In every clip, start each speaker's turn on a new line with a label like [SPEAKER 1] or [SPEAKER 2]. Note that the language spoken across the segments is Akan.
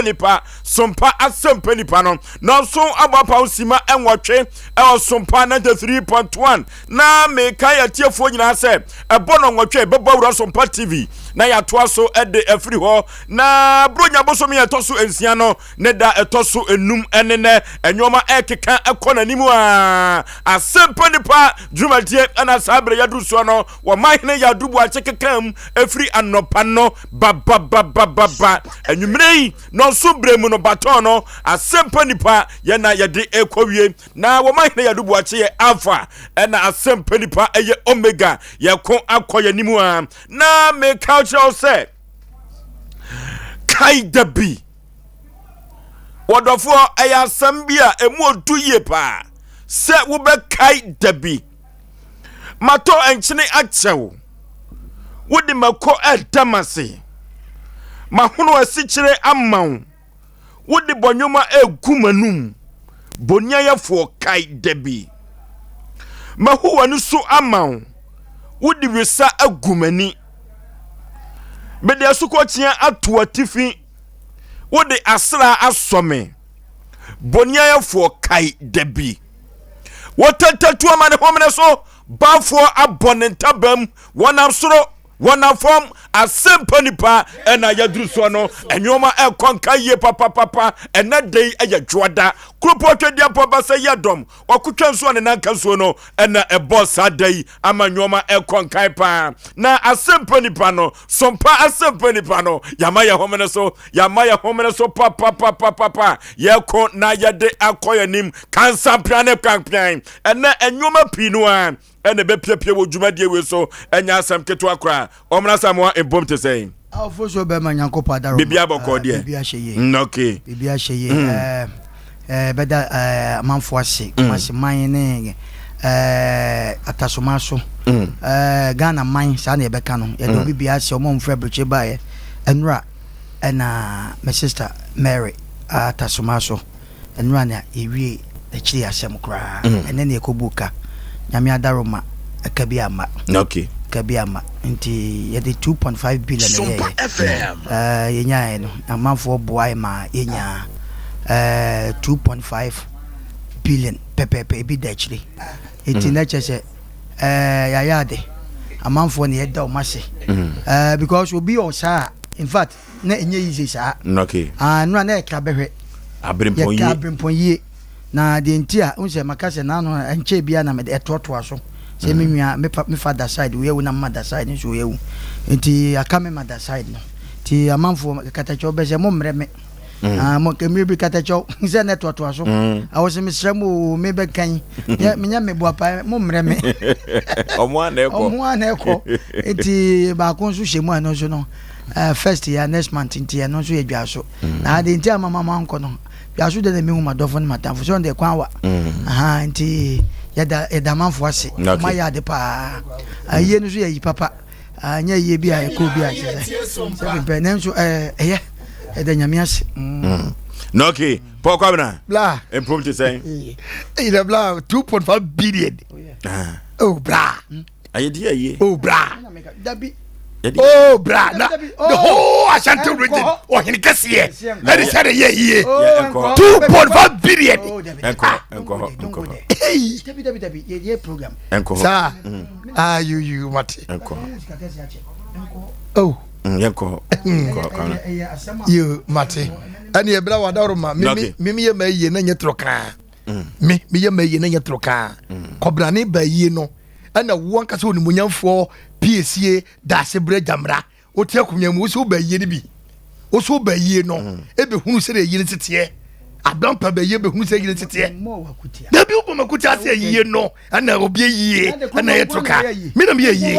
[SPEAKER 1] Asɛmpa Nipa, Sompa Asɛmpa Nipa no. Nɔnso abɔ apaw sima nwɔtwe ɛwɔ Sompa 93.1. Na meka yɛ atiefoɔ nyinaa sɛ ɛbɔ nɔnwɔtwe ɛbɛbɔ awura Sompa TV na yɛatoa so de afiri hɔ. Na Buronya bosome a ɛtɔ so nsia no ne da ɛtɔ so enum ɛne nɛ nneɛma ɛkeka ɛkɔ n'anim a Asɛmpa Nipa dwumadie ɛna saa berɛ yɛaduru soɔ no wɔman hene yɛ adubu akye keka mu ɛfiri anɔpa no babababababa anwummerɛ yi nɔnso berɛ mu no batɔn no Asɛmpa Nipa yɛna yɛde ɛkɔwie na wɔman hene yɛ adubu akye yɛ alpha ɛna Asɛmpa Nipa ɛyɛ omega yɛko akɔ yɛn anim a na meka kyerɛ wo sɛ kae da bi wɔdɔfoɔ ɛyɛ asɛm bi a ɛmu ɔdu yie paa sɛ wobɛkae da bi matɔ nkyene akyɛw wode mako ɛda m ase mahono asikyire ama wo wode bɔnwoma egu m'anum boniayɛfoɔ kae da bi mahu w'ani so ama wo wode wisa agu m'ani mede asukɔkyea ato atifi wode asra asɔ me boniayɛfoɔ kae da bi wɔtantatu ama ne homene so bafoɔ abɔ ne ntabam wɔnam soro wɔnam fam asɛmpa nipa ɛna yɛduru soɔ no nneɛma ɛkɔ nka yie papapapa ɛnɛ da yi ɛyɛ dwoada kuropɔn twɛdeɛ ba sɛ yɛ dɔm ɔkotwa nsuo a ne nan ka nsuo no ɛna ɛbɔ saa da yi ama nneɛma ɛkɔ nkan paa na asɛmpa nipa no sompa asɛmpa nipa no yɛama yɛ homene so yɛama yɛ homene so papapapapapa yɛko na yɛde akɔ yɛn anim kansampian ne kanpian ɛnɛ nneɛma pii no a ɛna ɛbɛpiapia wɔ dwumadie wei so ɛnyɛ asɛm ketewa koraa ɔmena samoa mbom te sɛn
[SPEAKER 2] Awofo so bɛma Nyankopɔn adaro.
[SPEAKER 1] Biribi abɔkɔ deɛ.
[SPEAKER 2] Biribi ahyɛ yie.
[SPEAKER 1] Okay.
[SPEAKER 2] Biribi ahyɛ yie. Ɛɛ ɛɛ bɛda ɛɛ amanfo ase. Kumasi man ne ɛɛ Atasoma so. Ɛɛ Ghana man saa na yɛbɛka no. Yɛde obi bia ase ɔmo a ɔmo firi aburokyire baeɛ. Ɛnora ɛna me sister Mary Atasoma so. Nnora na yɛwiee n'akyiri asɛm koraa. Ɛnnɛ na yɛkɔbuu ka. Nyame adaroma, ɛka bi amma.
[SPEAKER 1] Okay.
[SPEAKER 2] Ɛka bi amma. Nti yɛde 2.5 billion na ɛyɛeɛ. Ɛɛ yɛnyaeɛ no, amanfoɔ boae ma yɛnyaa ɛɛ 2.5 billion pɛpɛɛpɛ, ebi da akyire. Nti na kyerɛ sɛ ɛɛ yɛayɛ ade. Amanfoɔ na yɛda wɔn ase. Ɛɛ because obi wɔ saa a, in fact, na ɛnyɛ easy saa.
[SPEAKER 1] Okay.
[SPEAKER 2] Ah, nnora na yɛka bɛhwɛ.
[SPEAKER 1] Abirempɔn yie.
[SPEAKER 2] Yɛka abirempɔn yie. Na deɛ nti a, n sɛ maka sɛ n'ano nkyɛn biara na mede ɛtoatoa so. Sɛ me nua, me pa, me father side wei awu na me mother side nso wei awu. Nti aka me mother side no. Nti amanfoɔ katakyɛw bɛ sɛ mo mmerɛ me. Ah, mo mmerɛ bi katakyɛw sɛ na ɛtoatoa so. Awɔ sɛ mesrɛ mo o, me bɛka yi. Nyɛ menyɛ me boapa mo mmerɛ me.
[SPEAKER 1] Ɔmo a na ɛkɔ.
[SPEAKER 2] Ɔmo a na ɛkɔ. Nti baako nso hyɛ mu a ɛno nso no. uh, first year next month nti ɛno nso yɛ dwaso mm. na ade nti ama mama nkɔ no dwaso de na mehu madɔfo ne matamfo sɛ ɔno deɛ kwan wa mm. aha nti yɛda yɛda amanfo ase ɔma yɛ ade paa ayie no nso yɛ yi papa anyɛ yie bi a ɛkɔ bi a kyerɛ sɛ sɛ pepɛ nanso ɛyɛ ɛda nyame ase
[SPEAKER 1] mm. na okay paul kwabena
[SPEAKER 3] bla
[SPEAKER 1] mpom te sɛn
[SPEAKER 3] ɛyi na bla 2.5 billion oh, oh bla mm.
[SPEAKER 1] Ayɛdi ayie.
[SPEAKER 3] Oh bra. Oh bra na the whole Ashanti region ɔhene kɛseɛ ɛde sɛ de yɛ yie 2.5 billion.
[SPEAKER 1] Ɛnkɔ ɛnkɔ hɔ ɛnkɔ hɔ. Ɛnkɔ hɔ.
[SPEAKER 3] Saa ayi yi mate.
[SPEAKER 1] Ɛnkɔ hɔ.
[SPEAKER 3] Oh.
[SPEAKER 1] Yɛnkɔ hɔ. Nkɔ hɔ.
[SPEAKER 3] Yo mate. Ɛni ɛbla wa dawuro ma mimi mimi yɛ ma yie na nyɛ toro kaa. Me mi yɛ ma yie na nyɛ toro kaa. Kɔbrane ba yie no. Ɛna wo ankasa onimuonyamfoɔ piesie daase berɛ gyamra wote akonnwa mu wo sɛ woba yie no bi wo sɛ woba yie no mm. ɛbɛhunu sɛdeɛ yie no teteɛ abrampa bɛyie bɛhunu sɛ yie no teteɛ dabi wobɔ makuti ase ayie no ɛna obi ayie ɛna yɛ to ka me na meyɛ yie.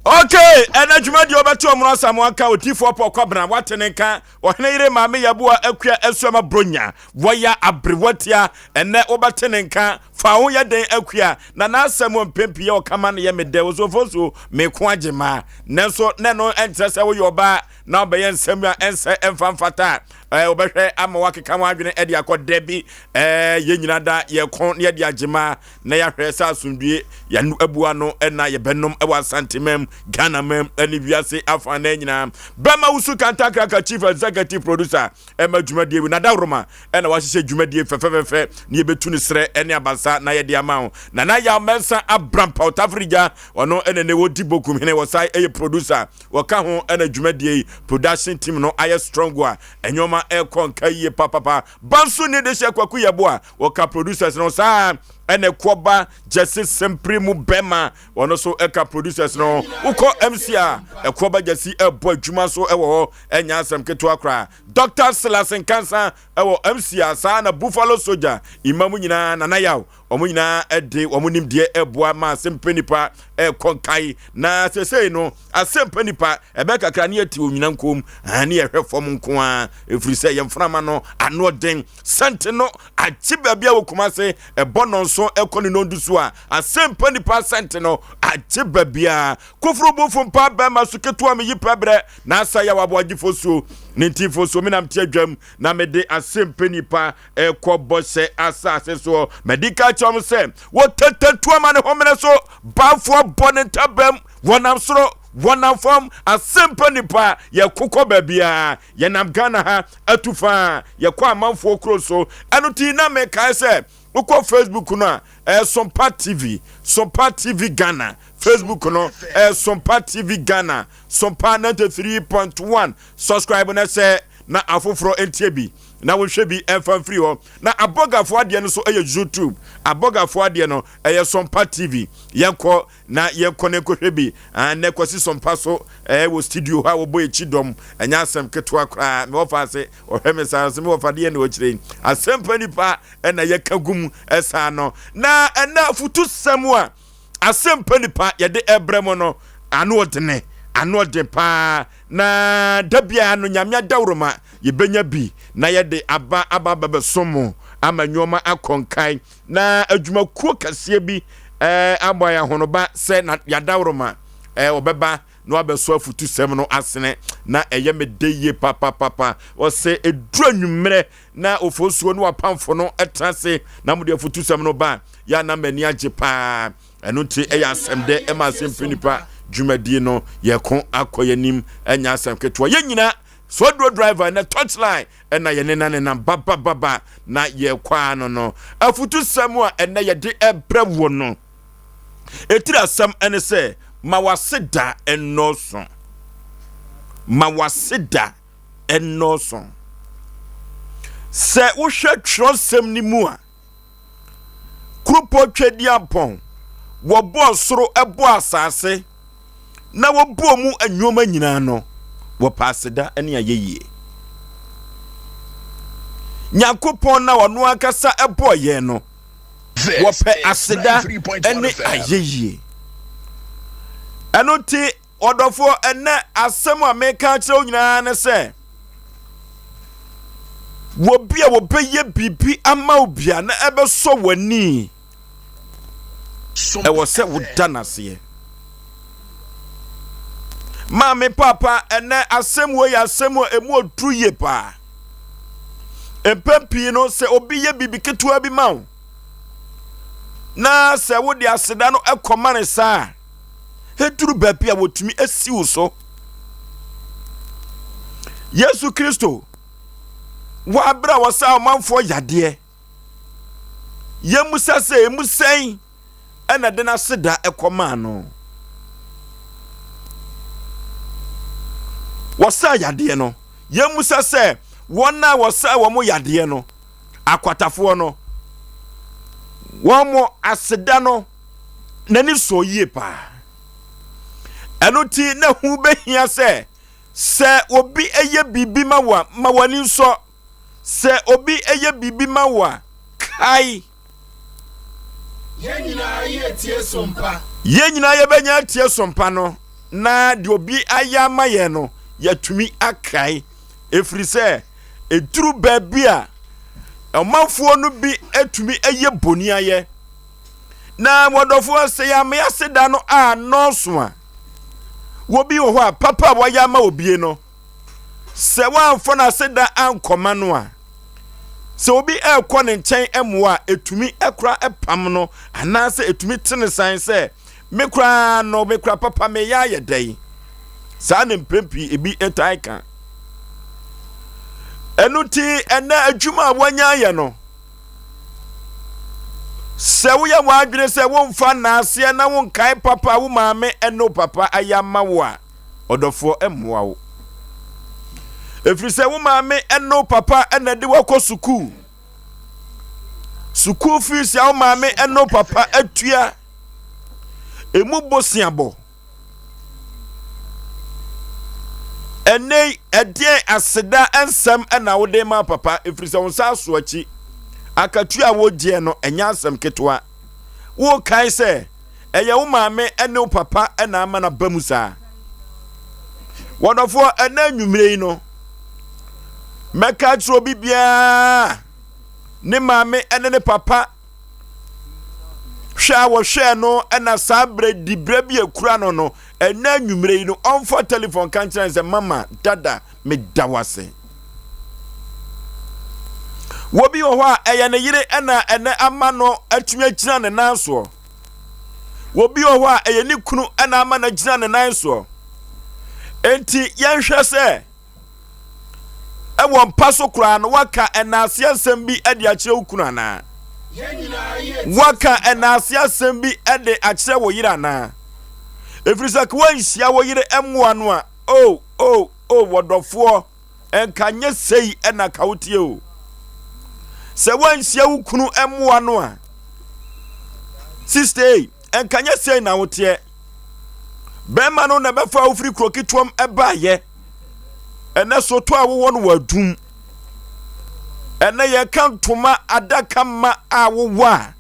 [SPEAKER 1] Ok ɛna dwuma deɛ ɔbɛto ɔmono asamoa nka odifoɔ pɔ kwabena wate ne nka ɔhene yere maame yaboa akua asuama bronya wɔya aberewa tia ɛnɛ wobɛte ne nka Fa wo ho yɛ dɛn akua, na n'asɛm wɔ mpɛn pii a ɔka ma no yɛ me dɛ. Osofo meko agye ma. Nanso na ɛno nkyerɛ sɛ woyɛ ɔbaa na wobɛyɛ nsɛm a ɛnsɛ ɛmfa mfata. ɛɛ wɔbɛhwɛ ama wakeka wɔn adwene de akɔ dabi ɛɛ yɛn nyinaa da yɛko na yɛde agyema na yɛahwɛ sɛ asomdue yɛn abu ano na yɛbɛnom wɔ Asante mam Ghana mam ne wiase afa na nyinaa bɛma wusu kantakraka chief executive producer ɛma dwumadie wi na dawroma ɛna wahyehyɛ dwumadie fɛfɛfɛfɛ na yɛbɛtu ne serɛ ɛne abasa na yɛde ama wo na na yaw mɛnsa abrampa ɔtafrigya ɔno ɛna ne wɔdi bokum hene wɔsae ɛyɛ producer wɔka ho ɛna dwumadie yi production team no ayɛ strong a ɛnneɛma ɛkɔ nka yie papapa banso ne de hyɛ kwaku yɛbo a wɔka producers no saa ɛna ɛkɔba gyɛse sɛmpere mu bɛma wɔno so ɛka producers no wokɔ mc a ɛkɔba gyɛse ɛbɔ adwuma so ɛwɔ hɔ ɛnya asɛm ketewa koraa Dr. Silas Nkansa ɛwɔ mc a saa na Buffalo Soldier ima mu nyinaa Nana Yaw wɔn nyinaa ɛde wɔn nimdeɛ ɛboa ma asɛmpɛ nipa ɛkɔ nkae na sesei no asɛmpɛ nipa ɛbɛ kakra ne yɛte onyina nkom ne yɛhwɛ fam nko a ɛfiri sɛ yɛn mframa no ano den sɛnte no akye baabi a wɔ Kumase ɛbɔ nɔnso ɛkɔ ne nɔndu so a asɛmpɛ nipa sɛnte no akye baabi a koforo bofo mpa bɛrima so ketewa meyi pɛ berɛ na asa yɛ waboagyefo suo ne ntifo so menam te adwam na mede asɛmpɛ nipa ɛkɔ bɔhyɛ asase soɔ. Madi ka kyerɛ wɔn sɛ, wɔtɛtɛ tu ama ne homene so, baafoɔ bɔ ne ntabam, wɔnam soro, wɔnam fam, asɛmpa nipa, yɛkokɔ baabiara, yɛnam Ghana ha atu faa, yɛkɔ amanfoɔ kuro so. Ɛno ti na mekae sɛ, wokɔ Facebook no a, ɛyɛ Sompa TV, Sompa TV Ghana, Facebook no ɛyɛ Sompa TV Ghana, Sompa 93.1, subscribe na sɛ na afoforɔ ntie bi. na wohwɛ bi ɛmfa mfiri hɔ na abɔgafoɔ adeɛ no nso ɛyɛ youtube abɔgafoɔ adeɛ no ɛyɛ sɔmpa tv yɛnkɔ na yɛnkɔ na nkɔhwɛ bi ɛnɛ kwasi sɔmpa so ɛɛ wɔ studio hɔ a wɔbɔ akyi dɔm ɛnyɛ asɛm ketewa koraa mewɔ fa ase ɔhwɛ me saa so mewɔ fa deɛ na wɔkyerɛ yi asɛmpa nipa ɛna yɛka gum ɛsaa no na ɛnɛ afutusɛm a asɛmpa nipa yɛde ɛbrɛ mu no ano ɔdene ano ɔden paa na da biara no nyame adaworoma yɛbɛnya bi na yɛde aba aba abɛbɛsom mo ama nneɛma akɔ nkan na adwumakuo kɛseɛ bi ɛɛ abɔ yɛn ahonoba sɛ na yɛadaworoma ɛɛ wɔbɛba na wabɛso afutusɛm no asene na ɛyɛ me de yie papapapa wɔsɛ ɛduru anwummerɛ na ofosuo ne wapamfo no ɛtena ase na mode afutusɛm no ba yɛ na m'ani agye paa ɛno nti ɛyɛ asɛm dɛ ɛma asɛm nipa dwumadie no yɛko akɔ yɛnim ɛnyɛ asɛm ketewa yɛn nyinaa Sodro driver na touchline ɛna yɛne na nenam babababa na yɛkɔ ano no afutusɛm a ɛnɛ yɛde ɛbrɛ wɔ no ɛtiri asɛm ɛne sɛ ma wase da ɛnnɔɔso ma wase da ɛnnɔɔso sɛ wohwɛ twerɛsɛm no mu a Kuropɔn Tweaduampɔn, wɔbɔɔ soro bɔɔ asase, na wɔbɔɔ mu nneɛma nyinaa no, wɔpɛ aseda ne ayɛyie. Nyankopɔn na ɔno ankasa bɔɔ yɛn no, wɔpɛ aseda ne ayɛyie. Ɛno nti, Ɔdɔfoɔ, ɛnnɛ asɛm a meka akyerɛ wo nyinaa ne sɛ, wɔbi a wɔbɛyɛ biribi ama wo bia na ɛbɛsɔ w'ani, ɛwɔ sɛ woda no aseɛ. Maame, papa, ɛnnɛ asɛm wei yɛ asɛm a ɛmu ɔduru yie paa. Mpɛn pii no, sɛ obi yɛ biribi ketewa bi ma wo, na sɛ wode aseda no kɔma no saa a, ɛduru baabi a wɔtumi asi wo so. Yesu Kristo, wɔ abere a wɔsa ɔmanfoɔ yadeɛ, yɛmmusa sɛ emu sɛn ɛna de n'aseda ɛkɔmaa no. Wɔsa yadeɛ no, yɛmmusa sɛ wɔn a wɔsa wɔn yadeɛ no, akwatafoɔ no, wɔn aseda no n'ani sɔɔ yie paa. Ɛno nti na ho bɛhia sɛ sɛ obi yɛ biribi ma wo a, ma w'ani nsɔ. Sɛ obi yɛ biribi ma wo a, kae.
[SPEAKER 4] Yɛn nyinaa yɛtie sompa.
[SPEAKER 1] Yɛn nyinaa yɛbɛnya atie sompa no, na deɛ obi ayɛ ama yɛn no, yɛatumi akae. Ɛfiri sɛ, ɛduru baabi a, ɔmanfoɔ no bi atumi yɛ boniayɛ. Na wɔdɔfoɔ, sɛ yɛame aseda no a nnɔɔso a, wɔbi wɔ hɔ a papa a wɔayɛ ama obie no, Sɛ woamfa n'aseda ankɔma no a, sɛ obi rekɔ ne nkyɛn mmoa a, ɛtumi kora pam no anaasɛ ɛtumi te ne san sɛ, me koraa no, me kora papa meyɛ ayɛ dɛn? Saa na mpɛn pii ebi tae ka. Ɛno nti ɛnɛ adwuma a woanya ayɛ no, sɛ woyɛ w'adwene sɛ womfa nnaaseɛ na wonkae papa a wo maame ne wo papa ayɛ ama wo a, ɔdɔfoɔ mmoa wo. Ɛfiri sɛ wo maame ne wo papa na de wakɔ sukuu. Sukuu fees a wo maame ne wo papa atua, ɛmu boseabɔ. Ɛnnɛ yi, ɛdeɛn aseda nsɛm na wode ma papa ɛfiri sɛ wo nsa aso akyi. Akatua a wogyeɛ no, ɛnyɛ asɛm ketewa. Wokae sɛ ɛyɛ wo maame ne wo papa na ama no aba mu saa. Wɔdɔfoɔ, ɛnɛ anwummerɛ yi no, mɛka akyerɛ obi biara ne maame ne ne papa hwɛ a wɔhwɛɛ no na saa berɛ diberɛ bi ekura no no, ɛnɛ anwummerɛ yi no, ɔmfa telefon ka nkyerɛ sɛ mama, dada, meda wo ase. Wɔbi wɔ hɔ a ɛyɛ ne yere na ɛnɛ ama no atumi agyina ne nan soɔ. Wɔbi wɔ hɔ a ɛyɛ ne kunu na ama no agyina ne nan soɔ. Enti yɛnhwɛ sɛ ɛwɔ mpa so koraa no waka ɛnaaseɛ nsɛm bi de akyerɛ wo kunu anaa? Waka ɛnaaseɛ asɛm bi de akyerɛ wo yere anaa? Ɛfiri sɛ ka woanhyia wo yere mmoa no a, oh, oh, oh, wɔdɔfoɔ, nka nyɛ sei na ka woteɛ o. Sɛ woanhyia wo kunu mmoa no a, sista nka nyɛ sei na woteɛ. Bɛrima no na ɛbɛfa wo firi kuro ketewa mu ɛbaayɛ. Ɛnɛ soto a wowɔ no wɔ adum. Ɛnɛ yɛka ntoma adaka ma a wowɔ a,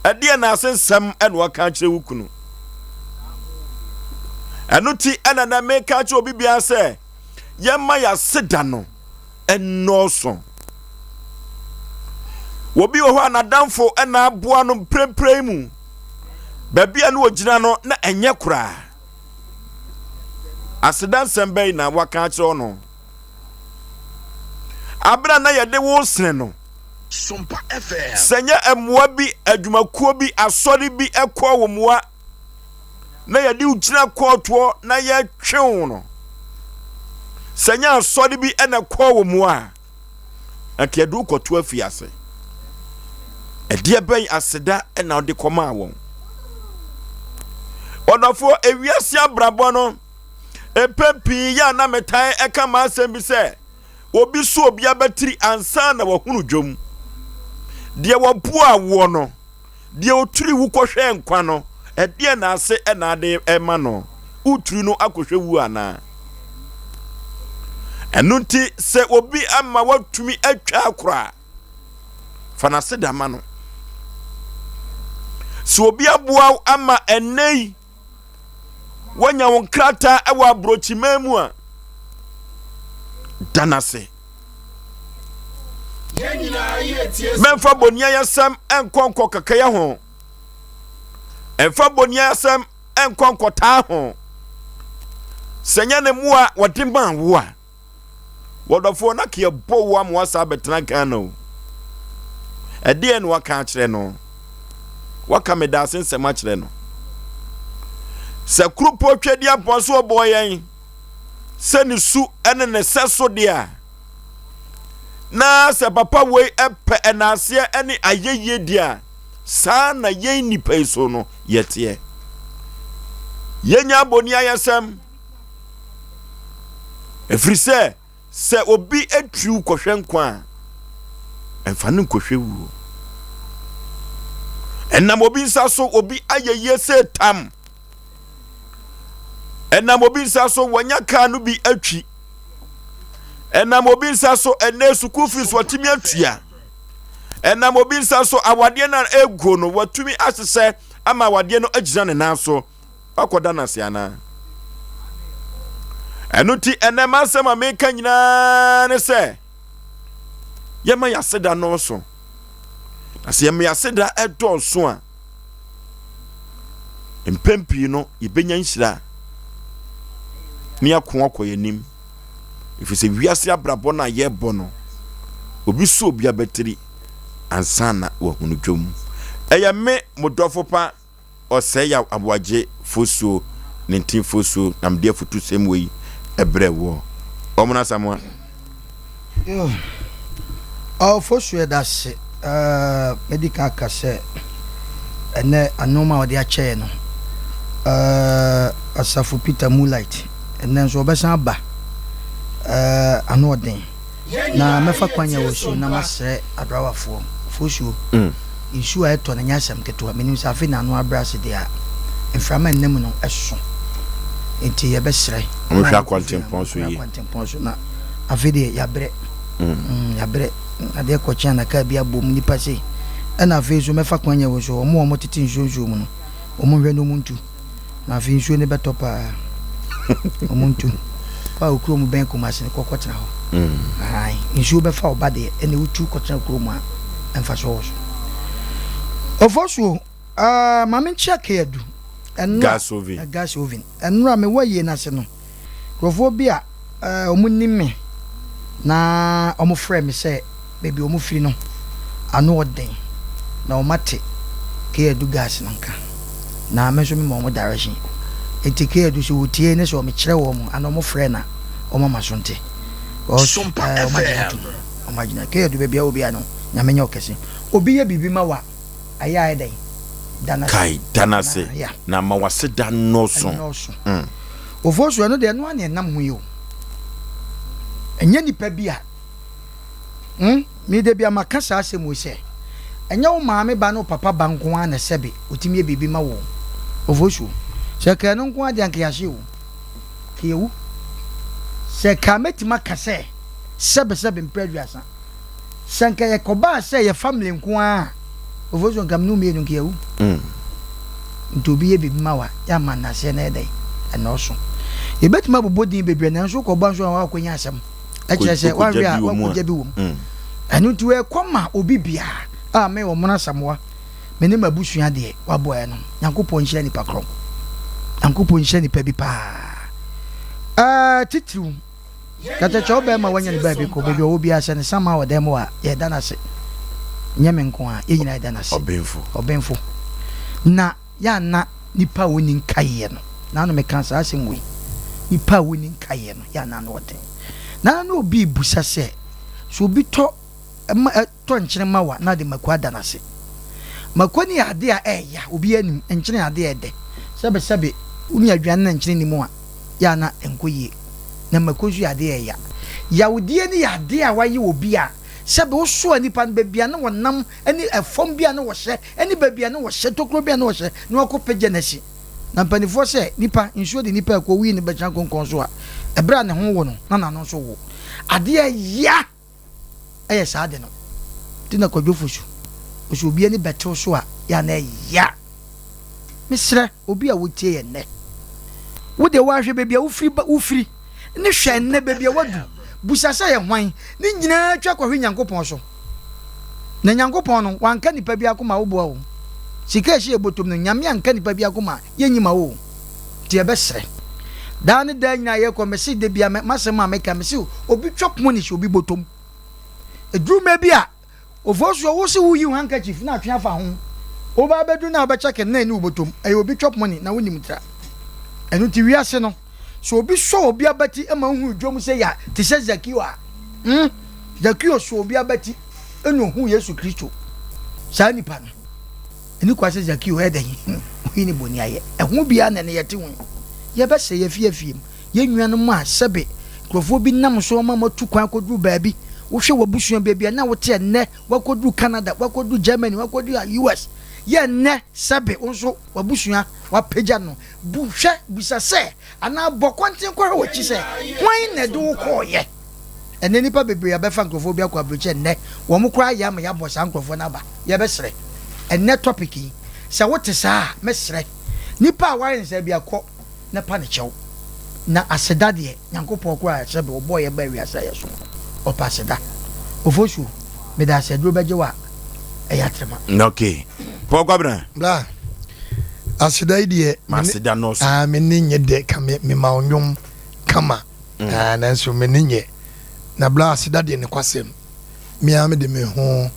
[SPEAKER 1] ɛdeɛ na ase nsɛm ɛna waka akyerɛ wo kunu. Ɛno ti ɛna na meka akyerɛ obi biara sɛ yɛma yɛase da no ɛnnɔɔso. Obi wɔ hɔ a n'adamfo ɛna aboa no mprempren mu. Baabi a na ogyina no na ɛnyɛ koraa. Aseda nsɛm bɛn na waka akyerɛ no? Abere a na yɛde wo sene no, sɛ nyɛ mmoa bi, adwumakuo bi, asɔre bi ɛkɔɔ wo mmoa na yɛde wo gyina kɔɔtoɔ na yɛtwe wo no, sɛ nyɛ asɔre bi ɛna ɛkɔɔ wo mmoa a, anka yɛde wo kɔto afiase. Ɛdeɛ bɛn aseda na wode kɔmaa wɔn? Ɔdɔfoɔ, ewiase abrabɔ no, mpɛn pii yɛ a na metae ɛka m'asɛm bi sɛ, obi so obi abatiri ansa na wahunu dwom. Deɛ wɔboa woɔ no, Deɛ ɔturi wo kɔhwɛ nkwa no, ɛdeɛn na ase na ade rema no? Woturi no akɔhwɛ wuo anaa? Ɛno nti sɛ obi ama woatumi atwa akora a, fa n'aseda ma no. Sɛ obi aboa wo ama ɛnnɛ yi woanya wo nkrataa wɔ aburokyiman mu a, da no ase. Mɛmfa boniayɛsɛm nkɔ nkɔkakayɛ ho. Ɛmfa boniayɛsɛm nkɔ nkɔtaa ho. Sɛ nyɛ ne mmoa wɔde maa wo a, Wɔdɔfoɔ na ka yɛbɔ wo ama wasa abɛtena Ghana o. Ɛdeɛn na waka akyerɛ no? Waka medaase nsɛm akyerɛ no. Sɛ kuropɔ twɛdi apɔn so ɔbɔɔ yɛn sɛ ne su ne ne sɛ so deɛ a, na sɛ papa wei pɛ ɛnaaseɛ ne ayɛyie deɛ a, saa na yɛn nnipa yi so no yɛteɛ. Yɛnya abɔni ayɛsɛm. Ɛfiri sɛ, sɛ obi twiw kɔhwɛ nkwa a, ɛmfa no nkɔhwɛ wuo. Ɛnam obi nsa so obi ayɛ yie sɛ tam. Ɛnam obi nsa so wɔanya kaa no bi atwi. Ɛnam obi nsa so ɛnɛ sukuu fees wɔtumi atua. Ɛnam obi nsa so awadeɛ no a ɛguo no wɔatumi ahyehyɛ ama awadeɛ no agyina ne nan so. Woakɔda no ase anaa? Ɛno nti, ɛnɛ m'asɛm a meka nyinaa ne sɛ yɛma yɛn aseda nnɔɔso. Na sɛ yɛma yɛn aseda ɛdɔɔso a, mpɛn pii no yɛbɛnya nhyira ne yɛako akɔ yɛn anim. Ɛfiri sɛ wiase abrabɔ no a yɛrebɔ no, obi sɔ obi abatiri ansa na wahunu dwom. Ɛyɛ me, mo dɔfo pa, Ɔsɛe Yaw Aboagye Fosuo ne Ntin Fosuo na mede afutusɛm wei brɛ woɔ. Ɔmono Asamoah.
[SPEAKER 2] Yo, Ɔfosuo yɛda ase. Mɛdi kan aka sɛ ɛnɛ anoma a wɔde akyɛ yɛn no, Asafo Peter Moonlight, ɛnɛ nso ɔbɛsan aba ano ɔden. Na mɛfa kwan a wɔ na masrɛ abrawafoɔ, Fosuo, nsuo a ɛtɔ no nyɛ asɛm ketewa. Menim sɛ afei na ano abrɛ ase deɛ a, mframa a ɛnam mu no so. Enti yɛbɛsrɛ.
[SPEAKER 1] Wɔhwɛ akwantempɔn so yie.
[SPEAKER 2] Akwantempɔn so na afei deɛ yɛabrɛ. Mm. Yɛabrɛ. Adeɛ kɔkye a na kaa bi abom nipa sei. Ɛna afei nso mɛfa kwan a wɔ so, wɔn a wɔtete nsuo nsuo mu no, wɔn nhwɛ na wɔn ntu. Na afei nsuo no bɛtɔ paa. Wɔn ntu. Kɔ a okurom bɛn Kumasi no kɔ kɔtena hɔ. Mm. Ae, nsuo bɛfa ɔba deɛ ɛna wotu kɔtena kurom a mfasoɔ wɔ so. Ofosuo, uh, ma menkyia Keyadu.
[SPEAKER 1] Ɛnora, gas oven.
[SPEAKER 2] Uh, gas oven. Ɛnora mewɔ yie no ase no, nkurɔfoɔ bi a uh, wɔn nim me na wɔn frɛ me sɛ baabi a wɔfiri no, ano ɔden, na wɔate Keyadu gas no nka, na me nso mema wɔn direction. Nti Keyadu sɛ wɔtie ne sɛ wɔkyerɛ wɔn anaa wɔfrɛ no a, wɔma m'aso nte. Because eh, wɔn agyina atom, wɔn agyina. Keyadu baabi a wɔ biara no, Nyame nyɛ wo kɛse. Obi yɛ biribi ma wo a, ayɛ a ɛdɛn? Da no ase.
[SPEAKER 1] Kae, da no ase,
[SPEAKER 2] Na, yeah.
[SPEAKER 1] na ma w'aseda nnɔɔso.
[SPEAKER 2] Ɛnnɔɔso. Ofosu, ɛno deɛ ɛno ara na ɛnam ho yi o. Ɛnyɛ nipa bi a Hmm, me da bi a maka saa asɛm wei sɛ, ɛnyɛ wo maame ba ne wo papa ba nko ara na sɛbe ɔtumi yɛ biribi ma wo o. Ofosuo, sɛ ɛka ɛno nko ara deɛ anka yɛahye o, ka yɛwu. Sɛ ɛka mɛtumi aka sɛ, sɛbe sɛbe mprɛ aduasa, sɛ nka yɛkɔbaa sɛ yɛ family nko ara a, Ofosuo nka me ne wo mmienu nka yɛawu. Nti obi yɛ biribi ma wo a, yɛ ama nnaseɛ no yɛ dɛn? Ɛnnɔɔso. Yɛbɛtumi abobɔ din bebree nanso wokɔbɔ nso a woakɔnya asɛm. Ɛkyerɛ sɛ woanhwɛ a woakɔgya bi wɔ mu. Ɛno nti ɛkɔ ma obi biara a me Ɔmono Asamoah me ne m'abusua deɛ waboa yɛn no. Nyankopɔn nhyira nipa korɔ. Nyankopɔn nhyira nipa bi paa. Ɛɛ titiriw kɛtɛkyɛ wo bɛrima wanya ne baabi kɔ baabi ɔwɔ biara sɛ ne sama wɔ dan mu a yɛda no ase. Nyɛ me nko a yɛn nyinaa yɛda no ase.
[SPEAKER 1] Ɔbenfo.
[SPEAKER 2] Ɔbenfo. Na Yɛ a na nnipa a wɔnni nkaeɛ no, na ano meka saa asɛm wei, nnipa a wɔnni nkaeɛ no, yɛ a na ano ɔden. Na na obi rebisa sɛ, sɛ obi tɔ ma tɔ nkyene ma wo a, na ɔde mako ada no ase. Mako no yɛ adeɛ a ɛyɛ ya, obiara nim, nkyene yɛ adeɛ a ɛdɛ. Sɛbesɛbe, wonya aduane na nkyene nni mu a, yɛ a na ɛnkɔ yie. Na mako nso yɛ adeɛ a ɛyɛ ya. Yawdeɛ no yɛ adeɛ a wɔayɛ obi a, sɛbe wosoa nipa no, baabi a na wɔnam ne ɛfam bi a na wɔhyɛ ne baabi a na wɔhyɛ, tokuro bi a na wɔhyɛ, na wɔakɔpagya no asi. Na mpanimfoɔ sɛ, Nipa, nsuo de nipa rekɔ, woyi no bɛgyina konkɔn so a, ɛberɛ a ne ho wo no, na n'ano nso wo. Adeɛ a ɛya yɛ saa ade no. Nti na Kwadwo Fosu, ɔsɛ obi ani bɛtew so a, yɛ a na ɛya. Mesrɛ obi a wotie yɛn nnɛ, wo deɛ woahwɛ baabi a wofiri ba wofiri ne hwɛ nnɛ baabi a wadu, busa sɛ yɛ hwan, ne nyinaa twa kɔhwe Nyankopɔn so. Na Nyankopɔn no, wanka nipa biako ma woboa o. Sika a ɛhyɛ yɛ bɔtɔm no, Nyame anka nipa biako ma yɛnyi ma wo o. Nti yɛbɛsrɛ. Daa ne daa nyinaa yɛkɔ, mese da bia m'asɛm a meka, mese obi twa pɔn hyɛ obi bɔtɔm. Ɛduru mmerɛ bi a, Ofosuo, wo se wo yi wo handkerchief na atwe afa ho, wo ba abɛdu na wobɛ check no na ɛni wo bɔtɔm, ɛyɛ obi chop money na wonim tra. Ɛno nti wiase no, sɛ obi sɔ obi abati ma wohunu dwom sɛ ya te sɛ Zakeo a, hmm, Zakeo sɔ obi abati ɛna ohuu Yesu Kristo. Saa nipa no, ɛni kwa sɛ Zakeo ɛyɛ dɛn? Oyi ne bɔni ayɛ. Ɛho biara na ɛne yɛte ho yi. Yɛbɛsɛ yɛfi afie mu. Yɛn nuanom a sɛbe nkurɔfoɔ bi nam so ama moatu kwan akɔduru baabi, wohwɛ w'abusua baabi a na wote ɛnnɛ, woakɔduru Canada, woakɔduru Germany, woakɔduru US, yɛ nnɛ sɛbe wo nso w'abusua w'apagya no, bu hwɛ, bisa sɛ, anaa bɔ kɔnten kɔhwɛ w'akyi sɛ, hwan na ɛde wo kɔɔeɛ? Ɛnnɛ nnipa bebree abɛfa nkurɔfoɔ bi akɔ aburokyire ɛnnɛ, wɔn koraa ayɛ ama yɛabɔ saa nkurɔfoɔ no aba. Yɛbɛsrɛ, ɛnnɛ topic yi, sɛ wote saa a, mɛsrɛ, nipa a wayɛ no saa biara kɔ na pa no kyɛw. Na aseda deɛ, Nyankopɔn koraa sɛbe ɔbɔɔ yɛ baa wiase a yɛsom no, ɔpɛ aseda. Ofosuo, meda ase, aduro bɛgye wo a, ɛyɛ atrema.
[SPEAKER 1] Ok. Paul Kwabena.
[SPEAKER 3] Bra, aseda yi deɛ,
[SPEAKER 1] Ma aseda nnɔɔso.
[SPEAKER 3] Ah, me ne nyɛ dɛ ka me, mema wo nnwom kama. Ah, nanso m'ani nyɛ. Na bra aseda deɛ nokwasɛm, me ara mede me ho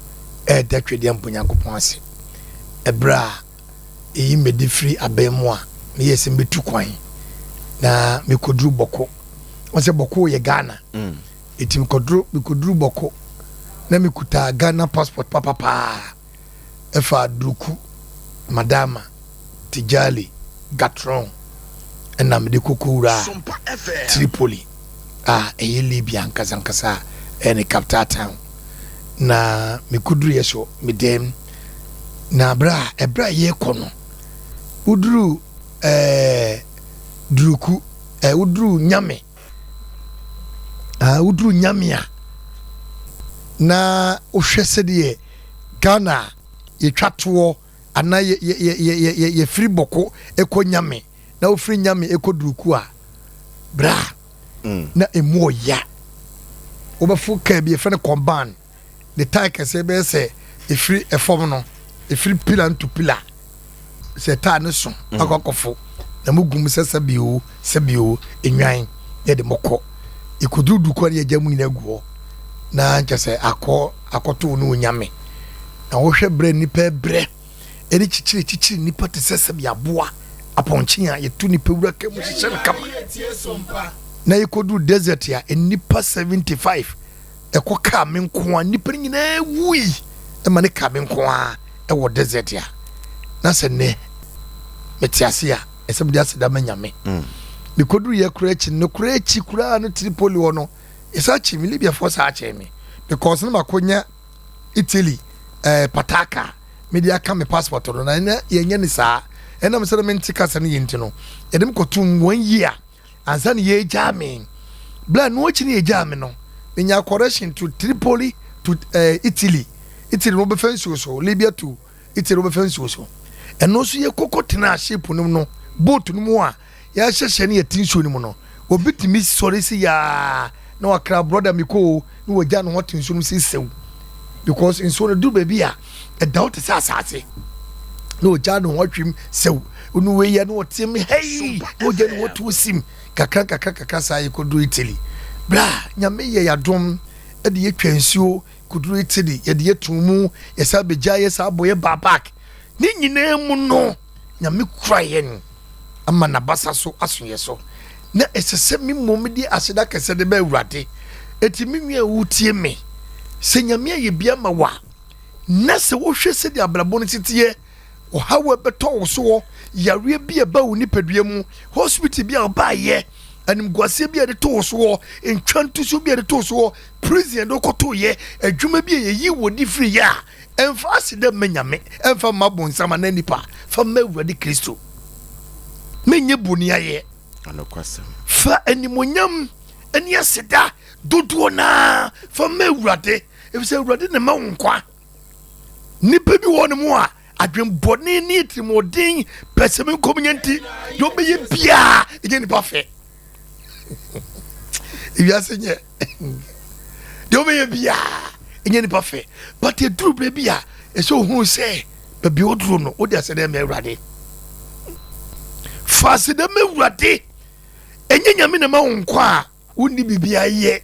[SPEAKER 3] reda Twedeɛmpo Nyankopɔn ase. Ɛberɛ a ɛyi mede firi abɛn mu a, meyɛɛ sɛ mɛtu kwan na mekɔduru Bɔko. Wɔn sɛ Bɔko yɛ Ghana. Eti mekɔduru mekɔduru Bɔko na mekuta Ghana passport papapaa. Ɛfa Duruku, Madama, Tijali, Gatron ɛna mede kɔkɔ wuraa Tripoli a ɛyɛ Libya ankasa ankasa a ɛyɛ ne capital town. Na mekɔduruiɛ so medɛm na berɛ a ɛberɛ a yɛrekɔ no woduru ɛɛ Duruku ɛɛ woduru Nyame Ah, woduru Nyame a, na wohwɛ sɛdeɛ Ghana yɛtwa toɔ anaa yɛfiri Bɔko kɔ Nyame na wofiri Nyame kɔ Duruku a, bra mm. na ɛmu ɔya. Wobɛfo kaa bi yɛfrɛ no kɔmban. Ne tae kɛseɛ bɛyɛ sɛ ɛfiri ɛfam no, ɛfiri pila to pila, sɛ tae no so mm. akɔ akɔfo na mo gum sɛ sɛbio sɛbio enwan yɛde mo kɔ ɛkɔduru du kɔ ne yɛgya mu nyinaa gu hɔ na nkyɛ sɛ akɔ akɔto ne onyame na wohwɛ berɛ nnipa brɛ ɛne kyikyiri kyikyiri nnipa te sɛ sɛbi aboa apɔnkye a yɛto nnipa wura ka mu hyehyɛ no kama na yɛkɔduru desert a nnipa 75 ɛkɔ kaa me nko a nnipa no nyinaa wui ma ne kaa me nko a ɛwɔ desert a na sɛ nnɛ mete ase a ɛsɛ mede aseda ma nyame mm. mekɔduru yɛ koraa akyi no koraa akyi koraa no Tripoli hɔ no ɛsa kyi me Libyafoɔ saa kyɛn me because na makɔnya Italy eh, pataka mede aka me passport no na ɛnɛ yɛnyɛ ne saa ɛnam sɛ na mente kasa no yɛ nti no yɛde me kɔtom one year ansa na yɛregyaa me. Berɛ a ɛno akyi na yɛgyaa me no, menyaa correction to Tripoli to eh, Italy. Italy no wobɛfa nsuo so, Libya to Italy wobɛfa nsuo so. Ɛno nso yɛkɔkɔ tenaa ship no mu no, boat no mu a yɛahyehyɛ no yɛte nsuo no mu no, obi tumi sɔre si yaa na wakra brother mekɔ o na wagya ne ho ato nsuo no mu sɛ sɛw because nsuo no duru baabi a ɛda hɔ te sɛ asase na ɔgya ne ho atwam sɛw ɔno wei yɛ na ɔteam hei na ɔgya ne ho to sim kakra kakra kakra saa yɛkɔduru Italy bra nyame yɛ yɛadom ɛde yɛtwa nsuo kɔduru Italy yɛde yɛto mu yɛsa bɛgya yɛ saa bɔ yɛ ba back ne nyinaa mu no Nyame kura yɛn ama n'abasa so aso yɛ so, na ɛsɛ sɛ me mmom mede aseda kɛsɛ de ba Awurade. Enti me nua a wotie me, sɛ Nyame ayɛ bi ama wo a, na sɛ wohwɛ sɛdeɛ abrabɔ no si teɛ, ɔhaw a ɛbɛtɔ wo soɔ, yareɛ bi a ɛba wo nipadua mu, hospital bi a wobaeɛ, animguaseɛ bi a yɛde to wo soɔ, ntwantusuo bi a yɛde to wo soɔ, prison yɛde wo kɔtoeɛ, adwuma bi a yɛyi wo di firi yɛ a, Ɛmfa aseda mma Nyame, ɛmfa mma bonsam anaa nipa, fa ma Awurade Kristo. Menyɛ boniayɛ. Fa animonyam ne aseda dodoɔ naa fa ma Awurade, efisɛ Awurade na ɛma wo nkwa. Nipa bi wɔ ne mu a adwenbɔne ne atirimuɔden pɛsɛmenkominya nti deɛ ɔbɛyɛ biara ɛnyɛ nipa fɛ. Ewiase nyɛ. Deɛ wobɛyɛ biara ɛnyɛ nipa fɛ but ɛduru berɛ bi a ɛsɛ ohunu sɛ baabi woduru no wode aseda ma awurade fa aseda ma awurade ɛnyɛ nyame na ma wo nkwa a wonni biribi ayɛ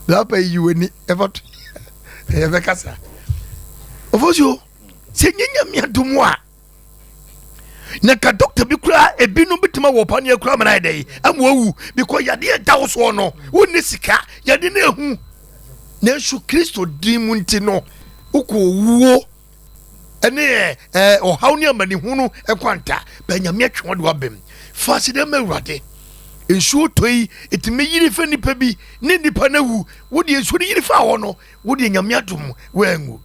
[SPEAKER 3] lapa yi w'ani ɛfa to ɛyɛ bɛkasa ɔfɔsuo sɛ ɛnyɛ nyame adom a na ka dɔkta bi koraa ebinom bituma wɔ paneɛ koraa mana ayɛ dɛ ama wawu because yadeɛ da wo soɔ no wonni sika yade no ehu nanso kristo din mu nti no wokɔ owuo ɛne ɛɛ ɔhaw ne amanehunu nkwanta bɛnyame atwe wɔde wabɛm fa ase dɛ ma awurade nsuo tɔ yi ɛtumi yiri fa nipa bi ne nipa no awu wodeɛ nsuo no yiri fa hɔ no wodeɛ nyame adom woanwu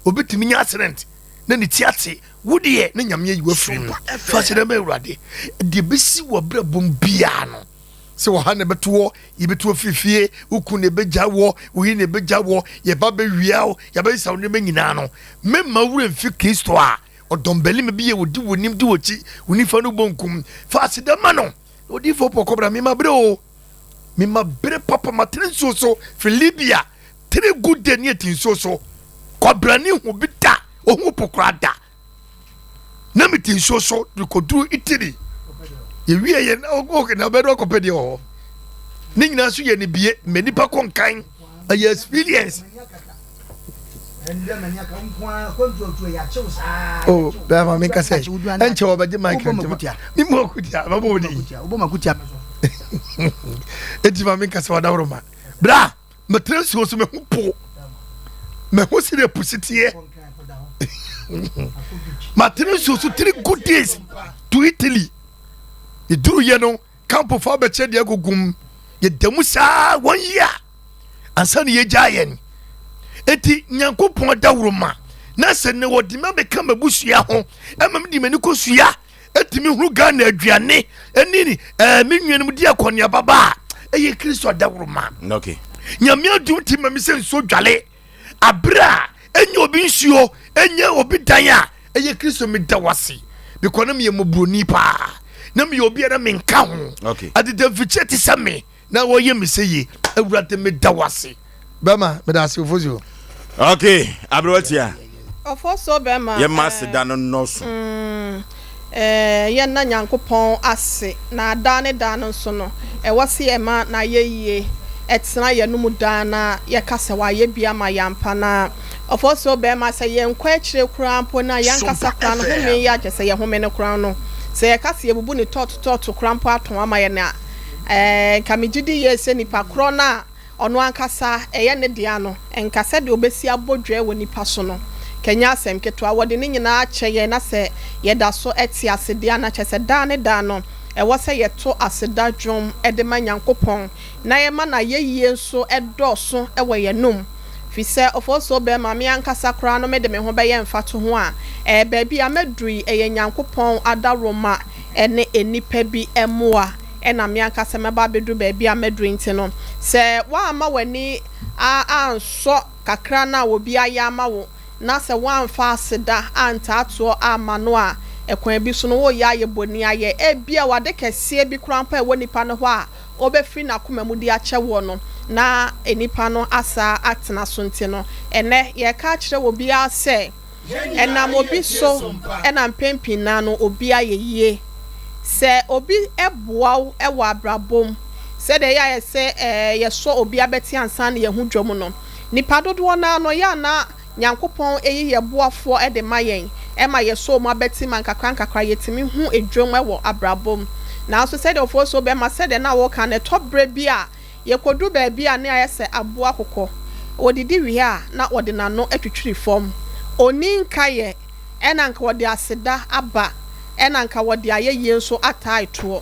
[SPEAKER 3] obi tumi nya accident na ne ti ate wo deɛ na nyame ayi wafiri mu fa sɛ dɛ ma awurade deɛ bɛsi wɔ abrabɔ mu biara no sɛ wɔha na ɛbɛto wɔ yɛbɛtu afiri fie wo kun na ɛbɛgya wɔ wo yere na ɛbɛgya wɔ yɛba bɛwia wo yɛbɛsesa wo nneɛma nyinaa no mɛma wura mfi kristo a ɔdɔmbalima bi yɛ wɔdi w'anim di w'akyi wo nifa no bɔ nkum fa aseda ma no odiyifoɔ pɔkɔbra mema berɛ o mema bere papa matene nsuo so firi libya tene gu de ne ati nsuo so kwabrane hu bi da ohu po koraa da na mete nsuo so de kɔduru italy yɛwie yɛ na ɔbɛdɔ akɔpɛ deɛ wɔ hɔ. Ne nyinaa nso yɛ ne bie ma nipa kɔ nkan. Ɛyɛ experience. Oh, bɛrɛ ma mi nkasa yi. Ɛnkyɛ wɔbɛgye mic na ntoma. Mi mu akutia, bɛbɔ wo din. Eti ma mi nkasa wadaworo ma. Bra, mɛtena nsuo so mɛhu po. Mɛhu si de pusi teɛ. Matena nsuo so three good days to Italy. Yɛduru yɛ no, camp fa bɛkyɛ deɛ gugum. Yɛda mu saa one year. Ansa na yɛgyaa yɛn. Enti Nyankopɔn dawuroma na sɛ nnɛ wɔde me abɛka m'abusua ho ɛma mede m'ani kɔsua ɛtumi hunu Ghana aduane ɛne ɛɛ me nuanom di akɔneaba ba a ɛyɛ Kristo adawuroma.
[SPEAKER 1] Okay.
[SPEAKER 3] Nyame adum ti ma me sɛ nsuo dwale abere a ɛnyɛ obi nsuo ɛnyɛ obi dan a ɛyɛ Kristo meda wase because na meyɛ mmɔborɔni paa na meyɛ obi a na menka ho
[SPEAKER 1] okay.
[SPEAKER 3] adedamfikyɛ te sɛ me na wɔyɛ me sɛ ye awurade meda wase bɛma meda ase ofosuo.
[SPEAKER 1] Ok aberewa tia.
[SPEAKER 5] Ofosuo bɛma.
[SPEAKER 1] Yɛma aseda no nnɔɔso.
[SPEAKER 5] Mm, eh, yɛnna Nyankopɔn ase, na daa ne daa no nso no, ɛwɔ sɛ yɛma n'ayɛyie tena yɛn mu daa na yɛka sɛ wayɛ bi ama yɛn ampa. Na Ofosuo bɛma sɛ yɛnkɔ akyire koraa mpo na yɛn ankasa koraa no home yi a kyerɛ sɛ yɛhome no koraa no, sɛ yɛka sɛ yɛbubu ne tɔɔto tɔɔto koraa mpo atɔn ama yɛn a, Ɛɛ, nka megye di yie sɛ nipa korɔ no a ɔno ankasa ɛyɛ ne dea no, nka sɛdeɛ ɔbɛsi abɔ dwɛɛ wɔ nipa so no, nka ɛnyɛ asɛm ketewa. Wɔde ne nyinaa akyɛ yɛn na sɛ yɛda so te ase deɛ a, na kyerɛ sɛ daa ne daa no, ɛwɔ sɛ yɛto aseda dwom de ma Nyankopɔn na yɛma n'ayɛyie nso dɔɔso wɔ yɛn anom. Firi sɛ, Ofosuo bɛrima, me ankasa koraa no mede me ho bɛyɛ mfatoho a, ɛɛ, baabi a maduru yi, ɛyɛ Nyankopɔn adaworoma ne nnipa bi mmoa na me ankasa mɛba abɛduru baabi a maduru nti no, sɛ woamma w'ani ansɔ kakra no a obi ayɛ ama wo, na sɛ woamfa aseda antaatoɔ amma no a, ɛkwan bi so no woreyɛ ayɛ boniayɛ. Ebia w'ade kɛseɛ bi koraa mpo a ɛwɔ nipa no hɔ a ɔbɛfiri n'akoma mu de akyɛ woɔ no, na nipa no asa atena so nti no, ɛnnɛ yɛreka akyerɛ obiara sɛ, Ɛnam obi so na mpɛn pii no ara no obi ayɛ yie. Sɛ obi boa wo wɔ abrabɔ mu, sɛdeɛ ɛyɛ a yɛsɛ yɛsɔ obi abati ansa na yɛahu dwam no, nnipa dodoɔ no ara no ɛyɛ a na Nyankopɔn yi yɛn boafoɔ de ma yɛn ma yɛsɔ wɔn abati ma nkakrankakra yɛtumi hu dwam wɔ abrabɔ mu. Nanso sɛdeɛ Ofosuo bɛma sɛdeɛ na woka no, ɛtɔ berɛ bi a Yɛkɔdu baabi a ne ayɛ sɛ aboa kokɔ. Ɔdidi wie a, na ɔde n'ano atwitwiri fam. Ɔnni nkaeɛ, ɛna anka ɔde aseda aba, ɛna anka ɔde ayɛyie nso atae toɔ.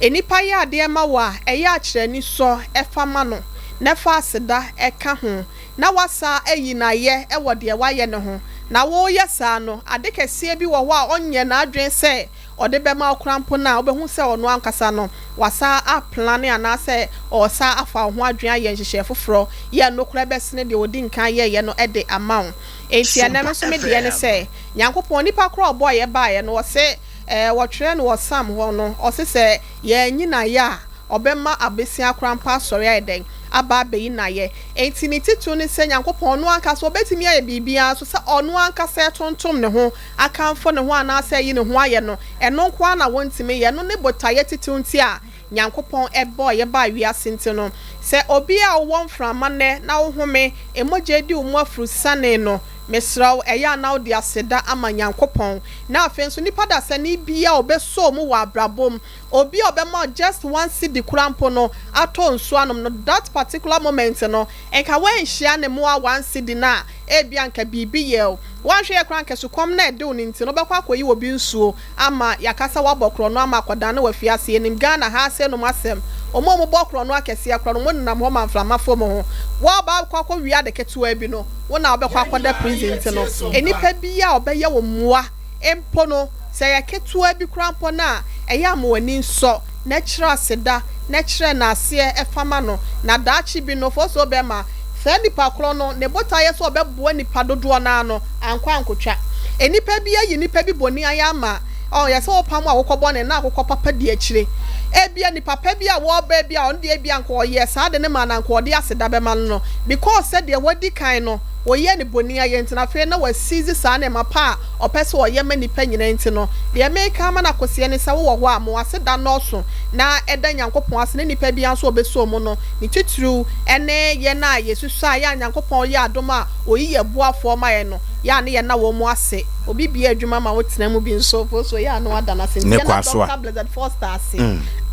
[SPEAKER 5] Nnipa yɛ adeɛ ma wo a, ɛyɛ a kyerɛ anisɔ fa ma no, na fa aseda ka ho, na woasan ayi no ayɛ wɔ deɛ wayɛ no ho. Na woreyɛ saa no, ade kɛseɛ bi wɔ hɔ a ɔnyɛ n'adwene sɛ ɔde bɛma wo koraa mpo no a, wobɛhu sɛ ɔno ankasa no, wasan aplane anaasɛ ɔresan afa wo ho adwene ayɛ nhyehyɛe foforɔ, yɛ ɛno koraa bɛsene deɛ ɔdi nkan yɛeɛ no de ama wo. Enti ɛnnɛ me nso me deɛ ne sɛ, Nyankopɔn, nipa korɔ a ɔbɔɔ yɛ baeɛ no, ɔse, ɛɛ, wɔtwerɛ no wɔ Psalm hɔ no, ɔse sɛ yɛanyi no ayɛ a, ɔbɛma abesia koraa mpo asɔre ayɛ dɛn? Aba abɛyi no ayɛ. Enti ne titiriw ne sɛ Nyankopɔn, ɔno ankasa, ɔbɛtumi ayɛ biribiara nso sɛ ɔno ankasa ɛtontom ne ho, akamfo ne ho anaasɛ ayi ne ho ayɛ no, ɛno nko ara na wɔntumi yɛ. Ɛno ne botaeɛ titiriw nti a Nyankopɔn bɔɔ yɛ baa wiase nti no. Sɛ obi a wowɔ mframa nnɛ na wohome, mogya di wo mu afurusane no, mesrɛ wo, ɛyɛ a na wode aseda ama Nyankopɔn. Na afei nso, nipa dasani biara a ɔbɛsɔ wo mu wɔ abrabɔ mu, obi a ɔbɛma wo just one cedi koraa mpo no atɔ nsuo anom no, that particular moment no, nka woanhyia ne mmoa one cedi no a, ebia nka biribi yɛɛ wo. Woanhwɛ yie koraa anka sukɔm no a ɛde wo no nti no, wobɛkɔ akɔyi obi nsuo ama yɛaka sɛ woabɔ korɔno ama akɔdane wo afiase. Yɛnim Ghana ha asɛnnom asɛm. Wɔn a wɔbɔ korɔno akɛseɛ koraa no, wɔnenam hɔ ma mframa fa wɔn ho. Wo a wobɛkɔ akɔwia ade ketewa bi no, wo na wobɛkɔ akɔda prison nti no, nnipa biara a ɔbɛyɛ wo mmoa mpo no, sɛ ɛyɛ ketewa bi koraa mpo no a, ɛyɛ a ma w'ani nsɔ na kyerɛ aseda na kyerɛ no aseɛ fa ma no, na daakye bi no, fɔsoo bɛma saa nipa korɔ no, ne botaeɛ sɛ ɔbɛboa nipa dodoɔ no ara no, ankɔ ankɔtwa. Nnipa bi ayi nipa bi bɔne ayɛ ama, ɔn, yɛ sɛ wopam akokɔ bɔne na akokɔ papa di akyire. Ebia nipa pa bi a wɔreba ebia ɔno deɛ ebia anka ɔyɛɛ saa ade no maa no anka ɔde aseda bɛma no no, because sɛ deɛ wadi kan no, Wɔyɛɛ no boniayɛ nti, na afei na wasiizi saa nneɛma pa a ɔpɛ sɛ ɔyɛ ma nnipa nyinaa nti no. Deɛ mereka ama no akɔsiɛ ne sɛ, wowɔ hɔ a, ma w'aseda nnɔɔso na da Nyankopɔn ase, ne nnipa biara nso a ɔbɛsɔ mu no, ne titiriw ne yɛn a yɛsusuaeɛ a Nyankopɔn yɛ adom a ɔyi yɛn boafoɔ ma yɛn no, yɛ a ne yɛnna wɔn ase. Obi bue adwuma ma wotena mu bi nso, so yɛ a na wada no ase. Nti
[SPEAKER 1] Ne
[SPEAKER 5] yɛnna
[SPEAKER 1] kwasoa.
[SPEAKER 5] Dɔkta Blessed Foster ase.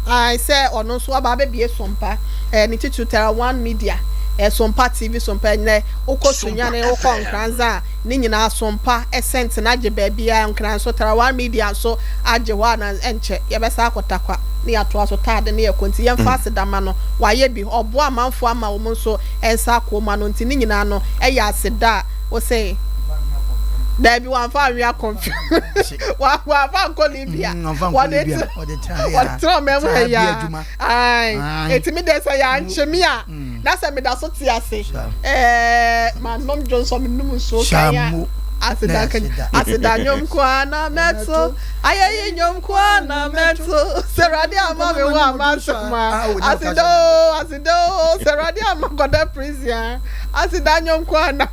[SPEAKER 5] Ae, sɛ ɔno nso aba abɛbue Sompa, eh, ne titiriw Terra One Media, eh, Sompa TV, Sompa ɛnnɛ, wokɔ
[SPEAKER 4] Sompa
[SPEAKER 5] Sunyani, wokɔ
[SPEAKER 4] FM.
[SPEAKER 5] Nkoranza a, ne nyinaa Sompa sɛnt no agye baabiara, Nkran nso, Terra One Media nso agye hɔ a, na ɛnkyɛ yɛbɛsan akɔ Tarkwa na yɛatoa so, Taade ne yɛkɔ, nti yɛmfa aseda ma no, wayɛ bi, ɔboa amanfoɔ ama wɔn nso nsa akɔ wɔn ano, nti ne nyinaa no yɛ aseda a, wose daabi, wamfa anwe akɔmfem, wamfa ankɔ Libya, wɔde tena ɔman mu ha yi ara, ae, enti me deɛ sɛ yɛankye me a, na sɛ meda so te ase, ɛɛ, manom dwonsɔ, menom nsuo kan a, aseda nka aseda nnwom nko ara na mɛto, ayɛyi nnwom nko ara na mɛto, sɛ Awurade amma me ho amma asɛm a, aseda o, aseda o, sɛ Awurade amma kɔda prison a, aseda nnwom nko ara na.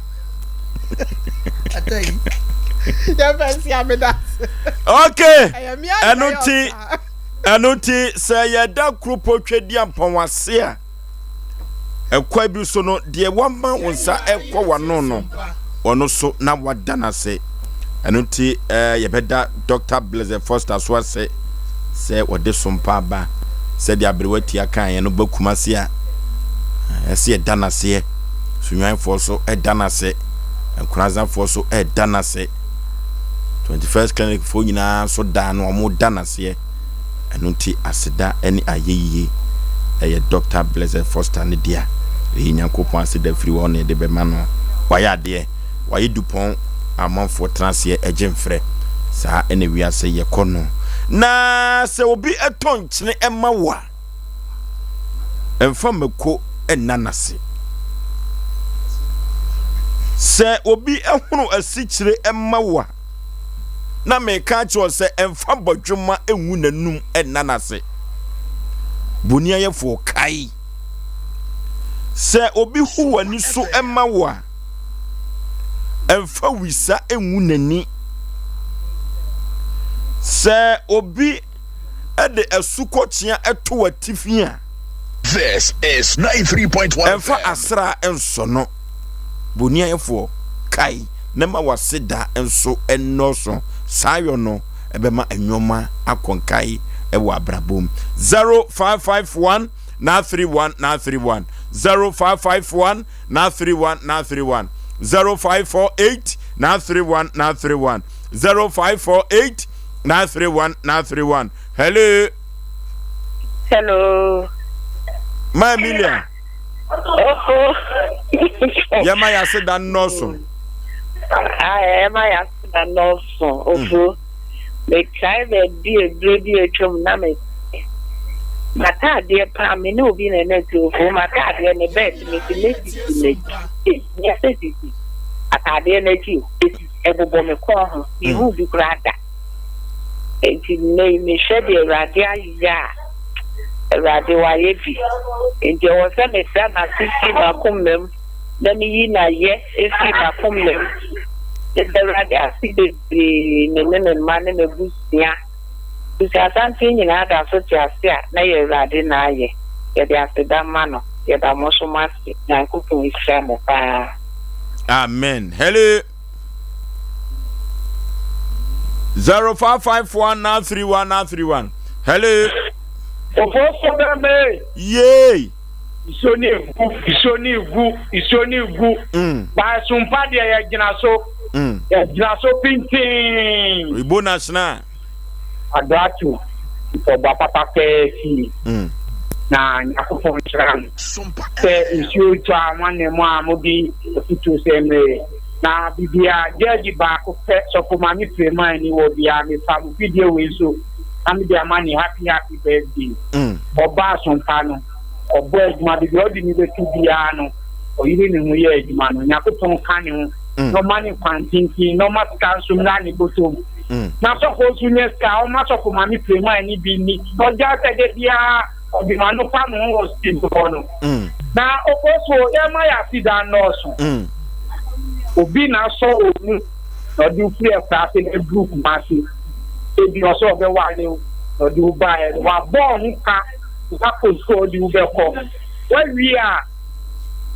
[SPEAKER 5] Yɛmfa nsi a meda ase.
[SPEAKER 1] Okay,
[SPEAKER 5] Ɛyɛ me a na
[SPEAKER 1] ɛno
[SPEAKER 5] ɛyɛ
[SPEAKER 1] nti
[SPEAKER 5] ɔsaa.
[SPEAKER 1] ɛno nti sɛ yɛda kuropɔ Tweduampɔn ase a, ɛkwan bi so no, deɛ wama wo nsa ɛkɔ w'ano no, ɔno so na wada no ase. Ɛno nti eh, yɛbɛda Dr. Blessed Foster so ase sɛ wɔde sompa aba sɛdeɛ aberewa tia kaeɛ no ba Kumase a, ɛsɛ yɛda no aseɛ. Sunwanfoɔ so ɛda no ase, Nkoranzafoɔ so ɛda no ase, 21st Clinic foɔ nyinaa nso da no, wɔn da no aseɛ. Ɛno nti aseda ne ayɛyie ɛyɛ Doctor Blessed Foster ne dea. Ɛyɛ Nyankopɔn aseda firi hɔ na yɛde bɛma no. Wayɛ adeɛ, wayɛ dupɔn a amanfoɔ tena aseɛ gye mfrɛ. Saa ɛna wiase yɛkɔ no. Na sɛ obi tɔ nkyene ma wo a, mfa mako nna no ase. Sɛ obi hono asikyire ma wo a, na meka akyerɛ wo sɛ mfa bɔdwoma ngu n'anum nna n'ase. Boniayɛfoɔ, kae sɛ obi hu w'ani so ma wo a, mfa wisa ngu n'ani. Sɛ obi de asukɔkyea to w'atifi a,
[SPEAKER 6] This is 93.1
[SPEAKER 1] Ɛmfa
[SPEAKER 6] FM.
[SPEAKER 1] asra nsɔ no. Boniayɛfoɔ, kae na ma w'aseda nso nnɔɔso. Saa yɔ no bɛma nnoɔma akɔ nkae wɔ abrabɔ mu. 0551 931 931 0551 931 931 0548 931 931 0548 931 931 Hello.
[SPEAKER 7] Hello.
[SPEAKER 1] Ma Emilia.
[SPEAKER 7] Oh.
[SPEAKER 1] Yɛma yɛase da nnɔɔso.
[SPEAKER 7] Ah, yɛma yɛase da nnɔɔso. Ofu. Mekae baabi ebire bi atwam na me mataadeɛ paa me ne obi na ɛna ti ofu mataadeɛ ne bɛɛt me ti me sisi m'akyi nyɛ sɛ sisi ataadeɛ n'akyi esi ɛbobɔ me kɔn ho mehu bi koraa da. Enti nnɛ yi mehwɛ deɛ Awurade ayɛ a, Awurade wayɛ bi. Enti ɛwɔ sɛ meda no ase firi m'akoma mu na meyi no ayɛ firi m'akoma mu. Meda Awurade ase bebree, me ne me mma ne m'abusua. Abusuasanten nyinaa da so te ase a, na ɛyɛ Awurade na ayɛ. Yɛde aseda ma no. Yɛda mo nso mo ase. Nyankopɔn nhyira mo paa.
[SPEAKER 1] Amen. Hello. 0551 931 931. Hello.
[SPEAKER 8] Ofoso bɛmɛ.
[SPEAKER 1] Yay.
[SPEAKER 8] Nsuo ne egu, nsuo ne egu, nsuo ne egu. Mm. Baasumpa deɛ yɛgyina so. Mm. Yɛgyina so pintinn.
[SPEAKER 1] Ibo national.
[SPEAKER 8] Adoato ɔba papa pɛɛ fie. Mm. Na Nyankopɔn nhyira no. Sɛ nsuo tɔ a mo anam a mode afutuo sɛ mmerɛ. Na bibia judge baako pɛ sɔfo maame Freeman ni wɔ bia me fa mo fidie wei so na me de ama ne happy happy birthday. Ɔba asompa no ɔbɔ adwuma bibia ɔde ne bɛto biara no ɔyere ne ho yɛ adwuma no Nyankopɔn ka ne ho na ɔma ne kwan tenten na ɔma sika nso mmra ne bɔtɔm na sɔfo nso nyɛ sika ɔma sɔfo maame Freeman ni bi ni na ɔgya sɛ de biara ɔde ma no pa mo ho wɔ stage hɔ no. Na ɔkɔ so yɛma yɛ aseda nnɔɔso. Obi na asɔ wo mu na ɔde wo firi akuraase na aduru Kumasi. Ebi ɔsɛ ɔbɛware wo na ɔde wo baeɛ no, wabɔ wo ho ka na akɔ sukuu a ɔde wo bɛkɔ. Woawie a,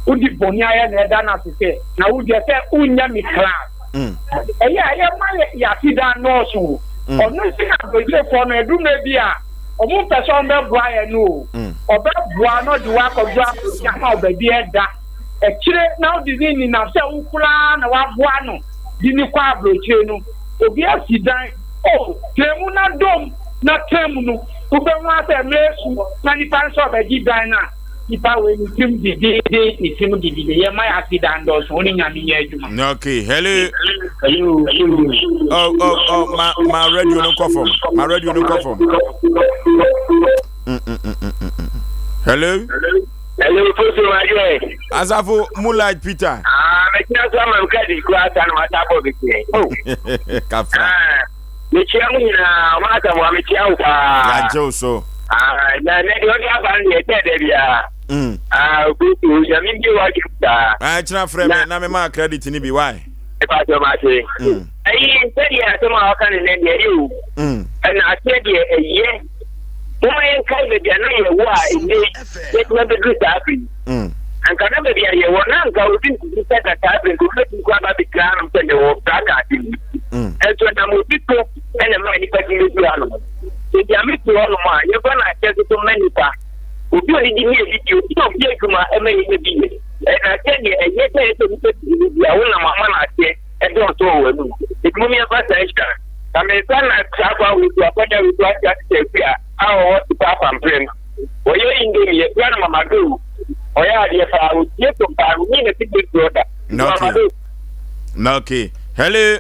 [SPEAKER 8] wode bɔne ayɛ na ɛda no ase sɛ, na wo deɛ sɛ wonyɛ me class. Ɛyɛ a yɛma yɛase da nnɔɔso o. Ɔno nti na abrogyefoɔ no, ɛduru mmerɛ bi a, wɔn mpɛ sɛ wɔbɛboa yɛn no o. Ɔbɛboa na ɔde wo akɔduru abrogye ama wo baabi ɛda. Akyire na wode ne nenam sɛ wo koraa na woaboa no de no kɔ aburokyire no. Obi asi dan o, tena mu na dɔ mu na tena mu no, wobɛhu ara sɛ mmerɛ asu na nipa no sɛ ɔbɛgye dan no a, nipa wei ne tirim dedeede, ne tirim dedeede. Yɛmma yɛn ase da ndɔɔso, wo ne Nyame nyɛ adwuma.
[SPEAKER 1] Okay, hello.
[SPEAKER 8] Hello.
[SPEAKER 1] Oh, oh, oh, ma, ma radio no kɔ fam. Ma radio no kɔ fam. Mm, mm, mm, mm, mm. Hello.
[SPEAKER 9] Hello, Fosu Maje.
[SPEAKER 1] Asafo Moonlight Peter.
[SPEAKER 9] Ah, mekyia so ama mka di kura asa na masa abɔ bi tiɛ. Oh.
[SPEAKER 1] Kafra.
[SPEAKER 9] Ah, mekyia mu nyinaa, ɔmo asafo a mekyia wo paa.
[SPEAKER 1] Yagye wo so.
[SPEAKER 9] Ah, na ne deɛ ɔde aba no deɛ ɛkyɛ dɛ biara. Ah, Fosu, nyame bi wa dwom saa.
[SPEAKER 1] Ah, kyena frɛ me na me ma credit ni bi, why?
[SPEAKER 9] Ɛpa sɛ ɔma ase. Ɛyi, sɛdeɛ asɛm a ɔka ne nɛ deɛ ɛyɛ o. Ɛna aseɛ deɛ ɛyɛ. Momma yɛnkae baabi a na yɛwɔ a ɛnnɛ yi yɛatumi abɛduru saa bere yi.
[SPEAKER 1] Mm.
[SPEAKER 9] Anka na baabi a yɛwɔ na anka obi nsusu sɛ ka saa bere nka obi bɛtumi kɔ aba abɛgyina hanom sɛ mewɔ saa asase yi. Ɛnso ɛnam obi so na ɛma nnipa tumi bɛduru hanom. Sɛ Nyame te hɔnom a, yɛmfa no ahyɛse so mma nnipa. Obi a ɔdidi ne adidi, obi a ɔyɛ adwuma ma yɛnya bi yɛ. Ɛna sɛdeɛ ɛyɛ sɛ ɛsɛ nnipa pii no bi a wonam ama no aseɛ ɛdɔɔso wɔ w'anum. Enti mom yɛmfa saa nhyira no. Na me nsa na saa kwan wei so akɔnya wei so ate ate sɛ akua a ɔwɔ tipa apampere no. Ɔyɛ indomie, yɛfrɛ no Mama Doo. Ɔyɛ adeɛ paa, ɔtie so paa, ɔnyi ne ti big brother. Mama Doo.
[SPEAKER 1] Okay. Hello.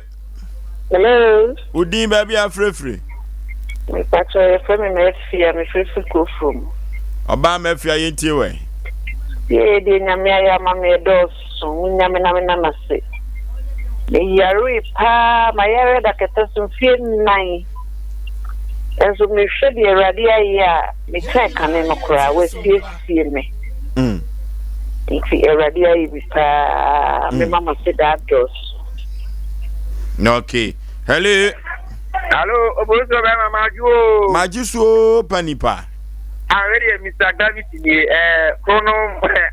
[SPEAKER 7] Hello.
[SPEAKER 1] Wo din baabi afirefire?
[SPEAKER 7] Mepakyɛ yɛfrɛ me Mafia, mefirefiri Kurofrom.
[SPEAKER 1] Ɔbaa Mafia yɛntie wɛ.
[SPEAKER 7] Yee deɛ Nyame ayɛ ama me ɛdɔɔso, me Nyame na mena no ase. Meyaree paa, mayare da kɛtɛ so mfie nnan. Nso mehwɛ deɛ Awurade ayɛ a, mekyɛn kane no koraa, wasiesie me. Nti Awurade ayɛ bi paa, mema m'aseda adɔɔso.
[SPEAKER 1] Okay. Hello.
[SPEAKER 9] Hello, Oboruso bɛma madwo o.
[SPEAKER 1] Magye so pa nipa.
[SPEAKER 9] Ah, wei deɛ Mr. Gravity nie, eh, Krono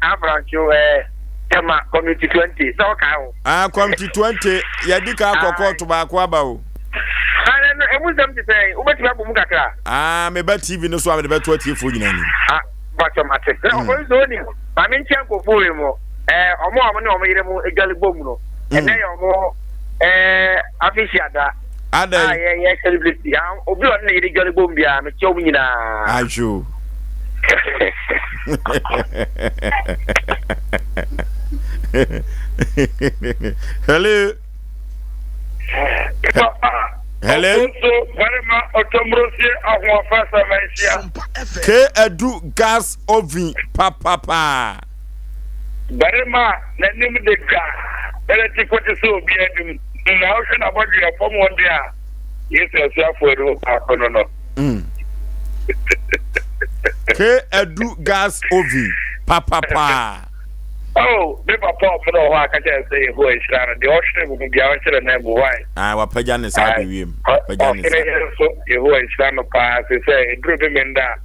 [SPEAKER 9] Afrancho, eh, Tema, Community 20, sɛ ɔkae ho.
[SPEAKER 1] Ah, Community 20, yɛdi ka akɔ kɔɔto baako aba o.
[SPEAKER 9] Ah, no, emu nsɛm te sɛn, wobɛtumi abɔ mu kakra?
[SPEAKER 1] Ah, meba TV no so a mede bɛto atiefoɔ nyinaa anim.
[SPEAKER 9] Ah, bàtɔ mate. Na ɔkɔ nso onim, maame nkyɛn nkurɔfoɔ wei mu, eh, ɔmo a ɔmo ne ɔmo yere mu adwale bom no, ɛnɛ yɛ ɔmo, eh, afehyia da.
[SPEAKER 1] Adɛn?
[SPEAKER 9] A yɛyɛ celebrate. Obi a ɔne ne yere dwale bom biara, mekyia wɔn nyinaa.
[SPEAKER 1] Adwo. Hello. Hello. K Adu gas oven papapa.
[SPEAKER 9] Barima a n'anim de dwa na n'atikɔ te sɛ obi anim, na wohwɛ n'abɔdwe fam hɔ de a, Yesu asuafoɔ no mu baako no no.
[SPEAKER 1] Mm. K adu gas oven papapaa.
[SPEAKER 9] Oh, me papa ɔmono wɔ hɔ a ka kyerɛ sɛ Yehowa nhyira no deɛ ɔhwere me ho biara ɔnhyɛ ne nan mu why?
[SPEAKER 1] Ah, wapagya ne saa de wiem. Wapagya ne
[SPEAKER 9] saa. Ɔhene nso Yehowa nhyira no paa sɛ sɛ ɛduru me menda a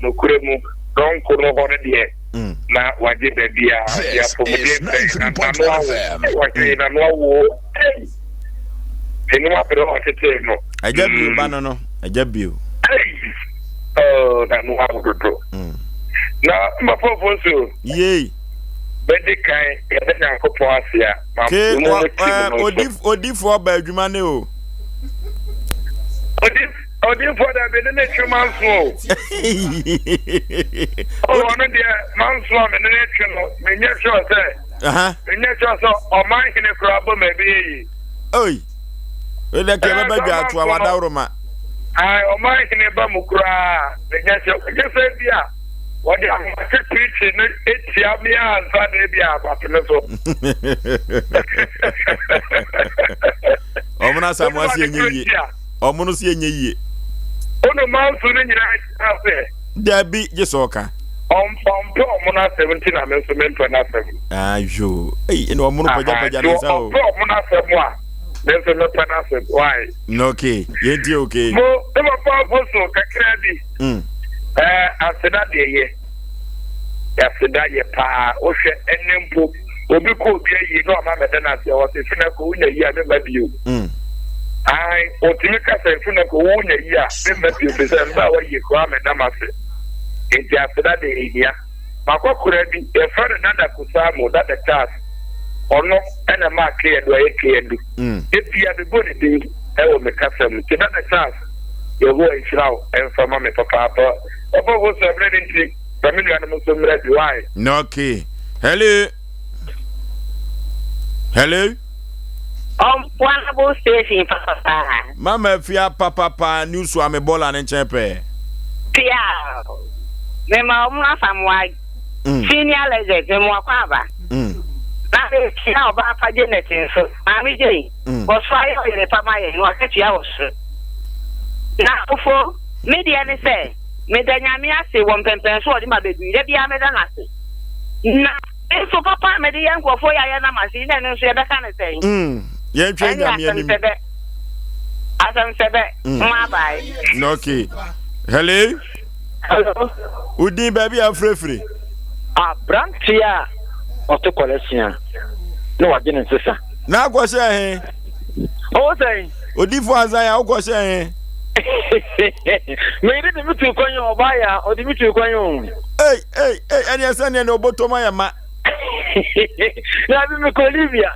[SPEAKER 9] nokorɛ mu dɔnko no hɔ no deɛ
[SPEAKER 1] Mm.
[SPEAKER 9] na wagye baabi a
[SPEAKER 6] This
[SPEAKER 9] de apɔmuden
[SPEAKER 6] is
[SPEAKER 9] bɛn na
[SPEAKER 6] 93.1
[SPEAKER 9] n'ano awo
[SPEAKER 6] FM.
[SPEAKER 9] wɔhwee n'ano awo ei ɛnum abere ɔtetee no
[SPEAKER 1] Agya bio ba no no. Agya bio.
[SPEAKER 9] ei oh n'ano awo dodo
[SPEAKER 1] Mm.
[SPEAKER 9] na mmafofo nso
[SPEAKER 1] Yei.
[SPEAKER 9] bɛdi kan yɛda Nyankopɔn ase a ma
[SPEAKER 1] Ke
[SPEAKER 9] mo
[SPEAKER 1] wɔ
[SPEAKER 9] mo team
[SPEAKER 1] ɛɛ
[SPEAKER 9] no nso
[SPEAKER 1] odi odifoɔ ba adwuma ne o.
[SPEAKER 9] odi odifoɔ dabi ne ne twe manso o oh ɔno deɛ manso a me ne ne twe no menyɛ sure sɛ menyɛ sure sɛ ɔman hene koraa bɔ ma ɛbɛyɛ yie.
[SPEAKER 1] Oi. Wei deɛ kɛ bɛbɛ dwa ato a wadaworo ma.
[SPEAKER 9] Ae ɔman hene ba mu koraa menyɛ sure gye sɛ bi a wɔde ahomate pirikyi no etia me ansa na ebi a abate no so.
[SPEAKER 1] Ɔmo na Asamoah si enye yie. Ɔmo no si enye yie.
[SPEAKER 9] Ono manso no nyinaa gyina sɛ.
[SPEAKER 1] Dabi gye sɛ ɔka.
[SPEAKER 9] Ɔmpɛ ɔmo n'asɛm nti na me nso mempɛ n'asɛm.
[SPEAKER 1] Ayo, ei, ɛna ɔmo no pagyapagya ne nsa o.
[SPEAKER 9] Ɔmpɛ ɔmo n'asɛm a, me nso mepɛ n'asɛm. Why?
[SPEAKER 1] Okay, yɛntie okay.
[SPEAKER 9] Mo, me papa apostle kakra bi. Mm. Ɛɛ, aseda deɛ yɛ. Aseda yɛ paa. Wohwɛ ɛnɛ mpo, obi kɔ obi ayie na ɔma mɛda no ase a, ɔse Funako wonya yie a memma bio. Mm. Ae, ɔtumi ka sɛ Funako wonya yie a memma bio, firi sɛ mba a wayie koraa mɛda m ase. Enti aseda deɛ ɛhia. Makɔkora bi, yɛfrɛ no Dada Kusamo, Dada Charles. Ɔno ɛna ɛmaa Keyadu ayɛ Keyadu. Mm. Da bia mebɔ ne din ɛwɔ me kasa mu. Nti Dada Charles, Yehowa nhyira wo ɛmfa ma me papaapa. Ɔbɔfo sɛ mmerɛ no nti, ma me nuanom nso mmerɛ bi. Why?
[SPEAKER 1] Okay. Hello. Hello.
[SPEAKER 7] Honorable station papapaa.
[SPEAKER 1] Mama afia papapaa new suame bɔla ne nkyɛn pɛɛ.
[SPEAKER 7] Pia mema wɔn asamoa mm. senior legend mema wakɔ aba. Mm. Na mekyia ɔbaa pa Janet nso maame Jane mm. wɔso ayɛ ɔyere pa ma yɛn na wakatua wɔ soro. Na ofo me deɛ ne sɛ meda nyame ase wɔ mpɛmpɛn so ɔde ma bɛduru da biara meda no ase. Na Me nso papa a mede yɛ nkurɔfoɔ yi a yɛnam ase yi na ɛno nso yɛbɛka no sɛn?
[SPEAKER 1] Mm, yɛntwɛn
[SPEAKER 7] Ɛne
[SPEAKER 1] Nyame anim.
[SPEAKER 7] asɛm sɛbɛ. Asɛm sɛbɛ.
[SPEAKER 1] Mm.
[SPEAKER 7] Mo abae.
[SPEAKER 1] Okay. Hello?
[SPEAKER 10] Hello.
[SPEAKER 1] Wodin baabi a afirafiri?
[SPEAKER 10] Aberanteɛ a ɔto kɔlɛhyen a na wagye ne nsesa.
[SPEAKER 1] Na akɔhyɛ he?
[SPEAKER 10] Ɔwɔ sɛn?
[SPEAKER 1] Odifo Isaiah wokɔhyɛ he?
[SPEAKER 10] Meyere de me tu kwan o, ɔbaa yɛ a ɔde me tu kwan o.
[SPEAKER 1] Ei, ei, ei, ɛneɛ sɛ neɛ ne ɔbɔtɔm ayɛ ma.
[SPEAKER 10] Na bi mekɔ Libya.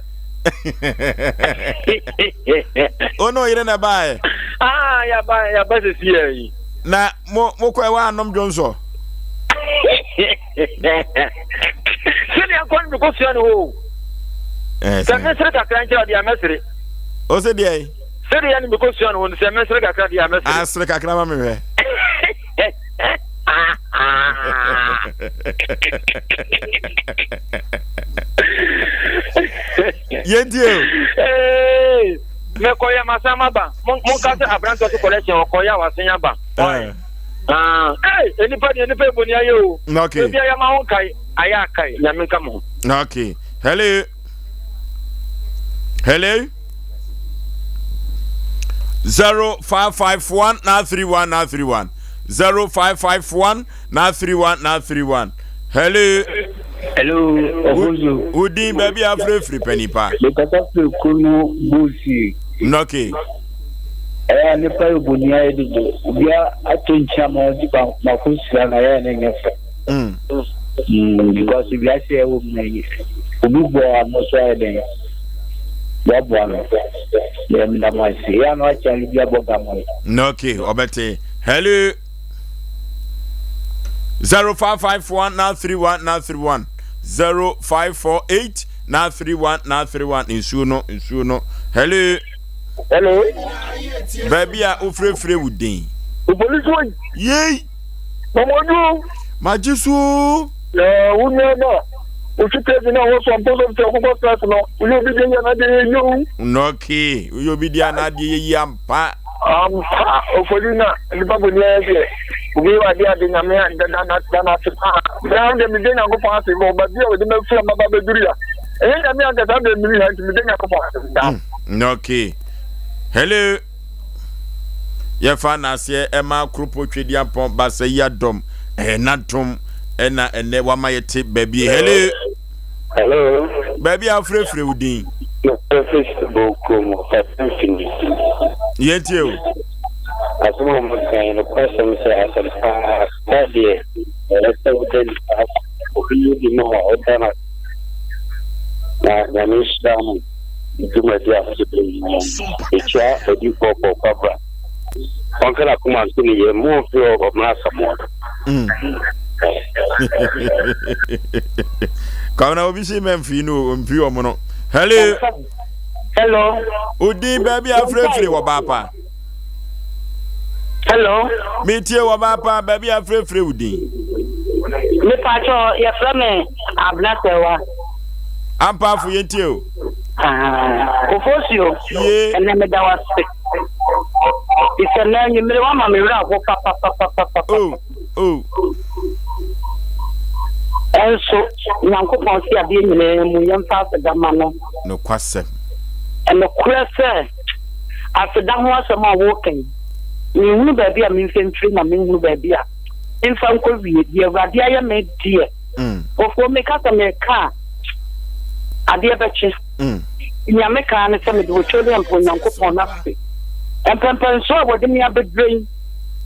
[SPEAKER 1] Wo ne ɔyere na ɛbaeɛ?
[SPEAKER 10] Ah, yaba, yaba sisi yɛ yi.
[SPEAKER 1] Na mo mokɔ ɛwɔ anom dwonsɔ?
[SPEAKER 10] Sɛdeɛ nkɔ no mekɔ sua no hɔ o. Sɛ mesere kakra nkyerɛ deɛ mɛsere.
[SPEAKER 1] O sɛ deɛ?
[SPEAKER 10] Sɛdeɛ no mekɔ sua no hɔ no sɛ mesere kakra deɛ mɛsere.
[SPEAKER 1] Asere kakra ma mehwɛ. Yɛntie o.
[SPEAKER 10] Mekɔyɛ masan maba. Monka sɛ aberanteɛ so kɔlɛhyɛn ɔkɔyɛ a wasan aba. Ah, hey, nipa deɛ nipa ebo ni ayɛ o.
[SPEAKER 1] Okay.
[SPEAKER 10] Ebi ayɛ ma ho nkae, ayɛ akae, nyame nka mo ho.
[SPEAKER 1] Okay. Hello. Hello. 0551 931 931 0551 931 931 Hello.
[SPEAKER 11] Hello, Ofosu.
[SPEAKER 1] Wodin baabi afirafiri panipa.
[SPEAKER 11] Mekasa firi kunu Bosie.
[SPEAKER 1] Okay.
[SPEAKER 11] Ɛyɛ a nipa yɛ boni ayɛ dodo. Obi ato nkyia ma ɔgye ba mako sira na ɛyɛ ne nyɛ fɛ. Mm. Mm, because wiase a ɛwɔ mu na yi obi bɔ ano so ayɛ dɛn waboa no. Yɛ meda mo ase. Yɛ ano akyɛ no bi abɔ gama yi.
[SPEAKER 1] Okay, ɔbɛte. Hello. 0551 931 931 0548 931 931 nsuo no nsuo no. Hello.
[SPEAKER 9] Hello.
[SPEAKER 1] Baabi a wofirefire wo din.
[SPEAKER 9] Opolisi wo.
[SPEAKER 1] Yei.
[SPEAKER 9] Mama oju.
[SPEAKER 1] Magye so.
[SPEAKER 9] Na wo nua na wofi tɛsi na wɔsɔ mpɔ sɛ sɛ ɔkokɔ stress no woyɛ obi deɛ yɛ n'adeɛ yɛ yie o.
[SPEAKER 1] Nɔke woyɛ obi deɛ n'adeɛ yɛ yie ampa.
[SPEAKER 9] Ampa ofoli na nipa bɔ ni ayɛ deɛ obi yɛ adeɛ ade nyame da n'ase paa. Bɛn deɛ mede Nyankopɔn ase ma ɔba bi a ɔde mafiri amaba bɛduru ya. Ɛnyɛ nyame ankasa deɛ miri ha nti mede Nyankopɔn ase daa.
[SPEAKER 1] Okay. Hello. Yɛfa n'aseɛ ɛma Kuropo Twediampɔn Basayi Adɔm ɛyɛ n'adom ɛna ɛnɛ wama yɛte baabi. Hello.
[SPEAKER 11] Hello.
[SPEAKER 1] Baabi a wofrɛfrɛ wo din. Yɛntie o.
[SPEAKER 11] Asɛm a wɔka yi nokwasɛm sɛ asɛm paa saa deɛ ɛyɛ sɛ woda nipa ase obi yɛ bi ma wa ɔda no ase na nyame nhyira mo dwumadi a mode bɛ yi ɛkyia adifoɔ pɔ kwabra ɔnka na koma nto ne yɛ mo mfiri ɔmena asamoa
[SPEAKER 1] Kwamina obi si mɛmfii no mfii ɔmo no hello
[SPEAKER 7] hello
[SPEAKER 1] odin baabi afirafiri wɔ baapa
[SPEAKER 7] Hello.
[SPEAKER 1] Metie wɔ baapa baabi afirafiri wo din.
[SPEAKER 7] Mepakyɛ yɛfrɛ me Abena Sɛwa.
[SPEAKER 1] Ampaafo yɛntie o.
[SPEAKER 7] Ofosuo.
[SPEAKER 1] Ye.
[SPEAKER 7] Ɛnɛ meda wo ase. Sɛ na anwummere wama me werɛ aho papapapapa.
[SPEAKER 1] Oh, oh.
[SPEAKER 12] Nso Nyankopɔn se adeɛ nyinaa mu yɛmfa aseda ma no.
[SPEAKER 1] Nokwasɛm.
[SPEAKER 12] Nokorɛ sɛ, aseda ho asɛm a woreka yi, menhunu baabi a memfa mfiri na menhunu baabi a memfa nkɔwie. Deɛ Awurade ayɛ me deɛ, Ofoɔ meka sɛ meka a, adeɛ bɛkye. Nea meka ara ne sɛ mede Otweriampo Onyankopɔn no ase. Mpɛnpɛnsoɔ a wɔde me abɛdurɛ yi,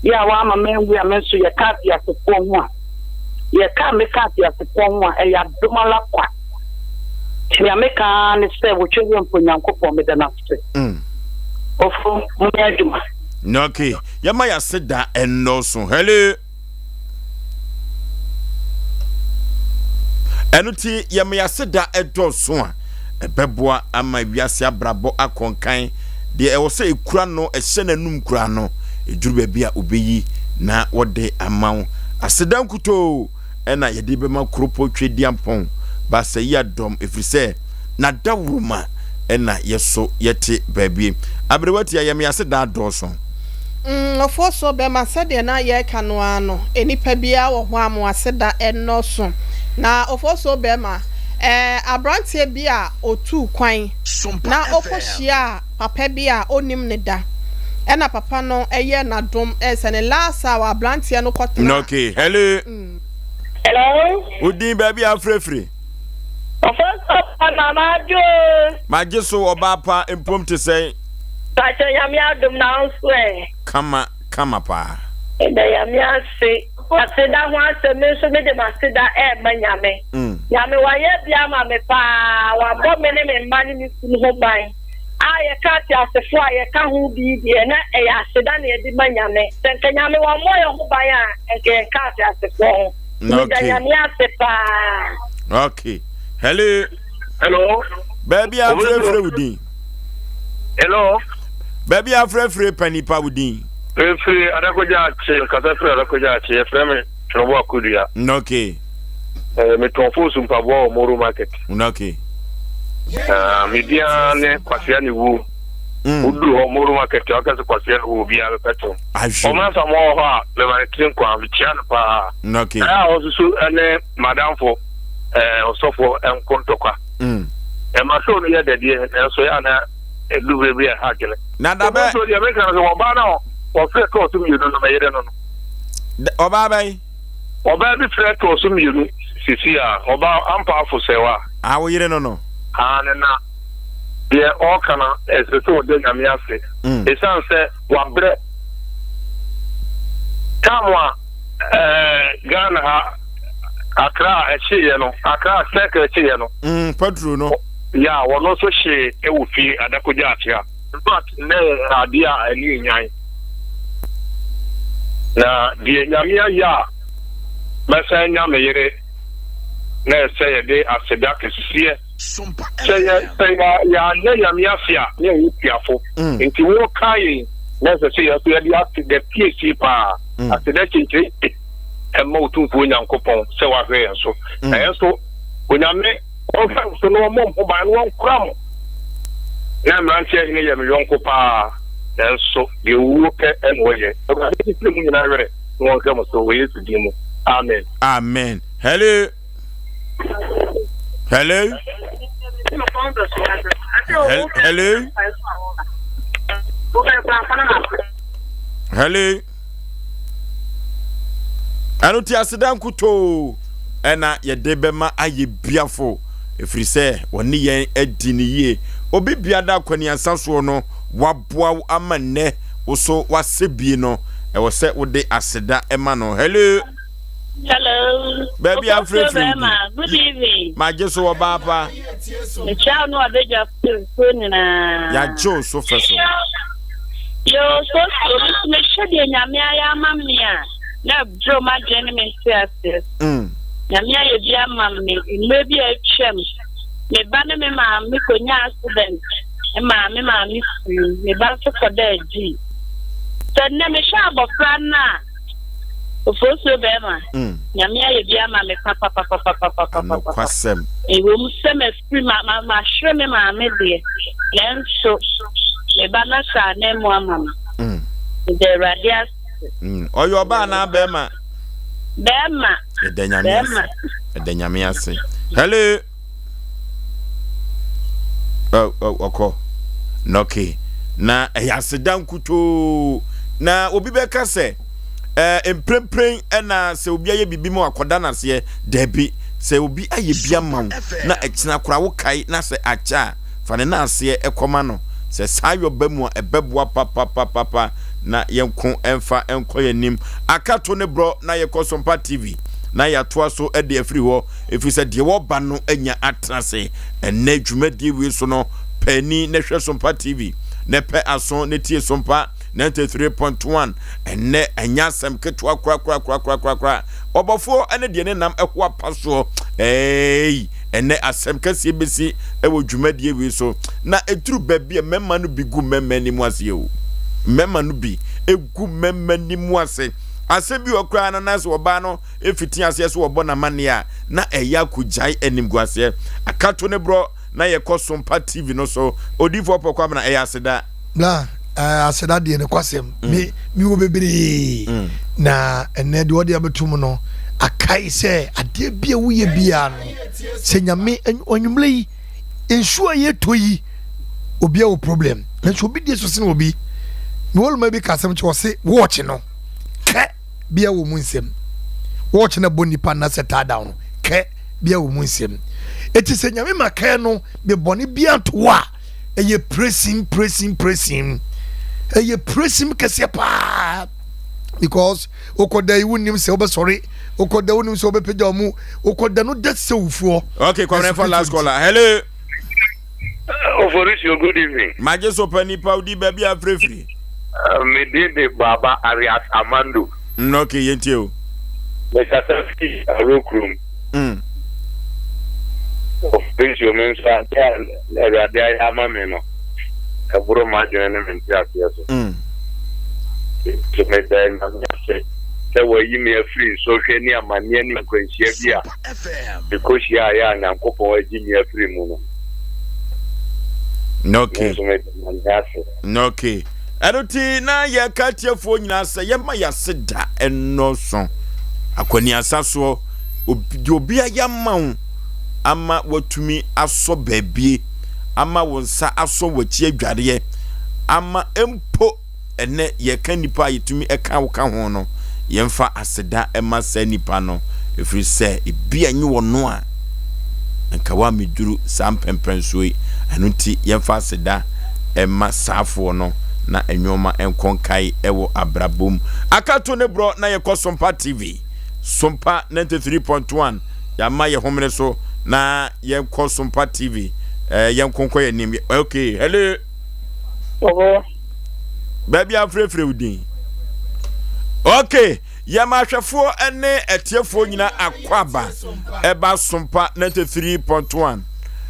[SPEAKER 12] yɛ a wamma manwu a me nso yɛka ateasefoɔ ho a, yɛka a meka ateasefoɔ ho a, ɛyɛ adom ara kwa. Nea meka ara ne sɛ Otweriampo Onyankopɔn, meda no ase. Ofo, monyɛ adwuma.
[SPEAKER 1] Okay, yɛma yɛase da ɛnnɔɔso. Hello. Ɛno nti, yɛma yɛn aseda dɔɔso a, ɛbɛboa ama wiase abrabɔ akɔ nkan. Deɛ ɛwɔ sɛ ɛkura no, ɛhyɛ n'anum koraa no, ɛduru baabi a ɔbɛyi na wɔde ama wo. Aseda nkutoo na yɛde bɛma Kuropɔ Tweduampɔn Baasayia dɔm, ɛfiri sɛ n'adaworoma na yɛso yɛte baabi. Aberewa tia, yɛma yɛn aseda dɔɔso.
[SPEAKER 5] Ofosuo bɛma, sɛdeɛ na yɛreka no ara no, nnipa biara wɔ hɔ a mo aseda nnɔɔso. Na Ofosuo bɛma, ɛɛ, aberanteɛ bi a ɔtuu kwan na ɔkɔhyiaa papa bi a ɔnnim no da. Ɛna papa no yɛɛ no adom sɛ ne last hour aberanteɛ no kɔtenaa.
[SPEAKER 1] Okay, hello.
[SPEAKER 13] Hello.
[SPEAKER 1] Wo din baabi a afirafiri.
[SPEAKER 13] Ofosuo bɛma, madwo o.
[SPEAKER 1] Magye so ɔbaa pa mpom te sɛn.
[SPEAKER 13] Pakyɛ Nyame adom na wo nso ɛ?
[SPEAKER 1] Kama kama paa.
[SPEAKER 13] Meda Nyame ase. Aseda ho asɛm, me nso mede m'aseda ɛɛma Nyame. Nyame wayɛ bi ama me paa, wabɔ me ne me mma ne me kunu ho ban. A yɛka ateasefoɔ a yɛka ho bi deɛ na ɛyɛ aseda na yɛde ma Nyame. Sɛ nka Nyame wammɔ yɛn ho ban a, nka yɛnka ateasefoɔ ho. Meda Nyame ase paa.
[SPEAKER 1] Okay. Hello.
[SPEAKER 9] Hello.
[SPEAKER 1] Baabi a frɛfrɛ wo din.
[SPEAKER 9] Hello.
[SPEAKER 1] Baabi a frɛfrɛ pa nipa wo din.
[SPEAKER 9] Frɛfrɛ Adakogya Akye, kasa frɛ Adakogya Akye, yɛfrɛ me Twerɛbo Akodua.
[SPEAKER 1] Okay.
[SPEAKER 9] Eh, metɔn foosu mpaboa wɔ Moro Market.
[SPEAKER 1] Okay.
[SPEAKER 9] Uh, me biara ne Kwasea ne wuo. Mm. Woduru hɔ Moro Market a ɔka sɛ Kwasea ne wuo obiara bɛpɛ to. Ɔma nsa mo wɔ hɔ a mema ne tiri nkwa mekyia no paa.
[SPEAKER 1] Okay.
[SPEAKER 9] Ɛyɛ a ɔsoso ne madamfo eh, ɔsɔfo nko ntɔkwa.
[SPEAKER 1] Mm.
[SPEAKER 9] Ɛma show no yɛ dɛ deɛ, nanso ɛyɛ a na ɛdu berɛ bi a ɛha adwene.
[SPEAKER 1] Na da bɛ.
[SPEAKER 9] Nso deɛ meka no sɛ ɔbaa no a ɔfrɛ tɔɔ so mmienu no meyere no no.
[SPEAKER 1] Ɔbaa bɛn?
[SPEAKER 9] Ɔbaa bi frɛ tɔɔ so mmienu sisi a ɔbaa ampa afo sɛwa.
[SPEAKER 1] A wo yere no no.
[SPEAKER 9] Aane na deɛ ɔɔka no ɛsɛ sɛ ɔda Nyame ase.
[SPEAKER 1] Mm.
[SPEAKER 9] Ɛsiane sɛ wabrɛ. Tam a ɛɛ Ghana ha Accra ɛhyeeɛ no, Accra circle ɛhyeeɛ no.
[SPEAKER 1] Mm, patro no.
[SPEAKER 9] Ya, wɔn nso hyee ɛwɔ fie adakogya akyea. In fact, nnɛ yɛ adeɛ a ɛne nyan. Na deɛ Nyame ayɛ a mɛsan anya me yere na ɛsɛ yɛde aseda kɛseɛ sɛ yɛ sɛ yɛ yɛanyɛ Nyame ase a na yɛyɛ kuafo.
[SPEAKER 1] Mm.
[SPEAKER 9] Nti wɔka yɛn na ɛsɛ sɛ yɛn nso yɛde aseda piesie paa.
[SPEAKER 1] Mm.
[SPEAKER 9] Aseda kyenkyere ɛma Otumfoɔ Nyankopɔn sɛ wahwɛ yɛn so.
[SPEAKER 1] Mm.
[SPEAKER 9] Na yɛn nso, Onyame ɔnhwɛ mo so na ɔmmɔ mo ho ban na ɔnkora mo. Na mmeranteɛ hene yɛ me yɔnko paa, nanso deɛ owuo pɛ na ɔyɛ. Awurade nkyekyere mo nyinaa werɛ na ɔnhwɛ mo so wɔ Yesu din mu. Amen.
[SPEAKER 1] Amen. Hello. Hello. Hello. Hello. Ɛno nti aseda nkutoo ɛna yɛde bɛma ayɛ biafo, ɛfiri sɛ wɔne yɛn adi no yie. Obi biada akwaniansa soɔ no, waboa wo ama nnɛ wo so wasɛ bie no, ɛwɔ sɛ wode aseda ma no. Hello.
[SPEAKER 13] Hello.
[SPEAKER 1] Baabi a frɛfrɛ wo
[SPEAKER 13] di. Good evening.
[SPEAKER 1] Magye so wɔ baa pa.
[SPEAKER 13] Mekyia wo ne wabɛdwa kuo nyinaa.
[SPEAKER 1] Yɛagye wo so fɛ so.
[SPEAKER 13] Yo, so so me so mehwɛ deɛ Nyame ayɛ ama me a, na ɛboro m'adwene ne me nteaseɛ.
[SPEAKER 1] Mm.
[SPEAKER 13] Nyame ayɛ bi ama me mmerɛ bi a atwam. Me ba ne me maame kɔnya accident ma me maame firi me ba nso kɔda adi. Sɛ nnɛ mehwɛ abɔfra no a, Ofosuo bɛɛma,
[SPEAKER 1] mm.
[SPEAKER 13] Nyame ayɛ bi ama me papapapapapapapa.
[SPEAKER 1] Nokwasɛm.
[SPEAKER 13] Ɛwɔ mu sɛ mafiri ma ma mahwere me maame deɛ, nanso me ba no ahyɛ ananmu ama me.
[SPEAKER 1] Mm.
[SPEAKER 13] Meda Awurade ase.
[SPEAKER 1] Mm. Ɔyɛ ɔbaa anaa bɛɛma?
[SPEAKER 13] Bɛɛma.
[SPEAKER 1] Yɛda Nyame ase. Ɛda Nyame ase. Hello. Oh, oh, ɔkɔ. Nɔke. Na ɛyɛ aseda nkutoo. Na obi bɛka sɛ, eh, mprempren ɛna sɛ obi ayɛ biribi ma wakɔda n'aseɛ. Dabi, sɛ obi ayɛ bi ama wo na ɛkyena koraa wokae na sɛ akyɛ a, fa ne naaseɛ kɔma no. Sɛ saa yɔ ba mu a, ɛbɛboa papapapapa na yɛnko mfa nkɔ yɛn anim. Aka to ne borɔ na yɛkɔ Sompa TV na yɛatoa so de afiri hɔ, ɛfiri sɛ deɛ wɔba no anya atena ase. Ɛnnɛ dwumadie wei so no, pɛ ani na hwɛ Sompa TV, na pɛ aso na tie Sompa 93.1. Ɛnnɛ ɛnyɛ asɛm ketewa korakorakorakorakoraa. Ɔbɔfoɔ ne deɛ ne nam ɛho apa soɔ. Eei, ɛnnɛ asɛm kɛseɛ bɛsi wɔ dwumadie wei so. Na ɛduru baabi a mmarima no bi gu mmarima anim ase o. Mmarima no bi gu mmarima anim ase. Asɛm bi wɔ koraa no na sɛ ɔbaa no fiti aseɛ sɛ ɔbɔ n'amanneɛ a, na ɛyɛ akɔgyae animguaseɛ. Akato ne borɔ na yɛkɔ Sompa TV no so. Odiyifoɔ Ɔpɔkɔ Amena, ɛyɛ aseda.
[SPEAKER 3] Na eh, aseda deɛ nokwasɛm mm. me mewɔ bebree mm. na ɛnɛ deɛ ɔde abɛto mu no akae sɛ adeɛ bi a woyɛ biara no sɛ nyame anwummerɛ yi nsuo a yɛtɔ yi obi a wɔ problem nanso obi deɛ so sene obi mewɔloma bi ka asɛm kyɛ ɔse wɔɔkye no kɛ bia wɔ mu nsɛm wɔɔkye no bɔ nipa na sɛ taa down no kɛ bia wɔ mu nsɛm ɛti sɛ nyame ma kɛ no bebɔne bia nto a ɛyɛ presim presim presim ɛyɛ presim kɛseɛ paa because wokɔda yi wonim sɛ wobɛsɔre wokɔda wonim sɛ wobɛpagya wo mu wokɔda no da sɛ wufoɔ.
[SPEAKER 1] Okay, kwamina for last caller. Hello.
[SPEAKER 9] Oforisio, good evening.
[SPEAKER 1] Magye so pa nipa wodi baabi a frɛfiri.
[SPEAKER 9] Me din de Baba Arias Amando.
[SPEAKER 1] Okay, yɛntie o.
[SPEAKER 9] Mekasa fi Aro kurom. Oforisio, me nso adeɛ a Awurade ayɛ ama me no, ɛboro m'adwene ne me nteaseɛ so. Nti meda Nyame ase sɛ wayi me afiri nsɔhwɛ ne amanneɛ ne nkwanhyia bi a mekɔhyiaeɛ a Nyankopɔn agye me afiri mu no.
[SPEAKER 1] Okay.
[SPEAKER 9] Me nso meda Nyame ase.
[SPEAKER 1] Okay. Ɛno nti na yɛka atiefoɔ nyinaa sɛ yɛma yɛase da ɛnnɔɔso. Akwaniasa soɔ, deɛ obi ayɛ ama wo ama watumi asɔ baabie, ama wo nsa asɔ w'akyi adwareɛ, ama mpo ɛnɛ yɛka nnipa a yɛtumi ɛka wo ka ho no, yɛmfa aseda ɛma saa nipa no, ɛfiri sɛ ebi a nye wɔn a nka woammɛduru saa mpɛmpɛnsoɔ yi. Ɛno nti yɛmfa aseda mma saafoɔ no na nnoɔma nkɔ nkae wɔ abrabɔ mu. Akato ne borɔ na yɛkɔ Sompa TV, Sompa 93.1, yɛama yɛ homene so na yɛnkɔ Sompa TV, eh, yɛnko nkɔ yɛn anim. Okay, hello.
[SPEAKER 7] Ɔbɔ.
[SPEAKER 1] Baabi afrɛfrɛ wo din. Okay. Yɛma ahwɛfoɔ ne atiefoɔ nyina akwaaba ɛba Sompa 93.1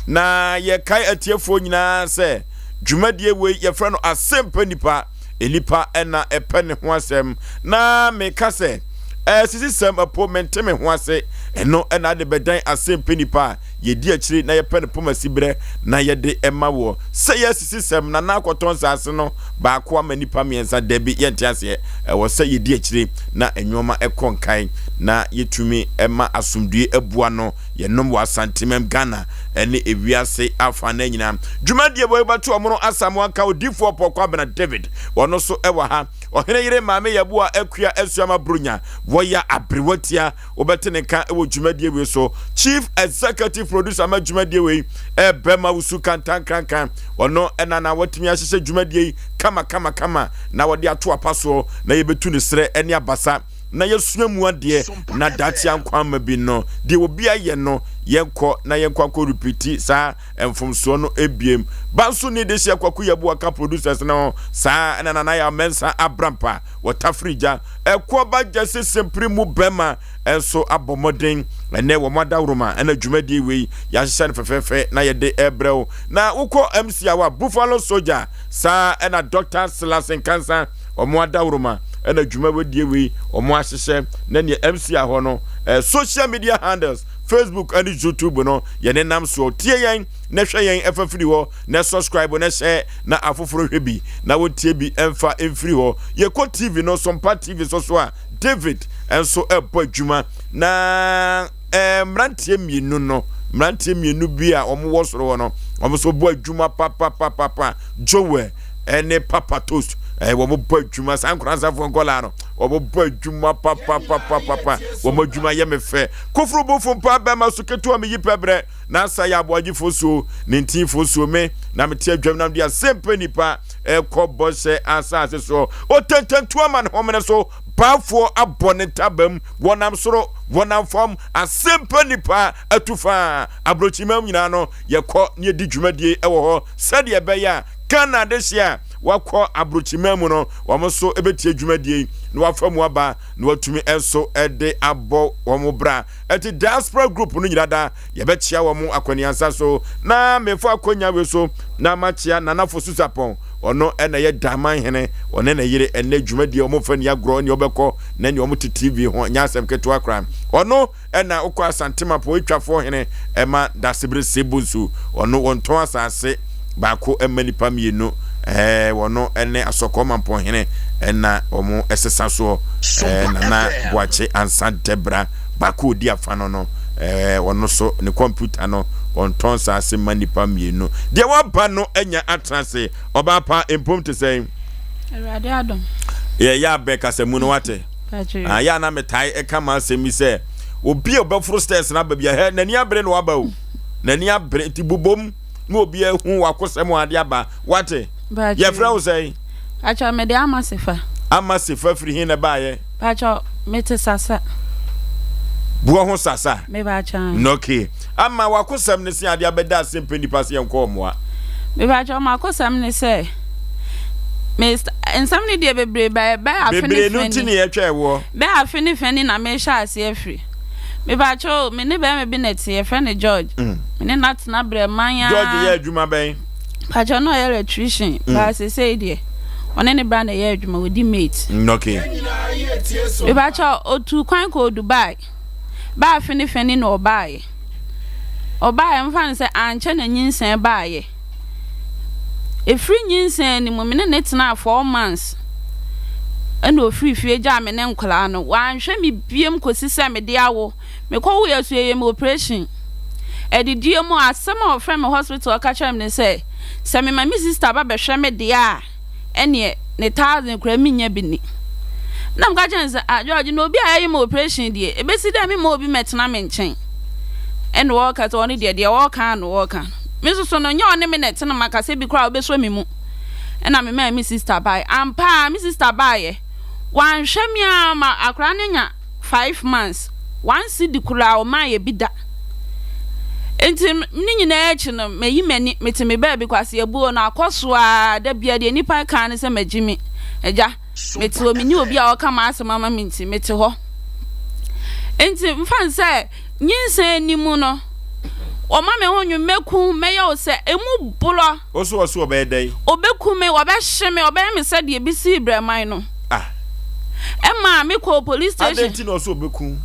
[SPEAKER 1] na yɛkae atiefoɔ nyinaa sɛ dwumadie wei yɛfrɛ no Asɛmpa Nipa, nnipa na ɛpɛ ne ho asɛm na meka sɛ asisisɛm apo mente me ho ase ɛno ɛna ade bɛdan Asɛmpa Nipa a yɛdi akyire na yɛpɛ no poma siberɛ na yɛde ma woɔ. Sɛ yɛasisi sɛm na na akɔtɔ nsaase no baako ama nnipa mmiɛnsa, dabi, yɛnte aseɛ. Ɛwɔ sɛ yɛdi akyire na nnoɔma kɔ nkan na yɛtumi ma asomdwoeɛ abu ano yɛnom wɔ Asantemam, Ghana ne ewiase afanan nyinaa. Dwumadie wei bɛto Ɔmono Asamoah nka Odiyifoɔ Paul Kwabena David, ɔno nso wɔ ha. Ɔhene yere Maame Yeboah Akua Asuama Bronya, wɔya aberewatia. Wobɛte ne nka wɔ dwumadie wei so. Chief Executive Producer ma dwumadie wei ɛbɛma wusu kantankrankan. Ɔno ɛna na watumi ahyehyɛ dwumadie yi kama kama kama na wɔde ato apa soɔ na yɛbɛtu ne serɛ ne abasa na yɛsua mu adeɛ na daakye ankwa ama bi no deɛ obi ayɛ no yɛnkɔ na yɛnkɔ akɔ repeat saa mfomsoɔ no ebiem. Banso ni de hyɛ Kwaku Yeboah ka producers no ho saa ɛna Nana Yaw Mensah Abrampa Wɔtafere gya. Ɛkoɔ ba gya sɛ sempere mu bɛma nso abɔ mmɔden. Ɛnɛ wɔn adaworoma ɛna dwumadie wei yɛahyehyɛ no fɛfɛɛfɛ na yɛde ɛbrɛ wo. Na wokɔ MC awa Buffalo Soldier saa ɛna Dr. Silas Nkansa wɔn adaworoma ɛna dwumadie wei wɔn ahyehyɛ na neɛ MC ahɔ no eh, social media handles Facebook ɛne YouTube no yɛne nam soɔ tie yɛn na hwɛ yɛn ɛfa firi hɔ na subscribe na hyɛ na afoforo hwɛ bi na wɔntie bi mfa mfiri hɔ. Yɛkɔ TV no so, Mpa TV so so a, David nso ɛbɔ adwuma na ɛɛ mmeranteɛ mmienu no, mmeranteɛ mmienu bi a wɔwɔ soro hɔ no, wɔn nso bɔ adwuma papapapapa. Joel ɛne Papa Toast ɛɛ wɔn bɔ adwuma saa nkoransafoɔ nkɔlaa no, wɔn bɔ adwuma papapapapa. Wɔn adwuma yɛ me fɛ. Koforo bofo mpa bɛrima so ketewa meyi pɛ brɛ na asa yɛ aboagyefo so ne ntinfo so me na mete adwam nam de asɛmpa nipa ɛkɔ bɔhyɛ asase soɔ. Otentantu ama ne homene so, baafoɔ abɔ ne ntabam, wɔnam soro, wɔnam fam, asɛmpa nipa atu fa. Aburokyimam nyinaa no, yɛkɔ ne yɛdi dwumadie wɔ hɔ sɛdeɛ ɛbɛyɛ a Ghana adehyeɛ a wakɔ aburokyimam mu no, wɔn nso bɛtie dwumadie yi na wafa mu aba na watumi nso de abɔ wɔn bra. Ɛti diaspora group no nyina da yɛbɛkyea wɔn akwaniansa so na mefa akwanya wei so na makyea Nana Fosu Sapɔn ɔno ɛna ɛyɛ Daman hene ɔne ne yere ɛnɛ dwumadie wɔn fa ni agorɔ ne ɔbɛkɔ na ne wɔn te TV ho nyɛ asɛm ketewa koraa ɔno ɛna wokɔ Asante Mapɔn etwafoɔ hene ɛma Dasebere Sebonsu ɔno wɔntɔn asase baako mma nnipa mmienu, ɛɛ wɔn ne Asɔkɔɔ Mampɔnhene na wɔn sesa soɔ, ɛɛ Nana Boakye Ansa Dɛbra baako odi afa no no, ɛɛ wɔn nso ne kɔmputa no wɔntɔn nsaase mma nnipa mmienu. Deɛ waba no anya atena ase, ɔbaa pa mpom te sɛn?
[SPEAKER 14] Awurade adom.
[SPEAKER 1] Yɛyɛ abɛ kasamu no wate. Ah, yɛ a na metae ɛka m'asɛm yi sɛ obi a ɔbɛforo stairs no aba bi a hɛ n'ani abere na waba o. N'ani abere nti bobom. na obi ahu w'akosɛm a ade aba. Wate? Yɛfrɛ wo sɛn?
[SPEAKER 14] Pakyɛ, mede Ama Sefa.
[SPEAKER 1] Ama Sefa firi he na ɛbaeɛ?
[SPEAKER 14] Pakyɛ, mete Sasa.
[SPEAKER 1] Boɔ ho Sasa?
[SPEAKER 14] Me pakyɛ.
[SPEAKER 1] Nɔke. Ama, w'akosɛm ne se ade abɛda ase mpɛ nnipa se yɛnkɔ ɔmmoa.
[SPEAKER 14] Me pakyɛ, m'akosɛm ne sɛ, me nsɛm no deɛ bebree baeɛ, bɛyɛ afe ne fɛ ni.
[SPEAKER 1] Bebree no nti ne yɛtwɛɛ woɔ.
[SPEAKER 14] Bɛyɛ afe ne fɛ ni na mehyɛ aseɛ afiri. Mepakyɛ o, me ne bɛrima bi na ɛte, yɛfrɛ no George. Mm. Me ne no atena berɛ man ara.
[SPEAKER 1] George yɛ adwuma bɛn?
[SPEAKER 14] Pakyɛ na ɔyɛ electrician, mm. baa sesei deɛ, ɔne ne bra na ɛyɛ adwuma, wɔdi mate.
[SPEAKER 1] Mm, okay.
[SPEAKER 14] Mepakyɛ otu kwan kɔɔ Dubai. Baa afe ne fɛ ni na ɔbaeɛ. Ɔbaeɛ, mfa no sɛ ankyɛ na nyinsɛn baeɛ. Ɛfiri nyinsɛn no mu, me ne no tenaa four months ɛna ɔfiri fie gyaa me ne nkwadaa no. Wanhwɛ me biom kɔsi sɛ mede awo. Mekɔwoeɛ nso yɛyɛ me operation. Adidie mu, asɛm a ɔfrɛ me hospital ɔka kyerɛ me ne sɛ, sɛ mema me sister ba bɛhwɛ me deɛ a, ɛneɛ ne thousand koraa mennya bi ni. Na meka kyerɛ no sɛ, ah George, na obi a yɛayɛ me operation deɛ, ɛbɛsi dɛ memma obi mmɛtena me nkyɛn. Ɛna ɔreka sɛ ɔno deɛ, deɛ ɔreka ara na ɔreka. Me nso so no, nyɛ ɔne me na ɛte no maka sɛ bi koraa ɔbɛsɔ me mu. Ɛna memaa me sister baeɛ. Ampa ara, me sister baeɛ. Wanhwɛ me ara ma akwadaa no anya 5 months, one cedi koraa ɔmmaa yɛ bi da. Nti ne nyinaa akyi no, mayi m'ani, mete me baabi kwaseabuo no akɔ so ara, da biara deɛ nnipa ka ne sɛ magye mi. Agya, mete hɔ, menni obi a ɔka m'asɛm ama me nti, mete hɔ. Nti mfa no sɛ nyinsɛn ni mu no, wɔma me ho nwo, mɛku, mɛyɛ wo sɛ, emu borɔ.
[SPEAKER 1] Wo so ɔso ɔbɛyɛ dɛn?
[SPEAKER 14] Ɔbɛku me, ɔbɛhye me, ɔbɛyɛ me sɛdeɛ ebi sii Brɛman no.
[SPEAKER 1] Ah.
[SPEAKER 14] Ɛmaa me kɔɔ police station.
[SPEAKER 1] Adɛn nti na ɔso ɔbɛku wo?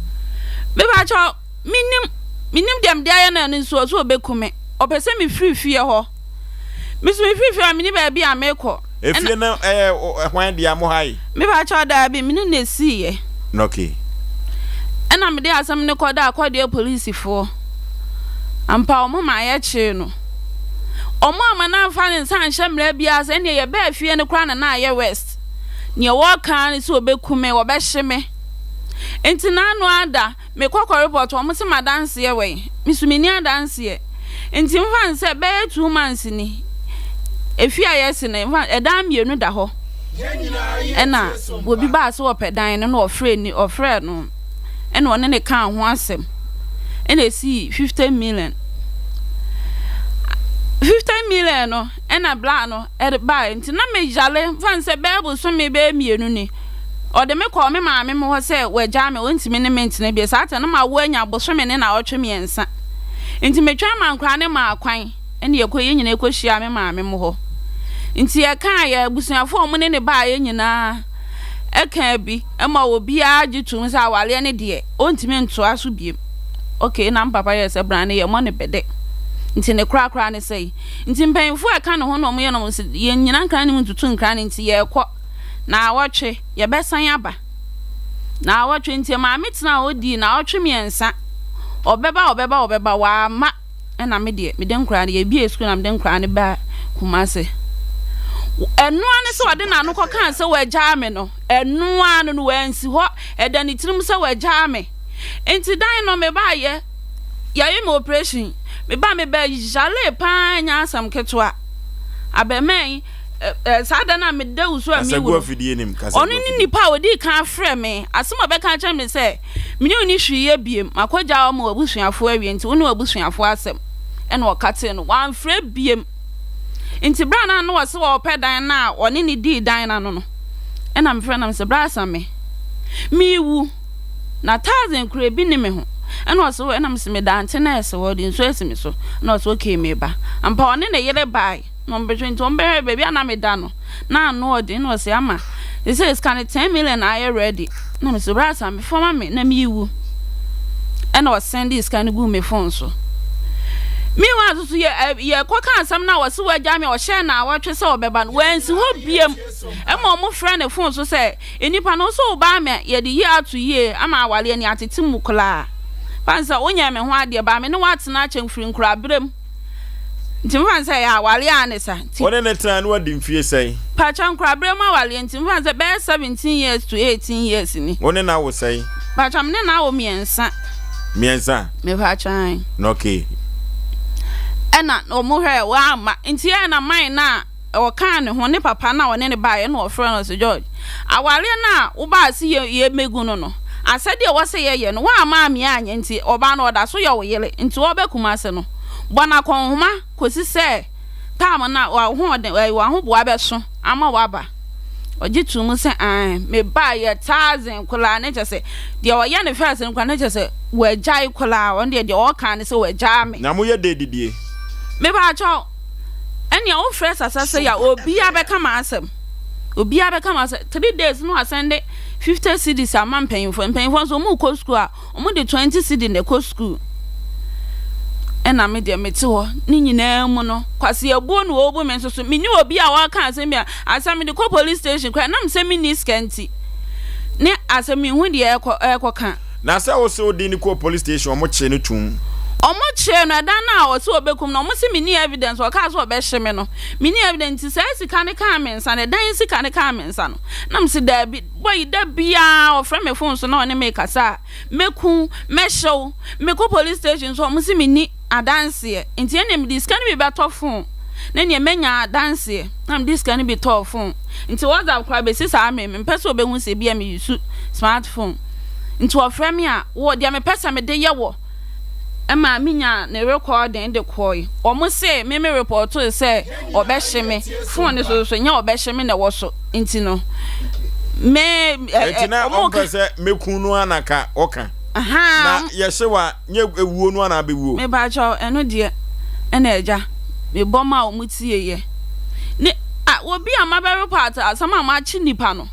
[SPEAKER 14] Mepakyɛw, mennim, mennim deɛ mede ayɛ no ɛno nso ɔso ɔbɛku me. Ɔpɛ sɛ mefiri fie hɔ. Me nso mefiri fie hɔ a menni baabi a mekɔ.
[SPEAKER 1] Efie no ɛyɛ hwan dea mo ha yi?
[SPEAKER 14] Mepakyɛw, daabi, me ne no na esiiɛ.
[SPEAKER 1] Okay.
[SPEAKER 14] Ɛna mede asɛm no kɔdaa Kɔdeɛ polisifoɔ. Ampa wɔn maa yɛkyee no. Wɔn amma no amfa ne nsa anhyɛ mmara biara ase, ɛnneɛ yɛbaa fie no koraa na na ayɛ worst. Neɛ wɔreka ara ne sɛ wɔbɛku me, wɔbɛhye me. Nti n'ano ada, mekɔ kɔ report, wɔn se m'adanseɛ wɛn? Me nso menni adanseɛ. Nti mfa no sɛ bɛyɛ 2 months ni, efie a yɛasi no, mfa ɛdan mmienu da hɔ. Ɛna obi baa sɛ ɔpɛ dan no na ɔfrɛ ni ɔfrɛɛ no ɛna ɔne no kaa ho asɛm ɛna esii 50 million. 50 million no ɛna bla no ɛde baeɛ nti na meyare mfa no sɛ bɛyɛ bosome bɛyɛ mmienu ni. Ɔde me kɔɔ me maame mo hɔ sɛ wagyaa me ɔntumi ne me ntena bio. Saa ta no mawo anya bosome ne naawɔtwe mmiɛnsa. Nti metwɛn ma nkwadaa no maa kwan ɛna yɛkɔ yɛn nyinaa kɔhyiaa me maame mo hɔ. Nti yɛkaa yɛ abusuafoɔ a wɔn ne ne baeɛ nyinaa ɛkaa bi ma obiara gye tom sɛ awareɛ no deɛ ɔntumi ntoa so biem. Okay, na me papa yɛɛ sɛ bra no yɛmmɔ no bɛdɛ. Nti ne korakora ne sɛe. Nti mpanyinfoɔ a ɛka ne ho na wɔyɛ no sɛ yɛnnyina nkran no mu ntutu nkran no nti yɛrekɔ. Naawɔtwe, yɛbɛsan aba. Naawɔtwe nti maame tenaa hɔ dii naawɔtwe mmiɛnsa. Ɔbɛba ɔbɛba ɔbɛba wamma ɛna me deɛ mede nkoraa no yɛbie sukuu na mede nkoraa no baa Kumase. Ɛno ara ne sɛ ɔde n'ano kɔkaa sɛ wagyaa me no, ɛno ara no no wansi hɔ, ɛda ne tirim sɛ wagyaa me. Nti dan no mebaayɛ, yɛayɛ me operation, meba mebɛ yalee paa nyɛ asɛm ketewa. Abɛɛmaa yi, saa da no a meda wusu a mewu no, ɔno ne nipa a ɔdii kan frɛ me, asɛm a ɔbɛka akyerɛ me sɛ, me ne wo ni hwee yɛ biem, makɔgya wo ama w'abusuafoɔ awie nti wo ne w'abusuafoɔ asɛm ɛna ɔkatee no, wamfrɛ biem. Nti berɛ a na na ɔse ɔɔpɛ dan no a ɔne ne dii dan no ano no, ɛna mefrɛ no sɛ, bra Same, meewu. Na Tarzan koraa ebi nni me ho. Ɛna ɔse wo ɛna mese meda ante nurse hɔ ɔde nsuo asi me so. Ɛna ɔse okay meba. Ampa ɔne ne yere bae na ɔmo bɛhwɛ nti ɔmo bɛhwɛ baabi a na meda no na ano ɔden ɛna ɔse ama sesei sika no ten million ayɛ ready. Ɛna mese bra san fa ma me na mewu. Ɛna ɔsɛndee sika no guu me phone so. Meanwhile nso so yɛ yɛkɔ ka asɛm no a ɔse wagyaa me a ɔhyɛɛ naawɔtwe sɛ ɔbɛba no wansi hɔ biam. Ɛma ɔmo frɛ ne phone so sɛ Nnipa no, wo sɛ wo ba ama yɛde yie ato yie ama awareɛ ni atete mu koraa. Fa no sɛ wonyɛɛ me ho adeɛ baa me ne wo atena akyɛ firi nkoraberɛ mu. Nti mefa no sɛ ɛyɛ awareɛ a ne sa. Nti.
[SPEAKER 1] Wo ne no tena na wadi mfie sɛn?
[SPEAKER 14] Pakyɛ nkoraberɛ mu awareɛ nti mefa no sɛ bɛyɛ 17 years to 18 years ni.
[SPEAKER 1] Wo ne no awo sɛn?
[SPEAKER 14] Pakyɛ me ne no awo mmiɛnsa.
[SPEAKER 1] Mmiɛnsa?
[SPEAKER 14] Mepakyɛ ae.
[SPEAKER 1] Okay.
[SPEAKER 14] Ɛna wɔn hwɛɛ wamma nti ɛna mine no a. Ɔkaa ne ho, ne papa no a ɔne no baeɛ na ɔfrɛɛ no ɔse, George, awareɛ no a wobaa se yɛmmɛgu no no, asɛdeɛ ɛwɔ sɛ yɛyɛ no, woamma ammea anyɛ nti ɔbaa no ɔda so yɛ wo yere, nti ɔreba Kumase no, bɔ no akɔnhoma kɔsi sɛ taam no a w'ahoɔden, ɛɛ, w'ahoboa bɛso ama woaba. Ɔgye too mu sɛ, Aane, mebaeɛ Tarzan koraa ne kyerɛ sɛ, deɛ ɔyɛ no first no koraa ne kyerɛ sɛ wagyae koraa, ɔno deɛ deɛ ɔreka ne sɛ wagyaa me.
[SPEAKER 1] Na moyɛ dɛn didie?
[SPEAKER 14] Mepaakyɛw, Ɛnea wo frɛ sasa sɛ ya obia bɛka m'asɛm obia bɛka m'asɛm 3 days no asɛnde 50 cedis ama mpanyinfoɔ mpanyinfoɔ nso wɔn kɔ sukuu a wɔn de 20 cedi na ɛkɔ sukuu ɛna me deɛ mete hɔ ne nyinaa mu no kwasi abuo na ɔrebu me nso so me ne obi a ɔreka asɛm bi a asɛm mede kɔ police station koraa nam sɛ menni sika nti ne asɛm mehu deɛ ɛkɔ ɛkɔka.
[SPEAKER 1] Na sɛ wo se wo de no kɔɔ police station ɔmo kyee no toom?
[SPEAKER 14] Ɔmo kyee no ɛda no a ɔse ɔbɛkum no ɔmo se menni evidence ɔkaa sɛ ɔbɛhye me no menni evidence nti saa sika no kaa me nsa no ɛdan sika no kaa me nsa no na mese daabi boy yi da biaa ɔfrɛ me phone so na ɔne me kasa a mɛku wo mɛhye wo mekɔ police station nso ɔmo se menni adanseɛ nti ɛneɛ mede sika no bi bɛtɔ phone na neɛ mɛnya adanseɛ na mede sika no bi tɔɔ phone nti WhatsApp koraa bɛsi saa me mempɛ sɛ ɔbɛhu sɛ ebia me use smart phone nti ɔfrɛ me a wɔ deɛ mepɛ sɛ mede yɛ wɔ ɛma menya ne recording de kɔe wɔn se me me repɔtoo sɛ ɔbɛhye me phone no so so nyɛ ɔbɛhye me na ɛwɔ so nti no me
[SPEAKER 1] ɛ ɛ na wɔn pɛ sɛ mekun no anaka ɔka na yɛhye wa Nyɛ ewuo no ara na abɛwuo.
[SPEAKER 14] Mepakyɛw, ɛno deɛ ɛna agya mebɔ maa wɔn tieeɛ. Ne a obi a mabɛ report asɛm a makye nipa no.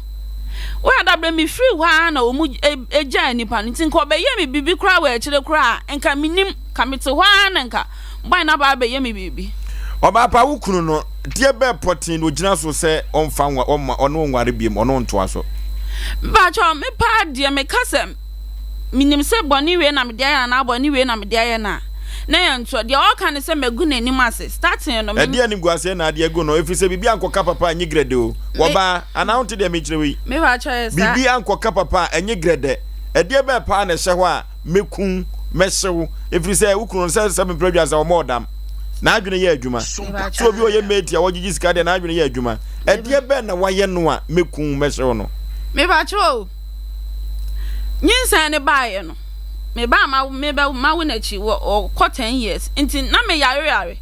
[SPEAKER 14] Woyɛ dabrɛ mefiri hɔ ara na wɔn gyaa nipa no nti nka ɔbɛyɛ me biribi koraa wɔ akyire koraa a nka menim ka mete hɔ ara na nka boy no aba abɛyɛ me biribi.
[SPEAKER 1] Ɔbaa pa wo kunu no deɛ bɛɛ pɔtee na ogyina so sɛ ɔmfa nwa ɔmma ɔne wo nware biom ɔne wo ntoa so.
[SPEAKER 14] Mepakyɛw me paa deɛ meka sɛ. menim sɛ bɔne wei na mede ayɛ no anaa bɔne wei na mede ayɛ no a, na ɛyɛ ntorɔ. Deɛ ɔreka ne sɛ magu n'anim ase. Starting no, me.
[SPEAKER 1] Ɛdeɛn animguaseɛ na ade agu no? Ɛfiri sɛ biribi ankɔka papa a, ɛnyɛ grɛdɛ o. Wɔbaa, anaa wonte deɛ merekyerɛ wo yi?
[SPEAKER 14] Me pa kyɛw, ɛyɛ saa.
[SPEAKER 1] Biribi ankɔka papa a, ɛnyɛ grɛdɛ. Ɛdeɛ bɛn paa na ɛhyɛ hɔ a mɛku wo, mɛhye wo? Ɛfiri sɛ wo kunu no, sɛ sɛ mprɛ aduasa, ɔmmɔɔ dam. N'adwene yɛ adwuma. Sɛ obi a ɔyɛ mate a ɔgyegye sika deɛ, n'adwene yɛ adwuma. Ɛdeɛ bɛn na wayɛ no a mɛku wo, mɛhye wo no?
[SPEAKER 14] Me pa kyɛw o. Nyinsɛn no baeɛ no, me ba a mawo me bɛ mawo n'akyi wɔ ɔkɔ ten years nti na me yare yare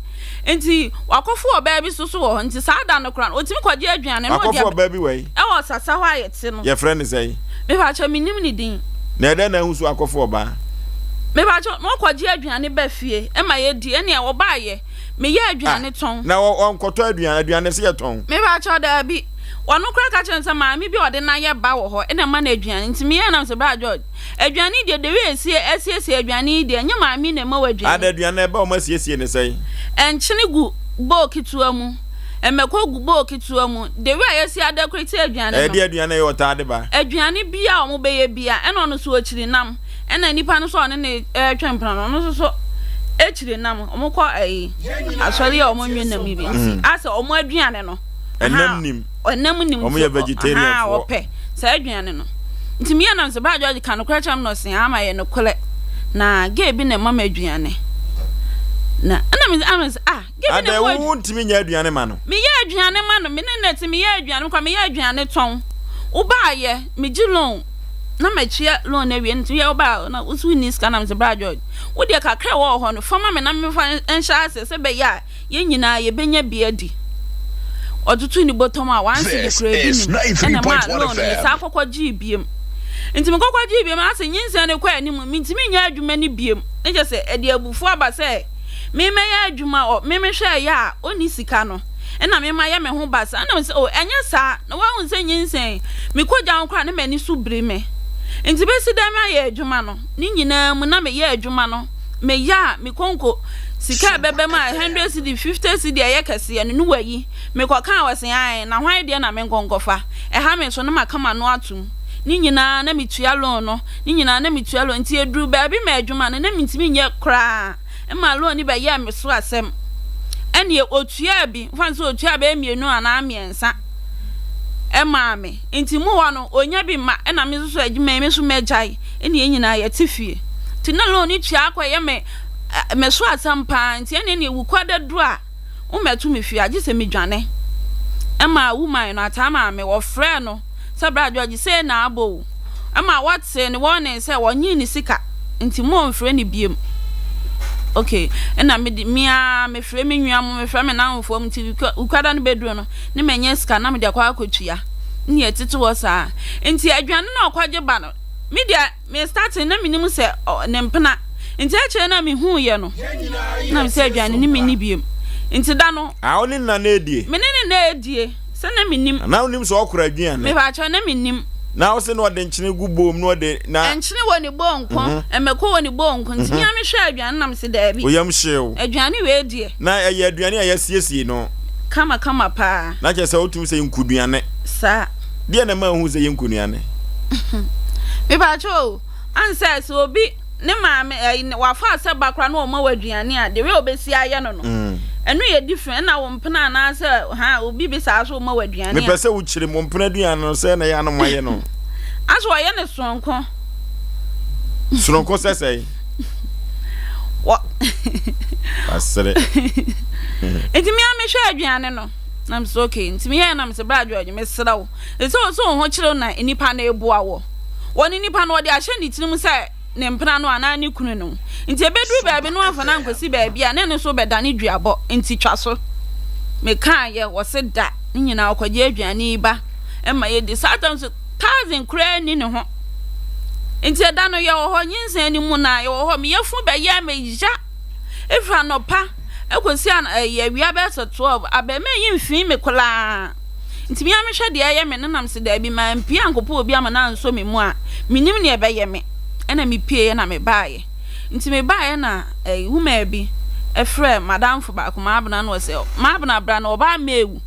[SPEAKER 14] nti wakɔfo ɔbaa bi so so wɔ hɔ nti saa da no koraa no otumi kɔgye aduane na ɔde
[SPEAKER 1] Wakɔfo ɔbaa bi wɔ yi?
[SPEAKER 14] Ɛwɔ sasa hɔ a yɛte no.
[SPEAKER 1] Yɛfrɛ no sɛn?
[SPEAKER 14] Mepakyɛ menim ne din.
[SPEAKER 1] Na ɛdɛn na ahu so akɔfo ɔbaa?
[SPEAKER 14] Mepakyɛ na ɔkɔgye aduane ba fie ɛma yɛdi ɛnea ɔbaayɛ meyɛ aduane tɔn.
[SPEAKER 1] Na ɔnkɔtɔ aduane aduane sɛ yɛtɔn?
[SPEAKER 14] Mepakyɛ daabi. Ɔno koraa ka kyerɛɛ no sɛ maame bi a ɔde no ayɛ ba wɔ hɔ na ɛma no aduane. Nti meyɛɛ nam sɛ, Bra George, aduane yi deɛ, the way ɛsi asiesie aduane yi deɛ, ɛnyɛ maame na ɛma wo aduane.
[SPEAKER 1] Ada aduane no ɛba wɔn asiesie no sɛn?
[SPEAKER 14] Nkyene gu bowl ketewa mu, mmɛkɔ gu bowl ketewa mu. The way a yɛasi adekorete aduane no.
[SPEAKER 1] Ɛdeɛ aduane na ɛyɛ ɔtaa de ba?
[SPEAKER 14] Aduane biara a wɔbɛyɛ biara, ɛna ɔno nso ɔkyiri nam. Ɛna nipa no nso a ɔne no retwe mpena no, ɔno nso so akyire nam. Wɔkɔ ɛyi asɔre a wɔnwe nam yi bi nti mm. asɛ wɔn aduane no.
[SPEAKER 1] Ɛnam nim.
[SPEAKER 14] Ɛnam nim.
[SPEAKER 1] Wɔn yɛ vegetarian foɔ.
[SPEAKER 14] Wɔpɛ saa aduane no. Nti meyɛ nam sɛ baa George ka nokorɛ kyerɛ me na ɔse ama yɛ nokorɛ. Na gay bi na ɛma me aduane. Na ɛna me ama sɛ ah gay bi na ɛma
[SPEAKER 1] Adɛ wo ntumi nyɛ aduane ma no.
[SPEAKER 14] Meyɛ aduane ma no me ne na te meyɛ aduane mekɔ meyɛ aduane tɔn. Wobaayɛ megye loan na matua loan no awie nti yɛ wobaa na wo so wonni sika na mese bra George wo deɛ kakra ɛwɔ hɔ no fa ma me na memfa nhyɛ aseɛ sɛ bɛyɛ a yɛn nyinaa yɛbɛnya bi adi. Ɔtutuu ne bɔtɔm a one cedi
[SPEAKER 6] This
[SPEAKER 14] koraa bi
[SPEAKER 6] is
[SPEAKER 14] nim ɛna ɛmaa
[SPEAKER 6] 93.1
[SPEAKER 14] loan no
[SPEAKER 6] FM.
[SPEAKER 14] mesan kɔkɔ gyee biem. Nti mekɔkɔ gyee biem asɛ nyinsɛn no kɔ anim mentumi nyɛ adwuma no biem ne kyɛ sɛ ɛde abufuo aba sɛ memɛyɛ adwuma ɔ me mehwɛ ɛyɛ a ɔnni sika no ɛna mema yɛ me ho basaa ɛna mesɛ o ɛnyɛ saa na woahu sɛ nyinsɛn mekɔ gya ho koraa ne m'ani so biri me nti bɛsi dɛn mayɛ adwuma no ne nyinaa mu na meyɛ adwuma no meyɛ a me konko sika a ɛbɛba mu a 100 cedi 50 cedi a ɛyɛ kɛseɛ no ne wayi mekɔka a wɔse ae na hwan deɛ na menkɔ nkɔfa ɛha me so na maka m'ano atom ne nyinaa na metua loan no ne nyinaa na metua loan nti ɛduru baabi ma adwuma no na mentumi nyɛ koraa ma loan no bɛyɛɛ me so asɛm ɛneɛ ɔtuaa bi mfa no sɛ ɔtuaa bɛyɛ mmienu anaa mmiɛnsa ɛmaa me nti mu hɔ no ɔnya bi ma ɛna me nso so adwuma yi me nso mɛgyae ɛne yɛn nyinaa yɛte fie nti na loan no tua akɔ ɛyɛ me me so asɛm paa nti ɛne neɛ wukwada duru a wommɛto me fie a gye sɛ medwane ɛma woman no ataa maame wɔfrɛɛ no sɛ bra George sei na abɔ o ɛma wɔtee ne wɔne sɛ wɔnyee ne sika nti mo mfrɛ ne biem ok ɛna mede me ara mefrɛ me nua mo mefrɛ me namfoɔ mu nti wukwada no bɛduru no ne manya sika na mede akɔ akɔtua ne yɛtete hɔ saa nti aduane no a ɔkɔgye ba no me deɛ Me starting na menim sɛ ne mpena nti akyire na me huu yɛ no na me sɛ aduane ne me ni biem nti da no.
[SPEAKER 1] Ah wo ne no na na edie?
[SPEAKER 14] Me ne no na edie sɛ na me nim.
[SPEAKER 1] Na wo nim sɛ ɔkora aduane?
[SPEAKER 14] Me pakyɛw na me nim.
[SPEAKER 1] Na wo se na ɔde nkyene gu bowl mu na ɔde na.
[SPEAKER 14] Nkyene wɔ ne bowl nko, mmako wɔ ne bowl nko nti me ara me hwɛɛ aduane na me se daabi.
[SPEAKER 1] Wo yam hyee wo?
[SPEAKER 14] Aduane wei deɛ.
[SPEAKER 1] Na ɛyɛ aduane a yɛasiesie no.
[SPEAKER 14] Kama kama paa.
[SPEAKER 1] Na kyerɛ sɛ wotumi sɛ nkuduane.
[SPEAKER 14] Saa.
[SPEAKER 1] Deɛ na ɛma wohu sɛ ɛyɛ nkunuane?
[SPEAKER 14] Mepaakyɛw o, ansɛ sɛ obi ne maame ɛyi wafa asɛ ba koraa na ɔma wo aduane a, the way obesi ayɛ no no, mm. ɛno yɛ different. Ɛna wo mpena anaasɛ ha obi bi saa so ɔma wo aduane a.
[SPEAKER 1] Mepɛ sɛ wokyerɛ mu mpena aduane no sɛ na ɛyɛ anom ayɛ no.
[SPEAKER 14] Aso ɔyɛ ne soronko.
[SPEAKER 1] Soronko sɛ sɛn?
[SPEAKER 14] Wɔ.
[SPEAKER 1] Asere.
[SPEAKER 14] Nti mi a mehwɛ aduane no. Na me sɛ okay nti meyɛɛ na me sɛ bra George mesrɛ wo ɛsɛ wo sɛ wo ho kyerɛ na nnipa no reboa wɔ wɔne nipa no ɔde ahyɛ ne tirim sɛ ne mpena no anaa ne kunu no nti ɛbɛduru baabi no amfa no ankɔsi baabi a ne no so bɛdane duabɔ nti twa so mekaayɛ wɔ se da ne nyinaa ɔkɔgye aduane yi ba ɛma yɛdi saa tam so thousand koraa ni ne ho nti ɛda no yɛwɔ hɔ nyinsɛn no mu na yɛwɔ hɔ meyɛfu bɛyɛ meya Ɛfiri anɔpa kɔsi ɛyɛ awia bɛyɛ sɛ 12, abarimaa yi mfii me koraa. Nti me ara mehwɛ deɛ ɛyɛ me no na mese daabi, mampue ankɔpɛ obi ama no ansɔ me mu a, mennim deɛ ɛbɛyɛ me. Ɛna mepueeɛ na mebaeɛ. Nti mebaeɛ na ɛyi womaa bi frɛɛ m'adamfo baako, Maabena, na ɔsɛ Maabena bra na ɔbaa Mewu.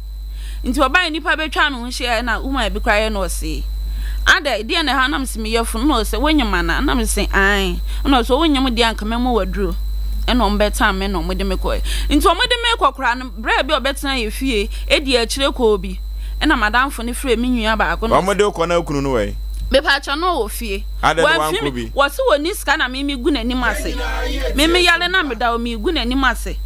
[SPEAKER 14] Nti ɔbae nnipa bɛtwaa me ho hyiaeɛ na woman bi koraa yɛ na ɔse adɛn deɛn na ɛha na mese me yafunu na ɔse wonyem anaa na mese ae na ɔse wonyem deɛ anka mɛma waduro ɛna ɔmo bɛtam me na ɔmo de me kɔɛ nti ɔmo de me kɔ koraa no berɛ bi ɔbɛtena yɛ fie edi akyire kɔɔ bi ɛna madamfo no frɛ me nua baako na
[SPEAKER 1] ɔmo de kɔ na okunu no wɔ
[SPEAKER 14] mepaakyɛ no wɔ fie
[SPEAKER 1] adɛn na wankɔ bi
[SPEAKER 14] wɔse wɔni sika na me me gu n'anim ase me me yare na meda hɔ me gu n'anim ase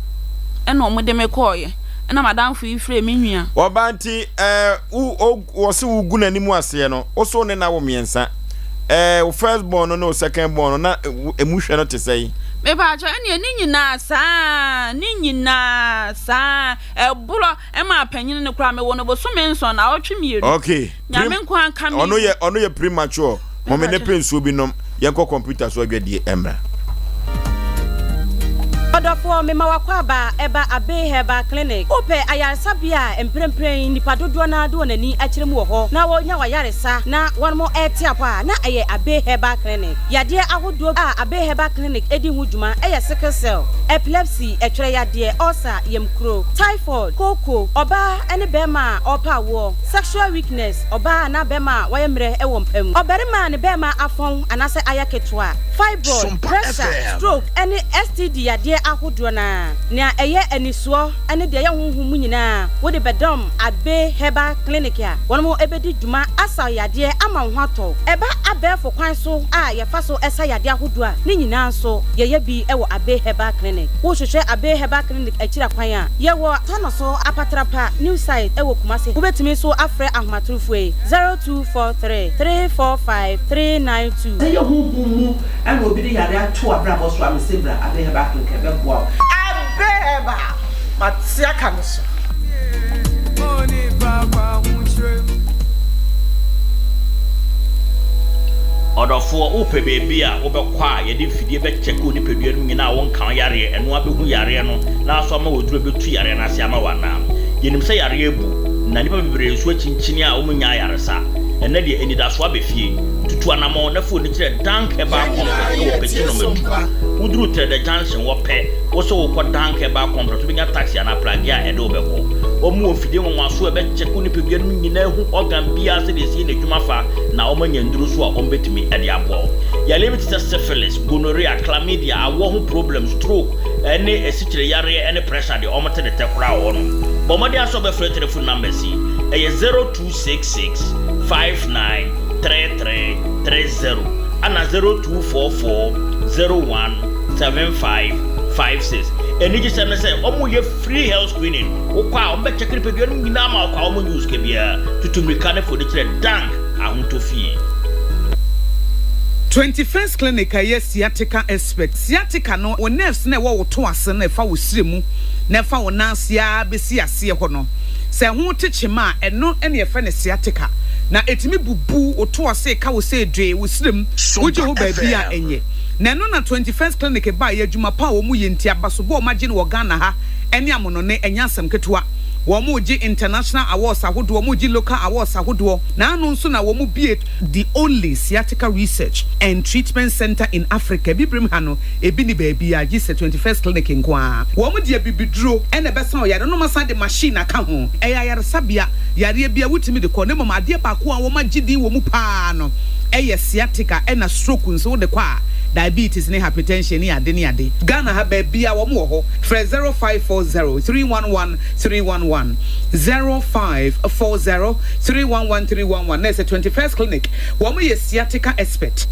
[SPEAKER 14] ɛna ɔmo de me kɔɔyɛ Ɛna m'adamfo yi frɛɛ me nua.
[SPEAKER 1] Ɔbaa nti ɛɛ wo o wɔse wo gu n'anim aseɛ no wo so ne na wo mmiɛnsa ɛɛ wo first born no ne wo second born no na emu hwɛ no te sɛn?
[SPEAKER 14] Mepaakyɛw ɛneɛ ne nyinaa saa ne nyinaa saa ɛborɔ ɛmaa panyini no koraa mewɔ no bosome nson naawɔtwe mmienu.
[SPEAKER 1] Okay.
[SPEAKER 14] Nyame nko anka me.
[SPEAKER 1] Ɔno yɛ ɔno yɛ premature. Home ne pɛ nsuo bi nom. Yɛnkɔ computer so adwadie mmra.
[SPEAKER 15] Ɔdɔfoɔ, mema w'akwaaba ɛba Abbey Herbal Clinic. Wopɛ ayaresabea a mprempren nnipa dodoɔ no ara de wɔn ani akyerɛ mu wɔ hɔ na wɔnya wɔn ayaresa na wɔn rete apɔ a, na ɛyɛ Abbey Herbal Clinic. Yadeɛ ahodoɔ a Abbey Herbal Clinic di ho dwuma yɛ sickle cell, epilepsy, ɛtwerɛ yadeɛ, ulcer, yamkuro, typhoid, kooko, ɔbaa ne barima a ɔrepɛ awoɔ, sexual weakness, ɔbaa anaa barima a wayɛ mmerɛ wɔ mpa mu, ɔbarima a ne barima afɔn anaasɛ ayɛ ketewa, fibroid, pressure, stroke ne STD yadeɛ ahodoɔ no ara. Nea ɛyɛ anisoɔ ne deɛ ɛyɛ honhom mu nyinaa wode bɛdɔm Abbey Herbal Clinic a wɔn bɛdi dwuma asa wo yadeɛ ama wo ho atɔ wo. Ɛba abɛɛfo kwan so a yɛfa so sa yadeɛ ahodoɔ a, ne nyinaa nso yɛyɛ bi wɔ Abbey Herbal Clinic. Wohwehwɛ Abbey Herbal Clinic akyiri akwan a, yɛwɔ Tanoso Apatrapa New Site wɔ Kumasi. Wobɛtumi nso afrɛ ahomatorofoɔ yi, 0243 345 392.
[SPEAKER 16] Sɛ ɛyɛ honhom mu na obi de yare ato w'abrabɔ so a, mese bra Abbey Herbal Clinic ɛbɛboa wo.
[SPEAKER 5] Abbey Herbal, mate aka me so.
[SPEAKER 17] Ɔdɔfoɔ, wopɛ baabi a wobɛkɔ a yɛde mfidie bɛkyɛke wo nipadua no mu nyinaa a wonka wo yareɛ, ɛno ara bɛhu yareɛ no na aso ama wo aduro a ɛbɛtu yareɛ no ase ama wo anaa? Yɛnim sɛ yareɛ abu, na nnipa bebree nso akyinkyini a wɔnnya ayaresa. Ɛnnɛ deɛ, anidasoɔ aba fie. Tutu anammɔn na fa w'ani kyerɛ Dank Herbal Complex wɔ Pekyi Nɔma Du. Woduru Trɛdɛ Junction hɔ pɛ, wo sɛ wokɔ Dank Herbal Complex, wobɛnya taxi anaa pragea a ɛde wo bɛkɔ. Wɔn wɔ mfidie nwanwasoɔ a ɛbɛkyɛke wo nipadua no mu nyinaa ahu organ biara sɛdeɛ ɛsi yɛ n'adwuma fa na wɔanya nnuro nso a wɔbɛtumi de aboa wo. Yareɛ bi te sɛ syphilis, gonorrhea, chlamydia, awoɔ ho problem, stroke, ne asikyire yareɛ ne pressure deɛ wɔte ne tɛ koraa wɔ hɔnom. Bɔ mmɔden ara sɛ wobɛfrɛ telephone numbers yi, ɛyɛ 0266 59 33 30 ɛna 0244 01 75 56. Anigyesɛm ne sɛ wɔyɛ free health screening. Wokɔ a wɔbɛkyɛke nipadua no nyinaa ma wokɔ a wɔnnye wo sika biara. Tutu mmirika ne fa w'ani kyerɛ Dank Ahotɔ Fie.
[SPEAKER 18] 21st Clinic a ɛyɛ sciatica expert. Sciatica no, wo nerves no a ɛwɔ wo to ase no a ɛfa wo srɛ mu na ɛfa wo nan ase ara bɛsi aseɛ hɔ no, sɛ ɛho te kyema a, ɛno na yɛfrɛ no sciatica. Na ɛtumi bubu wo to ase, ɛka wo sɛ dwee, wo srɛ mu, wogye ho baabi a ɛnyɛ. Na ɛno na 21st Clinic baeɛ, adwuma pa a wɔyɛ nti, abasobɔ a wɔagye no wɔ Ghana ha ne amonɔne, ɛnyɛ asɛm ketewa. Wɔregye international awards ahodoɔ, wɔregye local awards ahodoɔ, na ano nso na wɔbue the only sciatica research and treatment centre in Africa, Abibirem ha no, ebi nni baabiara gye sɛ 21st Clinic nko ara. Wɔde abibiduro na ɛbɛsa ɔyare no, na wɔasan de machine aka ho. Ɛyɛ ayaresabea, yareɛ biara wotumi de kɔ, na mmom adeɛ baako a wɔagye din wɔ mu pa ara no yɛ sciatica, ɛna stroke nso wode kɔ a, diabetes ne hypertension ne ade ne ade. Ghana ha baabiara wɔn wɔ hɔ, frɛ 0540 311 311, 0540 311 311, na ɛsɛ 21st Clinic, wɔn yɛ sciatica expert.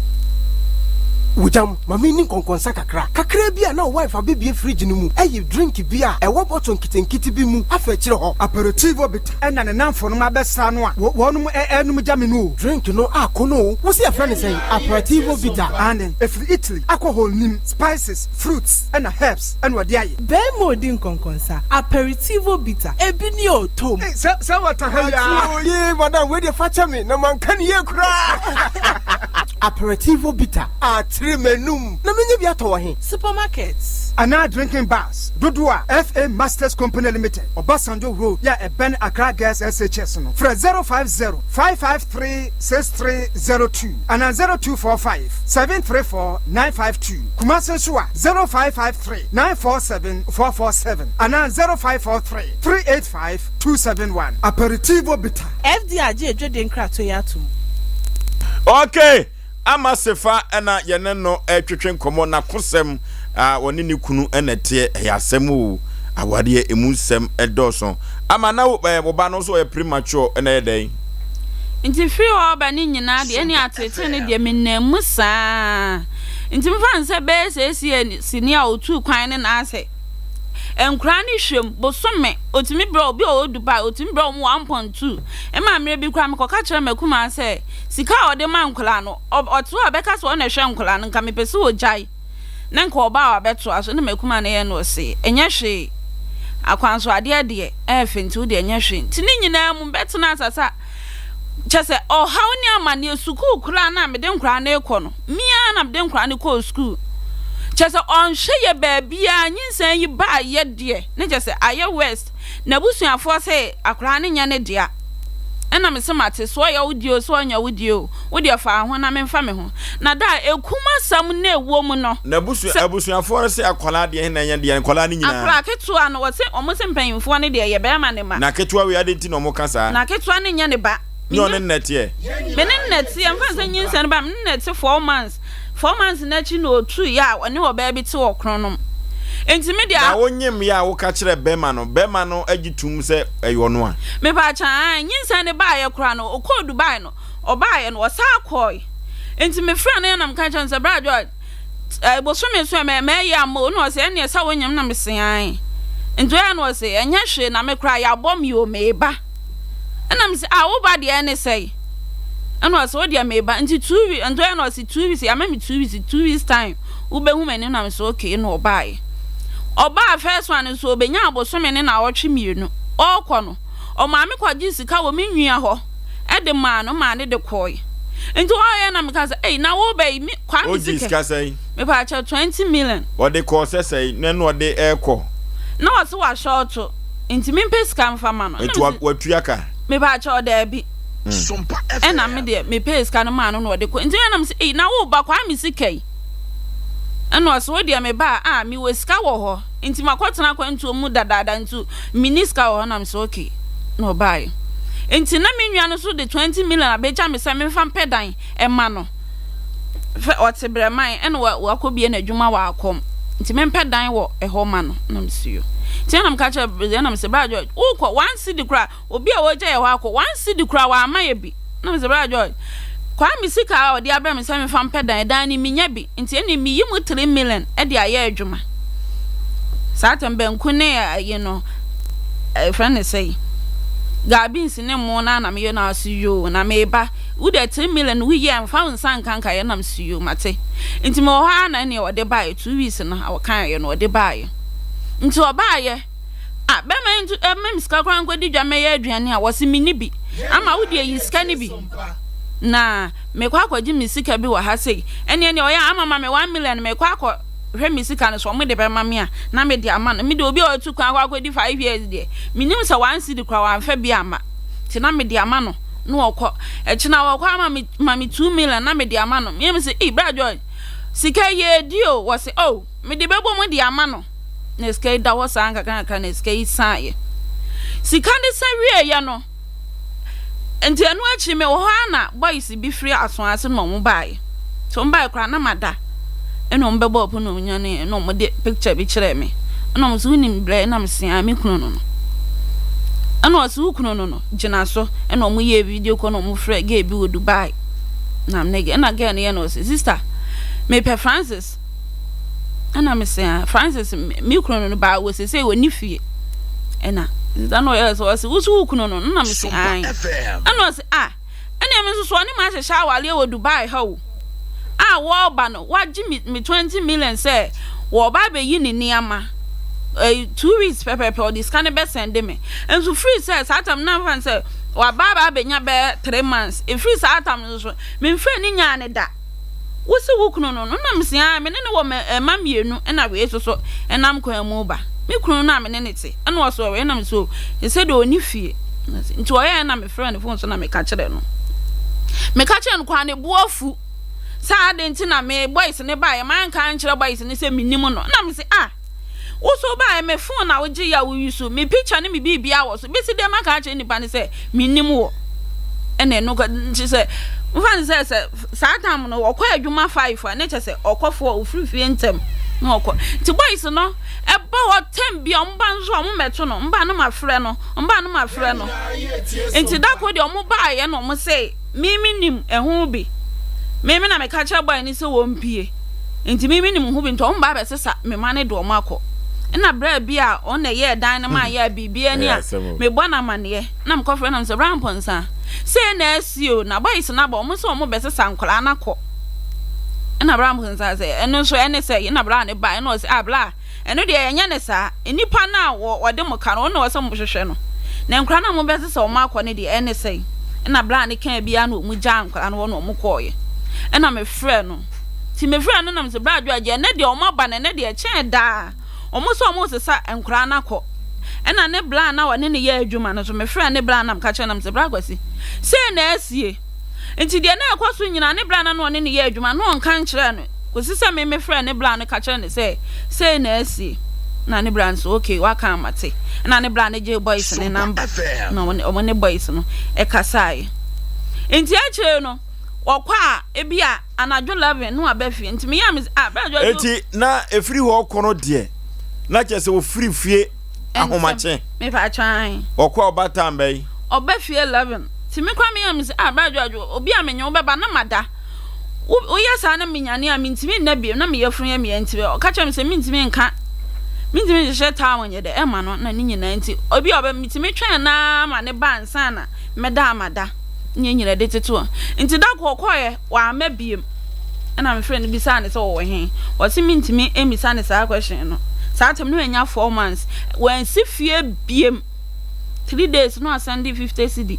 [SPEAKER 19] Wogyam, ma menni nkɔnkɔnsa kakra. Kakraa bi a na wo wife abɛbue fridge no mu ayi drink bi a ɛwɔ bottle nketenkete bi mu afa akyire hɔ.
[SPEAKER 4] Aperitivo bitter ɛna ne namfonom abɛsra no a wɔnom ɛɛnom gya me no o.
[SPEAKER 19] Drink no akɔ no o. Wo se yɛfrɛ no sɛn? Aperitivo bitter.
[SPEAKER 4] Aane, ɛfiri Italy. Alcohol nnim, spices, fruits ɛna herbs ɛna ɔde ayɛ.
[SPEAKER 20] Bɛɛma odi nkɔnkɔnsa, aperitivo bitter, ebi ni o, tom.
[SPEAKER 4] Ei, sɛ sɛ wata ha yi aa.
[SPEAKER 19] Ate o, yee madam wei deɛ fa kyɛ me na manka no yie koraa. Aperitivo bitter atere m'anum na menya bi atɔ wɔ he?
[SPEAKER 20] Supermarkets.
[SPEAKER 4] Anaa drinking bars dodoɔ a FA Masters Company Limited, Obasanjo Road yɛ a ɛbɛn Accra Girls SHS no, frɛ 050 553 6302 anaa 0245 734 952. Kumasi nso a, 0553 947 447 anaa 0543 385 271. Aperitivo Bitter.
[SPEAKER 20] FDA agye adwadie nkratoɔ yi atom.
[SPEAKER 1] Okay, Ama Sefa na yɛne no retwetwe nkɔmmɔ n'akosɛm a ɔne ne kunu na ɛteɛ ɛyɛ asɛm o awareɛ emu nsɛm ɛdɔɔso ama na wo ba no nso ɔyɛ premature na ɛyɛ dɛn?
[SPEAKER 14] Nti firi hɔ ba ne nyinaa deɛ ɛne ateetee no deɛ menam mu saa nti mefa no sɛ bɛyɛ sɛsie sini a ɔtuu kwan ne naasɛ Nkoraa no hwɛ mu, bosome, otumi brɛ obi a ɔwɔ Dubai, otumi brɛ wɔn 1.2. Ɛma mmerɛ bi koraa mekɔka kyerɛɛ m'akumaa sɛ, sika a ɔde ma nkoraa no, ɔte hɔ a ɔbɛka sɛ ɔno na ɛhwɛ nkoraa no, nka mepɛ sɛ ɔgyae na nka ɔba a wabɛtoa so. Ɛna m'akumaa no yɛɛ no ɔse, ɛnyɛ hwee, akwansoadeɛ deɛ ɛyɛ fɛ nti wo deɛ ɛnyɛ hwee. Nti ne nyinaa mu bɛtena asase a kyɛ sɛ ɔhaw ne amaneɛ, sukuu koraa no a mede nkoraa no rekɔ no, me ara na mede nkwadaa no kɔɔ sukuu. Kyerɛ sɛ ɔnhwɛ yɛ baabiara nyinsɛn yi baayɛ deɛ ne kyerɛ sɛ ayɛ worst. N'abusuafoɔ se akwadaa no nyɛ ne dea. Ɛna me se mate, so ɔyɛ wo deɛ o, so ɔnyɛ wo deɛ o, wo deɛ fa wo ho na memfa me ho. Na da a ɛkum asɛm no a ɛwɔ mu no,
[SPEAKER 1] N'abusua,
[SPEAKER 14] sɛ.
[SPEAKER 1] abusuafoɔ no se akwadaa deɛ he na ɛnyɛ deɛ, nkwadaa no nyinaa.
[SPEAKER 14] Akwadaa ketewa no, wɔse, wɔn se mpanyinfoɔ no deɛ ɛyɛ bɛrima ne mma.
[SPEAKER 1] Na ketewa wei adɛn nti na wɔka saa?
[SPEAKER 14] Na ketewa no nyɛ ne ba.
[SPEAKER 1] Nyɛ ɔne no na ɛteɛ?
[SPEAKER 14] Me ne no na ɛteɛ, mfa no sɛ nyinsɛn no bae, me ne no na ɛte 4 months. 4 months no akyi na ɔtuiɛ a ɔne ɔbaa bi te wɔ Kronom. Nti me deɛ.
[SPEAKER 1] Na wonyemyɛ a woka kyerɛ bɛrima no, bɛrima no gye tom sɛ ɛyɛ ɔno a?
[SPEAKER 14] Mepaakyɛw, aane, nyinsɛn no baeɛ koraa no, ɔkɔɔ Dubai no, ɔbaeɛ no, ɔsan kɔɔe. Nti mefrɛɛ no na meka kyerɛɛ no sɛ, Bra George, eh, bosome so ɛ, mɛyɛ ama o. Ɛna ɔse, ɛneɛ sɛ wonyem? Na mese, aane. Nti ɔyɛ na ɔse, ɛnyɛ hwee na me koraa yɛabɔ me o, meba. Ɛna mese, ah, wo ba deɛ ɛne sɛe? Ɛna ɔse, wo deɛ meba. Nti 2 weeks, nti ɔyɛ na ɔse 2 weeks, yɛama me 2 weeks, 2 weeks time, wobɛhu m'anim. Na mese, okay, ɛna ɔbaeɛ. Ɔbaa first one nso, ɔbɛnya abosome ne naawɔtwe mmienu. Ɔrekɔ no, ɔmaa me kɔgyee sika wɔ me nua hɔ de maa no, maa no de kɔɔe. Nti ɔyɛ na meka sɛ, ei, na wo ba yi, me, Kwame
[SPEAKER 1] Ogyee
[SPEAKER 14] sika.
[SPEAKER 1] sika sɛn?
[SPEAKER 14] Mepaakyɛw, 20 million.
[SPEAKER 1] Ɔde kɔɔ sɛ sɛn? Na ɛna ɔde ɛrekɔ.
[SPEAKER 14] Na ɔse wahyɔɔto, nti mempɛ sika mfa ma no. Ɛna
[SPEAKER 1] Nti wa,
[SPEAKER 14] mese,
[SPEAKER 1] watua ka?
[SPEAKER 14] Mepaakyɛw, daabi. Ɛna me deɛ, mepɛɛ sika no maa no na ɔde kɔ. Nti ɛna mese, ei, na wo ba Kwame sika yi? Ɛna ɔse, wo deɛ meba a, ah, mewɔ sika wɔ hɔ. Nti makɔtena akwantuo mu dadaada nti menni sika wɔ hɔ. Na mese, okay. Na ɔbaeɛ. Nti na me nua no nso de 20 million abɛgya me sɛ memfa mpɛ dan mma no. Fɛ ɔte Brɛman ɛna wakɔbie n'adwuma wɔ Akɔm. Nti mempɛ dan wɔ ɛhɔ ma no. Na mese, yo. Nti ɛna meka kyerɛ ɛna mese, Bra George, wokɔ one cedi koraa, obi a wɔgya yɛ hɔ akɔ, one cedi koraa wamma yɛ bi. Na mese, Bra George, Kwame sika a ɔde abrɛ me sɛ memfa mpɛ dan, dan no menya bi. Nti ɛnneɛ meyi mu 3 million de ayɛ adwuma. Saa tɛm banku ne ayi no, ɛfrɛ no sɛn, garbins ne mo no a na meyɛ no ase yoo, na meba. Wo deɛ 3 million no woyi a mfa wo nsa nka nkaeɛ na mese yoo mate. Nti mewɔ hɔ ara na ɛnneɛ ɔde baeɛ, 2 weeks no a ɔkaeɛ no ɔde baeɛ. Nti ɔbaeɛ. Ah, bɛrima yi nso ɛma me sika koraa nkɔdi dwa mɛyɛ aduane a wɔse menni bi. Ama wo deɛ yi sika no bi na mekɔ akɔgye me sika bi wɔ ha sei. Ɛneɛ deɛ ɔyɛ ama ma me 1 million mekɔ akɔhwɛ me sika no so ɔmo de bɛma me a na mede ama no. Me deɛ obi a ɔtu kwan akɔ akɔdi 5 years deɛ menim sɛ 1 cedi koraa wamfa bi amma. Nti na mede ama no na ɔkɔ. Ɛkyena ɔkɔ ama me ma me 2 million na mede ama no. Meyɛ me sɛ, ei bra George, sika yi yɛredi o. Wɔse oh, mede bɛbɔ mu de ama no. Na sika yi da hɔ saa nkakrankakra na sika yi saeɛ. Sika no sa wieeɛ no, nti ɛno akyi mewɔ hɔ ara na boys bi firi aso ase na wɔn baeɛ. Nti wɔn baeɛ koraa na mada. Ɛna wɔn bɛbɔɔ pono na wɔn nyaneeɛ na wɔn de picture bi kyerɛɛ me. Ɛna wɔn sɛ wonim brɛ na mese ah me kunu no no. Ɛna ɔse wo kunu no no gyina so. Ɛna wɔn yɛɛ video call na wɔn frɛ girl bi wɔ Dubai. Na me ne girl ɛna girl no yɛ na ɔse sister mepɛ Francis. Ɛna me se ah Francis me kunu no no baa wɔ sese wɔ ne fie. Ɛna sista no ɔyɛ sɛ ɔse wo so wo kunu no no na me se ae. Ɛna ɔse ah ɛna me nso so ɔne ma ahyehyɛ awareɛ wɔ Dubai ha o. A wɔreba no wagye me me 20 million sɛ wɔreba abɛyi ne nneɛma. Eh, 2 weeks pɛpɛpɛ ɔde sika no bɛsɛnde me. Nso firi sɛ saa tam na mfa sɛ waba aba abɛnya bɛyɛ 3 months. Ɛfiri saa tam no so memfrɛ ne nyaa ne da. Wo se wo kunu no no? Na mese, Aane, me ne no wɔ mma mmienu, ɛna wei nso so nam kwan mu reba. Me kunu no a me ne no te, ɛna ɔse ɔwɔ he? Na mese, O, sese deɛ ɔnni fie. Nti ɔyɛɛ na mefrɛɛ ne fon so na meka kyerɛɛ no. Meka kyerɛɛ no koraa ne bo afu sɛ adɛn nti na me boys no baeɛ manka ankyerɛ boys no sɛ mennim no. Na mese, ah! Wo so wobaeɛ me phone na wogye yɛ a wo use me picture ne me biribiara wɔ so bɛsi dɛn maka akyerɛ nipa no sɛ mennim wɔ ɛna ɛno nti sɛ mfa no sɛ sɛ saa time no ɔkɔ adwuma 5 a ne kyɛ sɛ ɔkɔ 4 ofiri fie ntɛm na ɔkɔ nti boys no ɛba hɔ tɛm bi a ɔmo ba nso a ɔmo mɛto no mba no ma frɛ no mba no ma frɛ no nti da ko deɛ ɔmo baeɛ na ɔmo sɛ me menim ɛho bi me me na meka kyerɛ boy no sɛ wɔmpie Nti me menim ho bi nti ɔmo ba abɛsesa me ma no de ɔmo akɔ. Nna berɛ bi a ɔno na ɛyɛɛ dan no maa yɛɛ biribi ani a mebɔ no amaneɛ na mekɔfrɛ no sɛ bra Mpɔnsa sei na asi o na boys no aba ɔmo sɛ ɔmo bɛsesa nkwadaa no akɔ. Ɛna bra Mpɔnsa sɛ ɛno nso ɛne sɛ ɛna bra no ba ɛna ɔsɛ ah bra ɛno deɛ yɛnyɛ ne saa nnipa no a wɔde mo ka no ɔno na ɔsɛ mo hwehwɛ no na nkwadaa no a mo bɛsesa ɔmo akɔ no deɛ ɛne sɛ ɛna bra no kaa biara na ɔmo gyaa nkwadaa no hɔ na ɔmo kɔɔeɛ ɛna mefrɛ no. Nti mefrɛɛ no na mese, Bra Adwoa, gye ɛnnɛ deɛ wɔn aba no, ɛnnɛ deɛ ɛkyɛn daa. Wɔn sɛ wɔn resesa nkwadaa no akɔ. Ɛna ne bra a na ɔne no yɛ adwuma no nso, mefrɛɛ ne bra na meka kyerɛɛ no na mese, Bra Kwasi, sei na asie. Nti deɛ na ɛkɔ so nyinaa, ne bra no a na ɔne no yɛ adwuma no, na ɔnka nkyerɛɛ no. Kɔsi sɛ me mefrɛɛ ne bra no ka kyerɛɛ no sɛ, sei na asie. Na ne bra no sɛ, okay, waka a mate. Ɛna ne bra no gyee boys no number na wɔne ne boys no kasaeɛ. Nti akyire no, ɔkɔ a, ebia anadwo 11 na waba fie. Nti meyɛɛ me sɛ, ah, bra Adwoa,
[SPEAKER 1] Enti na ɛfiri hɔ rekɔ no deɛ, na kyerɛ sɛ ɔfiri fie ahomakye.
[SPEAKER 14] Mepakyɛ ae.
[SPEAKER 1] Ɔkɔ a ɔba time bɛn?
[SPEAKER 14] Ɔba fie 11. Nti me koraa meyɛɛ me sɛ, ah, bra Adwoa, obi a menye wo bɛba na mada. Wo woyɛ saa na menyane a mentumi nna bio na me yafunu yɛ me ya nti ɔka kyerɛ me sɛ mentumi nka mentumi nhyehyɛ towel nyɛ dɛ ɛma no na ne nyinaa nti obi a ɔbɛ metumi twɛn naa ma ne ba ansa na mɛda amada ne nyina de tete hɔ nti da kɔ ɔkɔɛ wamma biem ɛna mefrɛ no bisaa ne sɛ ɔwɔ he ɔse mentumi mmisa ne saa question no saa tam no anya 4 months wansi fie biem. 3 days na wasɛnde 50 cedi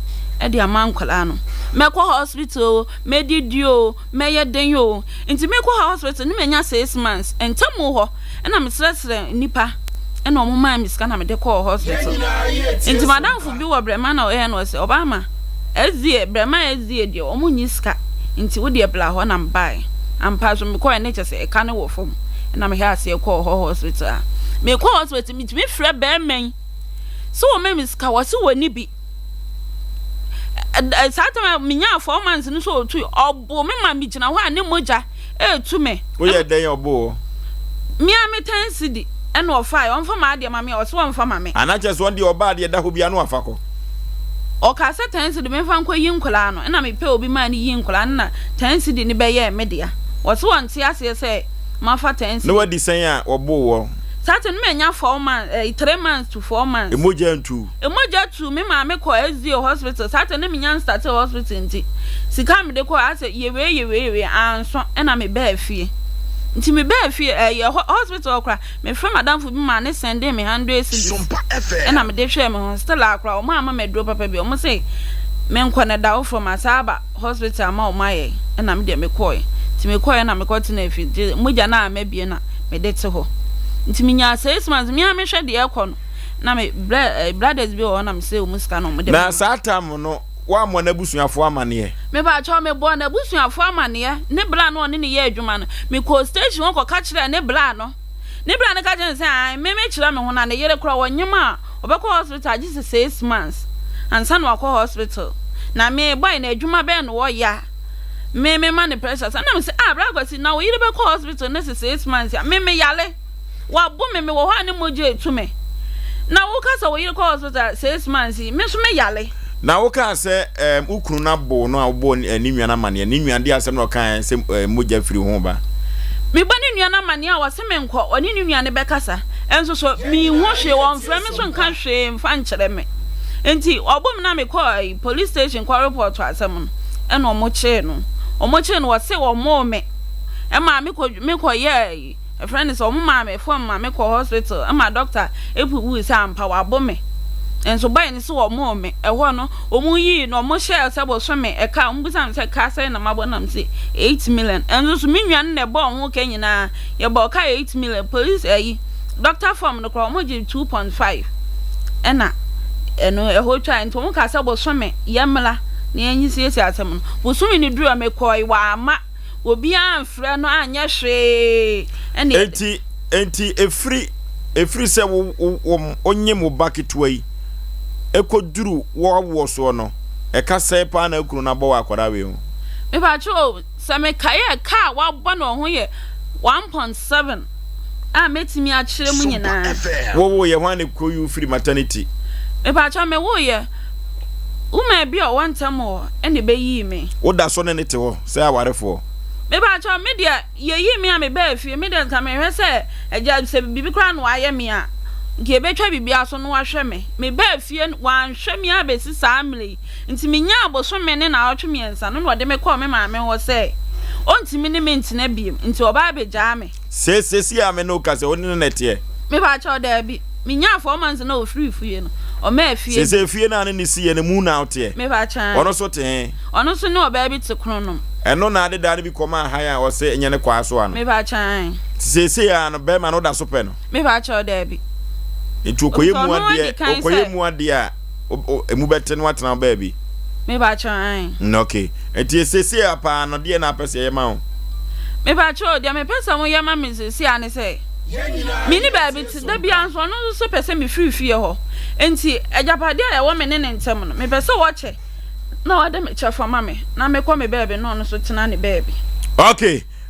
[SPEAKER 14] de ama nkwadaa no. Mɛkɔ hospital o, mɛdidi o, mɛyɛ den o. Nti mekɔ hospital no manya 6 months. Ntamu hɔ ɛna mesrɛsrɛ nnipa ɛna wɔn maa me sika na mede kɔɔ hospital. Nti madamfo bi wɔ Brɛma na ɔyɛ no ɔsɛ ɔbaa ma SDA Brɛma SDA deɛ wɔn nyi sika nti wo deɛ bla hɔ na mebaeɛ. Ampa so mekɔɛ ne kyɛ sɛ ɛka ne wɔ fam ɛna mehwɛ aseɛ kɔɔ hɔ hospital a mekɔ hospital metumi frɛ bɛrima yi sɛ wɔma me sika wɔse wɔni bi saa tam a menyaa 4 months no sɛ ɔtu ɔbo me ma megyina hɔ a ne mogya ɛretu me.
[SPEAKER 1] Woyɛ dɛn ɔbo wɔ?
[SPEAKER 14] Me a me 10 cedi ɛna ɔfae ɔmfa ma adeɛ ma me a ɔse ɔmfa ma me.
[SPEAKER 1] Ana kyerɛ sɛ ɔno deɛ ɔba adeɛ da hɔ bia na wafa kɔ?
[SPEAKER 14] Ɔkaa sɛ 10 cedi memfa nkɔ yi nkwadaa no ɛna mepɛ obi maa no yi nkwadaa no na 10 cedi no bɛyɛɛ me dea. Ɔse ɔnte aseɛ sɛ mafa 10 cedi.
[SPEAKER 1] Na wadi sɛn a ɔboo wɔ?
[SPEAKER 14] Saa time no manya 4 months, 3 months to 4 months.
[SPEAKER 1] Mogya ntu?
[SPEAKER 14] Mogya tu, me maame kɔ SDA hospital, saa time no menya nstartee hospital nti, sika a mede kɔɔ asɛ yɛ wei yɛ wei yɛ wei anso ɛna me baa fie. Nti me baa fie, ɛyɛ hospital hɔ koraa, me frɛ madamfo bi maa ne sɛndee me 100 cedis ɛna mede hwɛɛ me ho, still a koraa wɔn amma me aduro papa bi, wɔn se me nkɔ na da foforɔ masan aba hospital ama wɔn ayɛ ɛna me deɛ me kɔɔɛ. Nti me kɔɔɛ na me kɔ tenaa fie, nti mogya no amma bio na mede te hɔ. Nti menyaa 6 months, me ara mehwɛ deɛ ɛkɔ no, na me brɛ eh, brothers bi wɔ hɔ na mesrɛ wɔn sika na wɔn de
[SPEAKER 1] Na saa time no, woammɔ n'abusuafoɔ amaneɛ?
[SPEAKER 14] Mepakyɛw, mebɔɔ n'abusuafoɔ amaneɛ, ne bra no a ɔne no yɛ adwuma no. Mekɔɔ station hɔ kɔka kyerɛɛ ne bra no. Ne bra no ka kyerɛɛ no sɛ, ae, me mekyerɛ me ho na ne yere koraa ɔnyem a, ɔbɛkɔ hospital agye sɛ 6 months ansa na wakɔ hospital. Na me boy no adwuma bɛn na ɔyɛ a me mema no pressure saa? Na mese, ah, bra Kwasi, na wo yere bɛkɔ hospital ne sɛ 6 months a, me meyare. Wabo me, mewɔ hɔ a ne mogya etu me. Na woka sɛ wo yere kɔ hospital 6 months yi, me nso me yare.
[SPEAKER 1] Na wokaa sɛ ɛɛm wo kunu no abo no a wobɔɔ ne ne nua no amaneɛ, ne nua de asɛm na ɔkaeɛ sɛ ɛɛ mogya firi ho ba.
[SPEAKER 14] Mebɔ ne nua no amaneɛ a ɔse menkɔ, ɔne ne nua no bɛkasa. Nso so menhu hwee, ɔmfrɛ me nso nka hwee mfa nkyerɛ me. Nti ɔbo me na mekɔɔ ɛyi police station kɔ report asɛm no, ɛna ɔmo kyee no. Ɔmo kyee no ɔse ɔmoo me, ɛmaa mekɔ mekɔyɛɛ ɛyi. Ɛfrɛ no sɛ ɔmo maa me phone ma me kɔ hospital ɛma doctor epu wui sɛ ampa wabo me nso boy no sɛ ɔmoo me ɛhɔ no ɔmo yii no ɔmo hyɛɛ sɛ bosome ɛka ɔmo bisa me sɛ ka sɛn na mabɔ na me se 8 million ɛnso so me nua no na ɛbɔɔ ho ka nyinaa yɛbɔɔ ka 8 million police ɛyi doctor form no koraa ɔmo gye 2.5 ɛna ɛno ɛhɔ twa nti ɔmo ka sɛ bosome yɛmmla na yɛnyi siesie asɛm no bosome no duru a mekɔe wama Obiara amfrɛ no anyɛ hwee. Ɛnna yɛde.
[SPEAKER 1] Enti, enti ɛfiri, ɛfiri sɛ wo, wo, wo, wonyem wo ba ketewa yi ɛkɔduru w'awoɔ soɔ no, ɛka sɛe paa na akunu no abɔ wɔ akwadaa wei ho?
[SPEAKER 14] Mepakyɛ o, sɛ mekae a, ɛka a wabɔ no ho yɛ 1.7 a mɛtumi akyerɛ mu nyinaa.
[SPEAKER 1] Wowoeɛ, hwan na ɛkɔyi wo firi maternity?
[SPEAKER 14] Mepakyɛ mewoeɛ, woman bi a ɔwɔ ntɛm hɔ ɛna ɛbɛyii me.
[SPEAKER 1] Woda so ne no te hɔ sɛ awarefoɔ?
[SPEAKER 14] Mepakyɛ me deɛ yɛyii me a mebaa fie, me deɛ nka mehwɛ sɛ agya sɛ biribi koraa na wayɛ me a, nka yɛbɛtwa biribi aso na wahwɛ me. Mebaa fie no, wanhwɛ me abɛsi saa mmerɛ yi. Nti menyaa bosome ne naawɔtwe mmiɛnsa no na ɔde me kɔɔ me maame hɔ sɛ ɔntumi ne me ntena biom nti ɔbaa bɛgyaa me.
[SPEAKER 1] Seesei a me ne wo kasa yi, wo ne no na ɛteɛ?
[SPEAKER 14] Mepakyɛw, daabi. Menyaa 4 months na ɔfirii fie no, ɔmaa fie bi.
[SPEAKER 1] Seesei fie no a ne ne siiɛ no, mu na woteɛ?
[SPEAKER 14] Mepakyɛw, aane.
[SPEAKER 1] Ɔno nso te he?
[SPEAKER 14] Ɔno nso ne ɔbaa bi te Kronom.
[SPEAKER 1] Ɛno na ade daa no bi kɔmaa han a ɔse ɛnyɛ ne kwaa so ano.
[SPEAKER 14] Mepakyɛw ae.
[SPEAKER 1] Nti seesei ara no bɛɛma no woda so pɛ no?
[SPEAKER 14] Mepakyɛw daabi.
[SPEAKER 1] Nti ɔkɔyɛ mu adeɛ ɔkɔyɛ mu adeɛ a emu bɛte no atena wo baabi?
[SPEAKER 14] Mepakyɛw ae.
[SPEAKER 1] Mm, ok. Nti seesei ara paa no deɛ na apɛ sɛ yɛyɛ ma wo?
[SPEAKER 14] Mepakyɛw deɛ mepɛ sɛ moyɛ ma me seesei ara ne sɛ menni baabi te da biara nso ɔno nso pɛ sɛ mefiri fie hɔ nti agyapadeɛ a ɛwɔ me ne ne ntam no mepɛ sɛ wɔkyɛ na ɔde me kyɛfa ma me na mekɔ me baabi na ɔno nso tena ne baabi.
[SPEAKER 1] Ok,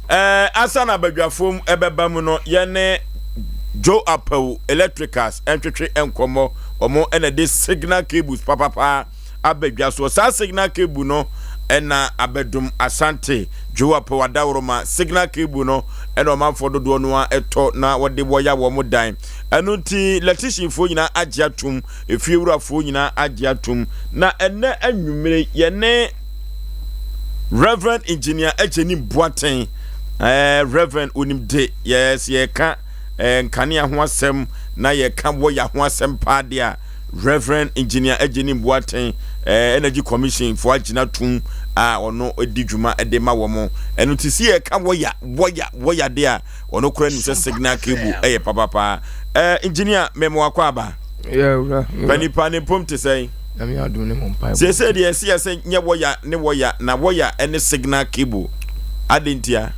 [SPEAKER 1] eh, ansa na badwafoɔ mu ɛbɛba mu no, yɛne Joe Apawu Electricals ntwetwe nkɔmmɔ. Wɔn na ɛde signal cables papapa aba dwa soɔ. Saa signal cable no ɛna abɛdom Asante Joe Apawu Adaworoma. Signal cable no ɛna ɔmanfoɔ dodoɔ no ara ɛtɔ na wɔde wɔya wɔn dan. Ɛno nti electricianfoɔ nyinaa agye atom Efiewurafoɔ nyinaa agye atom. Na ɛnnɛ anwummere yɛne Reverend Engineer Agyenim Boateng, eh, Reverend onim de, yes, yɛka eh, nkanea ho asɛm na yɛka wɔya ho asɛm paa de a, Reverend Engineer Agyenim Boateng, eh, Energy Commission foɔ agyina tom a ɔno di dwuma de ma wɔn. Ɛno ti si yɛka wɔya, wɔya, wɔya de a, Ɔno koraa nim sɛ signal cable yɛ papa paa. Eh, engineer, mema wakɔ aba.
[SPEAKER 21] Yeah, wura.
[SPEAKER 1] Panipa ne mpom te sɛn?
[SPEAKER 21] Nyame adom ne mo mpaebɔ.
[SPEAKER 1] Seesei deɛ ɛsi yɛ sɛ nyɛ wɔya ne wɔya na wɔya ne signal cable. Adɛn ntia?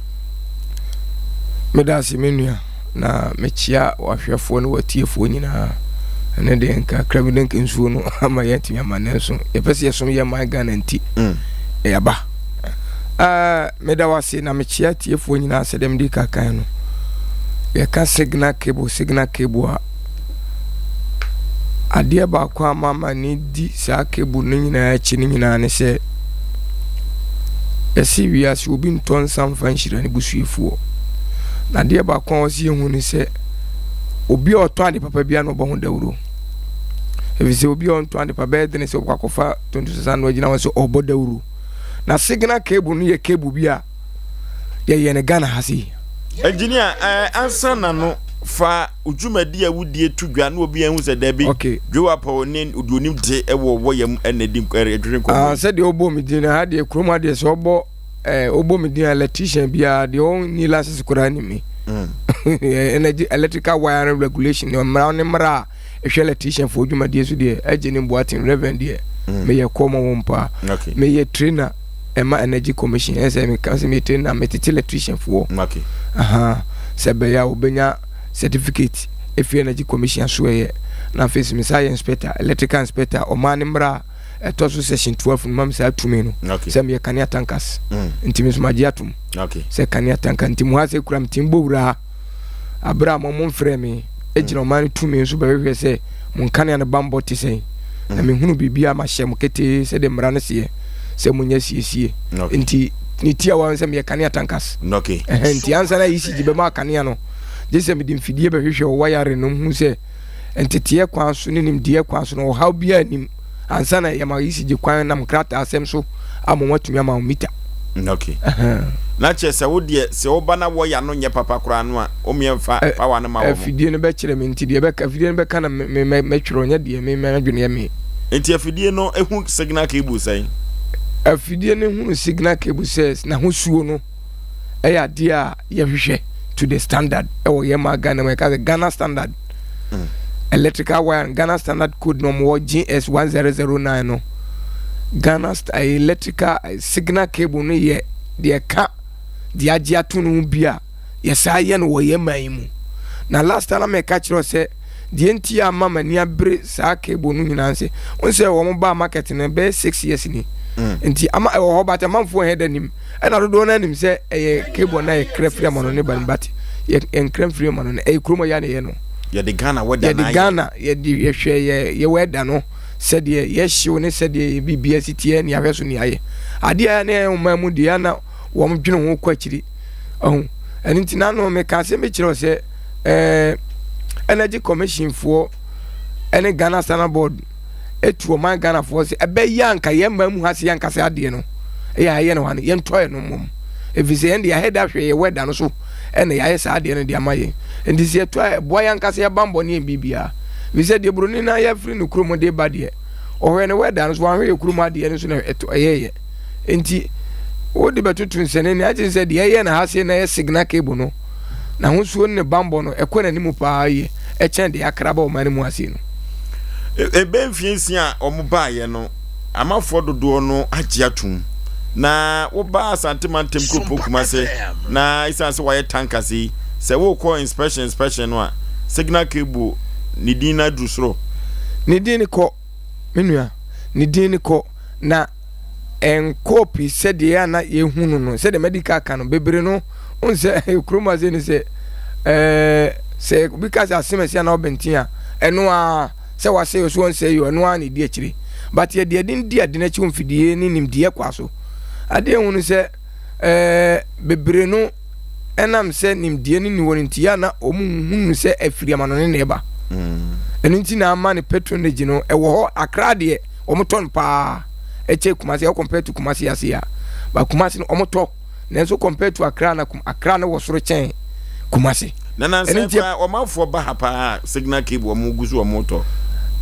[SPEAKER 21] Meda ase me nua na mekyia wahwɛfoɔ ne watiefoɔ nyinaa. Ɛne deɛ nka kra bi de nka nsuo no ama yɛntumi ama nanso yɛpɛ sɛ yɛsom yɛ man Ghana nti ɛyaba. Uh, Meda wo ase na mekyea atiefoɔ nyinaa sɛdeɛ mede ka kan no. Yɛka signal cable, signal cable a, adeɛ baako a mama ne di saa cable no nyinaa akyi no nyinaa ne sɛ yɛse wiase obi ntɔ nsa mfa nhyira ne busuafoɔ. Na adeɛ baako a wɔsi ehu ne sɛ obi a ɔtɔ ade papa biara na ɔbɔ ho dawuro. Efisɛ obi a ɔntɔ ade papa bɛyɛ dene sɛ ɔkɔ akɔfa tonto sesa no agyina hɔ sɛ ɔbɔ dawuro. Na signal cable no yɛ cable bi a yɛyɛ no Ghana ha sei.
[SPEAKER 1] Engineer, eh, ansa na no fa dwumadi a wodie to dwa na obi ahu sɛ dabi,
[SPEAKER 21] okay.
[SPEAKER 1] Dwewapɔw ne deɛ onim de wɔ wɔyɛ mu ɛna di ɛdwene nkɔmmɔ.
[SPEAKER 21] Ah, sɛdeɛ ɔbɔ me din no ha deɛ kurom ha deɛ sɛ ɔbɔ eh, ɔbɔ me din electrician biara deɛ ɔnni license koraa ni me. Mm. Energy electrical wiring regulation mmara ne mmara a ɛhwɛ electrician foɔ dwumadie so deɛ ɛgye ne Boateng Reverend deɛ mm. meyɛ kɔɔ ma wɔn paa meyɛ trainer ɛma energy commission ɛsɛ meka sɛ meyɛ trainer metete electrician foɔ aha sɛ bɛyɛ a wɔbɛnya certificate ɛfiri energy commission so ɛyɛ na afei sɛ mesa yɛ inspector electrical inspector ɔmaa ne mmara a ɛtɔ so section 12 no ma me saa tumi no sɛ meyɛ kanea tankas mm. nti me nso magye atom sɛ kanea tanka nti mu ha sɛ kura metim bɔ wura Bere a mo momfrɛɛ me gyina ɔman no tumi nso bɛhwehwɛ sɛ mo nkanea no bammɔ te sɛn, na mehunu biribi a mahyɛ mo ketee sɛdeɛ mmara no seɛ sɛ monyɛ siesie. Nti ne tiawa no sɛ meyɛ kanea tankas. Nti ansa na ECG bɛma akanea no, gye sɛ mede mfidie bɛhwehwɛ wɔ wayare no hu sɛ nteteɛ kwan so ne nimdeɛ kwan so no ɔhaw biara nnim. ansa na yɛma ECG kwan nam nkrataa asɛm so ama wɔatumi ama wo mita.
[SPEAKER 1] Okay. Na kyerɛ sɛ wo deɛ sɛ woba na wɔya no nyɛ papa koraa no a womeɛ mfa power no ma wɔn.
[SPEAKER 21] Afidie no bɛkyerɛ me nti deɛ bɛka afidie no bɛka na me me mɛtwerɛ nyɛ deɛ me m'adwene yɛ me.
[SPEAKER 1] Nti afidie no ehu signal cable sɛn?
[SPEAKER 21] Afidie no hunu signal cable sɛ n'ahosuo no ɛyɛ adeɛ a yɛhwehwɛ to the standard ɛwɔ yɛn maa Ghana mu yɛka sɛ Ghana standard mm. electrical wire Ghana standard code na wɔwɔ GS 1009 no Ghana eh, electrical eh, signal cable no yɛ deɛ ka deɛ agye ato no ho bi a yɛsaa yɛ no wɔ yɛn man yi mu na last time na mɛka kyerɛ sɛ deɛ nti a ama m'ani abere saa cable no nyinaa sɛ n sɛ wɔn baa market no bɛyɛ six years ni mm. nti ama ɛwɔ hɔ but amanfoɔ hɛ da nim ɛna dodoɔ no anim sɛ ɛyɛ cable na yɛkra firi ama no ne ba no but yɛnkra mfiri ama no no ɛyɛ kurom yɛ na ɛyɛ no
[SPEAKER 1] yɛde Ghana wɛda
[SPEAKER 21] yɛde Ghana yɛde yɛhwɛ yɛ yɛ wɛda no sɛdeɛ yɛhyew ne sɛdeɛ yɛ biribi asi teɛ ne ahwɛ so ne ayɛ adeɛ a ne ɛyɛ ɔman mu deɛ na wɔn dwene ho kɔ akyiri ɔho ɛno nti n'ano meka asɛm bi kyerɛ sɛ ɛɛ energy commission foɔ ɛne Ghana Standard Board etu ɔman Ghanafoɔ sɛ ɛbɛyɛ anka yɛn mmaa mu ha se yɛn ankasa adeɛ no ɛyɛ ayɛ no ha no yɛntɔ yɛn no mmom ɛfiri sɛ yɛn de yɛahɛ da hwɛ yɛ wɛda no so ɛna yɛayɛ saa adeɛ no de ama yɛn nti sɛ yɛtɔ a ɛboa yɛn ankasa yɛ bammɔ ne yɛn biribiara ɛfiri sɛ deɛ buroni no ayɛ afiri ne kurom de ba deɛ ɔhwɛ ne wɛda no so wanhwɛ yɛ kurom adeɛ no so na ɛto ɛyɛyɛ nti Wode bɛtoto nsɛnnennen a, ɛkyerɛ sɛ deɛ ɛyɛ na ha sei na ɛyɛ signal cable no, n'ahosuo ne ne bammɔ no, ɛkɔ n'anim paa yie ɛkyɛn deɛ akra ba ɔman no mu ha sei no.
[SPEAKER 1] Ɛbɛyɛ mfeɛ nsia a wɔbaeɛ no, amafoɔ dodoɔ no agye atom. Na woba Asante mantam kuropɔn Kumase na ɛsiane sɛ wɔayɛ tankers yi, sɛ wokɔ inspection inspection no a, signal cable ne din no aduru soro.
[SPEAKER 21] Ne din no kɔ, me nua, ne din no kɔ na ɛnkɔɔ pii sɛdeɛ a na yɛhu no no, sɛdeɛ madi ka aka no, bebree no, wohu sɛ kurom ase ne sɛ ɛɛ sɛ obi ka sɛ asɛm asi anaa ɔbɛnten a, ɛno ara sɛ wasɛe o so ɔnsɛe o, ɛno ara na ɛdi akyire. But yɛde ade di ade no akyi wɔ mfidie ne nimdeɛ kwa so. Adeɛ hu no sɛ ɛɛ bebree no ɛnam sɛ nimdeɛ no nni hɔ no nti yɛ a na wɔn nhunu sɛ afiri amanɔne na ɛba. Ɛno nti na ama ne patronage no ɛwɔ hɔ. Akra deɛ wɔn tɔ no paa ɛkyɛ Kumasi, ɛwɔ compare to Kumasi ase a, ba Kumasi no wɔn tɔ nanso compare to Akra na Akra no wɔ soro kyɛn Kumasi.
[SPEAKER 1] Na nansa yi koraa ɔmanfoɔ ba ha paa signal cable wɔn gu so wɔn tɔ.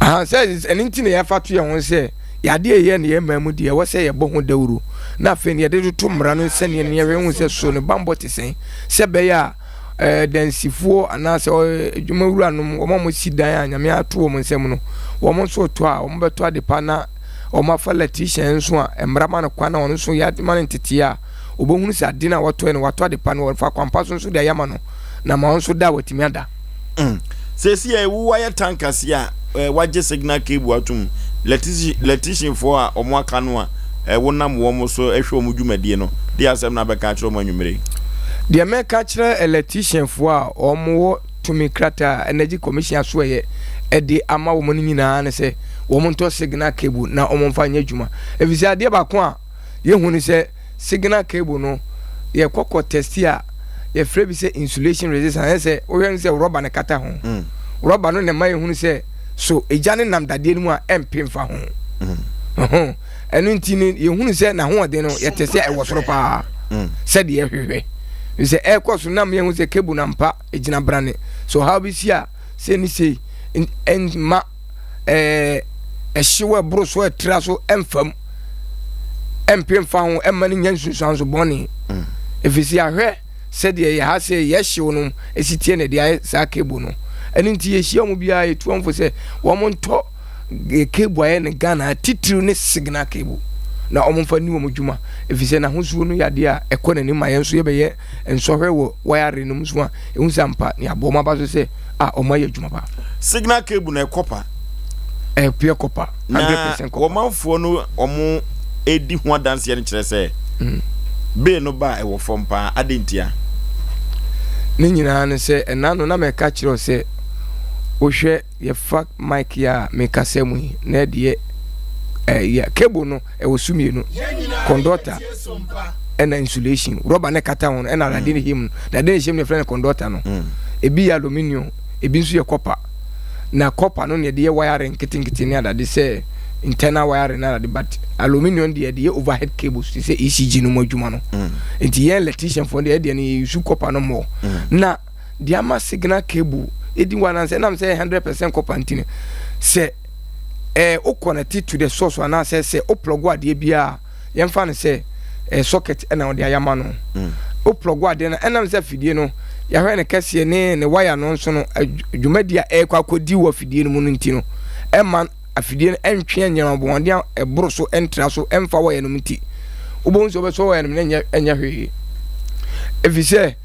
[SPEAKER 21] Ahan sɛ ɛno nti na yɛafa to yɛn ho sɛ yadeɛ yɛ ne yɛn man mu deɛ ɛwɔ sɛ yɛbɔ ho dawuro na afei no yɛde toto mmara no sɛdeɛ ne yɛhwɛ hu sɛ so ne bammɔ te sɛn sɛ ɛbɛyɛ a ɛɛ dansifoɔ anaasɛ adwumawuranom wɔn a wɔsi dan a nyame ato wɔn nsam no wɔn nso retɔ a wɔbɛtɔ ade pa na wɔn afa electrician nso a mmara ma no kwan na wɔn nso yɛ ma no nteteɛ a wɔbɛhunu sɛ ade no a wɔtɔɛ no watɔ ade pa no wɔfa kwampa so nso de ayɛ ama no na ma wɔn nso da a wɔatumi ada.
[SPEAKER 1] Mm. Seesei a ewu ayɛ tankers yi a eh, wagye signal cable atom, electrician foɔ a wɔn aka no a eh, wonam wɔn so hwɛ wɔn dwumadie no, deɛ asɛm na abɛka akyerɛ wɔn anwummere yi?
[SPEAKER 21] Deɛ mɛka akyerɛ electrician foɔ a wɔn wɔ tumi krataa a Energy Commission asoɛeɛ de ama wɔn no nyinaa ne sɛ wɔn ntɔ signal cable na wɔn mfa nyɛ adwuma. Efisɛ adeɛ baako a yɛhu ne sɛ signal cable no yɛkɔ kɔ test a yɛfrɛ bi sɛ insulation resistance ɛyɛ sɛ wohwɛ no sɛ rɔba no kata ho mm. rɔba no na ɛma yɛhunu sɛ so egya no nam dadeɛ no mu a ɛmpe mfa ho mm. ɛno nti no yɛhunu sɛ n'ahoɔden no yɛte sɛ ɛwɔ soro paa mm. sɛdeɛ ɛhwehwɛ sɛ ɛrekɔ so nam yɛhu sɛ cable no ampa ɛgyina brane so ɔhaw bi si a sei ne sei mma ɛɛ ɛhyew a ɛboro so a ɛtra so ɛmfa mu ɛmpe mfa ho ɛmma no nya nsunsuanso bɔne mm. ɛfiri sɛ ahwɛ sɛdeɛ yɛ ha sɛ yɛhyew no ɛsi tie na ɛde ayɛ saa cable no ɛno nti yɛhyia wɔn biara yɛtu wɔn fo sɛ wɔn ntɔ cable ayɛ no Ghana titiriw ne signal cable na wɔn mfa ni wɔn dwuma ɛfiri sɛ n'ahosuo no yɛ adeɛ a ɛkɔ n'anim ma yɛn nso yɛbɛyɛ nsɔhwɛ wɔ wire no mu so a ehu sɛ ampa ne abɔ wɔn aba so sɛ a wɔn ayɛ adwuma pa.
[SPEAKER 1] Signal cable na ɛkɔpa.
[SPEAKER 21] Ɛyɛ pure copper.
[SPEAKER 1] Na wɔmanfoɔ no wɔn edi ho adanseɛ no kyerɛ sɛ mm. bee no ba a ɛwɔ fam paa adɛn ntia?
[SPEAKER 21] Ne nyinaa ne sɛ ɛna no na mɛka kyerɛ sɛ wohwɛ yɛfa mic yi a mekasa mu yi na ɛdeɛ ɛyɛ cable no ɛwɔ so mmienu conductor ɛna insulation rɔba ne kata ho no ɛna dade ne hyɛ mu dade ne hyɛ mu no yɛfrɛ no conductor no mm. ebi yɛ aluminium ebi nso yɛ copper na copper no na yɛde yɛ wiring nketenkete ne adade sɛ internal wiring na adade but aluminium deɛ yɛde yɛ overhead cables te sɛ ECG no mu adwuma no mm. nti yɛn electrician foɔ deɛ ɛdeɛ no yɛ use copper no mmɔ mm. na deɛ ama signal cable ɛdi wa nansɛ ɛnam sɛ 100% copper nti no sɛ ɛɛ wo connect to the source anaasɛ sɛ wo plug adeɛ biara yɛmfa no sɛ ɛɛ socket ɛna wɔde ayɛ ama no mm. wo plug adeɛ no ɛnam sɛ afidie no yɛahwɛ ne kɛseɛ ne ne wire no nso no dwumadi a ɛrekɔ akɔdi wɔ afidie no mu no nti no ɛma afidie no ɛntwe anyinam aboɔden a ɛboro so ɛntra so ɛmfa wire no mu nti wobɛhu sɛ wobɛsɔ wire no mu na ɛnyɛ hwee ɛfiri sɛ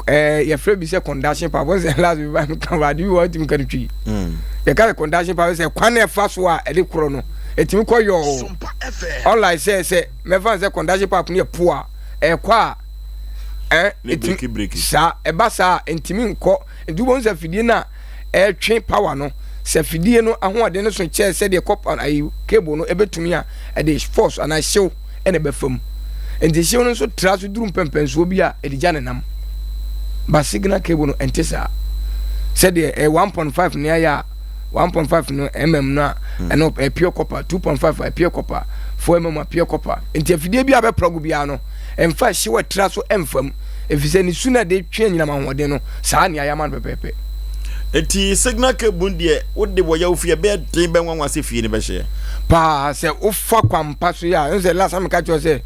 [SPEAKER 21] ɛɛ yɛfrɛ bi sɛ conduction pipe wɔn sɛ last bi ba mi kan ade bi wɔ ɛtumi ka no twi mm. yɛka sɛ conduction pipe sɛ kwan na ɛfa so a ɛde korɔ no ɛtumi kɔ yɔɔ unlike sɛ sɛ mɛfa sɛ conduction pipe no yɛ po a ɛkɔ a ɛɛ ɛtumi saa ɛba saa ɛntumi nkɔ nti wɔn sɛ fidie no a ɛretwe power no sɛ fidie no ahoɔden no so kyɛɛ sɛdeɛ copper ayi cable no ɛbɛtumi a ɛde force anaa hyew ɛna ɛbɛfa mu nti hyew no nso tra so duru mpɛmpɛnsoɔ bi a ɛde gya ne nam ba signal cable no ɛnte saa sɛdeɛ ɛyɛ 1.5 ne ayɛ a 1.5 no mm no a hmm. ɛno ɛyɛ pure copper 2.5 a pure copper 4 mm a pure copper nti afidie bi a bɛplɔg biara no ɛmfa hyew ɛtra so ɛmfa mu efisɛ ne su no a ɛde twe anyinam ahoɔden no, saa nea yɛama no pɛpɛɛpɛ.
[SPEAKER 1] Enti signal cable deɛ wode wɔ yaw fie ɛbɛyɛ den bɛnwanwa sɛ fie no bɛhyeɛ.
[SPEAKER 21] Paa sɛ wofa kwampa so yɛ a, ɛno sɛ last time meka kyerɛ sɛ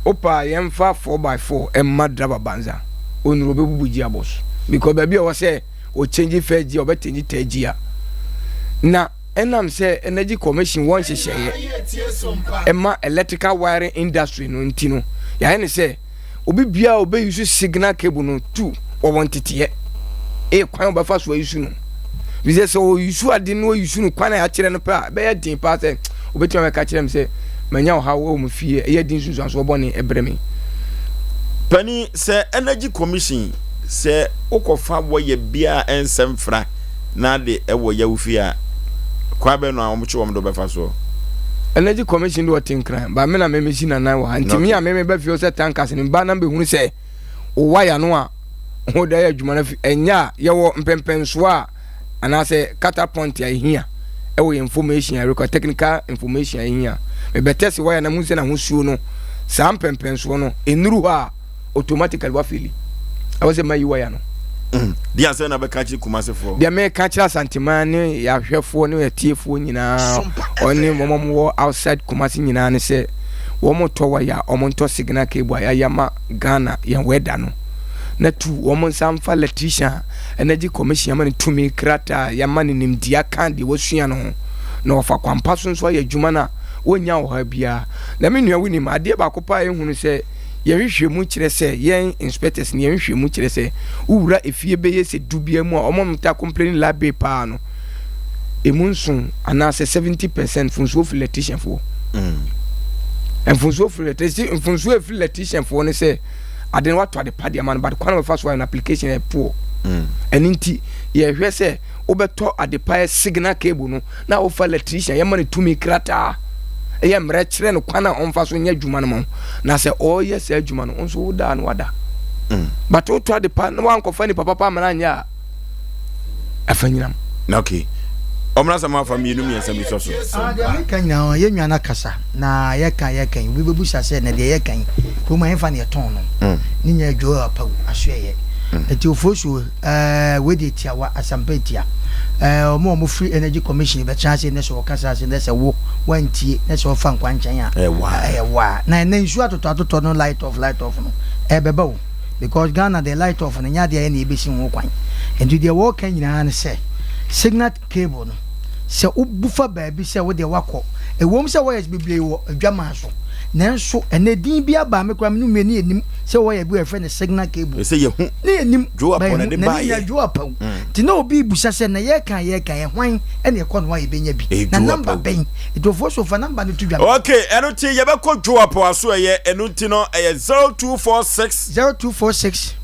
[SPEAKER 21] Wopɛ a yɛmfa 4x4 mma driver Banza, onuru ɔbɛbubu gear box because baabi a ɛwɔ sɛ ɔ change first gear ɔbɛ change third gear. Na ɛnam sɛ Energy Commission wɔ nhyehyɛeɛ ɛma electrical wiring industry no nti no, yɛayɛ ne sɛ obi biara a ɔbɛ use signal cable no tu wɔwɔ nteteɛ ɛyɛ kwan a ɔbɛfa so ayusu no. Bisɛ sɛ ɔyusu ade no ɔyusu no kwan a yɛakyerɛ no pɛ a ɛbɛyɛ den paa sɛ obɛtumi abɛka kyerɛ me sɛ manya ɔhaw wɔ me fie ɛyɛ den nsunsuansoɔ bɔne ɛbrɛ me.
[SPEAKER 1] Panin, sɛ Energy Commission sɛ wokɔfa wɔyɛ bia a ɛnsɛ mfra na ade ɛwɔ yɛ wo fie a, kwan bɛn no a wɔkye wɔn de wobɛfa soɔ?
[SPEAKER 21] Energy Commission de ɔte Nkran, ba me na me mesi nanan wɔ ha nti me a me meba fie hɔ sɛ tankers no meba na mbɛhunu sɛ wo wire no a wode ayɛ adwuma no ɛnyɛ a yɛwɔ mpɛmpɛnsoɔ a anaasɛ kata point a ɛhia ɛwɔ yɛn information a ɛrekɔ technical information a ɛhia mebɛtɛ se wire na mu sɛ n'ahosuo no saa mpɛmpɛnsoɔ no ɛnuru hɔ a automatically wafeli ɛwɔ sɛ mayi wire no.
[SPEAKER 1] Deɛ asɛn na bɛka kyerɛ Kumasefoɔ.
[SPEAKER 21] Deɛ meka kyerɛ Asanteman ne yɛahwɛfoɔ ne atiefoɔ nyinaa ɔne wɔn a wɔwɔ outside Kumase nyinaa ne sɛ wɔn tɔ wire a wɔn ntɔ signal cable a yɛayɛ ama Ghana yɛn wɛda no na tu wɔn nsa mfa electrician a Energy Commission ama no tumi krataa a yɛama no nimdeɛ aka deɛ wasua no ho na wɔfa kwampa so nso ayɛ adwuma no a wɔnnya ɔhaw biara. Na me nua wonim adeɛ baako paa a ɛhunu sɛ yɛn nhwehwɛmu kyerɛ sɛ yɛn inspectors no yɛn nhwehwɛmu kyerɛ sɛ wowura efie bɛyɛ sɛ du biara mu a wɔn a wɔtaa complain light bill paa no emu nson anaasɛ 70% mfonsuo firi electrician foɔ. Mfonsuo firi electrician mfonsuo efiri electrician foɔ ne sɛ ade no wato ade pa de ama no but kwan a wɔfa so ayɛ no application yɛ poor. Ɛno nti yɛhwɛ sɛ wobɛtɔ ade pa yɛ signal cable no na wofa electrician yɛma no tumi krataa ɛyɛ mmerɛ kyerɛ no kwan a ɔmfa so nyɛ adwuma no ma wo na sɛ ɔreyɛ saa adwuma no nso wodaa no wada. But wotɔ ade pa na wankɔfa nipa papa amana anyɛ a ɛfa nyinam.
[SPEAKER 1] Okay. Ɔmena sɛ mafa mmienu mmiɛnsa bi sɔ so.
[SPEAKER 2] Ah, deɛ meka nyinaa yɛn nua no akasa na yɛka yɛka yi obi bɛbusa sɛ na deɛ yɛka yi kurom a yɛmfa ne yɛtɔn no ne nyɛ adwo apawu asoɛyɛ nti ofosuo ɛɛ wei deɛ tiawa asampa tia ɛɛ ɔmo a ɔmo firi energy commission bɛtena ase ne sɛ ɔkasa ase ne sɛ wo wantie ne sɛ ɔfa nkwankyɛn a ɛyɛ waa na ɛnɛ nsuo atotɔ atotɔ no light off light off no ɛbɛba o. Because Ghana deɛ light off no nyɛ adeɛ a yɛne yɛbɛsi ho kwan. Nti deɛ wɔreka nyinaa ne sɛ signal cable no sɛ wobu fa baabi sɛ wo deɛ woakɔ, ɛwom sɛ wires bebree wɔ adwaman so nanso ɛnɛ din bi aba a me koraa me ne wo mmienu yɛnim sɛ wire bi wɔ yɛfrɛ no signal cable.
[SPEAKER 1] Ɛsɛ yɛhu.
[SPEAKER 2] Ne yɛnim.
[SPEAKER 1] Joe Apɔ na ɛde baeɛ.
[SPEAKER 2] Na ne Joe Apawu. Nti na obi rebisa sɛ na yɛreka a yɛreka yɛ hwan na ɛkɔ no a yɛbɛnya bi. Na number bɛn? Nti Ofosu fa number no to dwa.
[SPEAKER 1] Okay, ɛno nti yɛbɛkɔ Joe Apawu aso ɛyɛ ɛno nti no ɛyɛ 0246.
[SPEAKER 2] 0246.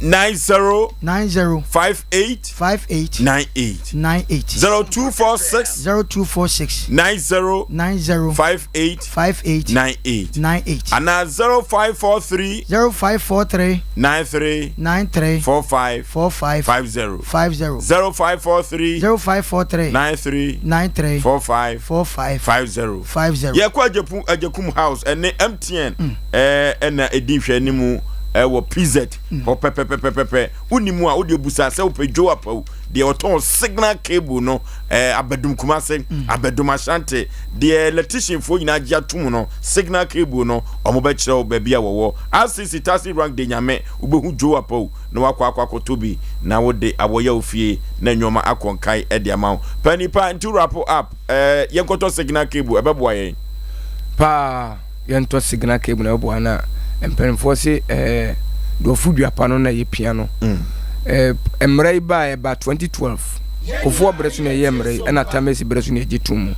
[SPEAKER 1] 90.
[SPEAKER 2] 90.
[SPEAKER 1] 58.
[SPEAKER 2] 58.
[SPEAKER 1] 98.
[SPEAKER 2] 98.
[SPEAKER 1] 0246.
[SPEAKER 2] 0246.
[SPEAKER 1] 90.
[SPEAKER 2] 90.
[SPEAKER 1] 58.
[SPEAKER 2] 58.
[SPEAKER 1] 98.
[SPEAKER 2] 98.
[SPEAKER 1] Anaa 0543.
[SPEAKER 2] 0543.
[SPEAKER 1] 93.
[SPEAKER 2] 93.
[SPEAKER 1] 45.
[SPEAKER 2] 45.
[SPEAKER 1] 50.
[SPEAKER 2] 50.
[SPEAKER 1] 0543.
[SPEAKER 2] 0543.
[SPEAKER 1] 93.
[SPEAKER 2] 93.
[SPEAKER 1] 45.
[SPEAKER 2] 45.
[SPEAKER 1] 50.
[SPEAKER 2] 50.
[SPEAKER 1] Yɛkɔ Agyekum Agyekum House ɛne MTN ɛɛ ɛna ɛdi nhwɛanimu ɛwɔ PZ hɔ pɛpɛpɛpɛpɛ. Wonni mu a wode busa sɛ wopɛ Joe Apawu deɛ ɔtɔn signal cable no ɛɛ Abadum Kumase Abadum Ashanti deɛ electrician foɔ nyinaa gye atum no signal cable no wɔn bɛkyerɛ wo baabi a wɔwɔ. RCC Taxi Rank de Nyame wobɛhu Joe Apawu na wakɔ akɔ akɔtɔ bi na wode awɔyɛ wo fie na nneɛma akɔ nkae de ama wo. Pɛ nipa nti wrap up. Ɛɛ yɛnkɔtɔ signal cable ɛbɛboa yɛn.
[SPEAKER 21] Paa yɛntɔ signal cable na ɛbɛboa na mpanimfoɔ se ɛɛ deɛ ɔfo dua pa no na yɛpia no. Ɛɛ mmara yi baa ɛba 2012 kofoɔ berɛ so na ɛyɛ mmara yi ɛna tamasi berɛ so na ɛgye tom mu.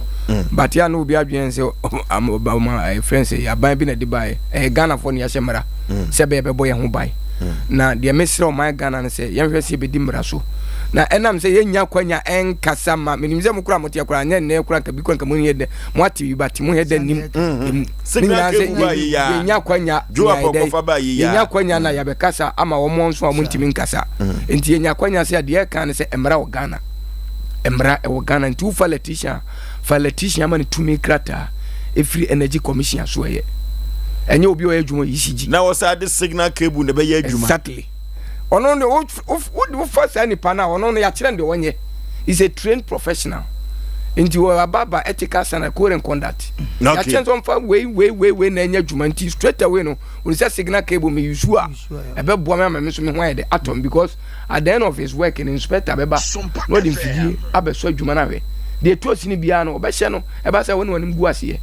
[SPEAKER 21] But yɛ a na obi adwene sɛ ɔma ɛfrɛ sɛ aban bi na ɛde baeɛ ɛyɛ Ghanafoɔ na yɛahyɛ mmara sɛ ɛbɛyɛ bɛbɔ yɛn ho ban. Na deɛ mesrɛ ɔman Ghana no sɛ yɛnhwɛ sɛ yɛbɛdi mmara so na ɛnam sɛ yɛnnya akwanya ɛnkasa ma menim sɛ mo koraa moteɛ koraa nyɛ nnɛ koraa nka bi koraa nka mo nyɛ dɛ mo ate bi but mo yɛ dɛ nim emu ne nyinaa sɛ yɛnya akwanya yɛnya akwanya na yɛbɛkasa ama wɔn nso a wɔn ntumi nkasa nti yɛnya akwanya sɛ deɛ ɛka ne sɛ mmara wɔ Ghana mmara ɛwɔ Ghana nti wofa electrician fa electrician ama ne tumi krataa ɛfiri energy commission so ɛyɛ ɛnyɛ obi a ɔyɛ adwuma ECG
[SPEAKER 1] na wɔsa de signal cable na ɛbɛyɛ adwuma
[SPEAKER 21] exactly ɔno de wofa saa nipa no a ɔno no yɛakyerɛ no deɛ ɔnyɛ is a trained professional. Nti wɔ aba ba ethical standard, code and conduct.
[SPEAKER 1] Okay.
[SPEAKER 21] Yɛakyɛn sɛ ɔmfa wei wei wei wei na ɛnyɛ adwuma nti straight away no wɔn sɛ signal cable mi use a ɛbɛboa me ama me nso me ho ayɛ dɛ atɔ me because at the end of his work no inspector bɛba na ɔde mfidie abɛsɔ adwuma no ahwɛ deɛ ɛtu asini biara no ɔbɛhyɛ no ɛba sɛ wɔne wɔn gu aseɛ.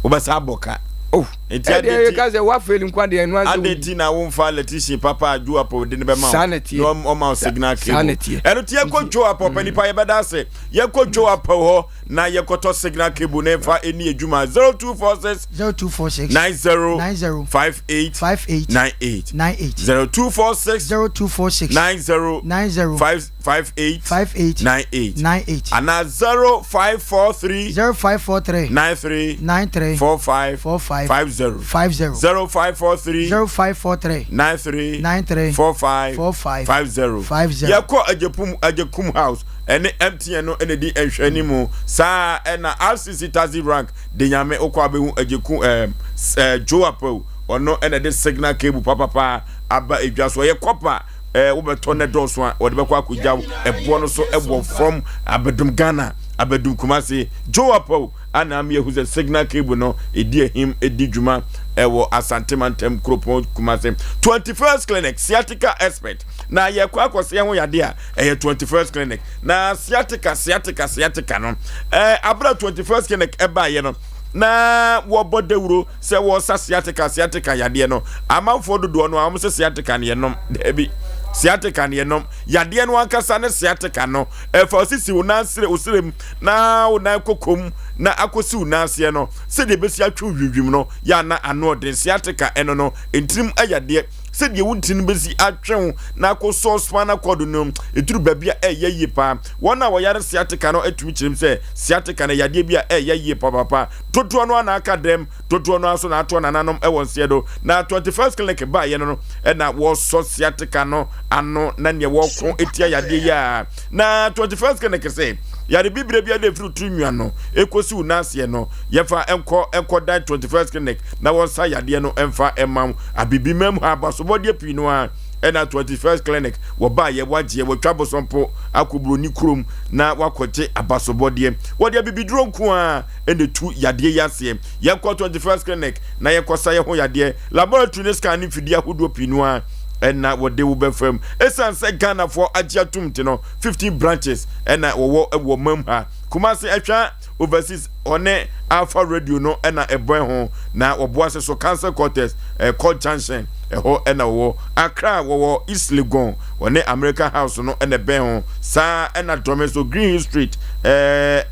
[SPEAKER 1] Wobɛsa abɔ ka.
[SPEAKER 21] Oh,
[SPEAKER 1] Nti
[SPEAKER 21] ɛdeɛ
[SPEAKER 1] adi
[SPEAKER 21] yɛ
[SPEAKER 1] nti
[SPEAKER 21] ka sɛ wafeli nkwa deɛ ɛno ansɛ
[SPEAKER 1] adi
[SPEAKER 21] wodi.
[SPEAKER 1] nti na womfa electrician papa a Joe Apɔ de no bɛma wo
[SPEAKER 21] Saa na ɛteɛ.
[SPEAKER 1] na ɔma wo signal
[SPEAKER 21] Saa
[SPEAKER 1] cable.
[SPEAKER 21] na ɛteɛ.
[SPEAKER 1] Ɛno nti yɛnkɔ Joe Apɔ pɛ nipa yɛbɛda ase. Yɛnkɔ Joe Apɔ hɔ na yɛnkɔtɔ signal cable na yɛmfa ɛni adwuma. 0246
[SPEAKER 2] 0246
[SPEAKER 1] 90
[SPEAKER 2] 90
[SPEAKER 1] 58
[SPEAKER 2] 58
[SPEAKER 1] 98
[SPEAKER 2] 98
[SPEAKER 1] 0246
[SPEAKER 2] 0246
[SPEAKER 1] 90
[SPEAKER 2] 90
[SPEAKER 1] 5 58
[SPEAKER 2] 58
[SPEAKER 1] 98
[SPEAKER 2] 98
[SPEAKER 1] anaa 0543
[SPEAKER 2] 0543
[SPEAKER 1] 93
[SPEAKER 2] 93
[SPEAKER 1] 45
[SPEAKER 2] 45
[SPEAKER 1] 50
[SPEAKER 2] 50
[SPEAKER 1] 0543
[SPEAKER 2] 0543
[SPEAKER 1] 93
[SPEAKER 2] 93
[SPEAKER 1] 45
[SPEAKER 2] 45
[SPEAKER 1] 50
[SPEAKER 2] 50.
[SPEAKER 1] Yɛkɔ Agyepum Agyekum House ɛne MTN no ɛna di nhwɛanimu saa ɛna RCC Taxi Rank de nyame wokɔ abɛhu Agyekum ɛɛm ɛɛ Joe Apawu ɔno ɛna de signal cable papapa aba edwa so ɔyɛ copper ɛɛ wobɛtɔ ne dɔɔso a wɔde bɛkɔ akɔgya ɛboɔ no so ɛwɔ from abɛdum Ghana abɛdum Kumasi Joe Apawu ana ama yɛahu sɛ signal cable no ɛdi ahim ɛdi dwuma ɛwɔ Asante mantam kuropɔn Kumasi 21st Clinic sciatica expert na yɛkɔ akɔsɛ ho yadeɛ a ɛyɛ 21st Clinic na sciatica sciatica sciatica no ɛɛ abira 21st Clinic ɛbaayɛ no na wɔbɔ dawuro sɛ wɔsa sciatica sciatica yadeɛ no amanfoɔ dodoɔ no a wɔn sɛ sciatica no yɛnom daabi sciatica no yɛnom yadeɛ no ankasa ne sciatica no ɛfa osisi wo nan sere osere mu na wo nan kɔkɔ mu na akɔsi wo nan aseɛ no sɛdeɛ ɛbɛsi atwe dwidwim no yɛ ana ano ɔden sciatica ɛno no ntirim ayadeɛ sɛdeɛ wo ntini bɛsi atwe wo na akɔsɔ spinal cord no ɛduru baabi a ɛyɛ yie paa wɔn a wɔyare sciatica no atumi kyerɛm sɛ sciatica no yadeɛ bi a ɛyɛ yie papapa dodoɔ no ana aka dɛm dodoɔ no nso na atoɔ nananom ɛwɔ nseɛ do na 21st Clinic baayɛ no no ɛna wɔsɔ sciatica no ano na neɛ wɔko etia yadeɛ yi a na 21st Clinic sɛ yare bibire bi a de efiri tiri nwa no ekosi wo n'aseɛ no yɛfa nkɔ nkɔ dan 21st Clinic na wɔnsa yadeɛ no mfa ɛma wo abibi mam ha abasobɔdeɛ pii no a ɛna 21st Clinic wɔbaa yɛ wagyeɛ wɔatwa bosompo akɔ buroni kurom na wakɔgye abasobɔdeɛ wɔde abibiduro nko a ɛna tu yadeɛ yi aseɛ yɛnkɔ 21st Clinic na yɛnkɔsa yɛ ho yadeɛ laboratory ne scan ne mfidie ahodoɔ pii no a ɛna wɔde wo bɛfam ɛsiane sɛ Ghanafoɔ agye atom nti no 15 branches ɛna wɔwɔ ɛwɔ mam ha Kumase ɛtwa overseas ɔne Alpha Radio no ɛna ɛbɛn ho na wɔboa se so Council Quarters ɛkɔ Junction ɛhɔ ɛna wɔwɔ Accra wɔwɔ East Legon wɔne American House no ɛna ɛbɛn ho saa ɛna Dɔme so Green Hill Street ɛɛ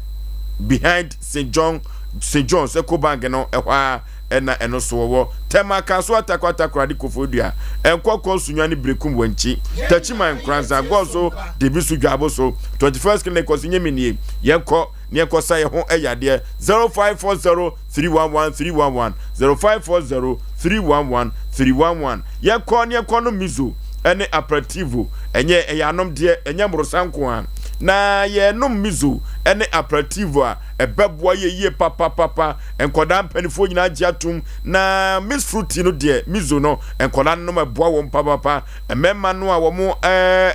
[SPEAKER 1] behind St John St John's Ecobank no ɛhɔ a ɛna ɛno so wɔwɔ Tema Kasoa Tarkwa Takoradi Koforidua Nkɔkɔ Sunyani Berekum Wankyi Techiman Nkoranza Goso Debisu Dwabo so 21st Clinic kɔsi nye minie yɛnkɔ ne yɛnkɔ sa yɛ ho ɛyadeɛ 0540 311 311 0540 311 311 yɛnkɔ ne yɛnkɔ no mizo ɛne aperitivo ɛnyɛ ɛyɛ anom deɛ ɛnyɛ mmorosa nko a na yɛnom mizo ɛne aperitivo a ɛbɛboa yɛ yie papapapa nkɔdaa mpanimfoɔ nyinaa gye atom na miss fruity no deɛ mizo no nkɔdaa no nom ɛboa wɔn papapa mmarima no a wɔn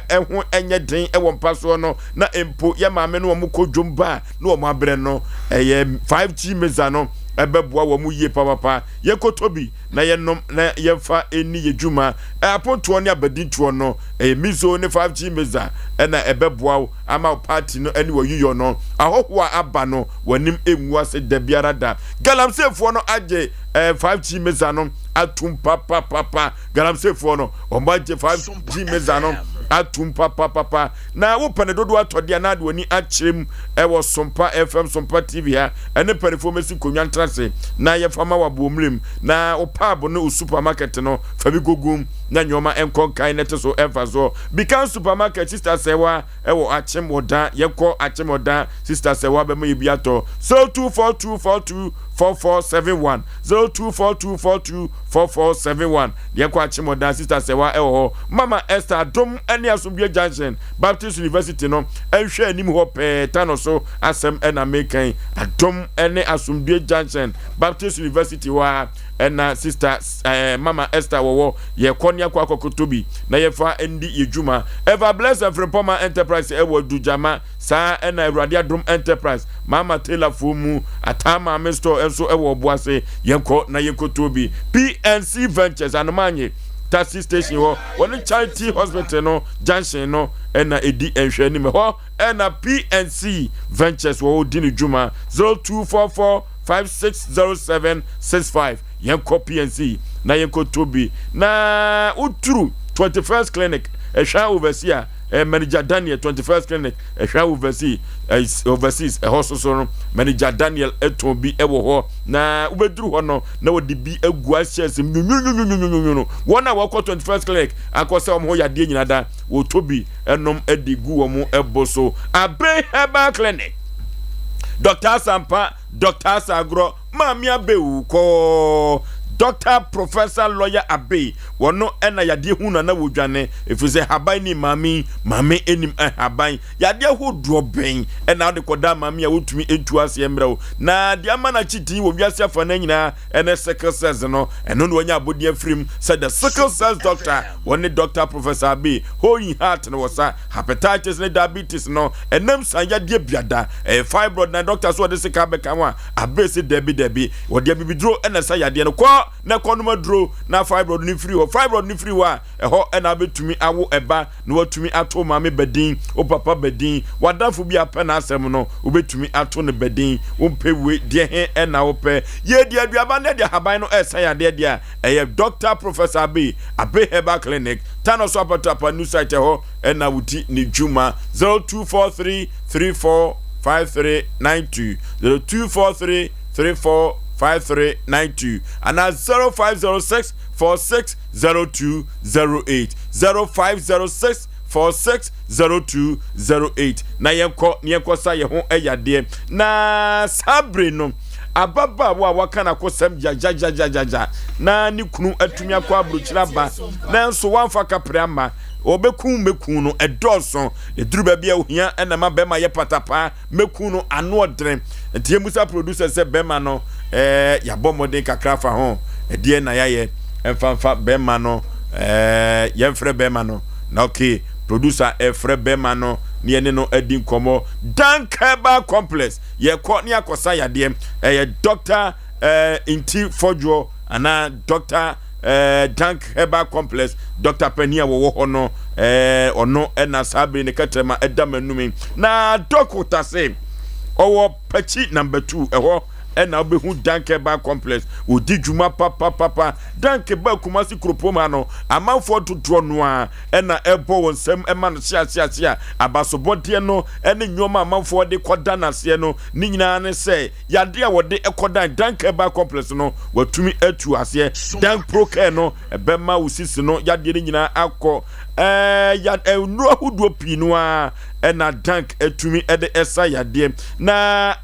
[SPEAKER 1] ɛho ɛnyɛ den ɛwɔ mpa soɔ no na mpo yɛ maame no wɔn kɔ dwom ba na wɔn abrɛ no ɛyɛ 5G meza no ɛbɛboa wɔn yie papapa yɛnkɔtɔ bi na yɛnom na yɛmfa ɛni yɛ dwuma apontoɔ ne abadintoɔ no ɛyɛ mizo ne 5G meza ɛna ɛbɛboa wo ama wo party no ɛne wɔyiyɔ no ahɔhoɔ a aba no wɔanim ɛngu ase da biara da galamseyfoɔ no agye 5G meza no atum papapapa galamseyfoɔ no wɔn agye 5G meza no atum papapapa na wopɛ ne dodoɔ atɔdeɛ na ade w'ani akyerɛ mu ɛwɔ Sompa FM Sompa TV ha ɛne mpanimfoɔ mɛsi nkonnwa ntena ase na yɛfa ma waboɔ mmerɛm na wo pub ne wo supermarket no fa bi gogum na nneɛma nkɔ nkan na ɛte so ɛmfa soɔ Bikan supermarket sister sɛwa ɛwɔ akyem ɔda yɛkɔ akyem ɔda sister sɛwa bɛma yɛ bi atɔ 024242 4471 024242 4471 yɛkɔ akyem ɔda sister sɛwa ɛwɔ hɔ Mama Esther Adom ɛne Asomdwe Junction Baptist University no ɛnhwɛ anim hɔ pɛɛ ta no so asɛm ɛna mekan Adom ɛne Asomdwe Junction Baptist University hɔ a ɛna sister ɛɛ Mama Esther wɔwɔ yɛkɔ ne akɔ akɔkoto bi na yɛfa ndi yɛ dwuma Ever Bless Mfrempɔma Enterprise ɛwɔ Dugyama saa ɛna Awurade Adom Enterprise Mama Taylor foɔ mu, Ataa Maame Store nso wɔ Ɔboase. Yɛnkɔ na yɛnkɔtɔ bi. PNC Ventures, Anomanye Taxi Station hɔ, wɔne Charity Hospital no junction no na ɛdi nhwɛanim. Ɛhɔ na PNC Ventures wɔ hɔ di ne dwuma. 0244 560765. Yɛnkɔ PNC na yɛnkɔtɔ bi. Na woturu 21st Clinic, Ɛhwa Overseer, eh, Manager Daniel, 21st Clinic, Ɛhwa Overseas, eh, Overseas, ɛhɔ soso no, Manager Daniel ɛtɔn bi ɛwɔ hɔ. Na wobɛduru hɔ no, na wɔde bi agu ahyɛ sɛm nwunwunwunwunwunwunu. Wɔn a wɔkɔ 21st Clinic akɔ sɛ wɔn ho yadeɛ nyina da, wɔtɔ bi ɛnom de gu wɔn ɛbo so. Abe Herbal Clinic, Dr. Asampa, Dr. Asagorɔ, Maame Abewu kɔɔ Doctor Professor Lawyer Abey wɔno ɛna yadeɛ hu no ana wɔdwane ɛfiri sɛ haban ni maame yi maame ɛnim haban yadeɛ hodoɔ bɛn ɛna wode kɔda maame a wotumi ɛntu aseɛ mmerɛ wo na deɛ ama no akyi din wɔ wiase afa no nyinaa ɛne sickle cells no ɛno na wɔnya abɔdeɛ afirim sɛ the sickle cells doctor wɔne Doctor Professor Abey whole heart no wɔ sa Hepatitis ne diabetes no ɛnam san yadeɛ biada ɛyɛ fibroid na doctor so ɔde sika bɛka ho a abere se dabi dabi wɔde abibiduro ɛna ɛsa yadeɛ no kɔ na kɔ nom aduro na fibroid no firi hɔ fibroid no firi hɔ a ɛhɔ ɛna abɛtumi awo ɛba na watumi ato maame badin wo papa badin wadafo bi apɛ n'asɛm no wobɛtumi ato no badin wompɛ wei deɛ he ɛna wopɛ yɛdi aduaba ne de ahaban no ɛsa yadeɛ deɛ a ɛyɛ Doctor Professor Abbey Abbey Herbal Clinic Tano so Apatapa new site ɛhɔ ɛna wodi ne dwuma 0243 34 5392 0243 34 5392 anaa 0506 46 0208 0506 46 0208 na yɛnkɔ na yɛnkɔ sa yɛn ho yadeɛ na saa bere no ababaawa a waka n'akosɛm gyagyagyagyagya na ne kunu atumi akɔ aburokyire aba nanso wamfa kapere ama ɔbɛku mɛku no ɛdɔɔso ɛduru baabi a ohia ɛna ma bɛrima yɛ patapaa mɛku no ano ɔdene nti yɛmusa producer sɛ bɛrima no ɛɛ yɛabɔ mmɔden kakra fa ho ɛdeɛ na yɛayɛ ɛmfamfa bɛrima no ɛɛ yɛmfrɛ bɛrima no na okay producer ɛfrɛ bɛrima no ne yɛne no adi nkɔmmɔ Dankeba complex yɛkɔ ne akɔsa yadeɛ ɛyɛ doctor ɛɛ nti fɔdwoɔ anaa doctor ɛɛ Dank Herbal Complex doctor panin a wɔwɔ hɔ no ɛɛ ɔno ɛna saa bere ne kɛtɛrɛma ɛda m'anum na dɔkota se ɔwɔ pakyi number 2 ɛhɔ ɛna wobɛhu Dank Herbal Complex wɔdi dwuma papapapa. Dank ba Kumasi kuropɔn ha no amanfoɔ dodoɔ no a ɛna ɛbɔ wɔn nsam ɛma no hyeahyeahyɛ a abasobɔdeɛ no ɛne nneɛma amanfoɔ de kɔda n'aseɛ no ne nyinaa ne sɛ yadeɛ a wɔde kɔdan Dank Herbal Complex no watumi atu aseɛ. Dank Pro Care no ɛbɛma wo sisi no yadeɛ no nyinaa akɔ. Ɛɛ ya nnuro ahodoɔ pii no ara ɛna Dank atumi ɛde ɛsa yadeɛ na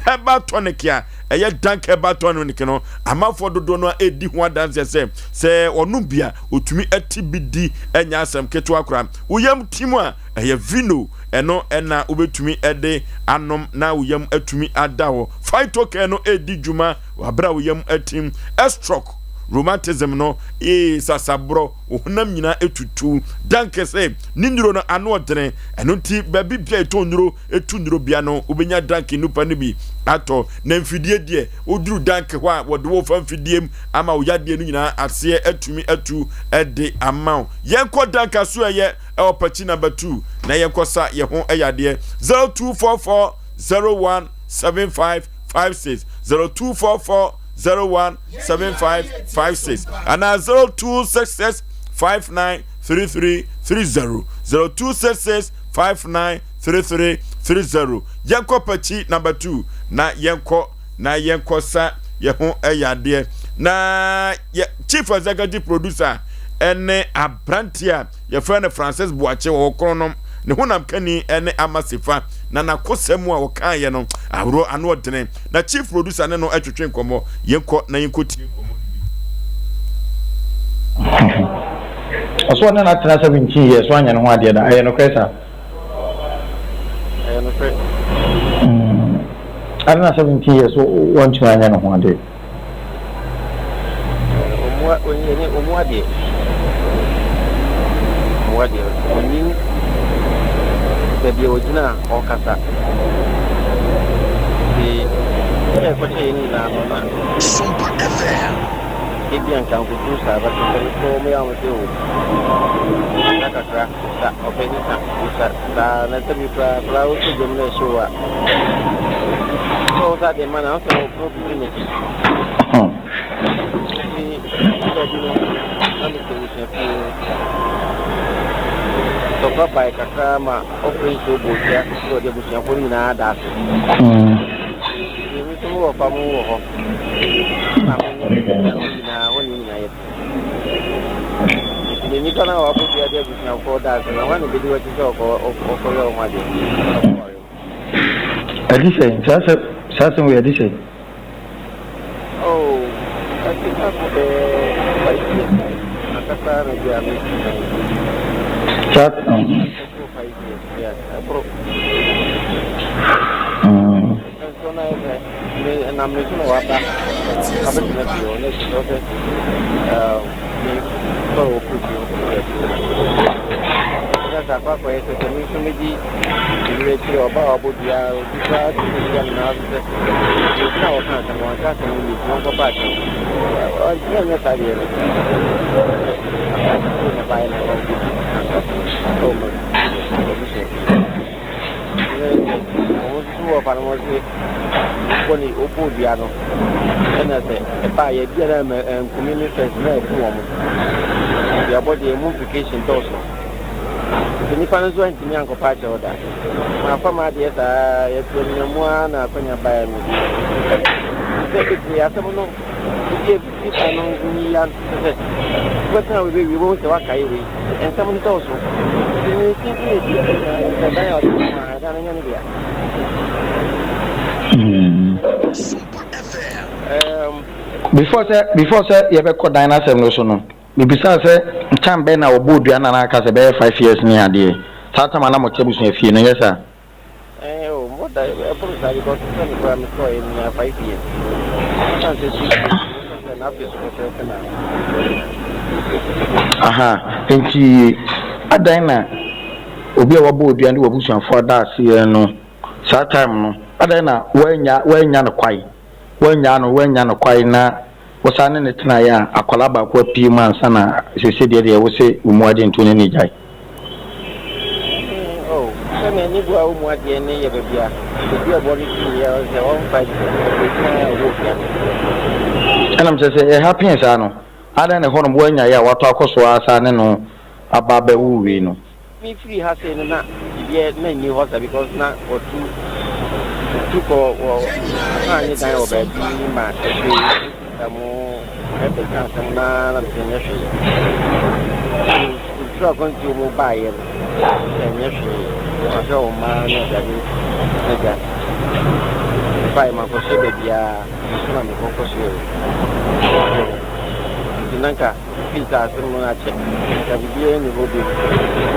[SPEAKER 1] herbal tonic a ɛyɛ Dank herbal tonic no amanfoɔ dodoɔ no a ɛdi ho adanseɛ sɛ sɛ ɔnom bi a ɔtumi ɛte bi di ɛnyɛ asɛm ketewa koraa. Wo yam tim a ɛyɛ vino ɛno ɛna wobɛtumi ɛde anom na wo yam atumi ada hɔ. Phytocare no ɛdi dwuma wɔ abere a wo yam atim. Stroke, rheumatism no ee sasaborɔ, wo honam nyinaa ɛtutu. Dank sɛ ne nnuro no ano ɔdene, ɛno nti baabi bia ɛtɔn nnuro, ɛtu nnuro bia no wobɛnya Dank nnupa no bi atɔ. Na mfidie deɛ woduru Dank hɔ a wɔde wo fa mfidie mu ama wo yadeɛ no nyinaa aseɛ atumi atu ɛde ama wo. Yɛnkɔ Dank aso ɛyɛ ɛwɔ pakyi number 2 na yɛnkɔ sa yɛ ho yadeɛ 0244 01 75 56 0244 01 75 56 anaa 0266 59 33 30 0266 59 33 30 yɛnkɔ pakyi number 2 na yɛnkɔ na yɛnkɔ sa yɛ ho yadeɛ na yɛ chief executive producer ɛne aberanteɛ a yɛfrɛ no Francis Boakye wɔ Kronom ne honam kani ne Ama Sefa na n'akosɛm a ɔkaeɛ no ahorow ano ɔdene na chief producer ne no twetwe nkɔmmɔ yɛnkɔ na yɛnkɔ tie nkɔmmɔ no bi.
[SPEAKER 8] Ɔsɛ ɔne no atena 17 years wanyɛ ne ho adeɛ da ɛyɛ nokorɛ saa?
[SPEAKER 11] Ɛyɛ nokorɛ.
[SPEAKER 8] Ade na 17 years wantumi anyɛ ne ho adeɛ.
[SPEAKER 11] Ɔmua ɔnyɛ ɔmua deɛ ɔmua deɛ ɔnim baabi a ɔgyina a ɔkasa. Nti sɛ ɛkɔkyɛ yɛn nyinaa no na ebi anka nkodu saa but mpanyinfoɔ wɔn yɛ a wɔn sɛ o kakra kakra sa ɔpɛ ne sa sa saa na sɛ bi koraa koraa wosɔ gyam na ɛhyew a sɛ wo sa de ma na wosɛ wɔkɔ bibi n'akyi nti baabi no na mete abusua fie tɔkwa bae kakra ma ɔfrɛ nsuo bɔ dua sɛ ɔde abusuafoɔ no nyinaa da ase. Nti me nso mewɔ fa mu wɔ hɔ na me ne me no nyinaa hɔ ne nyinaa yɛ nti ne nipa no a wabɔ dua de abusuafoɔ da ase na hɔ na bɛdi wakyi sɛ ɔkɔ ɔkɔyɛ ɔho adeɛ.
[SPEAKER 8] Ɛde sɛn? Saa asɛm saa asɛm wei ɛde sɛn?
[SPEAKER 11] Oh, ɛte sɛ akɔ bɛyɛ 5 years ankasa na bi a mesi kan.
[SPEAKER 8] Saa
[SPEAKER 11] Ɛkɔ 5 years, yeah, ɛboro. Nso na yɛ sɛ me nam me so na waba abɛtena fie hɔ na ɛsɛ sɛ me sɔrɔ wɔ kɔ fie hɔ kɔ baabi. Na sɛ akɔ akɔyɛ sɛ sɛ me nso megye mmerɛ akyiri ɔba a wabɔ dua obi koraa te sɛ dua no naa so sɛ obi na wɔka asɛm no wanka asɛm no yie nti wɔnkɔpa akyɛw. Ɔntumi anyɛ saa deɛ no. Akɔ na baeɛ na ɔbɛdi ɛwɔ ma abusua fie. Wɔn nso wɔ fa no wɔn se wobɔ ne wobɔ dua no ɛna sɛ ɛbaa yɛ bi a na nkumi ne fɛs na ɛku wɔn. Duabɔ deɛ emu implication dɔɔso. Nti nipa no nso antumi ankɔpa akyɛw da. Mafa m'adeɛ saa yɛte anyina mu ara na akwanya baeɛ no. Sɛ bebree asɛm no ebi ebi ba no nyi ya sɛ wobɛka a wobɛwie wobɛhu sɛ wakae wei. Nsɛm no dɔɔso. Nti ne ti ne ti sɛ dan a ɔde ma a ɛdan no nyɛ ne dea.
[SPEAKER 8] Before sɛ before sɛ yɛbɛkɔ dan no asɛm no so no, mebisaa sɛ time bɛn na wɔbɔɔ dua no na na aka sɛ ɛbɛyɛ 5 years ne adeɛ. Saa time a na mote abusua fie no, ɛnyɛ saa?
[SPEAKER 11] Eh, oh, more than ɛboro saa because sɛ me koraa metɔɔ menya 5 years. Ɛsiane sɛ 6 years, sɛ na afei so pɛpɛɛpɛ na
[SPEAKER 8] Aha, nti adan na obi a wabɔ odua ne w'abusuafoɔ ada aseɛ no saa time no adan na woanya woanya no kwae woanya no woanya no kwae na wosan ne ne tenaeɛ a akwadaa baako apue mu ansa na sese deɛ deɛ wose wo mu adeɛ nti wo ne ne gyae.
[SPEAKER 11] Oh, sɛnea ne bu a wo mu adeɛ ne yɛ baabi a obi a ɔbɔ no ti yɛ sɛ ɔmfa ɔbɛgyina a ɔwɔ ofia no.
[SPEAKER 8] Ɛnam kyerɛ sɛ ɛha pee saa no adan na ɛhɔnom woanya yɛ a watɔ akɔ so ara saa ne no aba abɛwo wei no.
[SPEAKER 11] Me firi ha sei no na biribiara na nni hɔ sa because na wɔtu wɔtu kɔ wɔ ɔsan ne dan wɔ baabi ma afei sista mo ɛbɛka asɛm na na mesɛ nyɛ hwee. Ntu akwantuo mu baeɛ no sɛ nyɛ hwee mahwɛ wɔn mma ne aduane n'agya baeɛ mankɔhyɛ baabiara nso na mekɔkɔhyɛ nti na nka Peter asɛm no akyɛ nka biribiara nni hɔ bio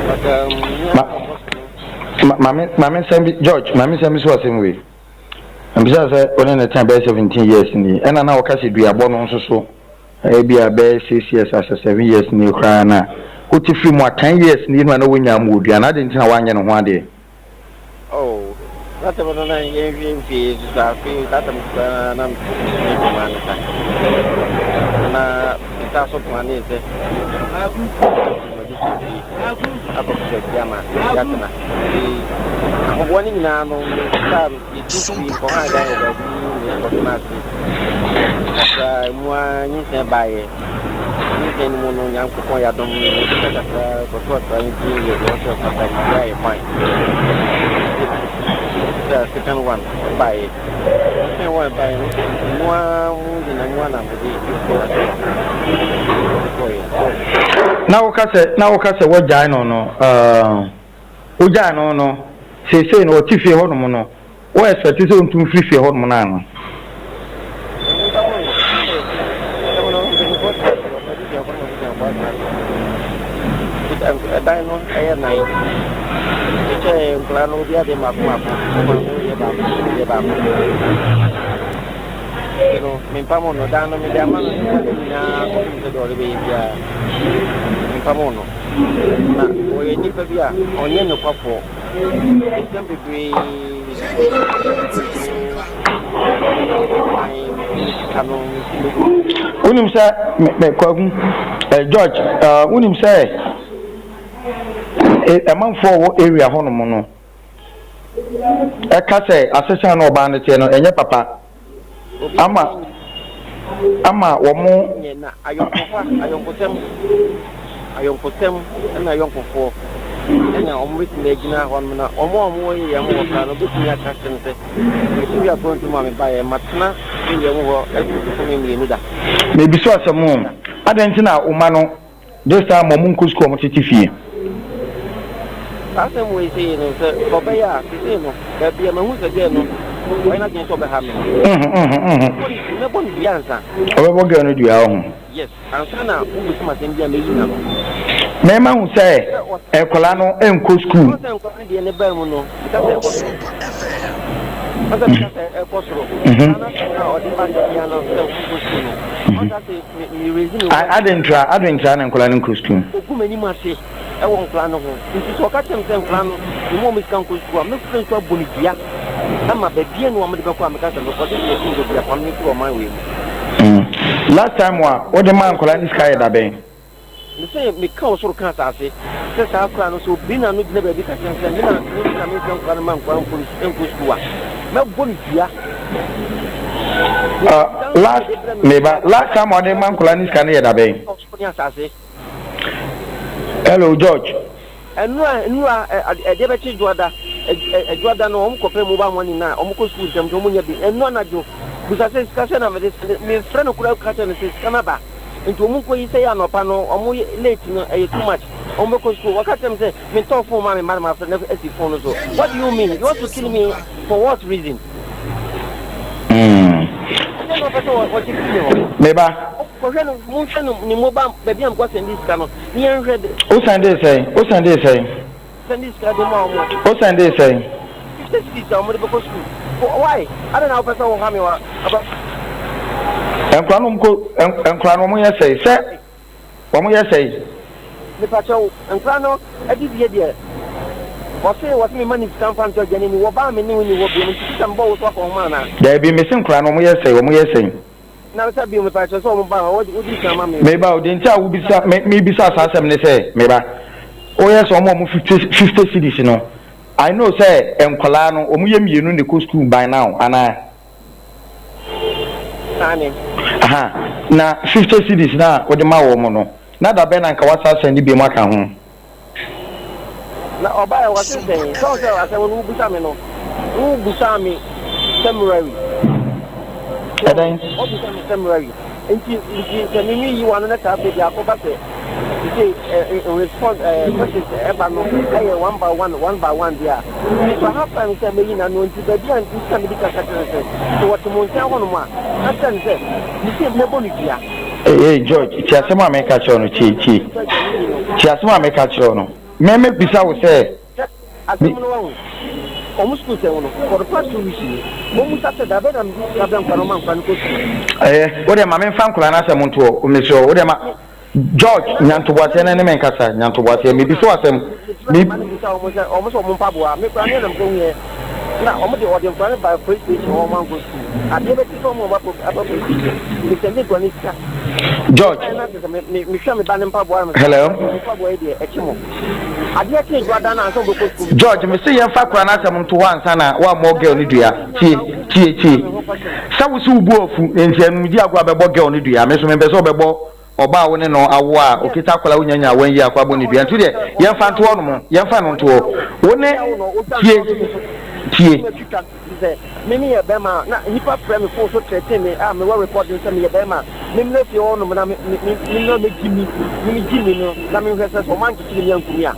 [SPEAKER 11] but nea
[SPEAKER 8] Ma,
[SPEAKER 11] ɛkɔ so no.
[SPEAKER 8] ma, maame, maame nsɛm bi, George, maame nsɛm bi so asɛm wei. Mbisa sɛ wo ne ne tena bɛyɛ 17 years ni, ɛna na wɔka sɛ duabɔ no nso so ebi a bɛyɛ 6 years asɛ 7 years ni koraa na wote firi mu a 10 years ni no a na wonya mu wɔ dua no, adɛn nti na woanyɛ ne ho adeɛ?
[SPEAKER 11] Oh, saa tɛm no na yɛnhwɛ mfie so saa afei saa tɛm koraa na mesua adwuma no sa na mesaa so planee sɛ mabɛsi fie akɔpɛ baabi ama yɛatena. Nti ahoboa no nyinaa no mesaa yɛtu fie kɔhaa dan wɔ baabi na yɛkɔtena ase kakra mu ara nyinsɛn baeɛ. Nyinsɛn no mu no Nyankopɔn yɛ adom no sika kakra kɔto akra nti yɛ deɛ ɔsɛ ɔfata biribiara yɛ fine. Sɛ second one baeɛ. Second one baeɛ no mu ara mu de na mu ara na mede kɔɔ kɔeɛ.
[SPEAKER 8] Na woka sɛ na woka sɛ wagyae no no uh, wogyae no no seesei no ɔte fie hɔnom no wo expect sɛ ɔntu mfiri fie hɔnom no ana?
[SPEAKER 11] Ɛdan no ɛyɛ nan kyɛ nkwadaa no obi ade mako mako mako yɛ baako yɛ baako nti no mempam no dan no mede ama no ne nkwadaa nyinaa kɔpem sɛ deɛ ɔde bɛyɛ biara mempam no na ɔyɛ nipa bi a ɔnyɛ nokwafoɔ nsɛm bebree.
[SPEAKER 8] Wonim sɛ me Kwaku eh, George uh, wonim sɛ ɛmanfoɔ wɔ area hɔnom no ɛka sɛ asesa na ɔbaa no teɛ no ɛnyɛ papa ama ama wɔn.
[SPEAKER 10] Nyɛ na ayɔnkofa, ayɔnkosɛm, ayɔnkosɛm na ayɔnkofoɔ na wɔn bɛtumi agyina hɔ nom na wɔn a wɔn wɔ area mu hɔ koraa no bɛtumi aka akyerɛ no sɛ mefiri akwantu mu a mebaeɛ matena area mu hɔ adu bosome mmienu da.
[SPEAKER 8] Mebisa asɛm o, adɛn nti na wo mma no This time ɔmo nkɔ sukuu ɔmo tete fie.
[SPEAKER 10] Saa asɛm wei sei no sɛ ɔbɛyɛ a sesei no baabi a mahu sɛ girl no wayɛ n'adwene sɛ ɔbɛha me no mɛbɔ no dua ansa.
[SPEAKER 8] Ɔbɛbɔ girl no dua ɔho.
[SPEAKER 10] Yes ansa na wobisa me asɛm bi a mɛyi n'ano.
[SPEAKER 8] Mɛma hu sɛ nkwadaa no nkɔ sukuu.
[SPEAKER 10] Ɔsɛ nkwadaa no deɛ ne baa mu no meka sɛ ɛkɔ soro. Ɔsɛ meka sɛ ɛkɔ soro. Saa n'asɛm no a ɔde ba da biara no sɛ wɔnkɔ sukuu no ɔsɛ sɛ
[SPEAKER 8] Adɛn ntra, adɛn ntra na nkwadaa no nkɔ sukuu?
[SPEAKER 10] Ogu m'anim ase wɔ nkwadaa no ho. Nti sɛ ɔka kyerɛ me sɛ nkwadaa no, mema wɔn sika nkɔ sukuu a, mɛfrɛ nso abɔ no dua ama baabi a ne wɔn de bɛkɔ a meka sɛ mekɔ gye sɛ yɛto me baabi a pam me firi ɔman wei
[SPEAKER 8] mu. Last time a wode maa nkwadaa no sika yɛ da bɛn?
[SPEAKER 10] Mese meka ɔsoro ka asase sɛ saa koraa no sɛ obi na no gyina baabi ka kyerɛ me sɛ me na me na memfrɛ nkwadaa no ma nkwadaa nkɔ nkɔ sukuu a, mɛbɔ no dua.
[SPEAKER 8] Uh, last meba last time ɔde ma nkwadaa no sika no yɛ da bɛn?
[SPEAKER 10] Ɔsoro ne asase.
[SPEAKER 8] Hello George.
[SPEAKER 10] Nnura nnura ɛdeɛ bɛkye dwoada ɛdwoada no wɔn kɔpɛ mobile money na wɔn kɔ sukuu ntɛm nti wɔn nya bi ɛnu anadwo bisa sɛ sika sɛ na mede mefrɛ no koraa ka kyerɛ no sɛ sika no aba nti wɔn nkɔ yi sɛ yɛ anɔpa no wɔn late no ɛyɛ too much wɔn bɛkɔ sukuu wɔka kyerɛ me sɛ mentɔn phone ma me mma no mafrɛ no asi phone no so what do you mean you want to kill me for what reason ɛnyɛ na ɔpɛ sɛ wɔgye firi me hɔ
[SPEAKER 8] meba
[SPEAKER 10] kɔhwɛ no monhwɛ no ne mobile baabi a mekɔ sɛnde sika no ne yɛnhwɛ de
[SPEAKER 8] wo sɛnde sɛn wo sɛnde sɛn
[SPEAKER 10] sɛnde sika de ma wɔn
[SPEAKER 8] wo sɛnde sɛn
[SPEAKER 10] 50 cedis a wɔde bɛkɔ sukuu why adɛn na wopɛ sɛ woha me wa aba
[SPEAKER 8] nkora no mko nkora no wɔn yɛ sɛn sɛ Wɔn yɛ sɛn?
[SPEAKER 10] Mepakyɛw, nkora no adidie deɛ, wɔse wɔse me ma ne sika mfa ntɔ aduane ni, wɔbaa me ne wo nni hɔ biom, nti sisa mebɔ wo so akɔnhoma anaa?
[SPEAKER 8] Daabi, mese nkora no wɔn yɛ sɛn, wɔn yɛ sɛn?
[SPEAKER 10] Na sɛ bio mepakyɛw sɛ wɔn baa hɔ, wodi kan ma me.
[SPEAKER 8] Meba o, deɛ nti a wobisa, me, mebisa saa asɛm ne sɛ, meba, woyɛ sɛ wɔn a wɔn 50, 50 cedis no, I know sɛ nkwadaa no wɔn yɛ mmienu na ɛkɔ school by now, anaa?
[SPEAKER 10] Aane.
[SPEAKER 8] Aha, na 50 cedis no a wode ma wɔn no, na da bɛn na anka woasan asɛnde biom aka ho?
[SPEAKER 10] Na ɔbaeɛ ɔse sɛn? Sɛ wo sɛ asɛm no wobusa me no, wobusaa me February.
[SPEAKER 8] Ɛdɛn?
[SPEAKER 10] Wobusa me February. Nti nti sɛ me meyi w'ano na saa afei deɛ akɔba sɛ sesei ɛ response ɛ questions ɛba no ɛyɛ one by one one by one deɛ a if I have time sɛ mɛyi n'ano nti baabi a nti na medi kan ka kyerɛ no sɛ sɛ wɔte mo nkyɛn hɔnom a ka kyerɛ no sɛ mese mɛbɔ no dua.
[SPEAKER 8] Ee George, tie asɛm a meka kyerɛ wo no, tie, tie. Tie asɛm a meka kyerɛ wo no. Me mebisa wo sɛ.
[SPEAKER 10] Hwɛ asɛm no wahu. Wɔn sukuu sɛm no, for the past two weeks ni, wɔn musa sɛ dabɛn na mede sika brɛ nkwadaa no ma nkwadaa no kɔ sukuu.
[SPEAKER 8] Ɛyɛ, wo deɛ ma memfa nkwadaa no asɛm nto hɔ, mesrɛ wo, wo deɛ ma, George, nya ntoboaseɛ na ne me nkasa, nya ntoboaseɛ, mebisa wo asɛm,
[SPEAKER 10] me. Mefrɛ mma no bisa wɔn sɛ, wɔn sɛ wɔn mpaboa, me koraa meɛ na mekɔ huiɛ, na wɔn de wɔde nkwadaa no baa police station hɔ wɔn ankɔ sukuu, adeɛ bɛkye sɛ wɔn a wɔn aba police station, mesɛnde nkwadaa no sika.
[SPEAKER 8] George.
[SPEAKER 10] Ɛna kyerɛ sɛ me me mehwɛ me ba no mpaboa na mesɛ,
[SPEAKER 8] Hello.
[SPEAKER 10] mpaboa yi deɛ ɛkye mo.
[SPEAKER 8] George, mese yɛmfa akora no asɛm nto hɔ ansa na woammɔ girl no dua. Tie, tie, tie. Sɛ wo se wo bo afu, enti ɛno di agorɔ a bɛbɔ girl no dua. Me nso mempɛ sɛ ɔbɛbɔ ɔbaa a wo ne no awo a ɔkita akwadaa a wonyanyaa one year akɔ abɔ no dua. Nti deɛ yɛmfa nto hɔ nom, yɛmfa no nto hɔ. Wo ne, tie, tie.
[SPEAKER 10] Sɛ me meyɛ bɛrima a, na nnipa frɛ me fon so threaten me a mewɔ record no sɛ meyɛ bɛrima a, memmra fie hɔ nom na me me me memmra mmɛgye mi, me megye mi no na menhwɛ sɛ sɛ wɔn ankyekyere me anku me a.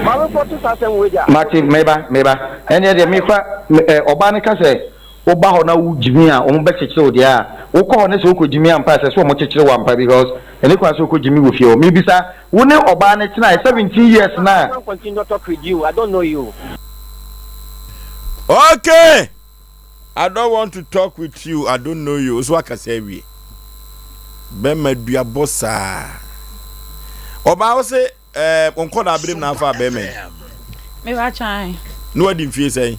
[SPEAKER 10] Ma report saa asɛm wei deɛ a.
[SPEAKER 8] Mate, meba, meba. Ɛnneɛ deɛ mekura, me, ɛ, ɔbaa no ka sɛ woba hɔ na wogye mi a, wɔn bɛkyekyere wo deɛ a, wokɔ hɔ ne sɛ wokɔgye mi ampa a, ɛsɛ sɛ wɔn kyekyere wo ampa because ɛne kwan sɛ wokɔgye mi wɔ fie hɔ. Mebisa, wo ne ɔbaa no tenae 17 years no a.
[SPEAKER 10] I can't continue talk with you, I don't know you.
[SPEAKER 1] Okay! I don't want to talk with you, I don't know you. So akasa awie. Bɛma duabɔ saa. Ɔbaa wo se ɛɛ eh, nkɔda abirem na afa bɛma yi.
[SPEAKER 14] Meba kyan.
[SPEAKER 1] Na wadi mfie sɛn?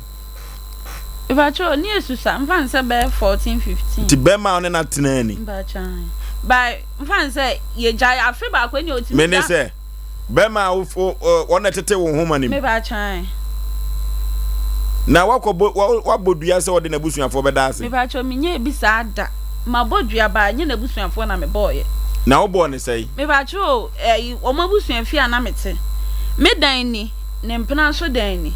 [SPEAKER 14] Mepakyɛw, ne yɛ susa, mfa no sɛ bɛyɛ 14, 15.
[SPEAKER 1] Nti bɛrima a ɔne no atena ni?
[SPEAKER 14] Mepakyɛw, ae. By, mfa no sɛ yɛgyae afe baako ɛnna otumi
[SPEAKER 1] Me ne
[SPEAKER 14] da.
[SPEAKER 1] sɛ, bɛrima a wo, wo, ɔno na ɛtete wo nhoma no mu.
[SPEAKER 14] Mepakyɛw, ae.
[SPEAKER 1] Na wakɔ bɔ, wa, wabɔ dua sɛ ɔde n'abusuafoɔ bɛda ase?
[SPEAKER 14] Mepakyɛw, menyɛɛ bi saa da. Mabɔ dua but ɛnyɛ n'abusuafoɔ na mebɔɔeɛ.
[SPEAKER 1] Na wobɔɔ no sɛn?
[SPEAKER 14] Mepakyɛw, ɛyi, wɔn abusua fie a na mete. Me dan ni. Ne mpena nso dɛn ni?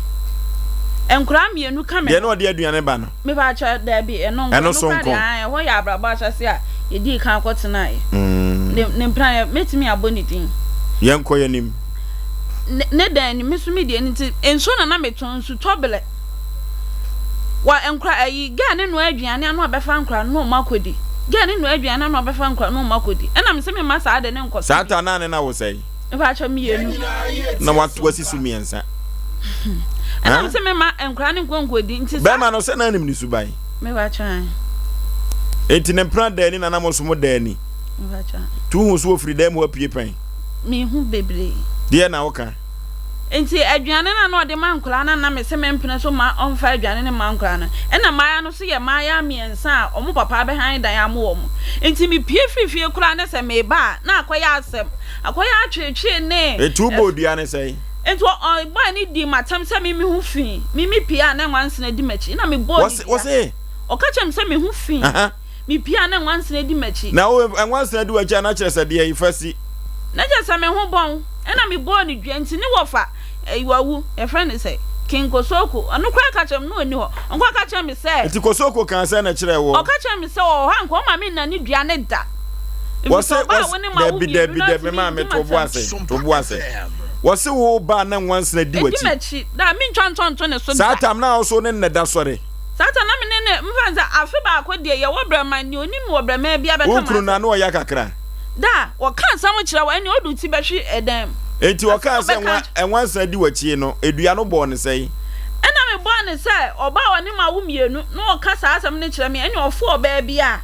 [SPEAKER 14] Nkwadaa mmienu ka me
[SPEAKER 1] Deɛ na ɔde aduane ba no.
[SPEAKER 14] Mepakyɛ daabi ɛno nko.
[SPEAKER 1] Ɛno so nko.
[SPEAKER 14] Ɛno koraa deɛ ɛhɔ yɛ abrabɔ ahyɛse a yɛdii kan kɔtenaeɛ. Ne ne mpena yɛ mɛtumi abɔ ne din.
[SPEAKER 1] Yɛnkɔ yɛn anim.
[SPEAKER 14] Ne ne dan ni me nso me deɛ ni nti nsuo na na metɔn nsutɔ belɛ. Wa nkora ayi gɛɛ ne noa aduane ano abɛfa nkora no na ɔmo akɔdi. Gɛɛ ne noa aduane ano abɛfa nkora no na ɔmo akɔdi. Ɛna me sɛ me mma saa de ne nkɔ so
[SPEAKER 1] Saa
[SPEAKER 14] bi.
[SPEAKER 1] ta naa ne na wo sɛn?
[SPEAKER 14] Mpakyɛ mmienu.
[SPEAKER 1] Na wasi so mmiɛnsa.
[SPEAKER 14] Ɛna sɛ mema nkwadaa ne nkonko di nti.
[SPEAKER 1] Bɛrima no sɛ na anim ne suban.
[SPEAKER 14] Mebakyɛ.
[SPEAKER 1] Enti ne mpena dan ni na nam so mo dan ni.
[SPEAKER 14] Mebakyɛ.
[SPEAKER 1] Tu hu so ofiri dan mu hɔ apue pɛn.
[SPEAKER 14] Mehu bebree.
[SPEAKER 1] Deɛ na woka.
[SPEAKER 14] Nti aduane no a na ɔde ma nkwadaa no na me sɛ mempene so ma ɔmfa aduane no ma nkwadaa no. Ɛna mmayewa no so yɛ mmaayewa mmiɛnsa a wɔn papa abɛhan dan ama wɔn. Nti mepue firi fie koraa ne sɛ meba a na akɔyɛ asɛm. Akɔyɛ atweetwee ne.
[SPEAKER 1] Enti wobɔɔ dua no sɛn?
[SPEAKER 14] Enti ɔbɔe no dii m'atɛm sɛ me me ho fi. Me me pie a na nwansena di m'akyi. Ɛna mebɔɔ no dua.
[SPEAKER 1] Wɔse?
[SPEAKER 14] Ɔka kyerɛɛ me sɛ me ho fi. Me pie a na nwansena di m'akyi.
[SPEAKER 1] Na wo nwansena di w'akyi a na kyerɛ sɛ deɛ fa si?
[SPEAKER 14] Na kyerɛ sɛ me ho bɔn. Ɛna mebɔɔ no dua. Nti ne wɔfa, wawu, yɛfrɛ no sɛ King Kosoko. Ɔno koraa ka kyerɛɛ me, na ɔnni hɔ. Ɔno koraa ka kyerɛɛ me sɛ.
[SPEAKER 1] Nti Kosoko kaa sɛn na ɛkyerɛɛ woɔ?
[SPEAKER 14] Ɔka kyerɛɛ me sɛ ɔwɔ hɔ a nka ɔmma me nna ne dua no da.
[SPEAKER 1] Wɔse, wɔse, dabi, dabi, dabi, maame, to bo ase, to bo ase. Wɔse wo ba a na nwansena di
[SPEAKER 14] Edi
[SPEAKER 1] w'akyi.
[SPEAKER 14] m'akyi. Da, mentwa ntɔ nto ne so
[SPEAKER 1] Saa
[SPEAKER 14] da.
[SPEAKER 1] tam no a wo so ne no da sɔre.
[SPEAKER 14] Saa tam na me ne no, mfa no sɛ afe baako deɛ, yɛwɔ brɛman, nea onim me wɔ brɛman biara bɛka
[SPEAKER 1] Wo kunu
[SPEAKER 14] m'asɛm.
[SPEAKER 1] no ano ɔya kakra.
[SPEAKER 14] Da, wɔka asɛm kyerɛ wo, ɛnneɛ ɔde wo ti bɛhwe ɛdan mu.
[SPEAKER 1] Enti
[SPEAKER 14] Asɛm
[SPEAKER 1] ɔkaa
[SPEAKER 14] a
[SPEAKER 1] sɛ
[SPEAKER 14] ɔbɛka
[SPEAKER 1] nwa,
[SPEAKER 14] akyerɛ.
[SPEAKER 1] nwansena di w'akyi no, dua no bɔɔ no sɛn?
[SPEAKER 14] Ɛnna mebɔɔ no sɛ ɔbaa a ɔne m'awo mmienu, na ɔka saa asɛm no kyerɛ me, ɛnneɛ ɔfo ɔbaa bi a.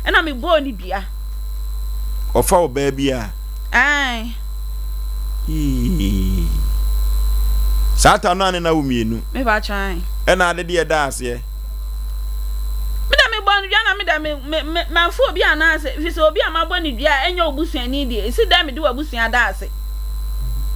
[SPEAKER 14] Ɛna me bɔɔ no dua.
[SPEAKER 1] Ɔfa ɔbaa bi a.
[SPEAKER 14] Ae.
[SPEAKER 1] Eii. Saa ta no a ne na wo mienu.
[SPEAKER 14] Me pa kyɛw ae.
[SPEAKER 1] Ɛna ade deɛ ɛda aseɛ.
[SPEAKER 14] Me da me bɔɔ no dua na me da me me me manfa obi anaase fi sɛ obi a mabɔ no dua a ɛnyɛ obusuani deɛ esi dɛn mede w'abusua da ase.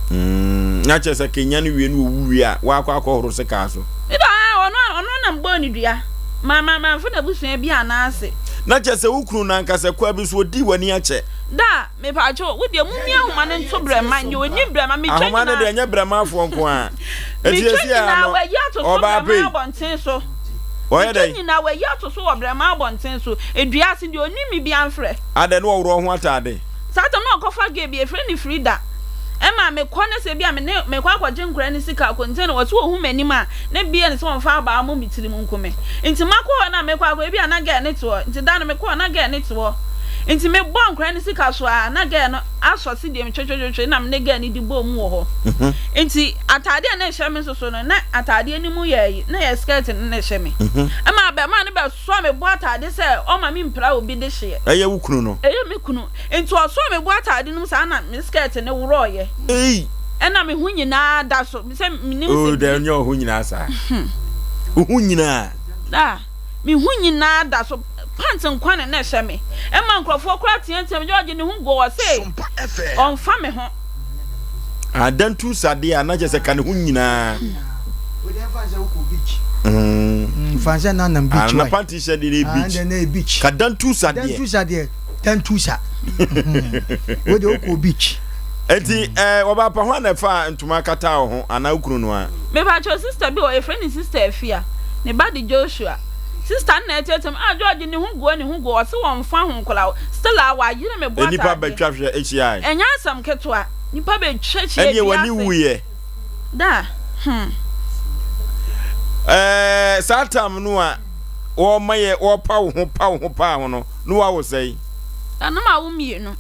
[SPEAKER 1] Mm, na kyerɛ sɛ kenya no wie no owu wie a wakɔ akɔhoro sekaa so.
[SPEAKER 14] Me da ae ɔno ɔno na mebɔɔ no dua. Ma ma mamfa n'abusua bi anaase.
[SPEAKER 1] Na kyerɛ sɛ wo kunu no ankasa kwa bi so odii w'ani akyɛ.
[SPEAKER 14] Da, mepaakyɛw, wo deɛ mommia ahoma no nto brɛma, nea ɔnim brɛma, metwa
[SPEAKER 1] Ahoma no
[SPEAKER 14] nyinaa.
[SPEAKER 1] deɛ ɛnyɛ brɛmafoɔ nko ara. Enti
[SPEAKER 14] Metwa
[SPEAKER 1] seesei ara
[SPEAKER 14] nyinaa
[SPEAKER 1] no,
[SPEAKER 14] wɔayi ato so
[SPEAKER 1] ɔbaa
[SPEAKER 14] brɛma
[SPEAKER 1] pei.
[SPEAKER 14] abɔnten so.
[SPEAKER 1] Ɔyɛ
[SPEAKER 14] Metwa
[SPEAKER 1] dɛn?
[SPEAKER 14] nyinaa wɔayi ato so wɔ brɛma abɔnten so. Dua ase, deɛ ɔnim me biara mfrɛ.
[SPEAKER 1] Adɛn, na ɔworɔ ho ataade?
[SPEAKER 14] Saa tam no ɔkɔfa girl bi yɛfrɛ no Frida ɛma mekɔ ne sɛ bi a me ne mekɔ akɔgye nkora ne sika container wɔse wɔhu m'anim a ne bia ne sɛ wɔmfa abaa mmɔ me tirim nku me nti makɔ hɔ na mekɔ akɔ ebi a na girl ne te hɔ nti da no mekɔ hɔ na girl ne te hɔ nti mebɔ nkora ne sika so a na girl no asɔ se deɛ metwetwetwetwe na me ne girl no di bɔɔ mu wɔ hɔ mhm. nti ataadeɛ a na ɛhyɛ me nso so no na ataadeɛ no mu yɛ na yɛ skirt no na ɛhyɛ me mhm. ɛma abɛma no bɛ Ɔsɔɔ me bo atade sɛ ɔmma me mpira obi dehyeɛ.
[SPEAKER 1] Ɛyɛ wo kunu no?
[SPEAKER 14] Ɛyɛ me kunu. Nti ɔsɔɔ me bo atade no mu saa na me skirt no worɔeɛ.
[SPEAKER 1] Ei!
[SPEAKER 14] Ɛna me ho nyinaa da so. Sɛ menim sɛ.
[SPEAKER 1] Oh, dɛ nyɛ wo ho nyinaa saa. Wo ho nyinaa.
[SPEAKER 14] Da, me ho nyinaa da so. Pant nkwa na na ɛhyɛ me. Ɛma nkurɔfoɔ koraa teateam, George ne ho go, ɔse ɔmfa me ho.
[SPEAKER 1] Adantu sadeɛ a na kyerɛ sɛ ka ne ho nyinaa.
[SPEAKER 2] Fansɛ na nam beach
[SPEAKER 1] wa. Panty hyɛ de ne beach. Ka dantu sadeɛ.
[SPEAKER 2] Dantu sadeɛ dantu sa. Wo de okɔ beach.
[SPEAKER 1] Eti ɛɛ wɔba pa ho na ɛfa ntoma kata wo ho anaa wo kunu no a.
[SPEAKER 14] Mepakyɛw sister bi wɔ yɛfrɛ no sister Afia ne ba de Joshua sister no na ɛteatea mu ah George ne ho guo ne ho guo ɔse wɔnfa ho nkɔla still a wayere me bo
[SPEAKER 1] Nnipa
[SPEAKER 14] ataadeɛ
[SPEAKER 1] bɛtwa hwɛ hyiae.
[SPEAKER 14] ɛnyɛ asɛm ketewa nipa bɛtwa hyia
[SPEAKER 1] Ɛneɛ w'ani
[SPEAKER 14] dua ase
[SPEAKER 1] wuiɛ.
[SPEAKER 14] da hmm.
[SPEAKER 1] Ɛɛ saa tam no a wɔma yɛ wɔpa wo ho pa wo ho paa ho no na wawo sɛn?
[SPEAKER 14] Ɛno ma wo mmienu.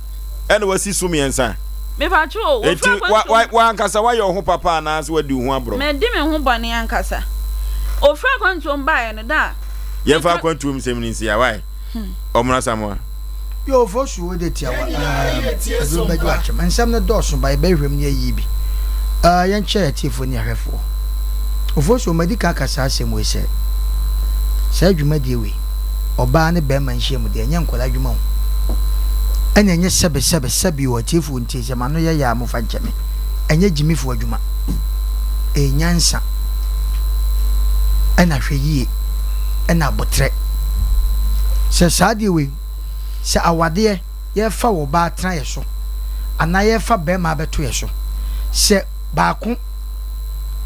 [SPEAKER 1] Ɛna wasi so mmiɛnsa.
[SPEAKER 14] Mepatwo o,
[SPEAKER 1] Eti
[SPEAKER 14] wofura
[SPEAKER 1] wa
[SPEAKER 14] kwantuo
[SPEAKER 1] wa wankasa wayɛ wo ho papa anaasɛ wadi wo ho aborɔ?
[SPEAKER 14] Madi me ho bɔne ankasa. Ofura kwantuo baeɛ no da a.
[SPEAKER 1] Yɛmfa akwantuo mu nsɛm no nsi a why? Ɔmono Asamoah.
[SPEAKER 2] Yo, Fosu wo de tiawa ehm ɛduru bɛgye wakyem. Nsɛm no dɔɔso ba yɛbɛhwehwɛ mu na yɛayiyi bi. Eh, yɛnkyɛ atiefoɔ ne ahwɛfoɔ. Ofosu, madi kan aka saa asɛm wei sɛ, Saa dwumadie wei, ɔbaa ne barima nhyiamu deɛ, ɛnyɛ nkwadaa adwuma o. Ɛna ɛnyɛ sɛbe sɛbe sɛbe o, atiefoɔ ntie, sɛ m'ano yɛ ya a mofa nkyɛ me. Ɛnyɛ gyimifoɔ adwuma. Ɛyɛ nyansa, ɛna ahwɛyie, ɛna aboterɛ. Sɛ saa adeɛ wei, sɛ awadeɛ yɛrefa ɔbaa atena yɛ so, anaa yɛrefa barima abɛto yɛ so, sɛ baako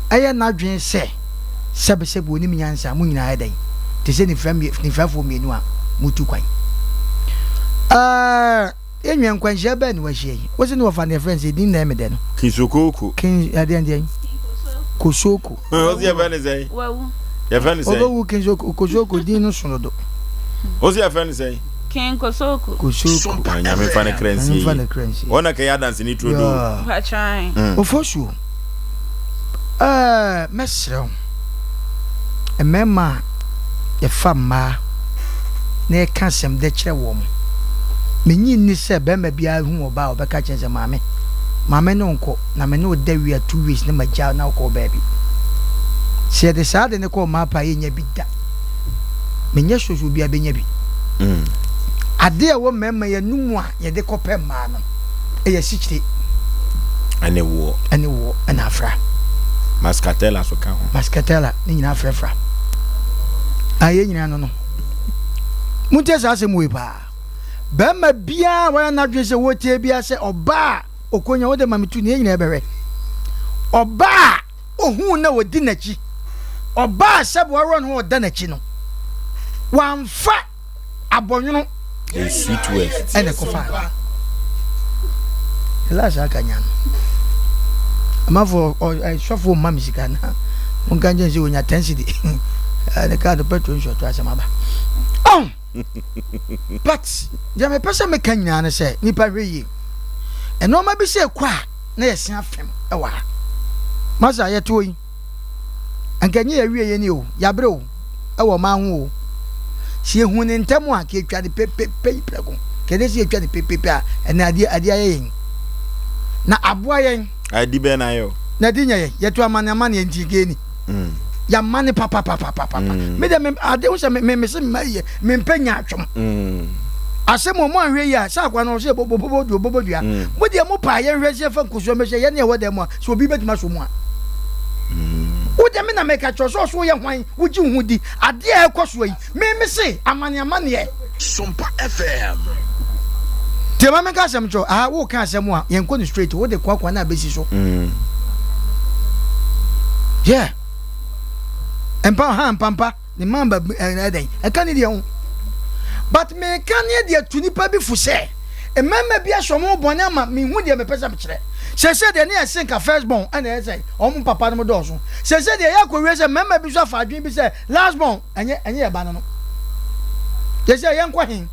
[SPEAKER 2] ɛyɛ n'adwene sɛ sɛbesɛbe onim nyansa a, mo nyinaa yɛ dɛn? Te sɛ nifurafoɔ mmienu a motu kwan. Ɛɛ, yɛn nua nkwanhyia bɛn na wahyia yi? Wose ne wɔfa no yɛfrɛ no sɛ din na ɛyɛ me dɛ no.
[SPEAKER 1] Kinsokoko.
[SPEAKER 2] Kin ɛdeɛn deɛn? Kosoko.
[SPEAKER 1] Wose yɛfrɛ no sɛn?
[SPEAKER 14] Wawu.
[SPEAKER 1] Yɛfrɛ no sɛn?
[SPEAKER 2] Ɔbɛwu Kinsoko Kosoko din no so dodo.
[SPEAKER 1] Wose yɛfrɛ no sɛn?
[SPEAKER 14] King Kosoko.
[SPEAKER 2] Kosoko.
[SPEAKER 1] Ah, Nyame fa ne kra nsie
[SPEAKER 2] Nyame fa
[SPEAKER 1] yie.
[SPEAKER 2] ne kra nsie.
[SPEAKER 1] Wɔn na kɛyɛ adanseni turodoo.
[SPEAKER 2] Yeah.
[SPEAKER 14] Mpatran.
[SPEAKER 2] Ofosuo, ɛɛ mɛsrɛ wo, mmarima a yɛfa mmaa na yɛka asɛm dɛ kyerɛ wɔn, mennye nni sɛ barima biara hu ɔbaa a ɔbɛka kyerɛ no sɛ maame, ma me ne wo nkɔ na me ne wo da wie a 2 weeks na magyaa wo na wokɔ wo baabi. Sɛ yɛde saa ade no kɔ mmaa pɛ a yɛnnya bi da. Menyɛ sure sɛ obiara bɛnya bi. Ade a ɛwɔ mmarima yi anum a yɛde kɔpɛ mmaa no, ɛyɛ asikyire.
[SPEAKER 1] Ɛne woɔ.
[SPEAKER 2] Ɛne woɔ ɛna afra.
[SPEAKER 1] Mascatella so ka ho.
[SPEAKER 2] Mascatella ne nyinaa frafra. A yɛn nyinaa no no. Montie saa asɛm wei paa. Barima biara a wayɛ n'adwene sɛ wɔretie biara sɛ ɔbaa a ɔkɔnya wode ma me tu ne yɛn nyinaa bɛhwɛ. Ɔbaa a ohuu na odi n'akyi, ɔbaa sɛ wɔaworɔ ne ho a ɔda n'akyi no, wamfa abɔnwono ɛna ɛkɔfaa no. Elias aka nya no. Amanfoɔ sɔfoɔ mma me sika na monka nkyɛn sɛ wɔnya 10 cedi ne kaa no petrol nsuɔto asɛm aba. Oh! But deɛ mepɛ sɛ meka nyinaa ne sɛ nipa hwɛ yie. Nneɛma bi sɛ ɛkɔ a na yɛse afem wɔ ha. Masa yɛte hɔ yi, anka ɛnyɛ yɛawie yɛ ni o, yɛabrɛ o, ɛwɔ ɔman ho o. Sɛ yɛhu ne ntɛm a, ka yɛtwa ne pepepe yi prɛko. Ka ɛdɛ sɛ yɛtwa ne pepepe a, ɛnɛ adeɛ adeɛ ayɛ yɛn. Na aboa yɛn.
[SPEAKER 1] Adi bɛn na ayɛ o?
[SPEAKER 2] Na adi nyɛ yɛn. Yɛto amane amaneɛ nti nka ɛni. Mm. Yɛamane papapapapapa. Mm. Me deɛ me ade wo sɛ me me se mma yɛ mempɛ nyaatwom. Mm. Asɛm ɔmo anhwɛ yi a sɛ akwa no ɔsɛ bɔbɔbɔ dua bɔbɔ dua. Mm. Mo deɛ mo paa yɛnhwɛ sɛ yɛfa nkosua mɛhyɛ yɛne ɛwɔ dɛm a sɛ obi bɛtumi asɔ mu a. Mm. Wo deɛ me na meka kyerɛ sɛ ɔso yɛ hwan wogye wo ho di adeɛ a ɛkɔ soɔ yi me me se amane amaneɛ.
[SPEAKER 6] Sompa FM.
[SPEAKER 2] Tie ma menka asɛm kyerɛ wo aha woka asɛm a yɛnkɔ no straight wode koakoa no abɛsi so. Mm. Yeah. Mpa ha mpampa ne man ba ɛdɛn ɛka ne deɛ ho but meka ne deɛ tu nipa bi fo sɛ mmarima bi ahyɛ wɔn bɔne ama mehu deɛ mepɛ sɛ mekyerɛ sɛsɛ deɛ ne yɛse nka first born ɛna ɛyɛ sɛ wɔn papa no dɔɔso sɛsɛ deɛ yɛ akɔwie sɛ mmarima bi so afa adwene bi sɛ last born ɛnyɛ ɛnyɛ yɛ ba no no sɛsɛ yɛnkɔ he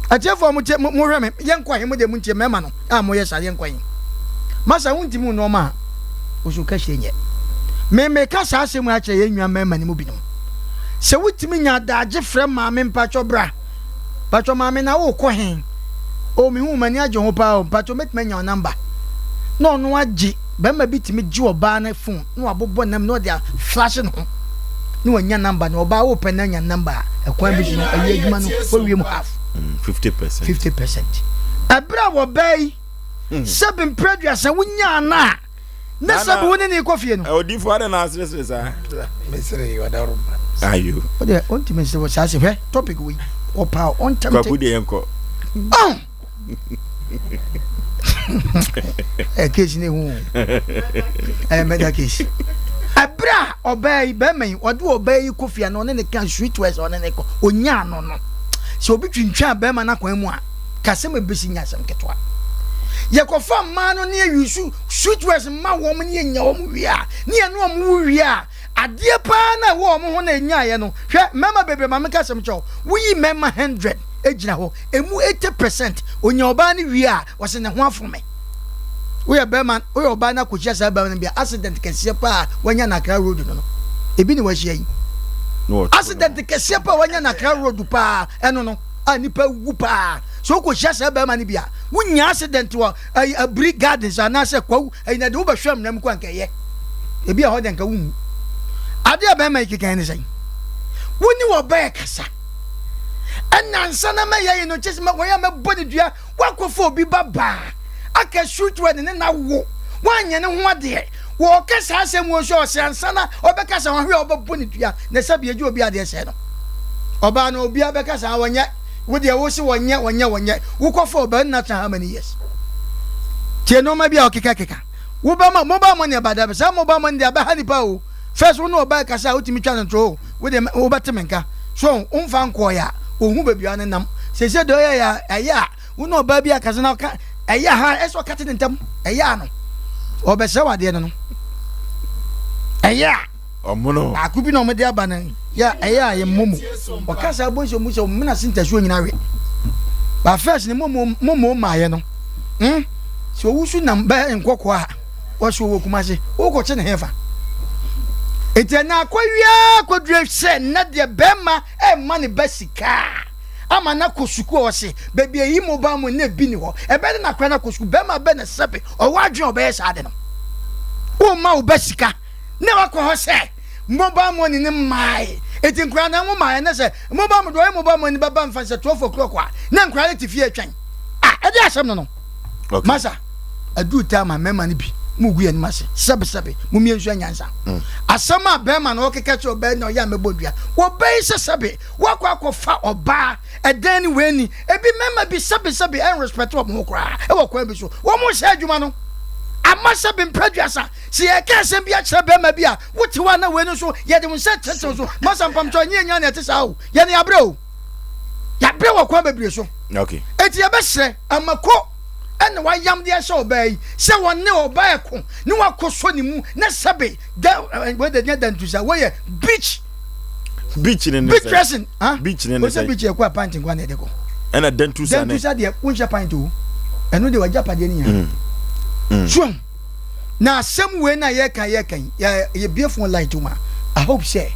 [SPEAKER 2] atiefoɔ mo tie mo hwɛ me yɛnkɔ he mo deɛ mo ntie mmarima no a moyɛ saa yɛnkɔ he masa wontimi nneɛma a Wo kahyire nyɛ. Me meka saa asɛm yi akyerɛ yɛn nua mmarima no mu binom. Sɛ wotumi nya adagye frɛ maame mpakyɛ bra. Mpakyɛ maame na wokɔ he? O mehu m'ani agye ho paa o mpakyɛ mɛtumi anya wo namba. Na ɔno agye barima bi tumi gye ɔbaa no phone na wabobɔ nam na ɔde aflashe ne ho na wanya namba no ɔbaa wopɛ na anya namba a ɛkwan bi so no awie adwuma no wawie mu half.
[SPEAKER 1] 50%.
[SPEAKER 2] 50%. Ɛberɛ a wɔbaa yi Sɛbi mprɛ aduasa wonyaa no a, ne sɛbi wo ne ne kɔ fie no.
[SPEAKER 1] Odifo adɛn na aseresere saa?
[SPEAKER 3] Mesere yi ɔdaworo ma.
[SPEAKER 1] Ayo.
[SPEAKER 2] O deɛ ɔntumi nsere wɔ saa se hwɛ topic wei ɔpa ɔntɛm te.
[SPEAKER 1] Kwaku deɛ yɛnkɔ.
[SPEAKER 2] Oh. Ɛ case ne hu. Ɛ murder case. Ɛberɛ a ɔbaa yi bɛrima yi ɔde ɔbaa yi kɔ fie na ɔne ne ka sweet words ɔne ne kɔ onyaa no no sɛ obi twintwan bɛrima no akwan mu a Ka asɛm a ebesi nyɛ asɛm ketewa. Yɛkɔfa mmaa no ne yɛyusu sweet words ma wɔn ne yɛnya wɔn wie a, ne yɛne wɔn wo wie a, adeɛ paa na ɛwɔ wɔn ho na ɛnyaeɛ no, hwɛ mmarima bebree ma menka asɛm kyerɛ wo, woyi mmarima 100 gyina hɔ, ɛmu 80% ɔnya ɔbaa no wie a, ɔse ne ho afo me. Woyɛ bɛrima, woyɛ ɔbaa no akɔhyia saa bɛrima no bi a, accident kɛseɛ paa wanya no Accra road no no, ebi ne wahyia yi. Accident kɛseɛ paa wanya no Accra road paa ɛno no. a nipa wu paa sɛ wokɔhyia saa bɛrima no bi a wonya accident wɔ ayi abiri gardens anaasɛ kwawu ayi na de wobɛhwɛ amena mu kɔ anka ɛyɛ ebi a hɔ de anka wonwu adeɛ a bɛrima yi keka ne sɛn? Wo ne ɔbaa ɛkasa. Ɛna nsa na mɛyɛ yi no kyɛ sɛ wɔyɛ a mɛbɔ ne dua woakɔfa obi ba baa aka shoot wɔ ne ne na wo woanyɛ ne ho adeɛ wɔɔka saa asɛm wɔ nso ɔsɛ ansa na ɔbɛka sɛ ɔhwɛ a ɔbɛbɔ ne dua na sɛ bi agye obi adeɛ sɛ no ɔbaa no obiara bɛka saa wɔnyɛ wo deɛ wo se wɔnyɛ wɔnyɛ wɔnyɛ wokɔfa ɔbaa no na how many years tie nneɛma bi a ɔkekakeka wobɛma mobile money ɛba dɛ saa mobile money deɛ abɛha nipa o first wo ne ɔbaa kasa a wotumi twa no nto o wo deɛ wobɛte me nka so womfa nkɔɔyɛ a ohu baabi a ne nam sese deɛ ɔyɛ yɛ ɛyɛ a wo ne ɔbaa bi akasa na ɔka ɛyɛ ha ɛsɛ ɔka te ne ntam ɛyɛ a no ɔbɛsɛ wadeɛ no no ɛyɛ a
[SPEAKER 1] ɔmono
[SPEAKER 2] baako bi na ɔmode aba no yɛ ɛyɛ a yɛ mmɔ mu ɔka saa bɔ nhyɛ mu sɛ ɔmena se ntasuo nyina we ba first ne momo maayɛ no hmm sɛ ɔwusu nam bɛɛ nkɔkɔɔ a wɔso wɔ Kumase wokɔkye ne hefa nti ɛna akɔwia kɔdure sɛ nnɛ deɛ bɛrima ɛmma ne ba sika ama no akɔ sukuu a ɔse baabi ayi mobile money na ebi ni hɔ ɛbɛyɛ de na akora no akɔ sukuu bɛrima bɛ na sɛbe ɔwɔ adwene a ɔbɛyɛ saa de no womma wo ba sika na wakɔ hɔ sɛ mobile money ne mmae eti nkora na mo maae ne sɛ mobile money ɔyɛ mobile money bɛba mfa sɛ 12 o'clock a na nkora no te fie atwɛn a ɛde asɛm no no
[SPEAKER 1] okay.
[SPEAKER 2] masa aduru time a mmarima no bi mu gu yɛn anim ase sɛbesɛbe mu mmiɛnsu anyansa mm. asɛm a bɛrima na ɔkeka kyerɛ ɔbaa na ɔyɛ a mɛbɔ dua wɔbɛyi sɛ sɛbe wakɔ akɔfa ɔbaa ɛdan ne wei ni ebi mmarima bi sɛbesɛbe ɛnrespɛte wɔn ho koraa ɛwɔ kwan bi so wɔn hyɛ adwuma no ama sɛbe mpɛduasa sɛ yɛka asɛm bi akyerɛ bɛrima bi a wote hɔ a na wei no so yɛde wo nsa tetew so masa mpamkyɛ ɛnyɛ nya na ɛte saa o yɛne yɛabrɛ o yɛabrɛ wɔ kwan bebree so
[SPEAKER 1] okay.
[SPEAKER 2] eti yɛbɛsrɛ amako ɛna wayam de ahyɛ ɔbaa yi sɛ wɔne ɔbaa ɛko ne wakɔ sɔ ne mu na sɛbe da wei de nyɛ dantusa wɔyɛ beach
[SPEAKER 1] beach ne ne
[SPEAKER 2] beach dressing ah
[SPEAKER 1] beach ne ne
[SPEAKER 2] sɛ beach yɛ kɔ a pant nkwa na ɛde kɔ
[SPEAKER 1] ɛna dantusa ne
[SPEAKER 2] dantusa deɛ wonhyɛ pant o ɛno deɛ wagya padeɛ ne nyinaa
[SPEAKER 1] mm. mm.
[SPEAKER 2] so na asɛm wei na yɛka yɛka yi yɛ yɛbie phone line to ma i hope sɛ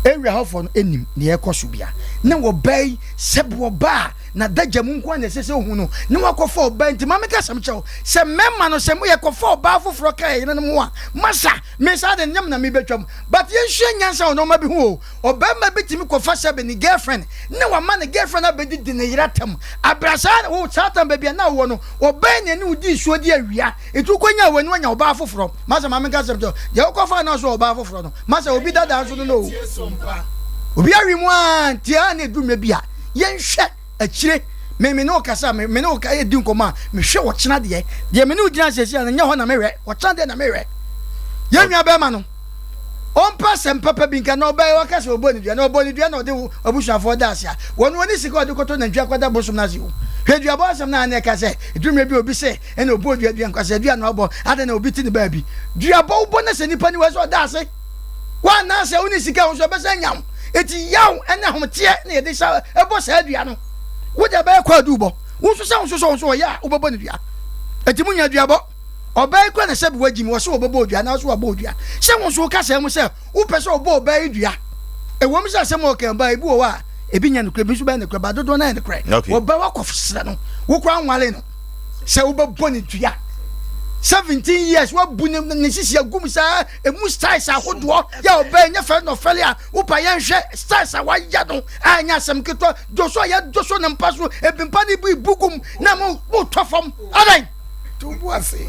[SPEAKER 2] area hɔfoɔ no anim nea ɛkɔ so bia na wɔbaa yi sɛbe wɔbaa na adagya mu nko ara na ɛsɛ sɛ ohu no na wakɔfa ɔbaa nti ma meka asɛm kyerɛ wo sɛ mmarima no sɛ yɛkɔfa ɔbaa foforɔ ka yɛ yerenom ho a masa me saa de nyam na mebɛtwam but yɛnsua nyansa wɔ nneɛma bi ho o ɔbarima bi tumi kɔfa sɛbe ne girlfriend na wama ne girlfriend abɛdidi ne yere atam abira saa wo saa tam baabi a na wowɔ no ɔbaa na ɛne wo di nsuo di awia nti wokɔnya w'ani wanya ɔbaa foforɔ masa ma menka asɛm kyerɛ deɛ wokɔfa no so ɔbaa foforɔ no masa obi dada nso no no obi awi mu a nti a na ɛdu mmerɛ bi a yɛnhwɛ akyire me me ne wo kasa me me ne wo ka di nkɔmɔ a mehwɛ ɔkyena deɛ deɛ me ne wo gyina sɛsi a nyɛ hɔ na mehwɛ ɔkyena deɛ na mehwɛ yɛn nua bɛrima no ɔmpa asɛm papa bi nka na ɔbɛyɛ waka sɛ ɔbɔ ne dua na ɔbɔ ne dua na ɔde wo abusuafoɔ da ase a wɔn wɔne sika ɔde kɔtɔ nantwi akɔda bosom no ase o hwɛ duabɔ asɛm no a na ɛka sɛ ɛduru bi obi sɛ ɛna ɔbɔ dua dua nkwasɛ dua na ɔbɔ adɛn na obi te ne baabi duabɔ wobɔ no sɛ nipa ni wɔ sɛ ɔda ase Woanaasɛ wone sika ho nso ɛbɛsɛ anya wo. Eti yaw ne ahometeɛ na yɛde hyɛ ɛbɔ saa dua no. Wo deɛ ɛbɛyɛ kwaadu bɔ. Wo nso sɛ wo nso sɛ wo nso ɔyɛ a wobɛbɔ ne dua. Eti mo nya duabɔ. Ɔbaa yi kura na sɛbi wagyimi wɔ sɛ wɔbɛbɔ odua anaasɛ wabɔ odua. Sɛ wo nso woka saa mu sɛ wopɛ sɛ ɔbɔ ɔbaa yi dua. Ɛwom sɛ asɛm a ɔka ɔbaa ebi wɔ hɔ a ebi nyɛ nokorɛ ebi nso bɛyɛ nokorɛ ba dodoɔ no ayɛ nokorɛ. Ɔbaa wakɔ srɛ no wo koraa nwale no sɛ wobɛbɔ ne dua. 17 years wabu ne ne sisi agum saa Emu styles ahodoɔ yɛ ɔbaa nyɛ fɛ na ɔfɛle a wopa yɛn hwɛ styles a wayɛ no a ɛnyɛ asɛm ketewa dwoso a yɛdwoso ne mpa so ebi mpa ne bi bu gum na mo mo tɔ fam adan.
[SPEAKER 3] To bu ase.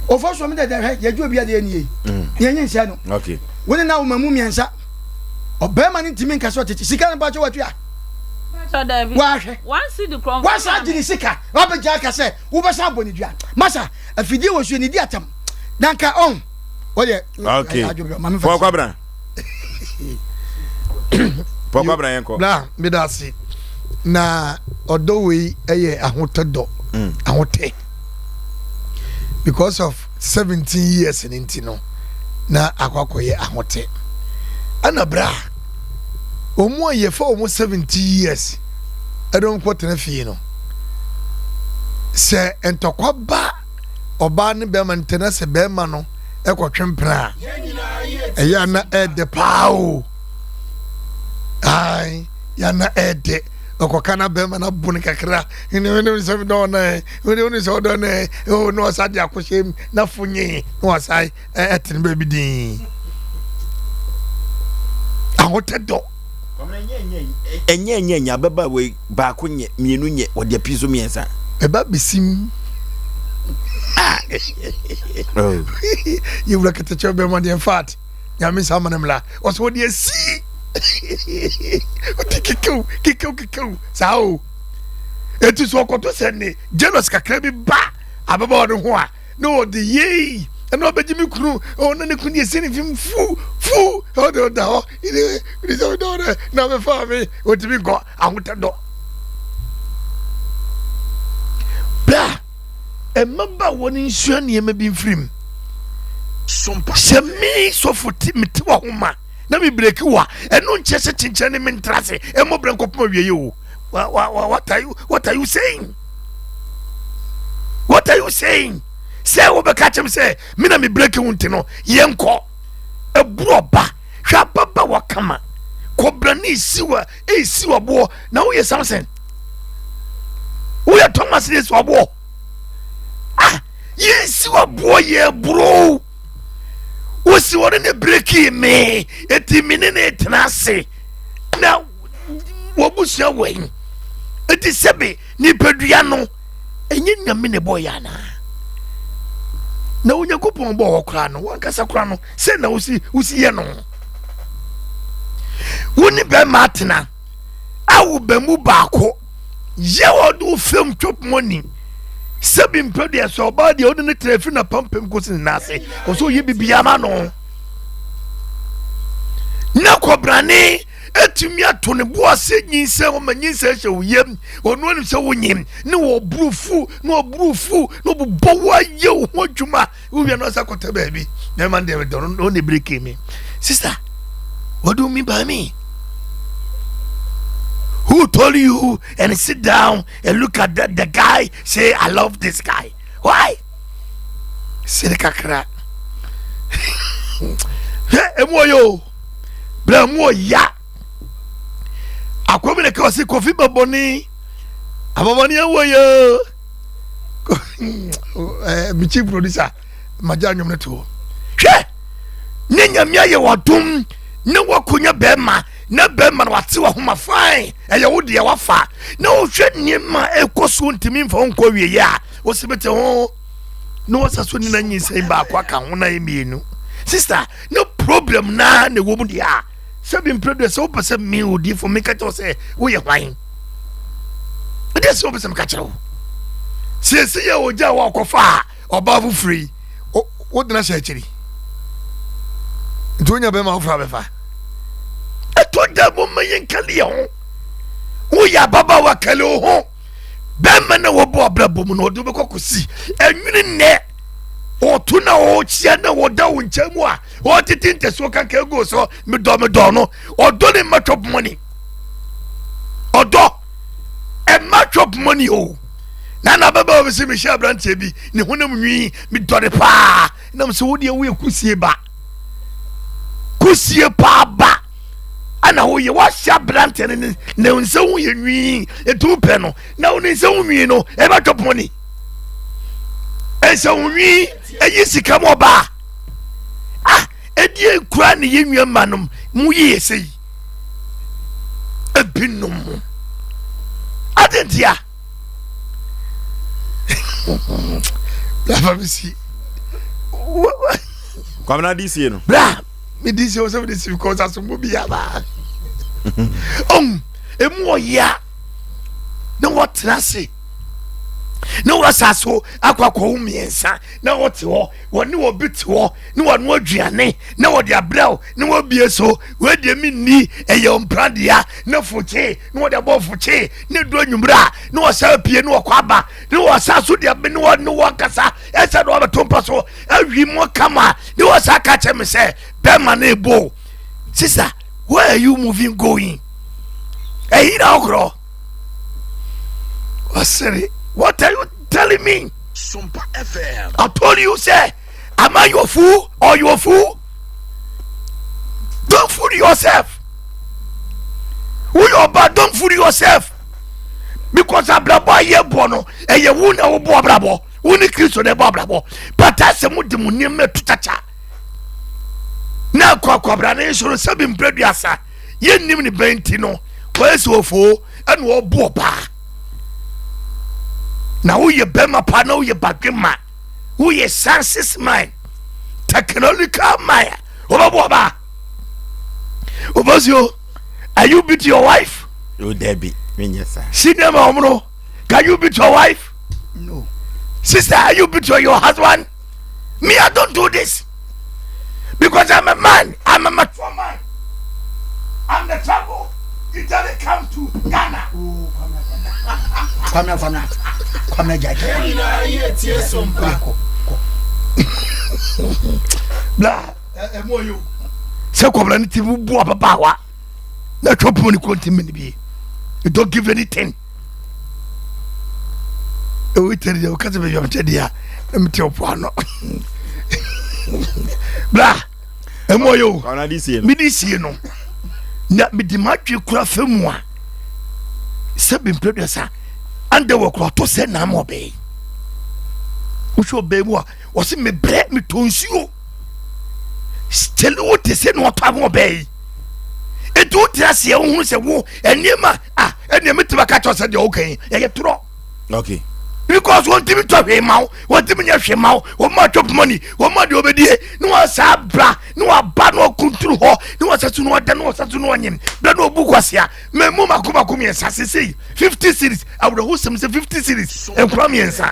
[SPEAKER 2] Ofo so mi dɛdɛ hwɛ yɛgye obi adeɛ nie mm. yɛn nye nsɛ no.
[SPEAKER 1] Okay.
[SPEAKER 2] Wo ne na wo ma mu mmiɛnsa ɔbɛrima no ntumi nka sɛ ɔtete sika no mpakyɛ watua. Wahwɛ. Wasa agye ne sika wabɛgya aka sɛ wobɛsan abɔ ne dua masa afidie wɔ so ne di atam na nka ɔn wɔdeɛ
[SPEAKER 1] okay pɔn kwabena pɔn kwabena yɛn kɔ.
[SPEAKER 3] bla meda ase na ɔdɔ wei yɛ ahotɛ dɔ mm. ahotɛ because of 17 years ne nti no na akɔ akɔyɛ ahotɛ ɛna bra wɔn a yɛfa wɔn 70 years ɛde wɔn kɔ tena fie no sɛ ntɔkwa ba ɔbaa ne bɛrima no tena sɛ bɛrima no ɛkɔtwe mpena a ɛyɛ ana ɛɛdɛ paa o ae yɛ ana ɛɛdɛ ɔkɔka na bɛrima no abo no kakra ne ne sɛ dɔn na ɛ ne ne sɛ ɔdɔn na ɛ o na ɔsa de akɔhyɛ mu na fo nye na ɔsa ɛtene baabi din ahotɛ dɔ.
[SPEAKER 1] Ɛnyɛ ɛnyɛ ɛnyɛ abɛba wei baako nyɛ mmienu nyɛ wɔde api so mmiɛnsa.
[SPEAKER 3] Ɛba besim. Ah. Oh. Yɛwura kɛtɛkyɛ bɛma deɛ in fact nyame nsa ama no mmla ɔsɛ wɔde asi ɔde kekew kekew kekew saa o ɛti so ɔkɔto sɛ ne jealous kakra bi ba ababaawa no ho a na ɔde yei ɛna ɔbɛgye me kunu ɔna ne kunu deɛ sɛ ne fim fu fu ɔde ɔda hɔ ɛde sɛ ɔda hɔ dɛ na ɔbɛfa me ɔtumi nkɔ ahotɛ dɔ bra mmabaawa no nsua nneɛma bi mfiri mu sɛ me sɔfo te mete wɔ ho ma na me breki wa ɛno nkyɛ sɛ kyenkyɛn ne mentra ase ɛmmɔ brɛ nkɔpem awieɛ o what are you what are you saying what are you saying sɛ wobɛka kyɛm sɛ me na me breki wo nti no yɛnkɔ ɛburu ɔba hwɛ ababa wakama kɔbra ne esiwa esi waboɔ na woyɛ samson woyɛ thomas ne esi waboɔ ah yɛnsi waboɔ yɛ buro wosi wɔne ne breki me eti me ne ne tena ase na wɔbusua wɔ yi eti sɛbe nipadua no ɛnyɛ nyame na ɛbɔɔ yɛ anaa na onyankopɔn bɔɔ hɔ koraa no wankasa koraa no sɛ na wosi wosi yɛ no wo ne bɛrima atena a wo bɛ mu baako yɛ ɔde wo fam chop money sɛbi mpɛ deɛ sɛ ɔbaa deɛ ɔde ne tena firi na pampam kɔsi ne nan ase ɔsɛ ɔyɛ biribiara ma no na kɔbrane atumi ato ne bo ase nyinsɛn ɔma nyinsɛn hyɛ wo yam ɔno anim sɛ wonyim ne wɔburu fu na ɔburu fu na ɔbobɔ wo ayɛ wo ho adwuma wowia no ɔsa kɔtɛ baabi bɛrima no deɛ medɔ no ɔne breki me sister what do you mean by me who told you and sit down and look at the, the guy say i love this guy why sere kakra hwɛ emu ɔyɛ o bla mu ɔya akɔmi na ka ɔsi kofi babɔni ababɔni ɛwɔ yɛ ɛɛ mi chief producer magya nnwom no to hɔ hwɛ ne nyame ayɛ wadom ne wakonya bɛrima na bɛrima no wate wahoma fine ɛyɛ wo deɛ wafa na wohwɛ nneɛma ɛkɔ so ntumi mfa wo nkɔ wieɛ a wosi bɛte ho na wasa so ne na nyinsɛn baako aka ho na yɛ mmienu sister ne problem naa na ɛwɔ mu deɛ a sɛbi mpere deɛ sɛ wopɛ sɛ me odiifo meka kyerɛ wo sɛ woyɛ hwan ɛdeɛ sɛ wopɛ sɛ meka kyerɛ wo siesie yɛ ogya a wɔkɔfa a ɔbaa foforɔ yi wodena hyɛ akyiri nti wonya bɛma foforɔ abɛfa ɛtɔ da mu ma yɛnka ne yɛ ho woyɛ ababaawa kale wo ho bɛrima na wɔbɔ abrabɔ mu na ɔde wobɛkɔ kɔsi ɛnwene nnɛ ɔto na ɔkyia na wɔda wo nkyɛn mu a ɔtete ntɛsoɔ kankan gu so medɔ medɔ no ɔdɔ ne mma chop money ɔdɔ ɛma chop money o na na bɛbɛ wɔ sɛ mehyɛ aberanteɛ bi ne honam nwi medɔ ne paa nam sɛ wodeɛ woyɛ kusie ba kusie paa ba ana woyɛ woahyɛ aberanteɛ no ne ne nsa ho yɛ nwi ɛtu pɛ no na wo ne nsa ho nwi no ɛbɛ chop money ɛnsa ho nwi ɛyi sika mu ɔbaa ah ɛdeɛ nkura ne yɛ nua mma nom mu yie sɛ yi ebinom mu ade ntia bra mi si
[SPEAKER 1] kwamina di sie no
[SPEAKER 3] bra mi di sie ɔsɛ mi di sie because asombo bi yaba ɔn emu ɔya na wɔtena ase na wɔasa so akɔ akɔwo mmiɛnsa na wɔte hɔ wɔne obi te hɔ ne wɔno aduane na wɔde abrɛ wo na wɔabie so wɔadie me nni ɛyɛ ɔmpradea na fokye na wɔde abɔ fokye ne du anwummerɛ a na wɔsa apue na wɔkɔ aba ne wɔsa so de abe ne wɔ ne wɔn kasa ɛsɛ na wɔbɛto mpa so awi mu kama ne wɔsa ka kyerɛ me sɛ bɛrima no ebo sister where are you moving going ɛyi na ɔkorɔ ɔsere what are you telling me
[SPEAKER 6] Sompa FM.
[SPEAKER 3] I told you say am I your fool or your fool don't fool yourself woyɛ ɔba don't fool yourself because abrabɔ a yɛ bɔ no ɛyɛ wo na wobɔ abrabɔ wo ne kristo na ɛbɔ abrabɔ but asɛ mo de mo nneɛma to kyakya na akɔ akɔbra ne nso no sɛbi mprɛduasa yɛnnim ne bɛn nti no wɔyɛ sɛ ofoo ɛna ɔbo ɔbaa na woyɛ bɛrima pa na woyɛ badwema woyɛ sciences man technological man a wobɛbo ɔbaa wobɛsio are you beat your wife?
[SPEAKER 1] Oh, Debbie,
[SPEAKER 3] senior ma ɔmono can you beat your wife?
[SPEAKER 2] No.
[SPEAKER 3] Sister, are you beat your husband? Me, I don't do this because I'm a man. I'm a mature man. I'm the trouble. It doesn't come to Ghana.
[SPEAKER 2] Oh, Kwamina, Kwamina, Kwamina, Jai.
[SPEAKER 3] Bla, ɛmu ɔyɛ o. Sɛ Kwamina ne ti mu bu ababaawa na atwa pɔn ne kɔn ti mu ne bi. You don't give anything. Ɛwɔ Italy deɛ wɔka sɛ baabi a mekyɛ deɛ a na mete ɔpo ano. Bla, ɛmu ɔyɛ o. Mede sie no na mede m'adwe kura fa mu a sɛ bemprɛduasa andɛ wɔ kora ɔtɔ sɛ na ama ɔbɛyi wohwɛ ɔbɛyi mu a wɔse mebrɛ metɔ nsuo kyɛle wo te sɛ na ɔtɔ ama ɔbɛyi ɛnti wote aseɛ wohunu sɛ wo nneɛma a ɛnneɛ mɛtumi aka kyerɛ sɛ deɛ woka yi ɛyɛ torɔ
[SPEAKER 1] okay
[SPEAKER 3] because wɔntumi tɔ hwee ma wo wɔntumi nyɛ hwee ma wo wɔma chop money wɔma deɛ wɔbɛdie ne wɔsaa bra ne wɔaba ne wɔkunturu hɔ ne wɔsa so ne wɔda ne wɔsa so ne wɔnyem berɛ ne wɔbu kwasea mamu mako mako mmiɛnsa sesei 50 series awerɛhosɛm sɛ 50 series nkora mmiɛnsa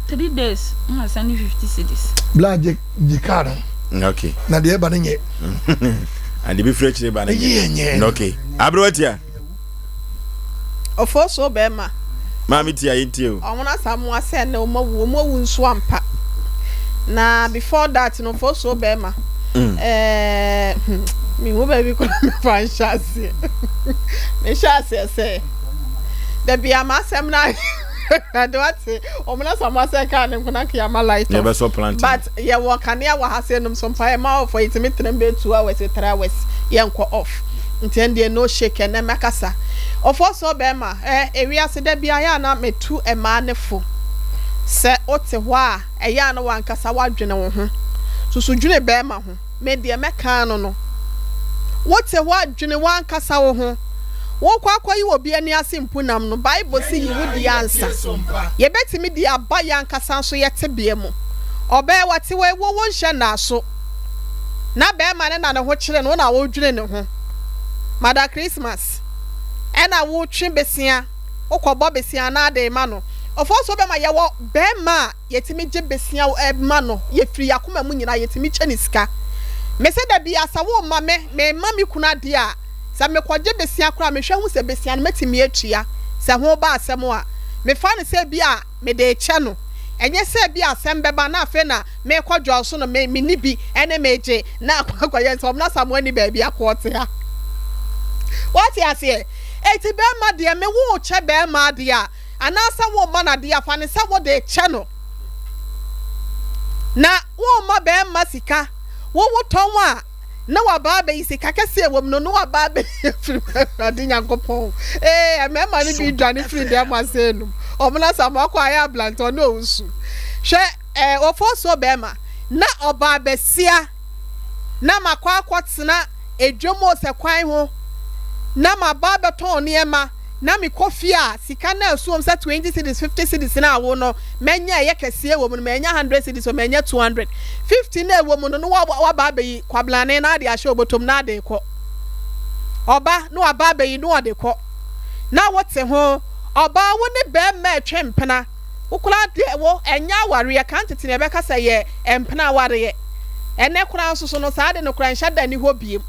[SPEAKER 14] 3 days na send 50 cedis.
[SPEAKER 3] Bla gye gye car no.
[SPEAKER 1] Mm, okay.
[SPEAKER 3] Na deɛ ɛba no nyɛ.
[SPEAKER 1] Ade bi firi akyire ba no
[SPEAKER 3] nyɛ. Nyɛ.
[SPEAKER 1] Okay. Aberewa tia.
[SPEAKER 5] Ɔfo so bɛrima.
[SPEAKER 1] Maame tia yɛn tie o.
[SPEAKER 5] Ɔmo na sa mo asɛ na ɔmo awu ɔmo awu nso ampa. Na before that no ɔfo so bɛrima. Mm. Ɛɛ hmm, mi hu baabi kora mi fa nhyɛ aseɛ. Mi hyɛ aseɛ sɛ dabi ama asɛm na. Awurade wate wɔn na sɛ wɔn asɛ kaa ne nko na nka yɛama light off
[SPEAKER 1] yɛbɛsɔ plant
[SPEAKER 5] but yɛwɔ kanea wɔ ha sɛ nom so mpa yɛma off yɛtumi tena mu bɛyɛ two hours three hours yɛnkɔ off nti ɛn deɛ no shake ɛnɛ mɛkasa ɔfɔ sɛ ɔbɛrima ɛ ewiase da bi ayɛ ana metu mmaa ne fo sɛ wote hɔ a ɛyɛ ana wankasa wadwene wo ho susu dwene bɛrima ho Me deɛ mɛka ano no, wote hɔ a dwene w'ankasa wo ho. Worekɔ akɔyi obi ani ase mpunam no, Bible se yi wo deɛ ansa. Yɛbɛtumi de aba yɛn ankasa nso yɛ tebea mu. Ɔbaa wate hɔ yi, wo wonhyɛ nnaaso. Na barima no na ne ho kyere no, wo na wodwene ne ho. Mother Christmas, ɛna wotwe besia, wokɔbɔ besia anaa de rema no. Ɔfɔɔ so bɛma yɛwɔ barima a yɛtumi gye besia ma no, yɛfiri yɛn akoma mu nyinaa yɛtumi kyɛ no sika. Mese da biara sɛ worema me, merema me kunu adeɛ a, sɛ mekɔgye besia koraa a, mehwɛ hu sɛ besia no mɛtumi atua, sɛ ho ba asɛm a, mefa no sɛ bi a mede rekyɛ no, ɛnyɛ sɛ bi a asɛm bɛba na afei na merekɔ dwɔn so no me menni bi ne megye na akɔ akɔyɛ nsɛm, na Asamoah nni baabi akɔ ɔte ha. Woate aseɛ? Enti bɛrima deɛ me worekyɛ bɛrima adeɛ a, Anaasɛ worema no adeɛ a, fa no sɛ wode rekyɛ no. Na worema barima sika, wo wotɔn a, na waba abɛyi sika kɛseɛ wɔ mu no, na waba abɛyi afiri mu. Awurade Nyankopɔn, ee, mmarima no bi dwane firi dɛm ase nom. Wɔn na sɛ wɔakɔ ayɛ ablante, ɔne ɔnsu. Hwɛ, ɛɛ, wɔfɔɔsoɔ barima, na ɔbaa basia. na makɔ akɔtena dwam o sɛ kwan ho na maba abɛtɔn nneɛma na mekɔ fie a sika no a ɛso wom sɛ 20 cedis 50 cedis no a wo no manya ɛyɛ kɛseɛ wɔ mu no manya 100 cedis o manya 200 50 no a ɛwɔ mu no na waba abɛyi kwablane na ade ahyɛ obotom na ade kɔ ɔba na waba abɛyi na ɔde kɔ na wote ho ɔbaa wo ne bɛrima ɛtwe mpena Wo koraa deɛ wo ɛnyɛ awareɛ kan tete no yɛbɛka sɛ yɛ mpena awareɛ ɛnɛ koraa nso so no saa ade no koraa nhyɛ da nni hɔ biem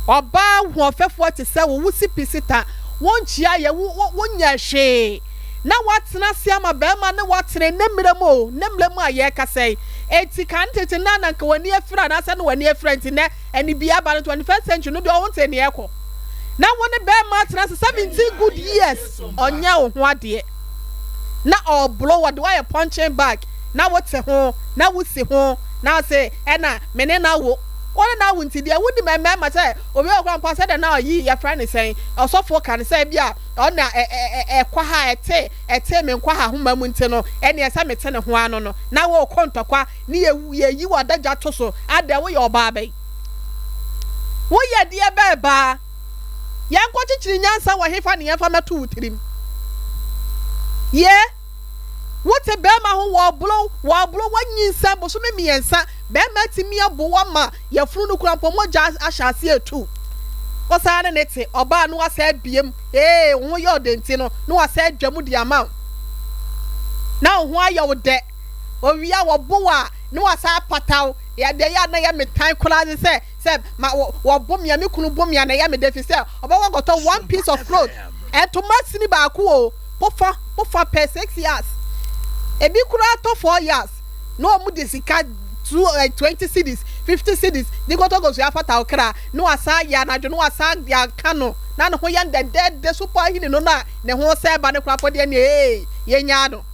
[SPEAKER 5] ɔbaa hoɔfɛfoɔ te sɛ wo wo si pi si ta wo nkyia yɛ wo wo wo nyɛ hwee na woatena ase ama bɛrima ne woatena ɛnɛ mmerɛ mu o nnɛ mmerɛ mu a yɛrekasa yi enti kan tete no na nka w'ani afira anaasɛ na w'ani afira nti nɛ ɛne bi aba no 21st century no deɛ ɔho nte neɛ ɛkɔ na wo ne bɛrima atena ase 17 good years ɔnyɛ wo ho adeɛ na ɔreboro wɔde wo ayɛ punching bag na wote ho na wosi ho na ɔse ɛna me ne no awo wo ne no awo nti deɛ wonim mmarima sɛ obi wɔ kora mpo sɛdeɛ na ɔyi yɛfrɛ ne sɛn ɔsɔfoɔ ka no sɛ bi a ɔna ɛkɔ ha ɛte ɛte me nkɔ ha homa mu nti no ɛneɛ sɛ mete ne ho ano no na wɔrekɔ ntɔkwa ne yɛyi wɔ adagya to so adɛ woyɛ ɔbaa bɛn. Woyɛ deɛ bɛɛ baa? Yɛnkɔkyekyere nyansa wɔ hefa ne yɛmfa mɛto wo tirim? Ye, wote bɛrima ho wɔɔboro wɔɔboro woanyinsɛn bosome mmiɛnsa, bɛrima atumi abo wo ama yafunu no kura mpo mogya ahyɛ aseɛ retu. Wosan ne ne te, ɔbaa no wasan abiem, ee wo ho yɛ ɔdɛ nti no, na wasan adwa mu de ama wo. Na wo ho ayɛ wo dɛ. Owia wɔbo wo a, na wasan apata wo. Deɛ ɛyɛ a na ɛyɛ me tan koraa ne sɛ, sɛ ma wɔ wɔbo me a me kunu bo me a na ɛyɛ me dɛ fi sɛ ɔbɛkɔ akɔtɔ one piece of cloth ntoma sini baako o pofa pofa pɛ 6 yards, ebi koraa tɔ 4 yards na wɔn de sika two eh, 20 cedis, 50 cedis de kɔtɔ kosua afata okra na wasan yɛ anadwo na wasan de aka no na ne ho yɛ dɛdɛɛdɛ super ahini no na ne ho sɛ ba ne koraa pɔ deɛ ne ee yɛnyaa no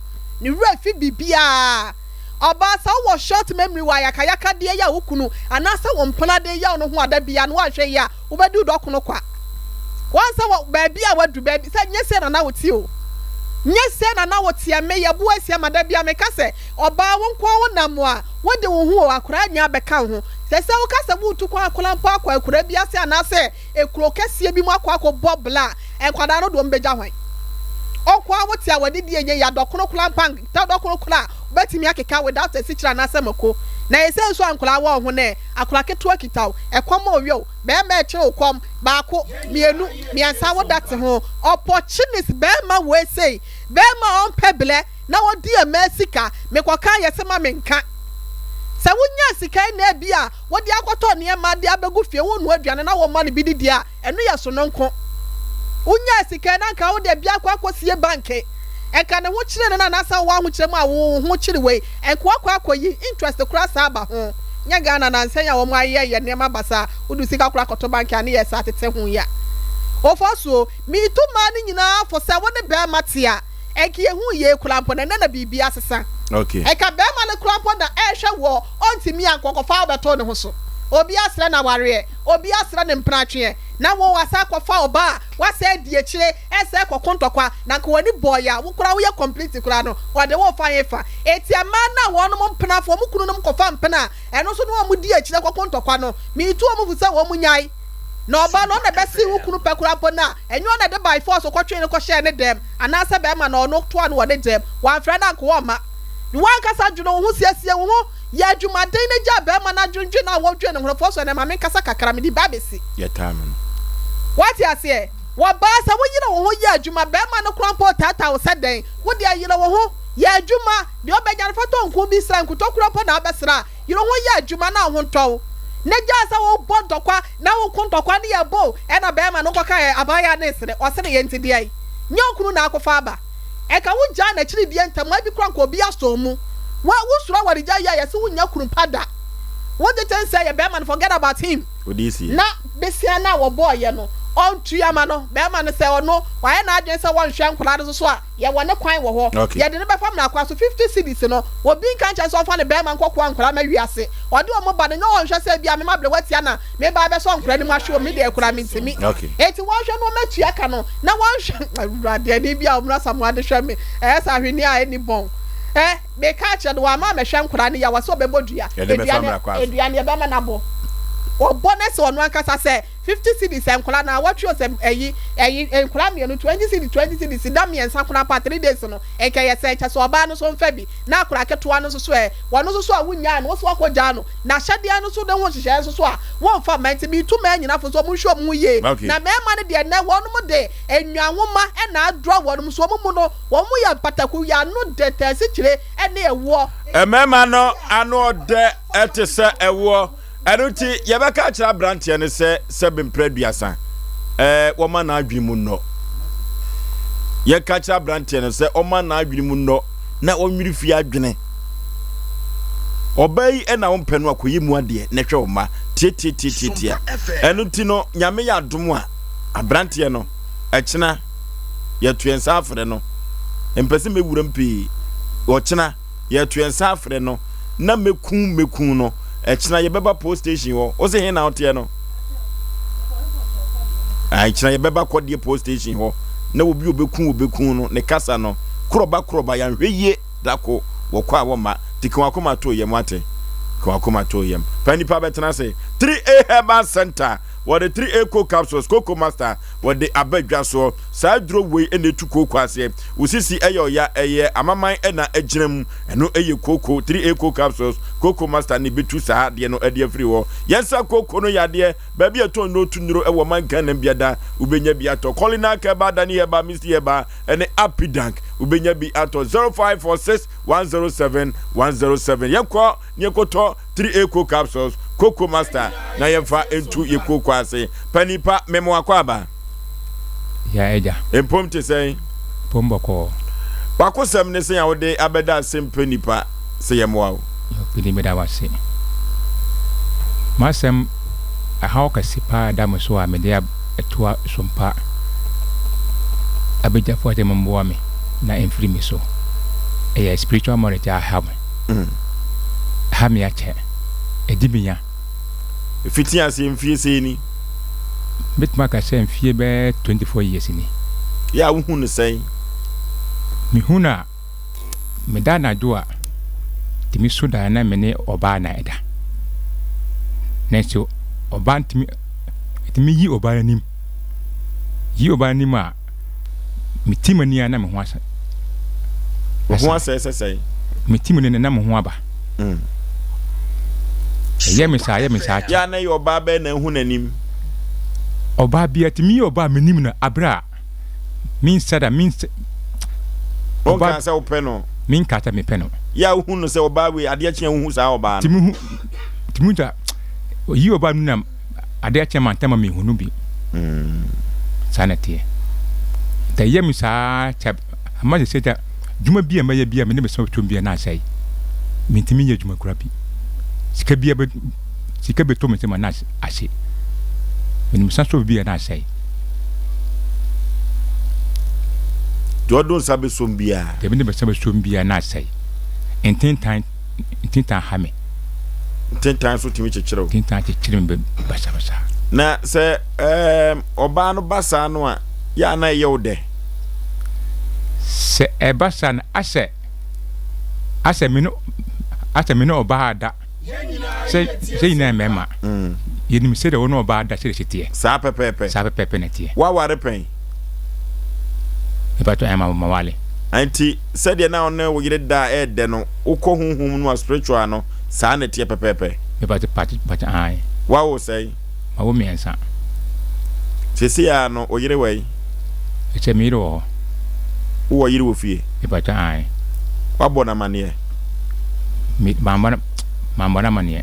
[SPEAKER 5] ne wura fi biribiara. Ɔbaa, sɛ wowɔ short memory wɔ ayakayakadeɛ yi a wo kunu anaasɛ wo mpena de reyɛ wo no ho a, da biara no woanhwɛ yie a, wobɛdi wo dɔkono kwa. Woahu sɛ wɔ baabi a woadu, baabi sɛ nyɛ sei na na wote o. Nyɛ sei na na woteɛ. Me, yɛbo asia ma da biara meka sɛ, ɔbaa, wo nko ara wonam a, wode wo ho o, akwadaa nnya abɛka wo ho. Sɛ sɛ woka sɛ woretu kwan akwadaa mpo akɔ akuraa bi ase anaasɛ ekuro kɛseɛ bi mu akɔ akɔbɔ bla a, nkwadaa no de wɔn bɛgya hwan? Wo nko ara wote a, w'adidie nyɛ yie, adɔkono koraa mpo anka. Tɔ dɔ koro koraa a, wobɛtumi akeka without asikyire anaasɛ mako. Na ɛsei nso a nkwadaa wɔ wo ho nɛ, akwadaa ketewa kita wo, ɛkɔm a ɔwia wo, bɛɛma ɛkyere wo kɔm, baako, mmienu, mmiɛnsa wo da te ho. Opportunist bɛɛma wei sei, bɛɛma a ɔmpɛ blɛ na ɔdi mmaa sika, mekɔka a yɛse ma menka. Sɛ wonyaa sika yi na ebia wode akɔtɔ nneɛma de abɛgu fie, wonoa aduane na woma no bi didi a, Ɛno yɛ sononko. Wonyaa sika yi na anka wode bi akɔ akɔsie banke. Nka ne ho kyere no no anaasɛ wowɔ ahokyerɛ mu a wo ho kyere wei, nka woakɔ akɔyi interest koraa saa aba ho. Nyɛ Ghana nansa yi a wɔn ayɛ yɛ nneɛma basaa, wode wo sika koraa kɔto banke a ne yɛ saa tete ho yi a. Ofosuo, metu mmaa no nyinaa fo sɛ wo ne barima te a, nka yɛhuu yei koraa mpo no ɛnnɛ na biribi asesa.
[SPEAKER 1] Okay.
[SPEAKER 5] Nka barima no koraa mpo na ɛrehwɛ woɔ, ɔntumi ankɔ kɔfa wo bɛto ne ho so. Obi asrɛ no awareɛ. Obi asra ne mpenatweɛ, na wo wasan akɔfa ɔbaa a wasan adi akyire ɛsan kɔko ntɔkwa, na nka w'ani bɔɔyɛ a wo koraa woyɛ complete koraa no ɔde wo refa hefa? Enti mmaa no a wɔnom mpenafoɔ, wɔn kununom kɔfa mpena a ɛno nso ne wɔn di akyire kɔko ntɔkwa no, meretu wɔn fo sɛ wɔn nyae. Na ɔbaa no ɔno na ɛbɛsee wo kunu pɛ koraa mpo no a, ɛnyɛ ɔno na ɛde by force kɔtwee no kɔhyɛɛ ne dɛm, anaasɛ bɛrima no ɔno toa no wɔ ne dɛm, wamfrɛ no anka ɔmma. W'ankasa dwene wo ho, siesie wo ho. Yɛ adwumaden na gyaa barima no adwendwen a wɔdwen ne ho no fɔ so ɛnɛ ma menkasa kakra mede ba abɛsi.
[SPEAKER 1] Yɛ time no.
[SPEAKER 5] Woate aseɛ? Wɔbaa sɛ wo yere wo ho yɛ adwuma barima no koraa mpo retaataa wo sɛ dɛn wo deɛ yere wo ho yɛ adwuma deɛ ɔbɛnya no fa tɔ nku bi sra nkutɔ koraa mpo na abɛsra a yere wo ho yɛ adwuma na wo ho ntɔ wo na gyaa sɛ wo bɔ ntɔkwa na wo ko ntɔkwa ne yɛ bo ɛna barima no kɔka ɛ abaayaa no resere ɔsere yɛ nti deɛn nyɛ okunu na akɔfa aba. Ɛka wo gyaa n'akyiri die ntɛm a ebi koraa nka obi asɔ mu. Wo wo suro awaregyae yi a yɛse wo nnya kunu pa da. Wo tete nsɛ yɛ bɛɛma no forget about him. Na besia no a wɔbɔɔ yɛ no ɔntua ma no bɛɛma no sɛ ɔno wayɛ n'adwene sɛ wɔnhwɛ nkwadaa no soso a yɛwɔ ne kwan wɔ hɔ yɛde no bɛfa mmara kwan so 50 cedis no obi nka nkyɛn sɛ ɔmfa ne bɛɛma nkɔkoa nkwadaa ma wiase ɔde wɔn ba no nyɛ ɔnhwɛ sɛ ebia mema aberewa tia na Me ba bɛsɔ nkora no mu ahwɛ o, me deɛ koraa mentumi. Enti wɔnhwɛ na wɔatua ka no, na wɔnhwɛ, Awurade, ani bi a wɔn Asamoah de hwɛ me, ɛyɛ sɛ ahweneɛ a ɛnni bɔn. Ɛ, meka akyerɛ no, wamma ammɛhwɛ nkora no yie a, wɔse ɔbɛbɔ dua. Dua no, dua no yɛbɛma no abɔ. Ɔbɔ no sɛ ɔno ankasa sɛ 50 cedis nkora no, awɔtwe o sɛ ɛyi, ɛyi, nkora mmienu, 20 cedis, 20 cedis, da mmiɛnsa koraa mpo a, 3 days no, nka ɛyɛ sɛ, kyɛ sɛ ɔbaa no nso mfa bi, na akora ketewa no nso so ɛ, wɔno nso so a wonnyaa no, wo nso woakɔgyaa no. N'ahyɛdeɛ no so ne ho nhyehyɛeɛ nso so a, wɔmfa mma. Enti metu mmaa nyina fo sɛ wɔnhwɛ wɔn ho yie. Na mmarima no deɛ, nnɛ wɔnom de nnwanwoma na adura wɔnom so. Wɔn mu no, wɔn yɛ mpataku, yɛn ano dɛ tɛ asikyire ne ɛwoɔ.
[SPEAKER 1] Mmarima no ano ɔdɛ te sɛ ɛwoɔ. Ɛno nti, yɛbɛka akyerɛ aberanteɛ no sɛ, sɛbe mprɛ aduasa, ɛɛ, wɔma n'adwene mu nnɔ. Yɛka kyerɛ aberanteɛ no sɛ ɔma n'adwene mu nnɔ na ɔnwiri fie adwene. Ɔbaa yi na wompɛ no akɔyɛ mu adeɛ na hwɛ wo mma tiatiatiatia. Ɛno nti no, Nyame yɛ adom a, aberanteɛ no, ɛkyena yɛto yɛn nsa afrɛ no. Mpɛ sɛ mɛwuram pii. Ɔkyena yɛto yɛn nsa afrɛ no na mɛku mɛku no. Ɛkyena yɛbɛba post station hɔ. Wo se he na woteɛ no? Ɛkyena yɛbɛba kɔdeɛ post station hɔ na obi obɛku obɛku no ne kasa no korɔba korɔba yɛanhwɛ yie. Da ko wɔkɔ a wɔmma. Nti ka w'akoma to yam wate. Ka w'akoma to yam. Fa nipa bɛtena ase. 3A Herbal Center. Wɔde 3A Coke Capsules, Cocoa Master, wɔde aba dwa soɔ. Saa aduro wei na ɛtu kooko aseɛ. Wo sisi yɛ ɔya, ɛyɛ amaman na agyina mu. Ɛno yɛ kooko, 3A Coke Capsules, Cocoa Master na ɛbɛtu saa adeɛ no de afiri hɔ. Yɛnsa kooko no yadeɛ. Baabi a ɛtɔn nnuro tu nnuro wɔ man Ghana mu biada, wobɛnya bi atɔ. Colinak Herbal, Dani Herbal, Misty Herbal ne Apidank, wobɛnya bi atɔ. 0546 107 107. Yɛnkɔ na yɛnkɔtɔ 3A Coke Capsules, Cocoa Master na yɛmfa ntu yɛ kooko ase. Panin pa, mema wo akwaaba.
[SPEAKER 12] Ya agya.
[SPEAKER 1] Mpom te sɛn?
[SPEAKER 12] Mpom bɔkɔɔ.
[SPEAKER 1] W'akosɛm ne sɛn a wode abɛda ase mpɛ nipa sɛ yɛmmoa wo?
[SPEAKER 12] Yo, Pini meda wo ase. M'asɛm, ɛhaw kɛse paa da me so a mede atoa Sompa abadwafoɔ sɛ mommoa me na ɛmfiri me so. Ɛyɛ spiritual marriage a ɛha me. Ɛha me akyɛ. Ɛdi me nya.
[SPEAKER 1] Ɛfiti aseɛ mfie sɛn ni?
[SPEAKER 12] Mɛtumi aka sɛ mfie bɛyɛ 24 years ni.
[SPEAKER 1] Yɛ a wohu no sɛn?
[SPEAKER 12] Mehu no a, meda anadwo a, tumi so daeɛ na me ne ɔbaa na ɛda. Nanso ɔbaa no tumi, ɛtumi yi ɔbaa no anim. Yi ɔbaa no anim a, meti m'ani a na me ho asa.
[SPEAKER 1] Wo ho asɛe sɛ sɛn?
[SPEAKER 12] Meti m'ani na me ho aba. Mm. Ɛyɛ me saa, ɛyɛ me saa
[SPEAKER 1] kyɛ. Yɛ a na ɛyɛ ɔbaa bɛn na ahu n'anim?
[SPEAKER 12] Ɔbaa bi atumi yɛ ɔbaa menim no abere a mensa da mensa.
[SPEAKER 1] Ɔnka sɛ wopɛ no.
[SPEAKER 12] Menka sɛ mepɛ no.
[SPEAKER 1] Yɛ a wohu no sɛ ɔbaa wei adeɛ kye a wohu saa ɔbaa no.
[SPEAKER 12] Tumi hu tumi ta yi ɔbaa no nam adeɛ kye ma ntɛm a mehu no bi. Mm. Saa na ɛteɛ. Nti ɛyɛ me saa kyɛ ama sɛ sɛ dwuma bi a mɛyɛ bi a me ne me sɛ twom bi a na asɛe. Mentumi nyɛ adwuma kura bi. Sika bi bɛ sika bɛtɔ me nsam a na ahye. Menim sa so bi a na asɛe.
[SPEAKER 1] Deɛ ɔdo nsa bɛsom biara.
[SPEAKER 12] Deɛ mede me nsa bɛsom biara na asɛe. Ntentan ntentan ha me.
[SPEAKER 1] Ntentan nso tumi kyekyere wo.
[SPEAKER 12] Ntentan kyekyere me basabasa.
[SPEAKER 1] Na sɛ ɛɛm ɔbaa no ba saa no a, yɛ a na ɛyɛ wo dɛ?
[SPEAKER 12] Sɛ ɛba saa no, asɛ asɛ me ne asɛ me ne ɔbaa da sɛ sɛ nyinaa mmarima mm. yɛnim sɛdeɛ wo ne ɔbaa da sɛdeɛ siteɛ.
[SPEAKER 1] Saa pɛpɛɛpɛ.
[SPEAKER 12] Saa pɛpɛɛpɛ na ɛteɛ.
[SPEAKER 1] Woaware pɛn?
[SPEAKER 12] Mepatɔ ɛma mawale.
[SPEAKER 1] Nti sɛdeɛ na wo ne wo yere da a ɛɛdɛ no, wokɔ honhom no a spiritual no, saa na ɛteɛ pɛpɛɛpɛ?
[SPEAKER 12] Mepatɔ pati pati ae.
[SPEAKER 1] Woawo sɛn?
[SPEAKER 12] Mawo mmiɛnsa.
[SPEAKER 1] Seesei ara no, wo yere wɔ he?
[SPEAKER 12] Ɛkyɛ me yere wɔ hɔ.
[SPEAKER 1] Wowɔ yere wɔ fie?
[SPEAKER 12] Mepatɔ ae.
[SPEAKER 1] Woabɔ no amaneɛ?
[SPEAKER 12] Me mammɔ no mammɔ no amaneɛ.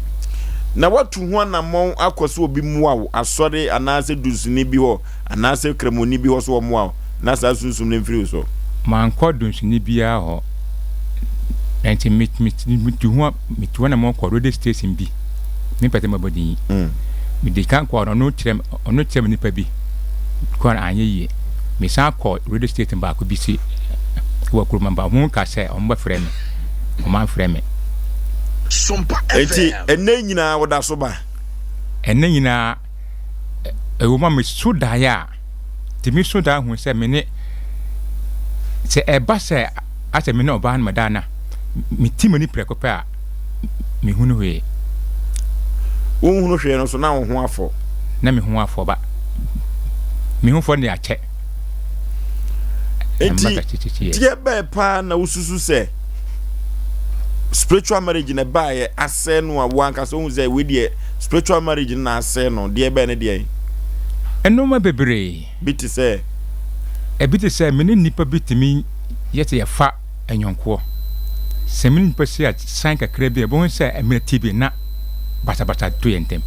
[SPEAKER 1] Na woatu ho anammɔn akɔ sɛ obi mmoa wo, asɔre anaasɛ dunsini bi hɔ anaasɛ kramoni bi hɔ sɛ ɔmmoa wo na saa sunsum no mfiri wo so?
[SPEAKER 12] Mankɔ dunsini biara hɔ. Ɛnti me me metu ho metu anammɔn kɔ radio station bi. Mempɛ sɛ mɛbɔ din. Medi kan kɔɔ no, ɔno kyerɛ ɔno kyerɛ me nipa bi. Kɔɔ no anyɛ yie. Mesan kɔɔ radio station baako bi si wɔ kurom ba wɔn ka sɛ wɔn bɛfrɛ me. Wɔn amfrɛ me.
[SPEAKER 1] Enti ɛnnɛ nyinaa woda so ba?
[SPEAKER 12] Ɛnnɛ nyinaa ɛwɔ mu a meso daeɛ a, tumi so daeɛ hu sɛ me ne sɛ ɛba sɛ asɛ me ne ɔbaa no mɛda no a, meti m'ani prɛko pɛ a, mehunu hwee.
[SPEAKER 1] Wonhunu hwee no so na wo ho afɔ?
[SPEAKER 12] Na me ho afɔ ba. Me ho fɔ ne akyɛ.
[SPEAKER 1] Enti deɛ bɛɛ paa na wosusu sɛ spiritual marriage na ɛbaeɛ asɛe no a wo ankasa wohu sɛ wei deɛ spiritual marriage no na asɛe no deɛ bɛɛ ne deɛ?
[SPEAKER 12] Nnoɔma bebree.
[SPEAKER 1] Bi te sɛ?
[SPEAKER 12] Ebi te sɛ me ne nnipa bi tumi yɛ sɛ yɛfa anyɔnkoɔ. Sɛ me ne nnipa hyia san kakra bi a, wobɛhu sɛ mmerɛ ti bi na basabasa to yɛn ntam.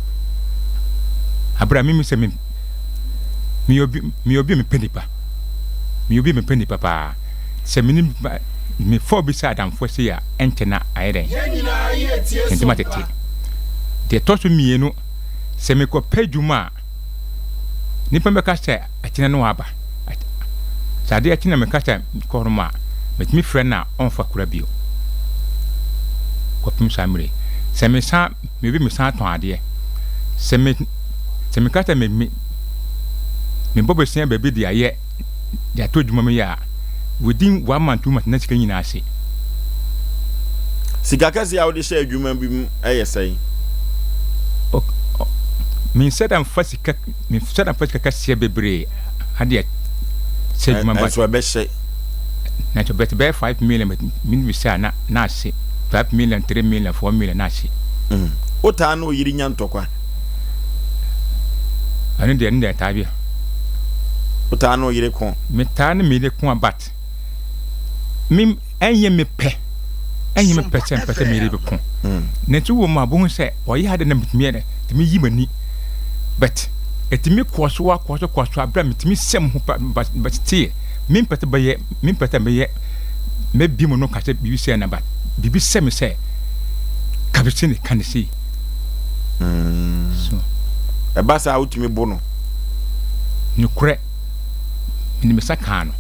[SPEAKER 12] Aberɛ a mimi sɛ me meyɛ obi meyɛ obi a mepɛ nnipa. Meyɛ obi a mepɛ nnipa paa. Sɛ me ne mefa obi sɛ adamfoɔ sei a, ɛnkyɛ na ayɛ dɛn? Yɛn ntam atete. Deɛ ɛtɔ so mmienu, sɛ mekɔpɛ adwuma a, nnipa bɛka sɛ akyina no aba. Sɛ adeɛ kye na meka sɛ mekɔ hɔ nom a, metumi frɛ no a ɔmfa kora bio. Kɔpem saa mmerɛ yi. Sɛ mesan, mebi mesan tɔn adeɛ. Sɛ me, sɛ meka sɛ me, me, mebɔ bosea baabi de ayɛ, de ato adwuma mu yɛ a, within one month, two months na sika nyinaa ase.
[SPEAKER 1] Sika kɛseɛ a wode hyɛ adwuma bi mu yɛ sɛn?
[SPEAKER 12] Menhyɛ da mfa sika menhyɛ da mfa sika kɛseɛ bebree adeɛ sɛ adwuma ba.
[SPEAKER 1] Ɛnso ɛbɛhyɛ.
[SPEAKER 12] Na nso bɛte bɛyɛ 5 million mene sɛ a na na ase 5 million 3 million 4 million na ase.
[SPEAKER 1] Mm. Wotaa ne oyere nya ntɔkwa?
[SPEAKER 12] Ɛno deɛ ɛno deɛ ɛtaa bi.
[SPEAKER 1] Wotaa ne oyere ko?
[SPEAKER 12] Metaa ne me yere ko a but me ɛnyɛ me pɛ ɛnyɛ me pɛ sɛ mpɛ sɛ me yere bɛko. Mm. Nanso wɔ mu a bohu sɛ ɔyɛ ade na metumi yɛ dɛ tumi yi m'ani but ɛtumi kɔ so akɔ so kɔ so abira metumi sɛ mo ho pa but but still me mpɛ sɛ bɛyɛ me mpɛ sɛ mɛyɛ mɛbi mu no ka sɛ biribi sɛ na but biribi sɛ me sɛ kabisi ne ka ne sei.
[SPEAKER 1] Mm. So ɛba saa wotumi bo no.
[SPEAKER 12] Nokorɛ mede me sa kaa no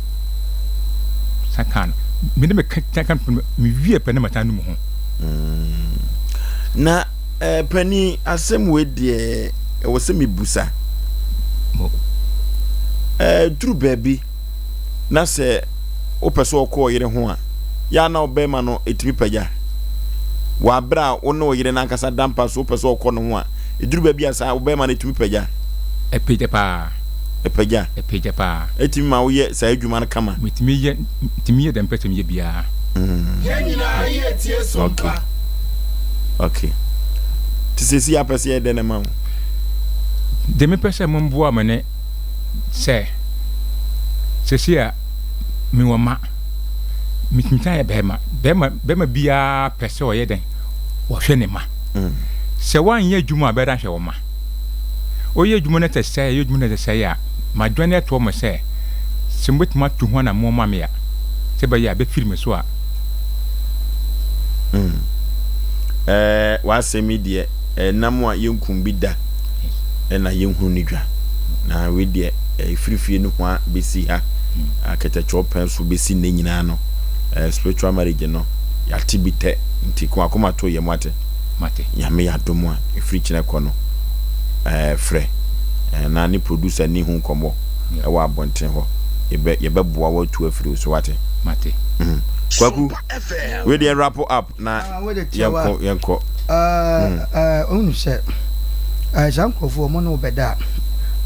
[SPEAKER 12] sa kaa no mede me ka ka mewie pɛ ne mata no mu ho.
[SPEAKER 1] Mm. Na eh, panin asɛm wei deɛ ɛwɔ sɛ mebusa. Eh, duru baabi na sɛ wopɛ sɛ ɔkɔ ɔyere ho a yɛ a na ɔbɛrima no ɛtumi pagya wɔ aberɛ a wo ne ɔyere no ankasa da mpa so wopɛ sɛ ɔkɔ no ho a ɛduru baabi a saa ɔbɛrima no ɛtumi pagya.
[SPEAKER 12] Ɛpagya paa.
[SPEAKER 1] Ɛpagya.
[SPEAKER 12] Ɛpagya paa.
[SPEAKER 1] Ɛtumi ma woyɛ saa adwuma no kama.
[SPEAKER 12] Metumi yɛ metumi yɛ deɛ mpɛ sɛ meyɛ biara.
[SPEAKER 1] Mm. Okay. Okay. Te sɛsi apɛ sɛ yɛ dɛn na ma wo?
[SPEAKER 12] Deɛ mepɛ sɛ momboa me ne sɛ sɛsi a mewɔ ma metumi yɛ bɛrima bɛrima bɛrima biara pɛ sɛ ɔyɛ dɛn ɔhwɛ ne ma mm. sɛ woanyɛ adwuma a bɛda hwɛ wo ma woyɛ adwuma no sɛ sɛ ɛyɛ adwuma no sɛ sɛ a madwane atoɔ mo sɛ sɛ mobɛtumi atu ho anammɔn ma me a sɛ bɛyɛ a bɛfiri me so a
[SPEAKER 1] mm. eh, w'asɛm yi deɛ ɛnam a yɛnkum bi da ɛna yɛnhunu no dwa na wei deɛ ɛfiri fie no ho a bɛsi ha akɛtɛkyɛw pɛn so bɛsi nnɛ nyinaa no eh, spiritual marriage no yɛate bi tɛ nti ko akoma to yɛ mu ate nyame yɛ adom a ɛfiri kyerɛ kɔ no eh, frɛ eh, na ne producer ni ho nkɔmmɔ ɛwɔ abɔnten hɔ yɛbɛ yɛbɛboa watu afiri so wate
[SPEAKER 12] mate
[SPEAKER 1] mm. kwaku wei deɛ wrap up na
[SPEAKER 2] Ah, wode
[SPEAKER 1] yɛnkɔ
[SPEAKER 2] tiawa.
[SPEAKER 1] yɛnkɔ.
[SPEAKER 2] Ah, ohunu sɛ eh, saa nkurɔfoɔ wɔn ne wo bɛda a,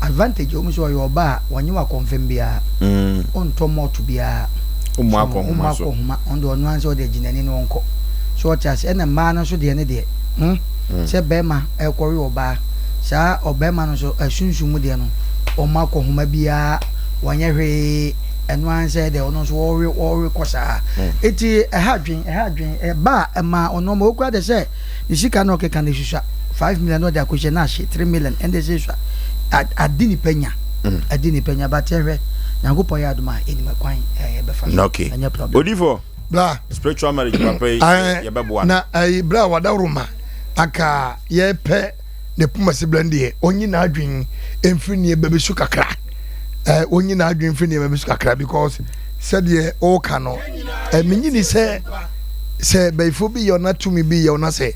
[SPEAKER 2] advantage wɔn sɛ ɔyɛ ɔbaa a wɔnye wo akɔmfɛm biara, ɔntɔ malt biara,
[SPEAKER 1] Wommɔ
[SPEAKER 2] so
[SPEAKER 1] akɔnhoma
[SPEAKER 2] wommɔ
[SPEAKER 1] so.
[SPEAKER 2] akɔnhoma, ɔno deɛ ɔno ara sɛ ɔde agyi n'ani na ɔnkɔ. So ɔte ase, ɛna mmaa no nso deɛ ne deɛ, hmm, sɛ bɛrima ɛrekɔwe ɔbaa, saa ɔbɛrima no nso asunsum mu deɛ no, ɔmmɔ akɔnhoma biara, wɔnyɛ hwee, ɛno ara sɛ deɛ ɔno nso ɔrewe ɔrewe kɔ saa. Eti ɛha adwen. Ɛha adwen. Ɛba a, ɛma ɔno ma okura de sɛ ne sika na ɔkeka no susua. 5 million na ɔde akɔhyɛ na ahye 3 million ɛnde sɛ sua. Ade nipa nya. Ade nipa nya but yɛhwɛ Nyankopɔn yɛ adom a yɛnim ɛkwan yɛbɛfa so.
[SPEAKER 1] Okay.
[SPEAKER 2] Ɛnyɛ problem.
[SPEAKER 1] Odifo.
[SPEAKER 3] Bra.
[SPEAKER 1] Spiritual marriage papa yi yɛbɛboa no.
[SPEAKER 3] Na ayi bra wadaworo anka yɛpɛ ne poma si bra deɛ ɔnyi n'adwen mfiri nneɛma bi so kakra. Eh, ɔnyi n'adwen mfiri nneɛma bi so kakra because sɛdeɛ ɔreka no eh, menyi ni sɛ sɛ bɛyifoɔ bi yɛ ɔna tumi bi yɛ ɔna sɛ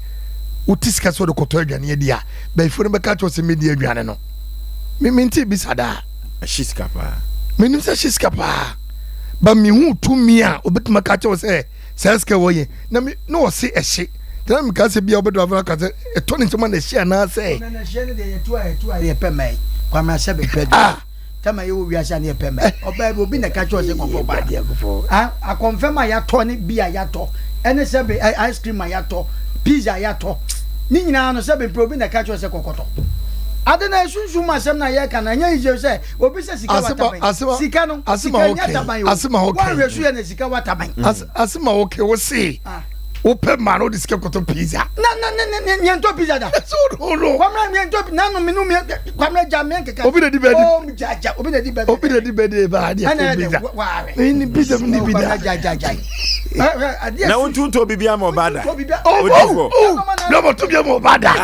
[SPEAKER 3] wote sika sɛ ɔde kɔtɔ aduane adi a bɛyifoɔ no bɛka kyerɛ sɛ medi aduane no me mente bisa daa
[SPEAKER 1] ɛhye sika paa
[SPEAKER 3] menim sɛ hye sika paa ba mehu tumi a obɛtumi aka kyerɛ sɛ saa sika wɔ yɛ na me na ɔse ɛhye tena meka sɛ bia wobɛdɔ afra ka sɛ ɛtɔ ne nsɛm na ɛhye anaasɛ
[SPEAKER 2] kwame asɛ bɛpɛ ah Tama yɛwɔ wiase a ne yɛpɛ mɛ. Ɔbaa bi obi na ɛka kyerɛ sɛ kɔfɔ ba. Akɔnfɛm a yɛatɔ ne bi a yɛatɔ ɛne sɛbe ice cream a yɛatɔ pizza a yɛatɔ ne nyinaa no sɛbe mpɛ obi na ɛka kyerɛ sɛ kɔkɔtɔ. Ade na esunsum mu asɛm na yɛka no ɛnyɛ easy sɛ obi sɛ sika wataban. Sika no sika nyɛ ataban o. Wɔnhwɛ so yɛ na sika wataban.
[SPEAKER 3] Asema okay wo se. Wopɛ maa no wode sika kɔtɔ pizza.
[SPEAKER 2] Na na ne ne ne yɛntɔ pizza da.
[SPEAKER 3] So no no.
[SPEAKER 2] Kwamina yɛntɔ na no menu mi kwamina gya mi nkeka.
[SPEAKER 3] Obi na di bɛdi.
[SPEAKER 2] Oh gya gya obi na di bɛdi.
[SPEAKER 3] Obi na di bɛdi ba adi akɔ pizza.
[SPEAKER 2] Ɛna
[SPEAKER 3] Ni pizza mi ni bi da.
[SPEAKER 2] Kwamina gya gya gya.
[SPEAKER 1] Na wontu ntɔ bibi ama ɔba da.
[SPEAKER 3] Oh oh oh. Na mo to bi ama ɔba da.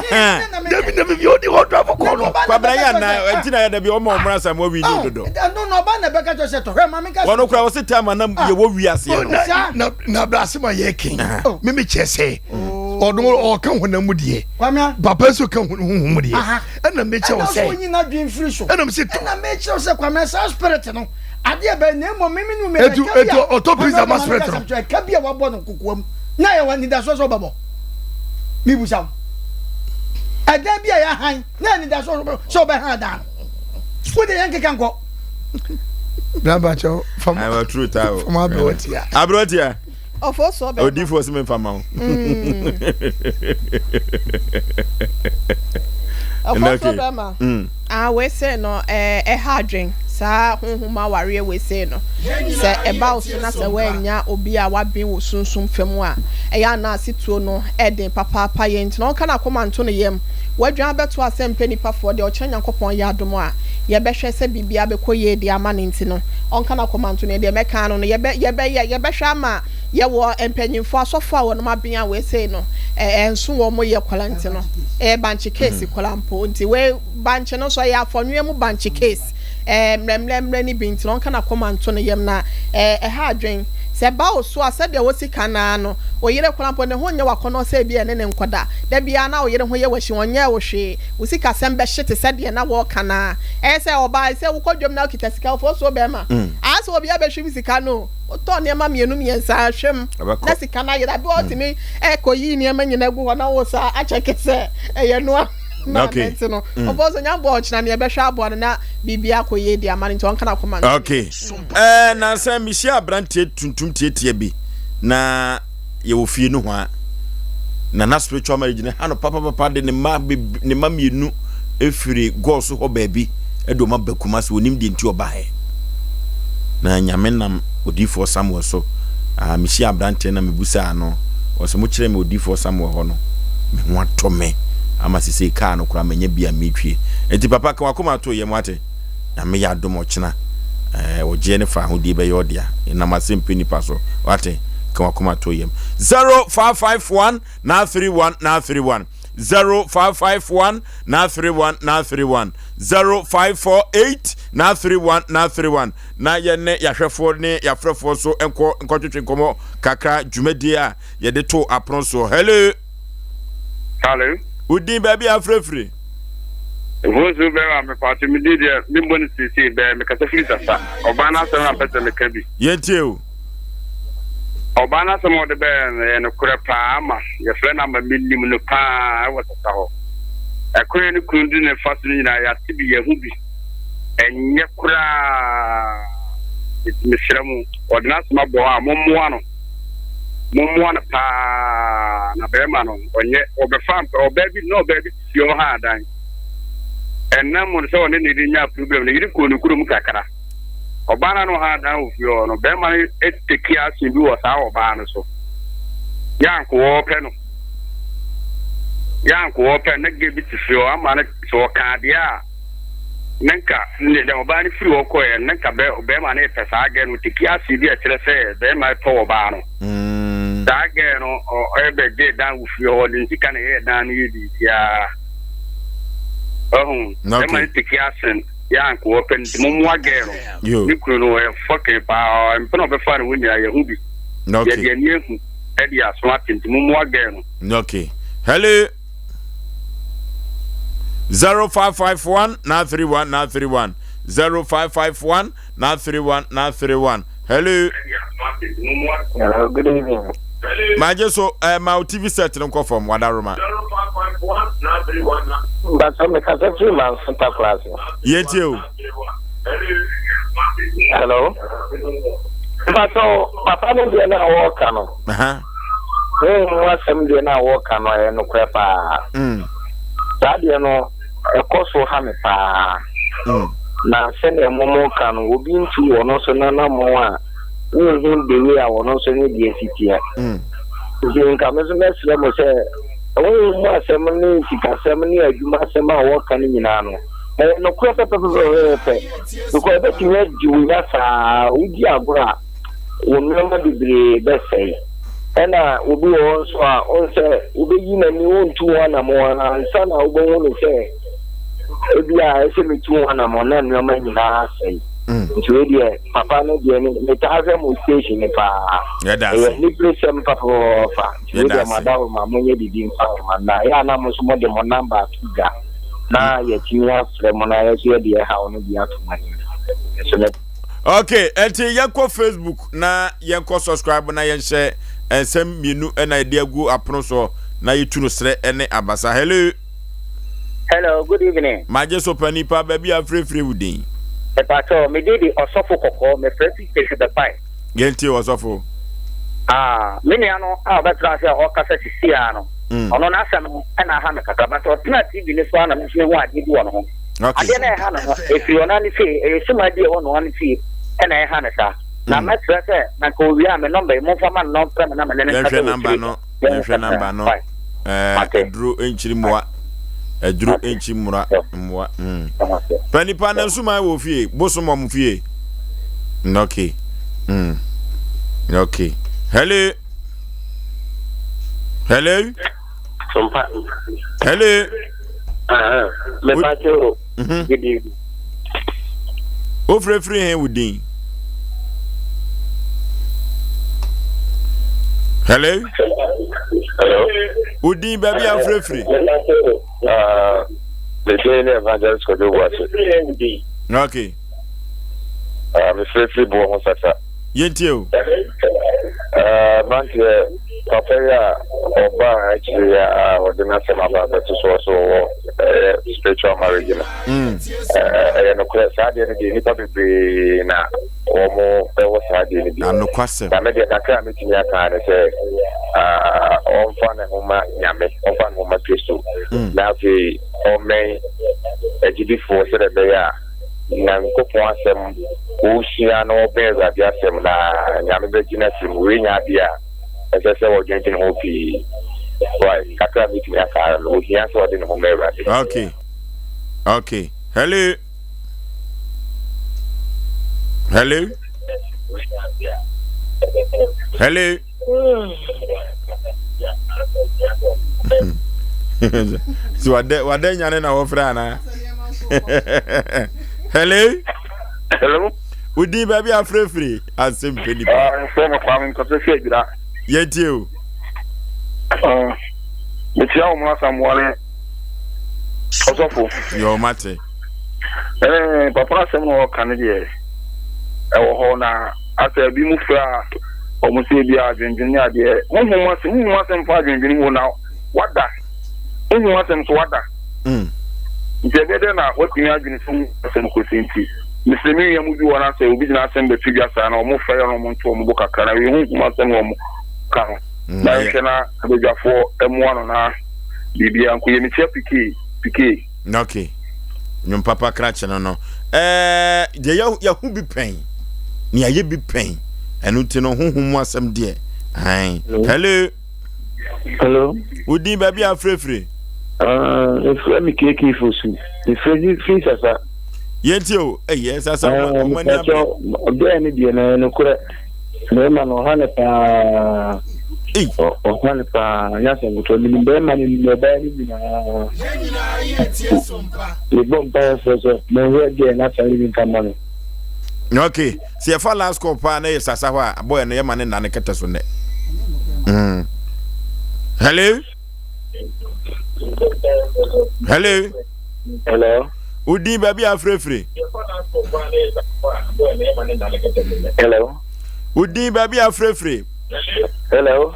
[SPEAKER 3] Dabi dabi bi odi hɔ dɔfo kɔ no.
[SPEAKER 1] Kwamina yɛ na ɛnti na yɛ dabi ɔma ɔmra sa mo wi ni dodo.
[SPEAKER 2] No no ɔba na bɛka kyerɛ sɛ tɔ hwɛ maame ka.
[SPEAKER 1] Wɔn kura wɔsi taama na yɛ wɔ wiase no.
[SPEAKER 3] Na na brase ma yɛ ken me me kyɛ sɛ ɔno ɔka honam mu deɛ papa nso ka honhom mu deɛ ɛna me kyɛ wo sɛ
[SPEAKER 2] ɛna me sɛ ɛna me kyerɛ wo sɛ kwame saa spirit no adeɛ bɛn na mmom meme no
[SPEAKER 3] etu etu ɔtɔ pizza ma spirit no
[SPEAKER 2] ɛka bi a wabɔ no kokoa mu na yɛ wɔ anidasoɔ sɛ ɔbɛbɔ mebusa wo. Ɛdan bi a yɛahan na anidaso sɛ wobɛhan dan no. Wode yɛn keka nkɔ.
[SPEAKER 3] Blabakyɛw fam fam aberewatia.
[SPEAKER 1] Aberewatia.
[SPEAKER 5] Ɔfo so ɔbɛma.
[SPEAKER 1] Odiifoɔ sɛ memfa ma wo.
[SPEAKER 5] Ɔfo so bɛma. Ah wei sei no ɛha adwen saa honhom awareɛ wei sei no sɛ ɛba wo so na sɛ woannya obi a waben wɔ sunsum fa mu a ɛyɛ a na asetuo no ɛden papaapa yei nti na ɔnka n'akoma nto ne yam wadwan abɛto asɛ mpɛ nipa foɔ deɛ ɔkyena Nyankopɔn yɛ adom a yɛbɛhwɛ sɛ biribiara bɛkɔ yie de ama no nti no ɔnka n'akoma nto ne deɛ mɛka ano no yɛbɛ yɛbɛyɛ yɛbɛhwɛ ama yɛwɔ mpanyinfoɔ asɔfoɔ a wɔnom aben a wei sei no ɛnso wɔn yɛ kwala nti no ɛyɛ bankye case kwala mpo nti wei bankye no nso ɛyɛ afɔnwea mu bankye case ɛɛ mmerɛmmerɛmmerɛ no bi nti no ɔnka n'akoma nto ne yam na ɛɛ ɛha adwen sɛ ɛba wo so a sɛdeɛ wosi ka no ara no wo yere kwala mpo ne ho nyɛ wakɔnɔ sɛ ebi ɛne ne nkɔda da biara na wo yere ho yɛ wahyi ɔnyɛɛ wo hwee wo sikasɛm bɛhye te sɛ deɛ na wɔreka no ara ɛyɛ sɛ ɔbaa sɛ wokɔ dwam na wokita sika wofoɔ bɛrima ayɛ sɛ obi abɛhwim sika no o. Wotɔ nneɛma mmienu mmiɛnsa hwɛ mu na sika no ayera. Bi wɔ hɔ wotumi kɔyi nneɛma nyinaa gu hɔ na wosa akyɛke sɛ ɛyɛ noa na nti no. Ɔbɔ sɛ nya bɔ ɔkyena nea ɛbɛhwɛ aboa no na biribi akɔ yie de ama no nti ɔnka n'akoma nto.
[SPEAKER 1] Okay. Ɛɛ nansa mehyia aberanteɛ tuntum tietia bi na yɛwɔ fie nohoa na na spiritual marriage no ha no papapapa de ne mma ne mma mmienu efiri gɔɔso hɔ baabi ɛde wɔn aba Kumasi onim deɛ nti ɔbaeɛ na nyame nam odiifoɔ Samuel so ah mehyia aberanteɛ na mebusaa no ɔsɛ mo kyerɛ me odiifoɔ Samuel hɔ no me ho atɔ me ama sesei kaa no koraa manya bi a metwie nti papa ka wakoma ato yɛ mo ate Nyame yɛ adom ɔkyena eh, ɔgyeɛ ne faahodie bɛyɛ ɔdea. Yɛnam asɛmpɛ nipa so. Wate? Ka wakoma to yam. 0551 931 931 0551 931 931 0548 931 931 na yɛne yɛahwɛfoɔ ne yɛafrɛfoɔ so nkɔ nkɔtwetwe nkɔmmɔ kakra dwumadie a yɛde to apono soɔ. Hello.
[SPEAKER 13] Hello.
[SPEAKER 1] Wo din baabi a afirafiri?
[SPEAKER 13] Mfonsu bɛrɛ a mepatwo me din deɛ memmɔ no seesei bɛɛ mekasa firi sasa. Ɔbaa no asɛm na mpɛ sɛ meka bi.
[SPEAKER 1] Yɛntie o.
[SPEAKER 13] Ɔbaa no asɛm a ɔde bɛɛ no yɛ nokorɛ paa ama yɛfrɛ no ama menim no paa ɛwɔ sasa hɔ. Ɛkwan ne kunu de ne fa so no nyinaa yɛate bi yɛho bi. Ɛnyɛ koraa. Nti mesrɛ mo ɔde n'asɛm abɔ hɔ a mommoa no. Mommoa no paa na bɛrima no ɔnyɛ ɔbɛfa ɔbaa bi na ɔbaa bi te ɔha adan ɛnam mu no sɛ ɔne ne yere nya problem ne yere kɔɔ ne kurom kakra ɔbaa no na ɔha adan wɔ fie hɔ no bɛrima no teki action bi wɔ saa ɔbaa no so yanko ɔpɛ no yanko ɔpɛ ne ge bi te fie hɔ ama no sɛ ɔka adeɛ a ne nka ne dɛ ɔbaa no firi hɔ kɔɛ ne nka bɛ bɛrima no pɛ saa gɛ no teki ase bi a ɛkyerɛ sɛ bɛrima pɛ ɔbaa no mm. saa gɛ no ɔbɛ gye dan wɔ fie hɔ de nsika na ɛyɛ dan no yɛ biribiara ɔho bɛrima no teki ase yɛ anko ɔpɛ no nti mommoa gɛ no ne kunu no ɔyɛ fɔke paa mpɛ na ɔbɛfa ne ho nyinaa yɛho bi yɛde ani ahu ɛde aso ate nti mommoa gɛ
[SPEAKER 1] no okay hello 0551 931 931 0551 931 931 hello.
[SPEAKER 22] Hello, good evening.
[SPEAKER 1] Magye so eh, ma wo TV set no nkɔ fam wadaroma.
[SPEAKER 22] Bàtà mi kasa firi Manso Takoradi.
[SPEAKER 1] Yɛntie o.
[SPEAKER 22] Hello. Bàtà papa no deɛ no a wɔreka no. Honhom mu asɛm deɛ no a wɔka no ɛyɛ nokorɛ paa. Saa deɛ no ɛkɔ so ha me paa. Na sɛdeɛ mo mo ka no obi ntu ɔno nso n'anammɔn a wonhu the way a ɔno nso ne deɛ si teɛ. Nti nka me nso mɛsrɛ mo sɛ honhom mu asɛm ne sikasɛm ne adwuma asɛm a wɔka no nyinaa no ɛyɛ nokorɛ pɛpɛpɛpɛpɛ because ɛbɛtumi agye wo nya saa wodi agorɔ a wo nneɛma bebree bɛsɛe. Ɛna obi wɔ hɔ nso a, wohu sɛ wobɛyi n'ani, wontu ho anammɔn ansa na wobɛhu no sɛ ebi a ɛsɛ metu ho anammɔn na nneɛma nyinaa asɛe. Mm. Nti wei deɛ papa no deɛ metaa hwɛ mo station no paa. Ɛyɛ aniberesɛm papapaapa. Nti wei deɛ mo adawoma monyɛ biribi mfa ho ma na ɛyɛ a na mo nso mode mo namba ato dwa na yɛatumi afrɛ mo na yɛso yɛde ɛhaw no bi ato mo anim. Nso
[SPEAKER 1] Ok, ɛnti yɛnkɔ Facebook na yɛnkɔ subscribe na yɛnhyɛ nsɛm mmienu na yɛde agu apono soɔ na yɛtu no serɛ ne abasa. Hello.
[SPEAKER 7] Hello, good evening.
[SPEAKER 1] Magye so pa nipa baabi a frɛfrɛ wo din.
[SPEAKER 7] Mepakyɛw, me din de Ɔsɔfo Kɔkɔɔ, mefrɛ fi Sehwi Bɛpae.
[SPEAKER 1] Yɛntie Ɔsɔfo.
[SPEAKER 7] Ah, me nua no a ɔbɛtena ase a ɔrekasa sisi ara no, mm. ɔno n'asɛm no ɛna aha me kakra, but ɔtena TV no so ara na me nso mehu adeɛ bi wɔ ne ho. Adeɛ no a ɛha no no, ɛfiri ɔno ano fie, ɛyɛ suma bi a ɛwɔ ɔno ano fie ɛna ɛha no saa. Na mm. mɛsrɛ sɛ, na nka owie a me nɔmba yi, momfa ma no na ɔmfrɛ me na me ne no nkasa wɔ akyire.
[SPEAKER 1] Yɛnhwɛ namba no. Aduro nkyiri mmoa. Aduro nkyi mmura mmoa. Mm. Pɛ nipa na nsuman wɔ fie, bosom wɔn fie. Okay. Mm. Okay. Hello. Hello. Hello.
[SPEAKER 11] Mepa kyɛw. Mhm. Good evening.
[SPEAKER 1] Wofirefiri he wo din? Hello?
[SPEAKER 11] Hello?
[SPEAKER 1] Wo din baabi a wofirefiri?
[SPEAKER 11] Uh, me din ne Evangelist Kojo Boakye.
[SPEAKER 1] Okay.
[SPEAKER 11] Uh, mefirefiri boɔ ho sasa.
[SPEAKER 1] Yɛntie o.
[SPEAKER 11] Uh, mmeranteɛ papa yi a ɔbaa akyire yi a ɔde n'asɛm aba abɛto soɔ so ɔwɔ ɛyɛ spiritual marriage no mm. ɛyɛ nokorɛ saa adeɛ no deɛ nnipa bebree na wɔn ɛwɔ saa adeɛ no bi na me deɛ kakra a metumi aka ne sɛ ɔmfa ne ho ma nyame ɔmfa ne ho ma kristo mm. na afei ɔmmɛn agyidifoɔ sɛdeɛ ɛbɛyɛ a nyankopɔn asɛm ɔresua na ɔbɛn awurade asɛm na nyame bɛgyina firi mu wei nyɛ adeɛ a ɛsɛ sɛ wɔdwendwene ho pii. Wai, kakra a metumi aka ara no, ohia sɛ ɔde ne ho ma Awurade.
[SPEAKER 1] Okay. Okay. Hello. Hello. Hello. so wada wada nyane na wɔfrɛ anaa hello
[SPEAKER 13] hello
[SPEAKER 1] wodin baabi afrɛfiri asɛm pɛ nipa.
[SPEAKER 13] Mfrɛ me Kwame Nkɔsɛ fi Adwira.
[SPEAKER 1] Yɛntie o.
[SPEAKER 13] Mekyia wɔn asamoa ne ɔsɔfo.
[SPEAKER 1] Yɛ ɔma te.
[SPEAKER 13] Ɛɛ papa asɛm na ɔka no deɛ ɛwɔ hɔ na asɛ ebi mu fira a wɔn sɛ ebi adwendwen ne adeɛ honhom asɛm honhom asɛm fa adwendwen ho na wada honhom asɛm so wada.
[SPEAKER 1] Mm.
[SPEAKER 13] Nti ɛbɛyɛ dɛ na watumi adwene sɛ honhom asɛm kɔsi nti. Mesrɛ me nua mu bi wɔ na sɛ obi de n'asɛm bɛto dwa saa na wɔn fɛ yɛ na wɔn nto wɔn bo kakra na wei honhom asɛm na wɔn ka no mm, na nhwɛ na abadwafoɔ mmoa no na biribiara nko yɛ mekyia pikee pikee.
[SPEAKER 1] Okay nwom papa krakye no no ɛɛ deɛ yɛho bi pɛn ne ayɛ bi pɛn ɛno nti no honhom mu asɛm deɛ han hello
[SPEAKER 9] Hello.
[SPEAKER 1] Wo din baabi a frɛfiri?
[SPEAKER 9] Ah, efrɛ me KK Fosu. Mefrɛ firi Sasa.
[SPEAKER 1] Yɛntie o. Ɛyɛ Sasa ɔmo ani abere.
[SPEAKER 9] Ɔbɛɛ ne deɛ na ɛyɛ nokorɛ. Bɛrima no ɔha ne paa. Ɔha ne paa. Nyɛ asɛm ketewa. Menim bɛrima no nim ɔbaa no nyinaa. Mebɔ mpaeɛ frɛ sɛ monhwɛ deɛ n'asɛm bi nka ma no.
[SPEAKER 1] Okay. Sɛ yɛfa last call paa na yɛ sasa hɔ a boy no yɛma ne nna ne kɛtɛ so nnɛ. Mm. Hello? Hello?
[SPEAKER 9] Hello?
[SPEAKER 1] Wodin baabi a afirafire?
[SPEAKER 9] Hello?
[SPEAKER 1] Wodin baabi a afirafire?
[SPEAKER 9] Hello?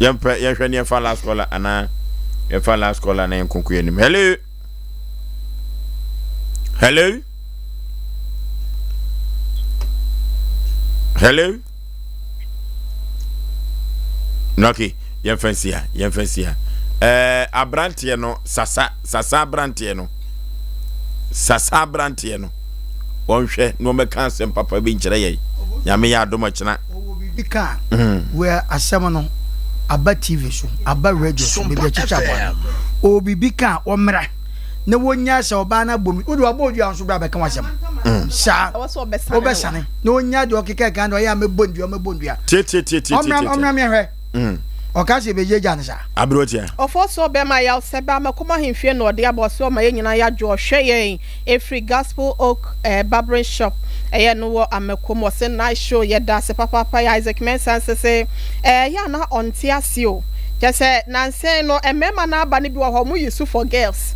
[SPEAKER 1] Yɛmpɛ yɛhwɛ ne yɛfa last caller anaa yɛfa last caller na yɛnkonko yɛn anim. Hello? Hello? Hello? Okay, yɛmfa nsi ha, yɛmfa nsi ha. Ɛɛ aberanteɛ no sasa sasa aberanteɛ no sasa aberanteɛ no wɔnhwɛ na wɔbɛka asɛm papa bi nkyerɛ yɛn. Nyame yɛ adom akyena.
[SPEAKER 2] Ɔwɔ biribi ka a, wɛ asɛm no aba TV so, aba radio so, baabi akyekyɛ aboa no. Ɔwɔ biribi ka a, ɔmmra. na wɔnya sɛ ɔbaa no abɔ mi wode wabɔ odua nso bra bɛka wasɛm mm. saa wobɛsane na ɔnya deɛ ɔkeka kan deɛ ɔyɛ a mɛbɔ ndua mɛbɔ ndua ɔmmra mehwɛ mm. ɔka sɛ ɛbɛgye gya no saa
[SPEAKER 1] aberotia
[SPEAKER 5] ɔfɔ so ɔbɛma yaw sɛ ba mɛkɔm ahemfie na ɔde abɔ ɔsɛ ɔma yɛn nyinaa yɛadwo ɔhwɛ yɛn ɛfiri gospel oak eh, barbering shop ɛyɛ no wɔ amakom ɔsɛ nice show yɛda ase papaapa yɛ Isaac Mensah nsese ɛyɛ ana ɔnte ase o Kyerɛ sɛ nansa yi no mmarima no aba no bi wɔ hɔ wɔn yi su for girls.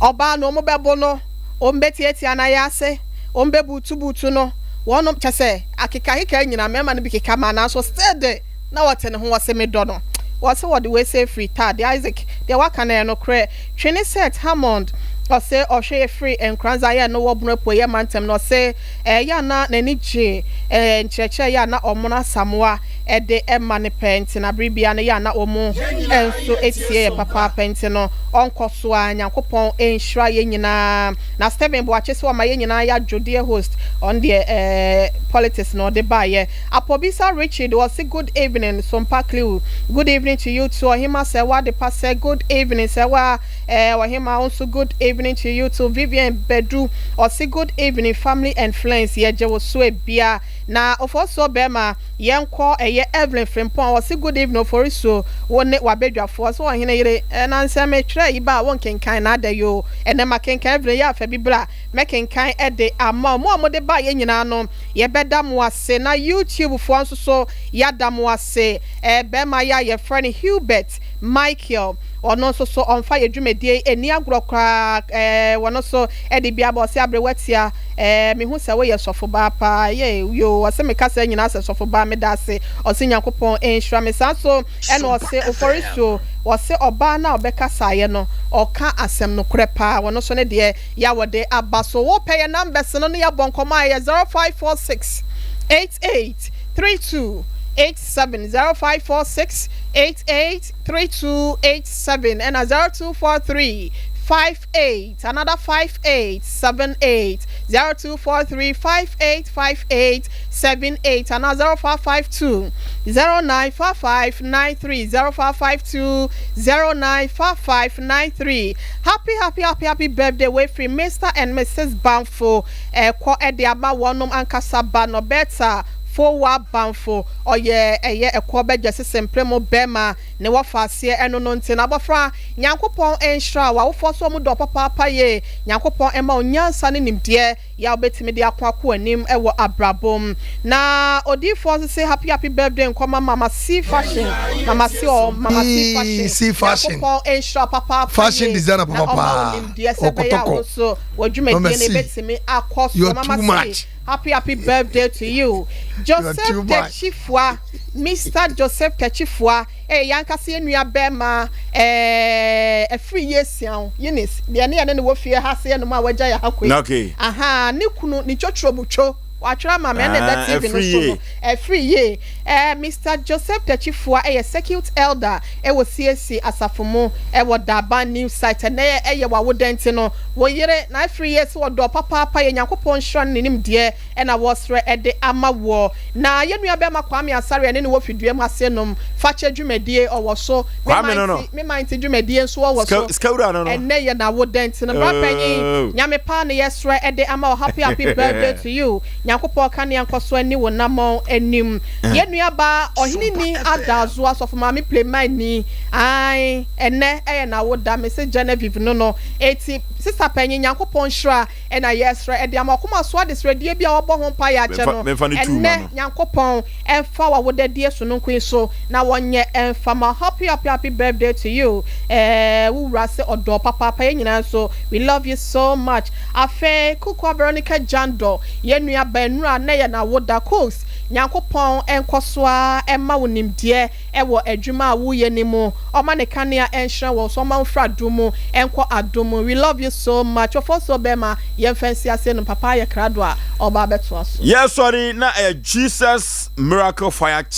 [SPEAKER 5] Ɔbaa no wɔn bɛbo no, wɔn bɛtiatia no ayaase, wɔn bɛbuutubuutu no, wɔnom kyerɛ sɛ akekakeka nyinaa mmarima no bi keka ma nanso still de na wɔte ne ho wɔse medɔ no. Wɔse wɔde wei sɛ firi Taade. Isaac, deɛ waka no ɛyɛ nokorɛ. Twene Seth Hammond, ɔse ɔhwɛ yɛ firi Nkoranza yɛ no wɔ Bono Apueɛ mantam no, ɔse ɛyɛ a na n'ani gye nkyerɛkyerɛ yɛ a na Ɔmono Asamoah de ma no pɛɛ nti na bere biara no yɛ a na wɔn nso tie yɛ papaapa nti no ɔnkɔ so ara. Nyankopɔn nhyira yɛn nyinaa. Na Stephen Boakye sɛ ɔma yɛn nyinaa yɛ adwodeɛ host, ɔno deɛ eh, politics na ɔde baeɛ. Apobisa Richard ɔse good evening Sompa Cleo, good evening to you too. Ɔhema Sɛwa Adepa sɛ good evening Sɛwa eh, Ɔhema wo nso good evening to you too. Vivian Badu ɔse good evening family and friends, yɛgye wo so ebia. Na Oforisuo bɛɛma yɛnkɔ ɛyɛ Evelyn Frimpong ɔse good evening Oforisuo wo ne wabadwafoɔ ɔse ɔhene yere eh, nansɛ me twerɛ yi ba a wo nkenkan na adɛ yoo ɛnɛ ma kenkan Evelyn yɛ afa bi bra mɛkenkan ɛde ama wo mo a mode baeɛ nyinaa no yɛbɛda mo ase na YouTube foɔ nso so yɛada mo ase eh, bɛɛma yi a yɛfrɛ no Hubert Michael Ɔno nso so ɔmfa yɛ dwumadie yi nni agorɔ koraa eh, wɔno nso de bi aba, ɔse aberewa tia eh, mehu sɛ woyɛ sɔfo baa paa yee yoo, ɔse me kasa nyinaa sɛ sɔfo baa, meda ase, ɔse Nyankopɔn nhyira me, saa nso ɛna ɔse Oforisuo, ɔse ɔbaa no a ɔbɛkasaeɛ no ɔka asɛm nokorɛ paa, ɔno nso ne deɛ yɛ a wɔde aba, so wopɛ yɛ numbers no ne yɛabɔ nkɔmmɔ a ɛyɛ 0546 88 32 87 0546 88 3287 ɛna 0243 58 another 5878 0243 5858 78 ana 0552 095593 0552 095593. Happy happy happy happy birthday wei firi Mister and Mrs Bamfo ɛkɔ ɛde ama wɔnom ankasa ba Norberta Fowa Bamfo. Ɔyɛ ɛyɛ ɛkɔ bɛdwa sese mpremo bɛɛma ne wɔfa aseɛ ɛno no nti no abɔfra Nyankopɔn nhyira wo awofoɔ so ɔmo dɔ wo papaapa yie Nyankopɔn ɛma wo nyansa ne nimdeɛ yɛ a wobɛtumi de ako ako anim ɛwɔ abrabɔ mu na odiyifoɔ nso se happy happy birthday nkɔma mama C fashion mama C ɔɔ mama C fashion
[SPEAKER 3] C fashion
[SPEAKER 5] Nyankopɔn nhyira wo papaapa
[SPEAKER 3] fashion
[SPEAKER 5] yie
[SPEAKER 3] designer
[SPEAKER 5] na ɔma wo
[SPEAKER 3] papaapa
[SPEAKER 5] nimdeɛ sɛ ɛbɛyɛ a wo
[SPEAKER 3] ɔkɔtɔkɔ
[SPEAKER 5] nso
[SPEAKER 3] mama
[SPEAKER 5] w'adwumadie no
[SPEAKER 3] C
[SPEAKER 5] ɛbɛtumi akɔ
[SPEAKER 3] you
[SPEAKER 5] soɔ
[SPEAKER 3] are
[SPEAKER 5] mama
[SPEAKER 3] too
[SPEAKER 5] C
[SPEAKER 3] much.
[SPEAKER 5] Happy happy birthday to you Joseph Tachifua Mister Joseph Tachifua ɛyɛ yɛn ankasa yɛn nua bɛɛma ɛɛ ɛfiri yie siaw Eunice deɛ ne yɛne ne wɔ fie ha se yɛnom a wagya yɛ ha kɔ yi
[SPEAKER 1] Okay.
[SPEAKER 5] ahaa ne kunu ne twoturo mu two watwerɛ ama me ɛna ɛda
[SPEAKER 1] Ah,
[SPEAKER 5] TV no
[SPEAKER 1] ɛfiri
[SPEAKER 5] so no
[SPEAKER 1] yie.
[SPEAKER 5] ɛfiri yie ɛɛ Mister Joseph Tachifua ɛyɛ circuit elder ɛwɔ CAC asafo mu ɛwɔ Daban new site ɛnɛ ɛyɛ wawoda nti no Wo yere na afiri yɛ sɛ ɔdɔ papaapa yɛ Nyankopɔn nhyira ne ne nimdeɛ na wɔsrɛ de ama woɔ. Na yɛ nua bɛɛma Kwame Asare ɛne no wɔ fidua mu ase nom fakyɛ dwumadie ɔwɔ so, me
[SPEAKER 1] Kwame no
[SPEAKER 5] man
[SPEAKER 1] no.
[SPEAKER 5] ti me man ti dwumadie nso ɔwɔ
[SPEAKER 1] Sika
[SPEAKER 5] so.
[SPEAKER 1] sika wura no no.
[SPEAKER 5] Ɛnɛ yɛ nawoda nti no bra panyin
[SPEAKER 1] Oh.
[SPEAKER 5] Nyame paa ne yɛsrɛ de ama wo happy happy birthday to you Nyankopɔn kanea nkɔso ani wo namɔn anim. Yɛ nua baa Ɔhene ni Adazo Asɔfo Maame Playman ni ae ɛnɛ ɛyɛ nawoda mese Genevieve no no Enti sista panyin, Nyankopɔn nhyira na yɛsrɛ ɛde ama wakoma so adesrɛdeɛ bi a wabɔ ho mpaeɛ akyɛ no ɛnnɛ. Nyankopɔn mfa w'awodadie sononko yi so na wɔnyɛ mfa ma wo. Happy happy happy birthday to you eh, wo wura se ɔdɔ wo papaapa, yɛn nyinaa nso we love you so much. Afei Kukua Veronica Jandor, yɛn nua baa nnura, nnɛ yɛ n'awoda. Cooks, Nyankopɔn nkɔso ara mma wo nimdeɛ wɔ adwuma a woyɛ no mu, ɔma ne kanea nhyerɛn wɔ wo so, ɔma wo mfiri adom mu nkɔ adom mu, we love you so much, Ofosuo bɛɛma yɛmfa nsi aseɛ nom, papa ayɛ krado a ɔba abɛtoa so.
[SPEAKER 1] Yɛsɔre na ɛyɛ Jesus Miracle Fire Church.